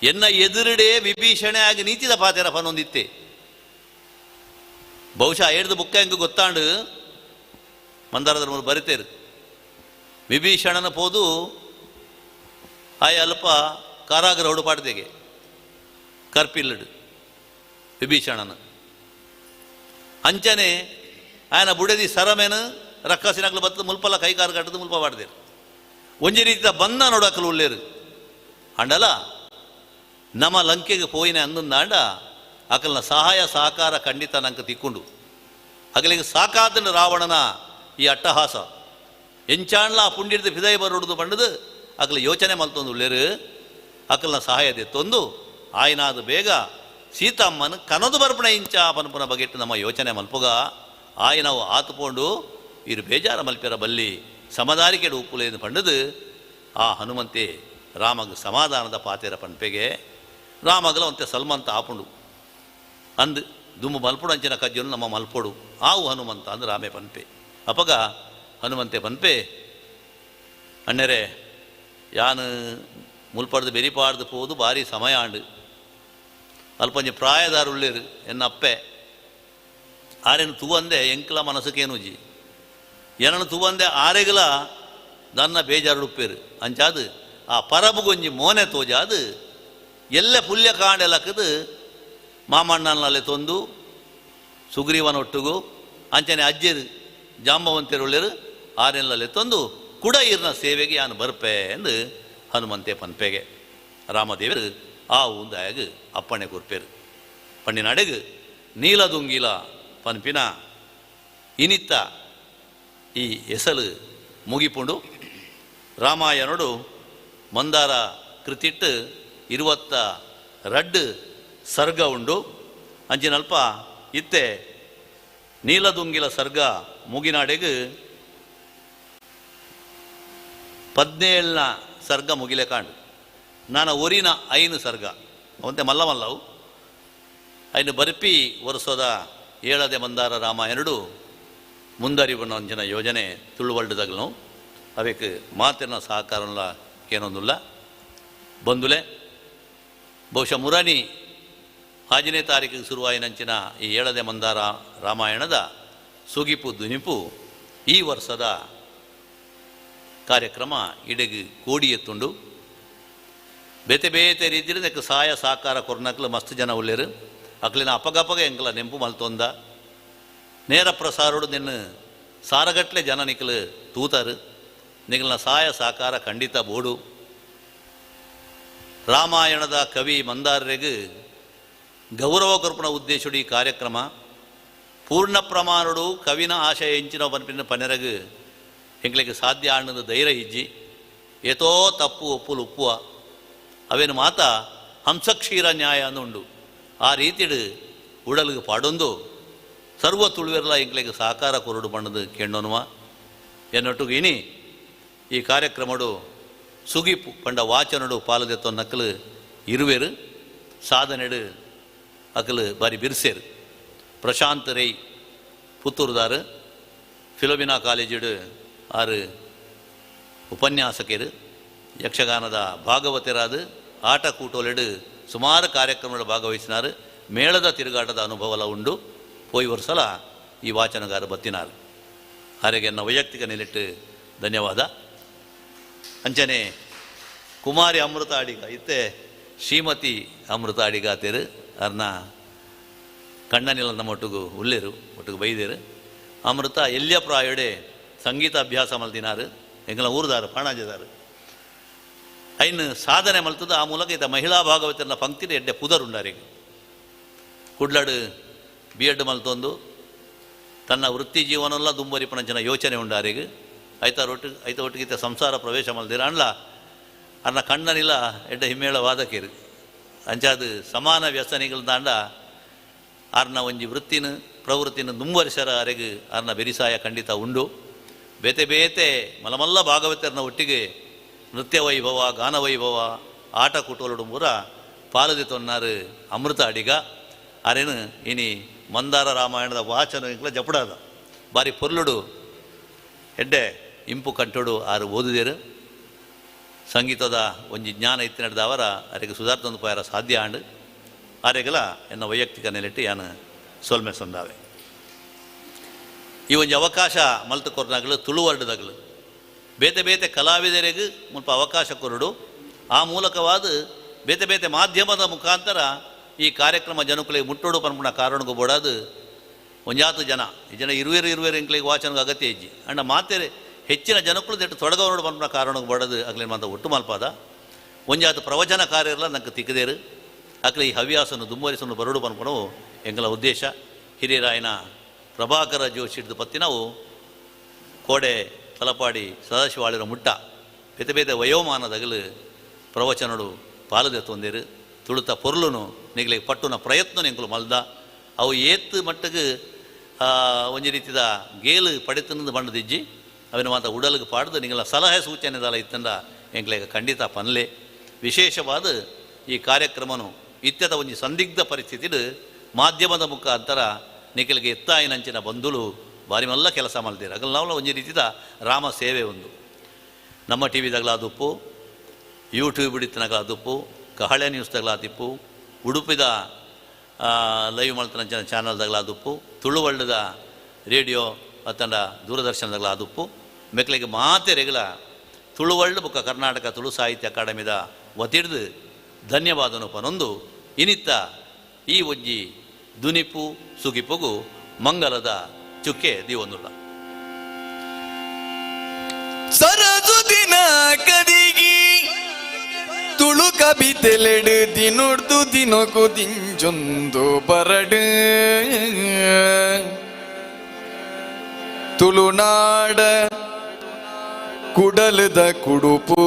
ಎನ್ನ ಎದುರುಡೆ ವಿಭೀಷಣೆ ಆಗಿ ನೀತಿದ ಪಾತೆರ ಪನೊಂದಿತ್ತೆ ಬಹುಶಃ ಏಡ್ದು ಬುಕ್ಕ ಹೆಂಗೆ ಗೊತ್ತಾಂಡು ಮಂದಾರದ್ರ ಮೂರು ಬರಿತೇರು ವಿಭೀಷಣನ ಪೋದು ಆಯ ಅಲ್ಪ ಕಾರಾಗೃಹಡು ಪಾಡ್ದೆಗೆ ಕರ್ಪಿಲ್ಲಡು ವಿಭೀಷಣನ ಅಂಚನೆ ಆಯನ ಬುಡದಿ ಸರಮೇನು ರಕ್ಕಸಿನಗ್ಲು ಬತ್ತದ ಮುಲ್ಪಲ ಕೈಕಾರು ಕಟ್ಟದು ಮುಲ್ಪ ಪಾಡ್ದೇರು ಒಂಜಿ ರೀತಿಯ ಬಂದ ನೋಡಕಲು ಉಳ್ಳೇರು ಅಂಡಲ ನಮ್ಮ ಲಂಕೆಗೆ ಪೋಯಿನ ಅಂದಂದಾಂಡ ಅಕಲ್ನ ಸಹಾಯ ಸಹಕಾರ ಖಂಡಿತ ನಂಗೆ ತಿಕ್ಕೊಂಡು ಅಗಲಿಗೆ ಸಾಕಾದನು ರಾವಣನ ಈ ಅಟ್ಟಹಾಸ ಎಂಚಾಣ್ಲ ಆ ಪುಂಡಿಡ್ದು ಫಿದೈ ಬರೋಡುದು ಬಂಡದು ಅಕಲ ಯೋಚನೆ ಮಲ್ತೊಂದು ಉಳ್ಳೇರು ಅಕಲ್ನ ಸಹಾಯದೆ ತೊಂದು ಆಯ್ನಾದ ಬೇಗ ಸೀತಮ್ಮನ ಕನದು ಬರ್ಪಣ ಇಂಚ ಪನ್ಪುನ ಬಗೆಟ್ಟು ನಮ್ಮ ಯೋಚನೆ ಮಲ್ಪುಗ ಆಯ್ನವು ಆತುಪೋಂಡು ಇರು ಬೇಜಾರ ಮಲ್ಪಿರ ಬಲ್ಲಿ ಸಮದಾರಿಕೆಡು ಉಪ್ಪುಲೇನು ಪಂಡದು ಆ ಹನುಮಂತೆ ರಾಮಗ ಸಮಾಧಾನದ ಪಾತೆರ ಪನ್ಪೆಗೆ ರಾಮಗಲ ಒಂತೆ ಸಲ್ಮಂತ ಆಪುಂಡು ಅಂದು ದುಮ್ಮು ಮಲ್ಪುಡು ಅಂಚಿನ ಕಜ್ಜನು ನಮ್ಮ ಮಲ್ಪೊಡು ಆವು ಹನುಮಂತ ಅಂದು ರಾಮೆ ಪನ್ಪೆ ಅಪಗ ಹನುಮಂತೆ ಪನ್ಪೆ ಅಣ್ಣರೆ ಯಾನು ಮುಲ್ಪಡ್ದು ಬೆರಿಪಾಡ್ದು ಪೋದು ಭಾರಿ ಸಮಯ ಆಂಡು ಅಲ್ಪಂಜಿ ಪ್ರಾಯದಾರುಳ್ಳೇರು ಎನ್ನ ಅಪ್ಪೆ ಆರೇನು ತೂವಂದೆ ಎಂಕ್ಲ ಮನಸ್ಸುಕೇನುಜಿ ಏನನ್ನು ತೂವಂದೆ ಆರೆಗಲ ದನ್ನ ಬೇಜಾರುಡುಪ್ಪೇರು ಅಂಚಾದು ಆ ಪರಬುಗೊಂಜಿ ಮೋನೆ ತೋಜಾದು ಎಲ್ಲ ಪುಲ್ಯ ಕಾಂಡೆಲಕ್ಕದು ಮಾಮಣ್ಣನಲ್ಲಿ ತೊಂದು ಸುಗ್ರೀವನೊಟ್ಟುಗು ಅಂಚನೆ ಅಜ್ಜರು ಜಾಂಬವಂತಿರುಳ್ಳರು ಆರೆಲ್ಲಲ್ಲಿ ತಂದು ಕುಡ ಇರ್ನ ಸೇವೆಗೆ ಯಾನು ಬರ್ಪೆ ಎಂದು ಹನುಮಂತೆ ಪನ್ಪೆಗೆ ರಾಮದೇವರು ಆ ಉಂದಾಯಗ ಅಪ್ಪಣೆ ಕೊರ್ಪೇರು ಪಣ್ಣಿನಡೆಗು ನೀಲದುಂಗಿಲ ಪನ್ಪಿನ ಇನಿತ್ತ ಈ ಎಸಲು ಮುಗಿಪುಂಡು ರಾಮಾಯಣಡು ಮಂದಾರ ಕೃತಿಟ್ಟು 22 ಸರ್ಗ ಉಂಡು ಅಂಚಿನಲ್ಪ ಇತ್ತೆ ನೀಲದುಂಗಿಲ ಸರ್ಗ ಮುಗಿನಾಡೆಗು 17ನ ಸರ್ಗ ಮುಗಿಲೆ ಕಾಂಡು ನಾನು ಒರಿನ 5 ಸರ್ಗ ಅವಂತೆ ಮಲ್ಲ ಮಲ್ಲವು ಐನು ಬರ್ಪಿ ವರ್ಷದ ಏಳದೆ ಮಂದಾರ ರಾಮಾಯಣಡು ಮುಂದರಿವನ ಅಂಚಿನ ಯೋಜನೆ ತುಳುವಲ್ಡದಗ್ಲು ಅವಕ್ಕೆ ಮಾತಿನ ಸಹಕಾರಲ್ಲ ಏನೊಂದುಲ್ಲ ಬಂದುಲೆ ಬಹುಶಃ ಮುರಾನಿ 5ನೇ ತಾರೀಕಿಗೆ ಶುರುವಾಯಿನಂಚಿನ ಈ ಏಳದೆ ಮಂದಾರ ರಾಮಾಯಣದ ಸುಗಿಪು ದುನಿಪು ಈ ವರ್ಷದ ಕಾರ್ಯಕ್ರಮ ಇಡಗು ಕೋಡಿ ಎತ್ತುಂಡು ಬೇತೆ ಬೇತೆ ರೀತಿಯಲ್ಲಿ ನೆಕ್ ಸಹಾಯ ಸಹಕಾರ ಕೊರ್ನಕ್ಲು ಮಸ್ತ್ ಜನ ಉಳ್ಳೇರು ಅಕ್ಲಿನ ಅಪಗಪಗ ಎಂಕಲ ನೆಂಪು ಮಲ್ತೊಂದ ನೇರ ಪ್ರಸಾರೋಡು ನಿನ್ನ ಸಾರಗಟ್ಲೆ ಜನ ನಿಕ್ಲು ತೂತಾರು ನಿಗಲ್ನ ಸಹಾಯ ಸಹಕಾರ ಖಂಡಿತ ಬೋಡು. ರಾಮಾಯಣದ ಕವಿ ಮಂದಾರರಿಗೆ ಗೌರವ ಕೊರ್ಪಣ ಉದ್ದೇಶಡು ಈ ಕಾರ್ಯಕ್ರಮ ಪೂರ್ಣ ಪ್ರಮಾಣಡು ಕವಿನ ಆಶಯ ಎಂಚಿನ ಪನ್ಪಿನ ಪನೆರಗು ಎಂಗ್ಲಿಗೆ ಸಾಧ್ಯ ಆಣ್ಣದ ಧೈರ್ಯ ಇಜ್ಜಿ ಏತೋ ತಪ್ಪು ಒಪ್ಪುಲು ಉಪ್ಪುವ ಅವೇನು ಮಾತ ಹಂಸಕ್ಷೀರ ನ್ಯಾಯ ಅಂದುಂಡು. ಆ ರೀತಿಡು ಉಡಲ್ಗೆ ಪಾಡೊಂದು ಸರ್ವ ತುಳುವೆರ್ಲ ಎಂಕ್ಲೆಗ್ ಸಹಕಾರ ಕೊರಡು ಪಂಡದು ಕೆಂಡೊನುವ ಎನ್ನೊಟ್ಟುಗು ಇನಿ ಈ ಕಾರ್ಯಕ್ರಮಡು ಸುಗಿಪು ಪಂಡ ವಾಚನಡು ಪಾಲದೆತ್ತೊ ನಕಲು ಇರುವೆರು ಸಾಧನೆಡು ಅಕಲು ಬಾರಿ ಬಿರ್ಸೇರು. ಪ್ರಶಾಂತ್ ರೈ ಪುತ್ತೂರುದಾರು, ಫಿಲೋಮಿನಾ ಕಾಲೇಜಿಡು ಆರು ಉಪನ್ಯಾಸಕರು, ಯಕ್ಷಗಾನದ ಭಾಗವತರಾದ ಆಟ ಕೂಟೋಲೆಡು ಸುಮಾರು ಕಾರ್ಯಕ್ರಮಗಳು ಭಾಗವಹಿಸಿನಾರು, ಮೇಳದ ತಿರುಗಾಟದ ಅನುಭವಲ ಉಂಡು. ಪೋಯಿ ವರ್ಷಲ ಈ ವಾಚನಗಾರ ಬತ್ತಿನಾರು. ಹಾಗೆ ನನ್ನ ವೈಯಕ್ತಿಕ ನೆಲೆಟ್ಟು ಧನ್ಯವಾದ. ಅಂಚನೆ ಕುಮಾರಿ ಅಮೃತ ಅಡಿಗ ಇತ್ತೆ ಶ್ರೀಮತಿ ಅಮೃತ ಅಡಿಗ ತೇರು ಅರ್ನ ಕಣ್ಣನಿಲ್ಲ ನಮ್ಮ ಒಟ್ಟಿಗೂ ಉಲ್ಲೇರು ಒಟ್ಟಿಗೆ ಬೈದೇರು. ಅಮೃತ ಎಲ್ಲಿಯ ಪ್ರಾಯಡೆ ಸಂಗೀತ ಅಭ್ಯಾಸ ಮಲ್ತಿನಾರು, ಎಂಗಲ ಊರುದಾರು ಪಾಣಾಜದಾರು. ಐನು ಸಾಧನೆ ಮಲ್ತದ ಆ ಮೂಲಕ ಈತ ಮಹಿಳಾ ಭಾಗವತರನ್ನ ಪಂಕ್ತಿನ ಎಡ್ಡೆ ಪುದರುಂಡಾರಿಗೆ. ಕುಡ್ಲಾಡು ಬಿ ಎಡ್ ಮಲ್ತೊಂದು ತನ್ನ ವೃತ್ತಿ ಜೀವನಲ್ಲ ದುಂಬರಿಪಣ ಜನ ಯೋಚನೆ ಉಂಡಾರಿಗೆ. ಐತ ರೊಟ್ಟು ಐತ ಒಟ್ಟಿಗೆ ಈತ ಸಂಸಾರ ಪ್ರವೇಶ ಮಲ್ದಿರ ಅಣ್ಲ ಅನ್ನ ಕಣ್ಣನಿಲ್ಲ ಎಡ್ಡೆ ಹಿಮ್ಮೇಳ ವಾದಕೇರು. ಅಂಚಾದ ಸಮಾನ ವ್ಯಸನಿಗಳು ದಾಂಡ ಆರ್ನ ಒಂಜಿ ವೃತ್ತಿನ ಪ್ರವೃತ್ತಿನ ದುಂಬರಿಸರ ಅರೆಗೆ ಆರ್ನ ಬೆರಿಸಾಯ ಖಂಡಿತ ಉಂಡು. ಬೇತೆ ಬೇತೆ ಮಲಮಲ್ಲ ಭಾಗವತರನ್ನ ಒಟ್ಟಿಗೆ ನೃತ್ಯ ವೈಭವ, ಗಾನ ವೈಭವ, ಆಟ ಕೂಟೋಲುಡು ಪೂರ ಪಾಲದೆ ತೊನ್ನಾರು ಅಮೃತ ಅಡಿಗ. ಅರೇನು ಇನಿ ಮಂದಾರ ರಾಮಾಯಣದ ವಾಚನ ಇಂಕ್ಲ ಜಪಡಾದ ಬಾರಿ ಪೊರ್ಲುಡು ಎಡ್ಡೆ ಇಂಪು ಕಂಟೋಡು ಆರು ಓದುದೇರು. ಸಂಗೀತದ ಒಂಜಿ ಜ್ಞಾನ ಇತ್ತು ನಡೆದವರ ಅರೆಗೆ ಸುಧಾರ್ತೊಂದು ಪೋಯಾರ ಸಾಧ್ಯ ಆಂಡು. ಆರೆಗಲ ಎನ್ನ ವೈಯಕ್ತಿಕ ನೆಲೆಟ್ಟು ಯಾನು ಸೊಲ್ಮೆ ಸೊಂದಾವೆ. ಈ ಒಂಜಿ ಅವಕಾಶ ಮಲ್ತು ಕೊರ್ನಾಗಲು ತುಳುವರ್ಡದಾಗಲು ಬೇತೆ ಬೇತೆ ಕಲಾವಿದರಿಗೆ ಮುಲ್ಪ ಅವಕಾಶ ಕೊರಡು. ಆ ಮೂಲಕವಾದ ಬೇತೆ ಬೇತೆ ಮಾಧ್ಯಮದ ಮುಖಾಂತರ ಈ ಕಾರ್ಯಕ್ರಮ ಜನಕುಲಿಗೆ ಮುಟ್ಟೋಡು ಪನ್ಪುನ ಕಾರಣಕ್ಕೂ ಬೋಡಾದು ಒಂಜಾತು ಜನ ಈ ಜನ ಇರುವೆರು ಇರುವೆರು ಎಂಕ್ಲಿಗೆ ವಾಚನಗೆ ಅಗತ್ಯ ಇಜ್ಜಿ ಅಂಡ ಮಾತೆ ಹೆಚ್ಚಿನ ಜನಕ್ಕಳು ದೆಟ್ಟು ತೊಡಗವನೋಡು ಪನ್ಪುನ ಕಾರಣಕ್ಕೆ ಬೋಡದು ಅಗ್ಲಿನ ಮಾತ ಒಟ್ಟು ಮಲ್ಪಾದ ಒಂಜಾತು ಪ್ರವಚನ ಕಾರ್ಯರ್ಲ ನಂಗೆ ತಿಕ್ಕದೇರು. ಅಕ್ಲೆ ಈ ಹವ್ಯಾಸನು ದುಂಬರಿಸನು ಬರಡು ಪನ್ಪುನವು ಎಂಗಲ ಉದ್ದೇಶ. ಹಿರಿಯರಾಯನ ಪ್ರಭಾಕರ ಜೋಶಿ ಹಿಡಿದು ಪತ್ತಿನವು ಕೋಡೆ ತಲಪಾಡಿ ಸದಾಶಿವಾಳಿರ ಮುಟ್ಟ ಬೇತೆ ಬೇತೆ ವಯೋಮಾನದಗಲು ಪ್ರವಚನಡು ಪಾಲದೆ ತೊಂದೇರು. ತುಳುತ ಪೊರ್ಲುನು ನಿಗಲಿಗೆ ಪಟ್ಟುನ ಪ್ರಯತ್ನ ಎಂಕುಲು ಮಲ್ದ ಅವು ಏತ್ ಮಟ್ಟಗೆ ಒಂಜಿ ರೀತಿದ ಗೇಲು ಪಡೆತನದು ಬಣ್ಣದಿಜ್ಜಿ ಅವಿನ ಮಾತ ಉಡಲಿಗೆ ಪಾಡ್ದು ನಿಂಗಲ ಸಲಹೆ ಸೂಚನೆದಲ್ಲ ಇತ್ತಂದ ಎಂಕ್ಲೆಗ ಖಂಡಿತ ಪನ್ಲೆ. ವಿಶೇಷವಾದ ಈ ಕಾರ್ಯಕ್ರಮನು ಇತ್ಯದ ಒಂಜಿ ಸಂದಿಗ್ಧ ಪರಿಸ್ಥಿತಿಡು ಮಾಧ್ಯಮದ ಮುಖಾಂತರ ನಿಖಲಿಗೆ ಎತ್ತಾಯಿನಂಚಿನ ಬಂಧುಲು ಬಾರಿ ಮಲ್ಲ ಕೆಲಸ ಮಲ್ದಿರ. ಅಗಲ್ ನಾವು ಒಂಜಿ ರೀತಿದ ರಾಮ ಸೇವೆ ಒಂದು ನಮ್ಮ ಟಿ ವಿದಾಗಲಾದುಪ್ಪು, ಯೂಟ್ಯೂಬ್ ಇತ್ತನಗಲಾದುಪ್ಪು, ಕಹಳೆ ನ್ಯೂಸ್ದಾಗಲಾದಿಪ್ಪು, ಉಡುಪಿದ ಲೈವ್ ಮಲ್ತನಂಚಿನ ಚಾನಲ್ದಾಗಲಾದುಪ್ಪು, ತುಳುವಳ್ಳದ ರೇಡಿಯೋ ಅತ್ತಂಡ ದೂರದರ್ಶನದಾಗಲಾದುಪ್ಪು. ಮೆಕ್ಲಿಗೆ ಮಾತೆರೆಗಳ ತುಳುವಳ್ಳು ಬುಕ್ಕ ಕರ್ನಾಟಕ ತುಳು ಸಾಹಿತ್ಯ ಅಕಾಡೆಮಿದ ವತಿಡ್ದು ಧನ್ಯವಾದನು ಪನೊಂದು ಇನಿತ್ತ ಈ ಒಂಜಿ ದುನಿಪು ಸುಗಿಪುಗು ಮಂಗಲದ ಚುಕ್ಕೆ ದೀವೊಂದುಲ್ಲ. ಸರಸು ದಿನ ಕದಿಗಿ ತುಳು ಕವಿತೆಲೆಡು ದಿನೊಡ್ದು ದಿನೊಕು ದಿಂಜೊಂದು ಬರಡು ತುಳುನಾಡ ಕುಡಲದ ಕುಡುಪು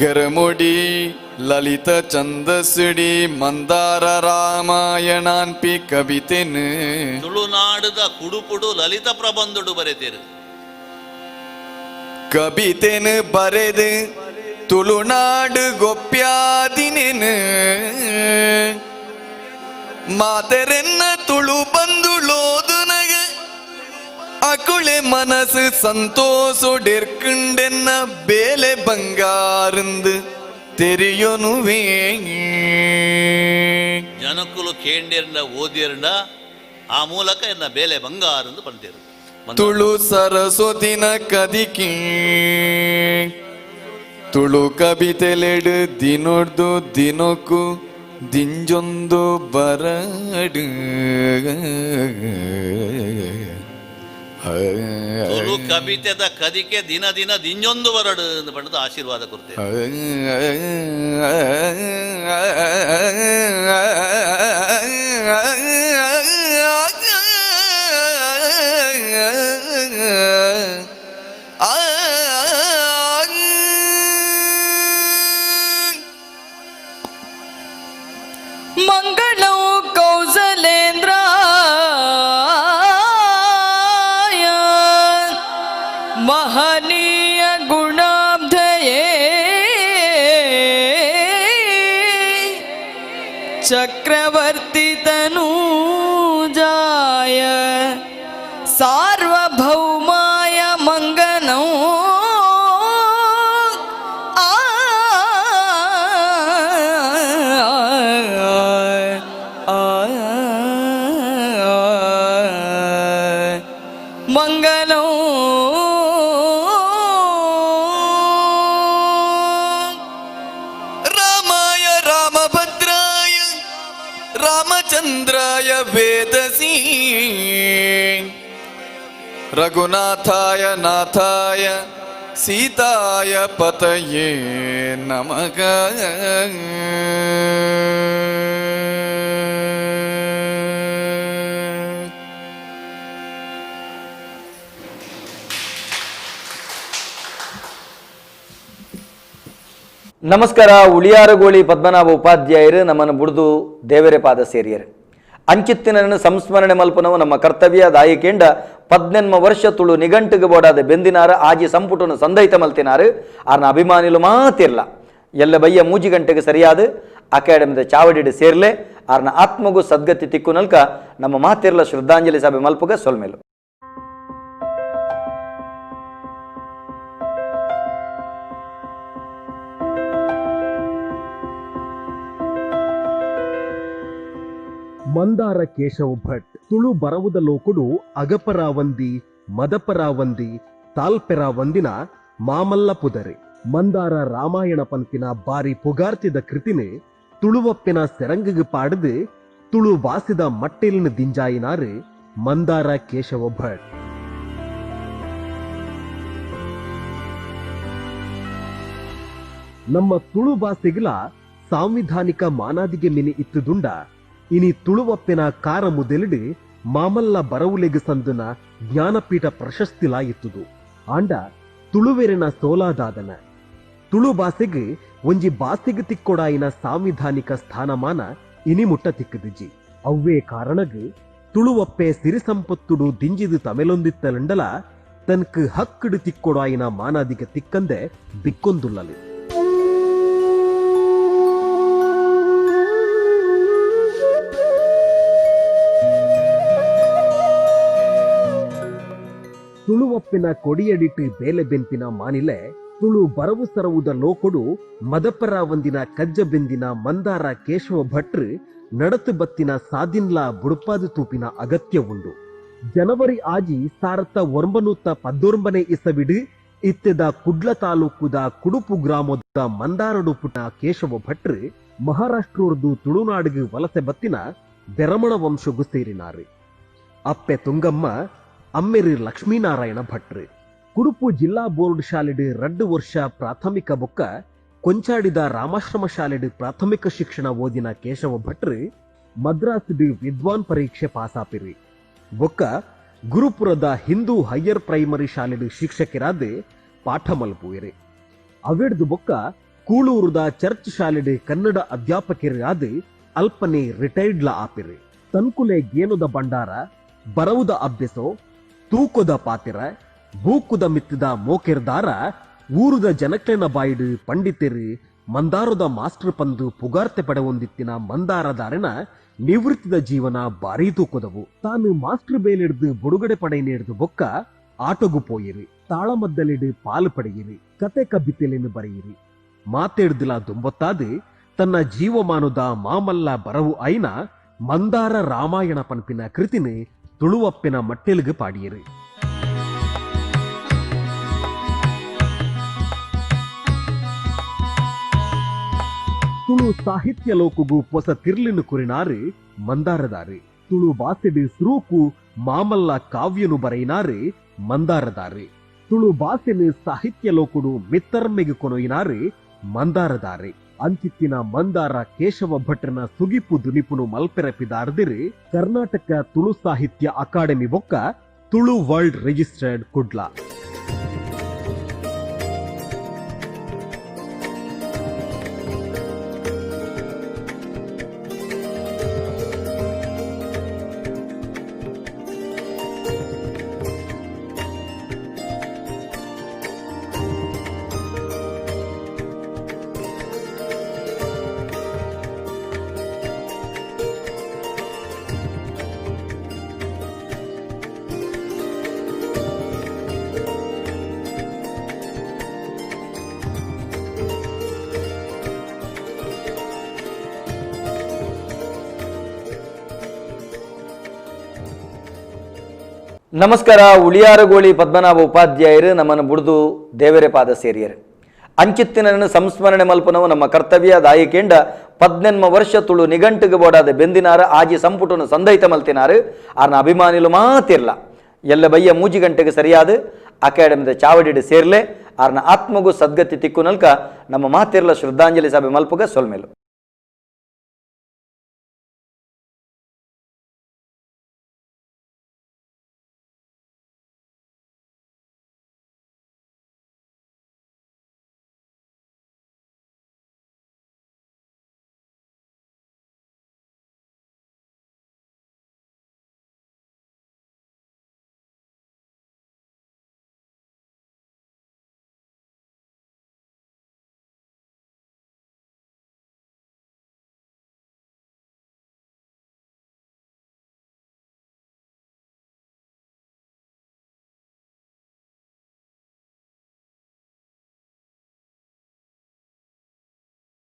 ಗರಮುಡಿ ಲಲಿತ ಛಂದಸ್ಸಿಡಿ ಮಂದಾರ ರಾಮಾಯಣಾನ್ಪಿ ಕವಿತೆನು ತುಳುನಾಡದ ಕುಡುಪುಡು ಲಲಿತ ಪ್ರಬಂಧುಡು ಬರೆತೇರು. ಕವಿತೆನು ಬರೆದು ತುಳುನಾಡು ಗೊಪ್ಯಾದಿನೇನು ಮಾತೆರೆನ್ನ ತುಳು ಬಂದುಳೋದು ನಗ ಅಕುಳೆ ಮನಸ್ಸು ಸಂತೋಷೊಡೆರ್ಕುಂಡೆನ್ನ ಬೇಲೆ ಬಂಗಾರಂದು ತೆರಿಯೊನುವೇ. ಜನಕುಲು ಕೇಂಡಿರ್ನ ಓದಿರ್ನ ಆ ಮೂಲಕ ಎನ್ನ ಬೇಲೆ ಬಂಗಾರಂದು ಪಂತೇರು. ತುಳು ಸರಸ್ವತಿನ ಕದಿಕಿ ತುಳು ಕವಿತೆಲೆಡು ದಿನೊಡ್ದು ದಿನೊಕು ದಿಂಜೊಂದು ಬರಡು. ತುಳು ಕವಿತೆದ ಕದಿಕೆ ದಿನ ದಿನ ದಿಂಜೊಂದು ಬರಡು ಎಂದು ಬಣ್ಣದ ಆಶೀರ್ವಾದ ಕೊಡ್ತೇವೆ. ಮಂಗಳವು ಕೌಸಲ್ಯ ಚಕ್ರವರ್ತಿ ತನೂಜಾಯ ಸಾರ್ವಭೌಮಾಯ ಮಂಗನೋ ಆ ಮಂಗಲೋ. ರಾಮಾಯ ರಾಮಭದ್ರಾಯ ರಾಮಚಂದ್ರಾಯ ವೇದಸಿ ರಘುನಾಥಾಯ ನಾಥಾಯ ಸೀತಾಯ ಪತಯೇ ನಮಃ. ನಮಸ್ಕಾರ. ಉಳಿಯಾರಗೋಳಿ ಪದ್ಮನಾಭ ಉಪಾಧ್ಯಾಯರು ನಮ್ಮನ್ನು ಬುಡ್ದು ದೇವರೆ ಪಾದ ಸೇರಿಯರು. ಅಂಚಿತ್ತಿನನ್ನು ಸಂಸ್ಮರಣೆ ಮಲ್ಪನವು ನಮ್ಮ ಕರ್ತವ್ಯ. ದಾಯಿಕೆಂಡ ಪದ್ನೆನ್ಮ ವರ್ಷ ತುಳು ನಿಘಂಟಿಗೆ ಬೋಡಾದ ಬೆಂದಿನಾರ ಆಜಿ ಸಂಪುಟನು ಸಂದೈತ ಮಲ್ತಿನಾರು. ಆರ್ನ ಅಭಿಮಾನಿಲು ಮಾತಿರ್ಲ ಎಲ್ಲ ಬಯ್ಯ ಮೂಜಿ ಗಂಟೆಗೆ ಸರಿಯಾದ ಅಕಾಡೆಮಿದ ಚಾವಡಿಡು ಸೇರ್ಲೆ. ಆರ್ನ ಆತ್ಮಗೂ ಸದ್ಗತಿ ತಿಕ್ಕು ನಲ್ಕ ನಮ್ಮ ಮಾತಿರ್ಲ ಶ್ರದ್ಧಾಂಜಲಿ ಸಭೆ ಮಲ್ಪುಗ ಸೊಲ್ಮೇಲು. ಮಂದಾರ ಕೇಶವ ಭಟ್ ತುಳು ಬರವುದ ಲೋಕುಡು ಅಗಪರಾವಂದಿ ಮದಪರಾವಂದಿ ತಾಲ್ಪೆರಾವಂದಿನ ಮಾಮಲ್ಲ ಪುದರೆ. ಮಂದಾರ ರಾಮಾಯಣ ಪನ್ಪಿನ ಬಾರಿ ಪುಗಾರ್ತಿದ ಕೃತಿನೆ ತುಳುವಪ್ಪಿನ ಸೆರಂಗಿಗೆ ಪಾಡದು ತುಳು ವಾಸಿದ ಮಟ್ಟೆಲಿನ ದಿಂಜಾಯಿನಾರು ಮಂದಾರ ಕೇಶವ ಭಟ್. ನಮ್ಮ ತುಳು ಭಾಷೆಗಳ ಸಾಂವಿಧಾನಿಕ ಮಾನಾದಿಗೆ ಮಿನಿ ಇತ್ತುದುಂಡ ಇನಿ ತುಳುವಪ್ಪಿನ ಕಾರ ಮುದೆಲಿಡು ಮಾಮಲ್ಲ ಬರವುಲೆಗು ಸಂದುನ ಜ್ಞಾನಪೀಠ ಪ್ರಶಸ್ತಿಲಾ ಇತ್ತುದು. ಆಂಡ ತುಳುವೆರಿನ ಸೋಲಾದಾದನ ತುಳು ಭಾಷೆಗೆ ಒಂಜಿ ಬಾಸಿಗೆ ತಿಕ್ಕೊಡಾಯಿನ ಸಾಂವಿಧಾನಿಕ ಸ್ಥಾನಮಾನ ಇನಿ ಮುಟ್ಟ ತಿಕ್ಕದಿಜ್ಜಿ. ಅವ್ವೇ ಕಾರಣಗ್ ತುಳುವಪ್ಪೆ ಸಿರಿಸಂಪತ್ತುಡು ದಿಂಜಿದು ತಮೆಲೊಂದಿತ್ತಲಂಡಲ ತನ್ಕ್ ಹಕ್ಕಡು ತಿಕ್ಕೊಡಾಯಿನ ಮಾನಾದಿಗೆ ತಿಕ್ಕಂದೆ ಬಿಕ್ಕೊಂದುಲ್ಲಲು. ತುಳುವಪ್ಪಿನ ಕೊಡಿಯಡಿಟ್ಟು ಬೇಲೆ ಬೆನ್ಪಿನ ಮಾನಿಲೆ ತುಳು ಬರವು ಸರವುದ ಲೋಕೊಡು ಮದಪರಾವಂದಿನ ಕಜ್ಜ ಬೆಂದಿನ ಮಂದಾರ ಕೇಶವ ಭಟ್ರು ನಡತು ಬತ್ತಿನ ಸಾದಿನ್ಲಾ ಬುಡುಪಾದು ತೂಪಿನ ಅಗತ್ಯ ಉಂಡು. ಜನವರಿ ಆಜಿ 1919 ಇಸವಿಡು ಇತ್ತೆದ ಕುಡ್ಲ ತಾಲೂಕುದ ಕುಡುಪು ಗ್ರಾಮದ ಮಂದಾರಡು ಪುಟ್ಟ ಕೇಶವ ಭಟ್ರು ಮಹಾರಾಷ್ಟ್ರದ್ದು ತುಳುನಾಡಿಗೆ ವಲಸೆ ಬತ್ತಿನ ಬೆರಮಣ ವಂಶಗು ಸೇರಿನಾರು. ಅಪ್ಪೆ ತುಂಗಮ್ಮ, ಅಮ್ಮೆರು ಲಕ್ಷ್ಮೀನಾರಾಯಣ ಭಟ್ರು. ಕುಡುಪು ಜಿಲ್ಲಾ ಬೋರ್ಡ್ ಶಾಲೆಡು 2 ವರ್ಷ ಪ್ರಾಥಮಿಕ ಬೊಕ್ಕ ಕೊಂಚಾಡಿದ ರಾಮಾಶ್ರಮ ಶಾಲೆಡು ಪ್ರಾಥಮಿಕ ಶಿಕ್ಷಣ ಓದಿನ ಕೇಶವ ಭಟ್ರು ಮದ್ರಾಸ್ಡು ವಿದ್ವಾನ್ ಪರೀಕ್ಷೆ ಪಾಸಾಪಿರಿ. ಬೊಕ್ಕ ಗುರುಪುರದ ಹಿಂದೂ ಹೈಯರ್ ಪ್ರೈಮರಿ ಶಾಲೆಡು ಶಿಕ್ಷಕರಾದ ಪಾಠ ಮಲ್ಪುವಿರಿ. ಅವೆಡ್ದು ಬೊಕ್ಕ ಕೂಳೂರುದ ಚರ್ಚ್ ಶಾಲೆಡು ಕನ್ನಡ ಅಧ್ಯಾಪಕರಾದ ಅಲ್ಪನೆ ರಿಟೈರ್ಡ್ಲ ಆಪಿರಿ. ತನ್ಕುಲೆ ಗೇನುದ ಭಂಡಾರ, ಬರವುದ ಅಭ್ಯಸೋ, ತೂಕದ ಪಾತಿರ, ಬೂಕುದ ಮಿತ್ತದ ಮೋಕೆರ್ದಾರ ಊರುದ ಜನಕ್ಲೆನ ಬಾಯಿಡು ಪಂಡಿತೆರು ಮಂದಾರದ ಮಾಸ್ಟರ್ ಪಂದು ಪುಗಾರ್ತೆ ಪಡೆವೊಂದಿತ್ತಿನ ಮಂದಾರದಾರನ ನಿವೃತ್ತಿದ ಜೀವನ ಭಾರೀ ತೂಕದವು. ತಾನು ಮಾಸ್ಟರ್ ಬೇಲಿಡ್ದು ಬುಡುಗಡೆ ಪಡೆ ನೀಡ್ದು ಬೊಕ್ಕ ಆಟೋಗು ಪೋಯಿರಿ, ತಾಳಮದ್ದಲಿಡು ಪಾಲು ಪಡೆಯಿರಿ, ಕತೆ ಕಬ್ಬಿತೆಲೆನು ಬರೆಯಿರಿ. ಮಾತೇಡ್ದಿಲ ದುಂಬೊತ್ತಾದು ತನ್ನ ಜೀವಮಾನದ ಮಾಮಲ್ಲ ಬರವು ಐನ ಮಂದಾರ ರಾಮಾಯಣ ಪನ್ಪಿನ ಕೃತಿನ ತುಳುವಪ್ಪಿನ ಮಟ್ಟೆಲುಗು ಪಾಡಿಯರು. ತುಳು ಸಾಹಿತ್ಯ ಲೋಕಗು ಪೊಸ ತಿರ್ಲಿನು ಕುರಿನಾರು ಮಂದಾರದಾರು. ತುಳು ಬಾಸೆಡು ಸುರೂಕು ಮಾಮಲ್ಲ ಕಾವ್ಯನು ಬರೆಯಿನಾರು ಮಂದಾರದಾರು. ತುಳು ಬಾಸೆನು ಸಾಹಿತ್ಯ ಲೋಕುಡು ಮಿತ್ತರ್ಮೆಗೆ ಕೊನೊಯಿನಾರು ಮಂದಾರದಾರು. ಅಂಚಿತ್ತಿನ ಮಂದಾರ ಕೇಶವ ಭಟ್ರನ ಸುಗಿಪು ದುನಿಪುನು ಮಲ್ಪೆರಪಿದಾರ್ದಿರು ಕರ್ನಾಟಕ ತುಳು ಸಾಹಿತ್ಯ ಅಕಾಡೆಮಿ ಬೊಕ್ಕ ತುಳು ವರ್ಲ್ಡ್ ರಿಜಿಸ್ಟರ್ಡ್ ಕುಡ್ಲ. ನಮಸ್ಕಾರ. ಉಳಿಯಾರಗೋಳಿ ಪದ್ಮನಾಭ ಉಪಾಧ್ಯಾಯರು ನಮ್ಮನ್ನು ಬುಡ್ದು ದೇವರೆ ಪಾದ ಸೇರಿಯರು. ಅಂಚಿತ್ತಿನನ್ನು ಸಂಸ್ಮರಣೆ ಮಲ್ಪನವು ನಮ್ಮ ಕರ್ತವ್ಯ. ದಾಯಿಕೆಂಡ ಪದ್ನೆನ್ಮ ವರ್ಷ ತುಳು ನಿಘಂಟಿಗೆ ಬೋಡಾದ ಬೆಂದಿನಾರು, ಆಜಿ ಸಂಪುಟನು ಸಂದೈತ ಮಲ್ತಿನಾರು. ಆರ್ನ ಅಭಿಮಾನಿಲು ಮಾತಿರ್ಲ ಎಲ್ಲ ಬಯ್ಯ 3 ಗಂಟೆಗೆ ಸರಿಯಾದ ಅಕಾಡೆಮಿದ ಚಾವಡಿಡು ಸೇರ್ಲೆ. ಆರ್ನ ಆತ್ಮಗೂ ಸದ್ಗತಿ ತಿಕ್ಕು ನಲ್ಕ ನಮ್ಮ ಮಾತಿರ್ಲ ಶ್ರದ್ಧಾಂಜಲಿ ಸಭೆ ಮಲ್ಪುಗ ಸೊಲ್ಮೇಲು.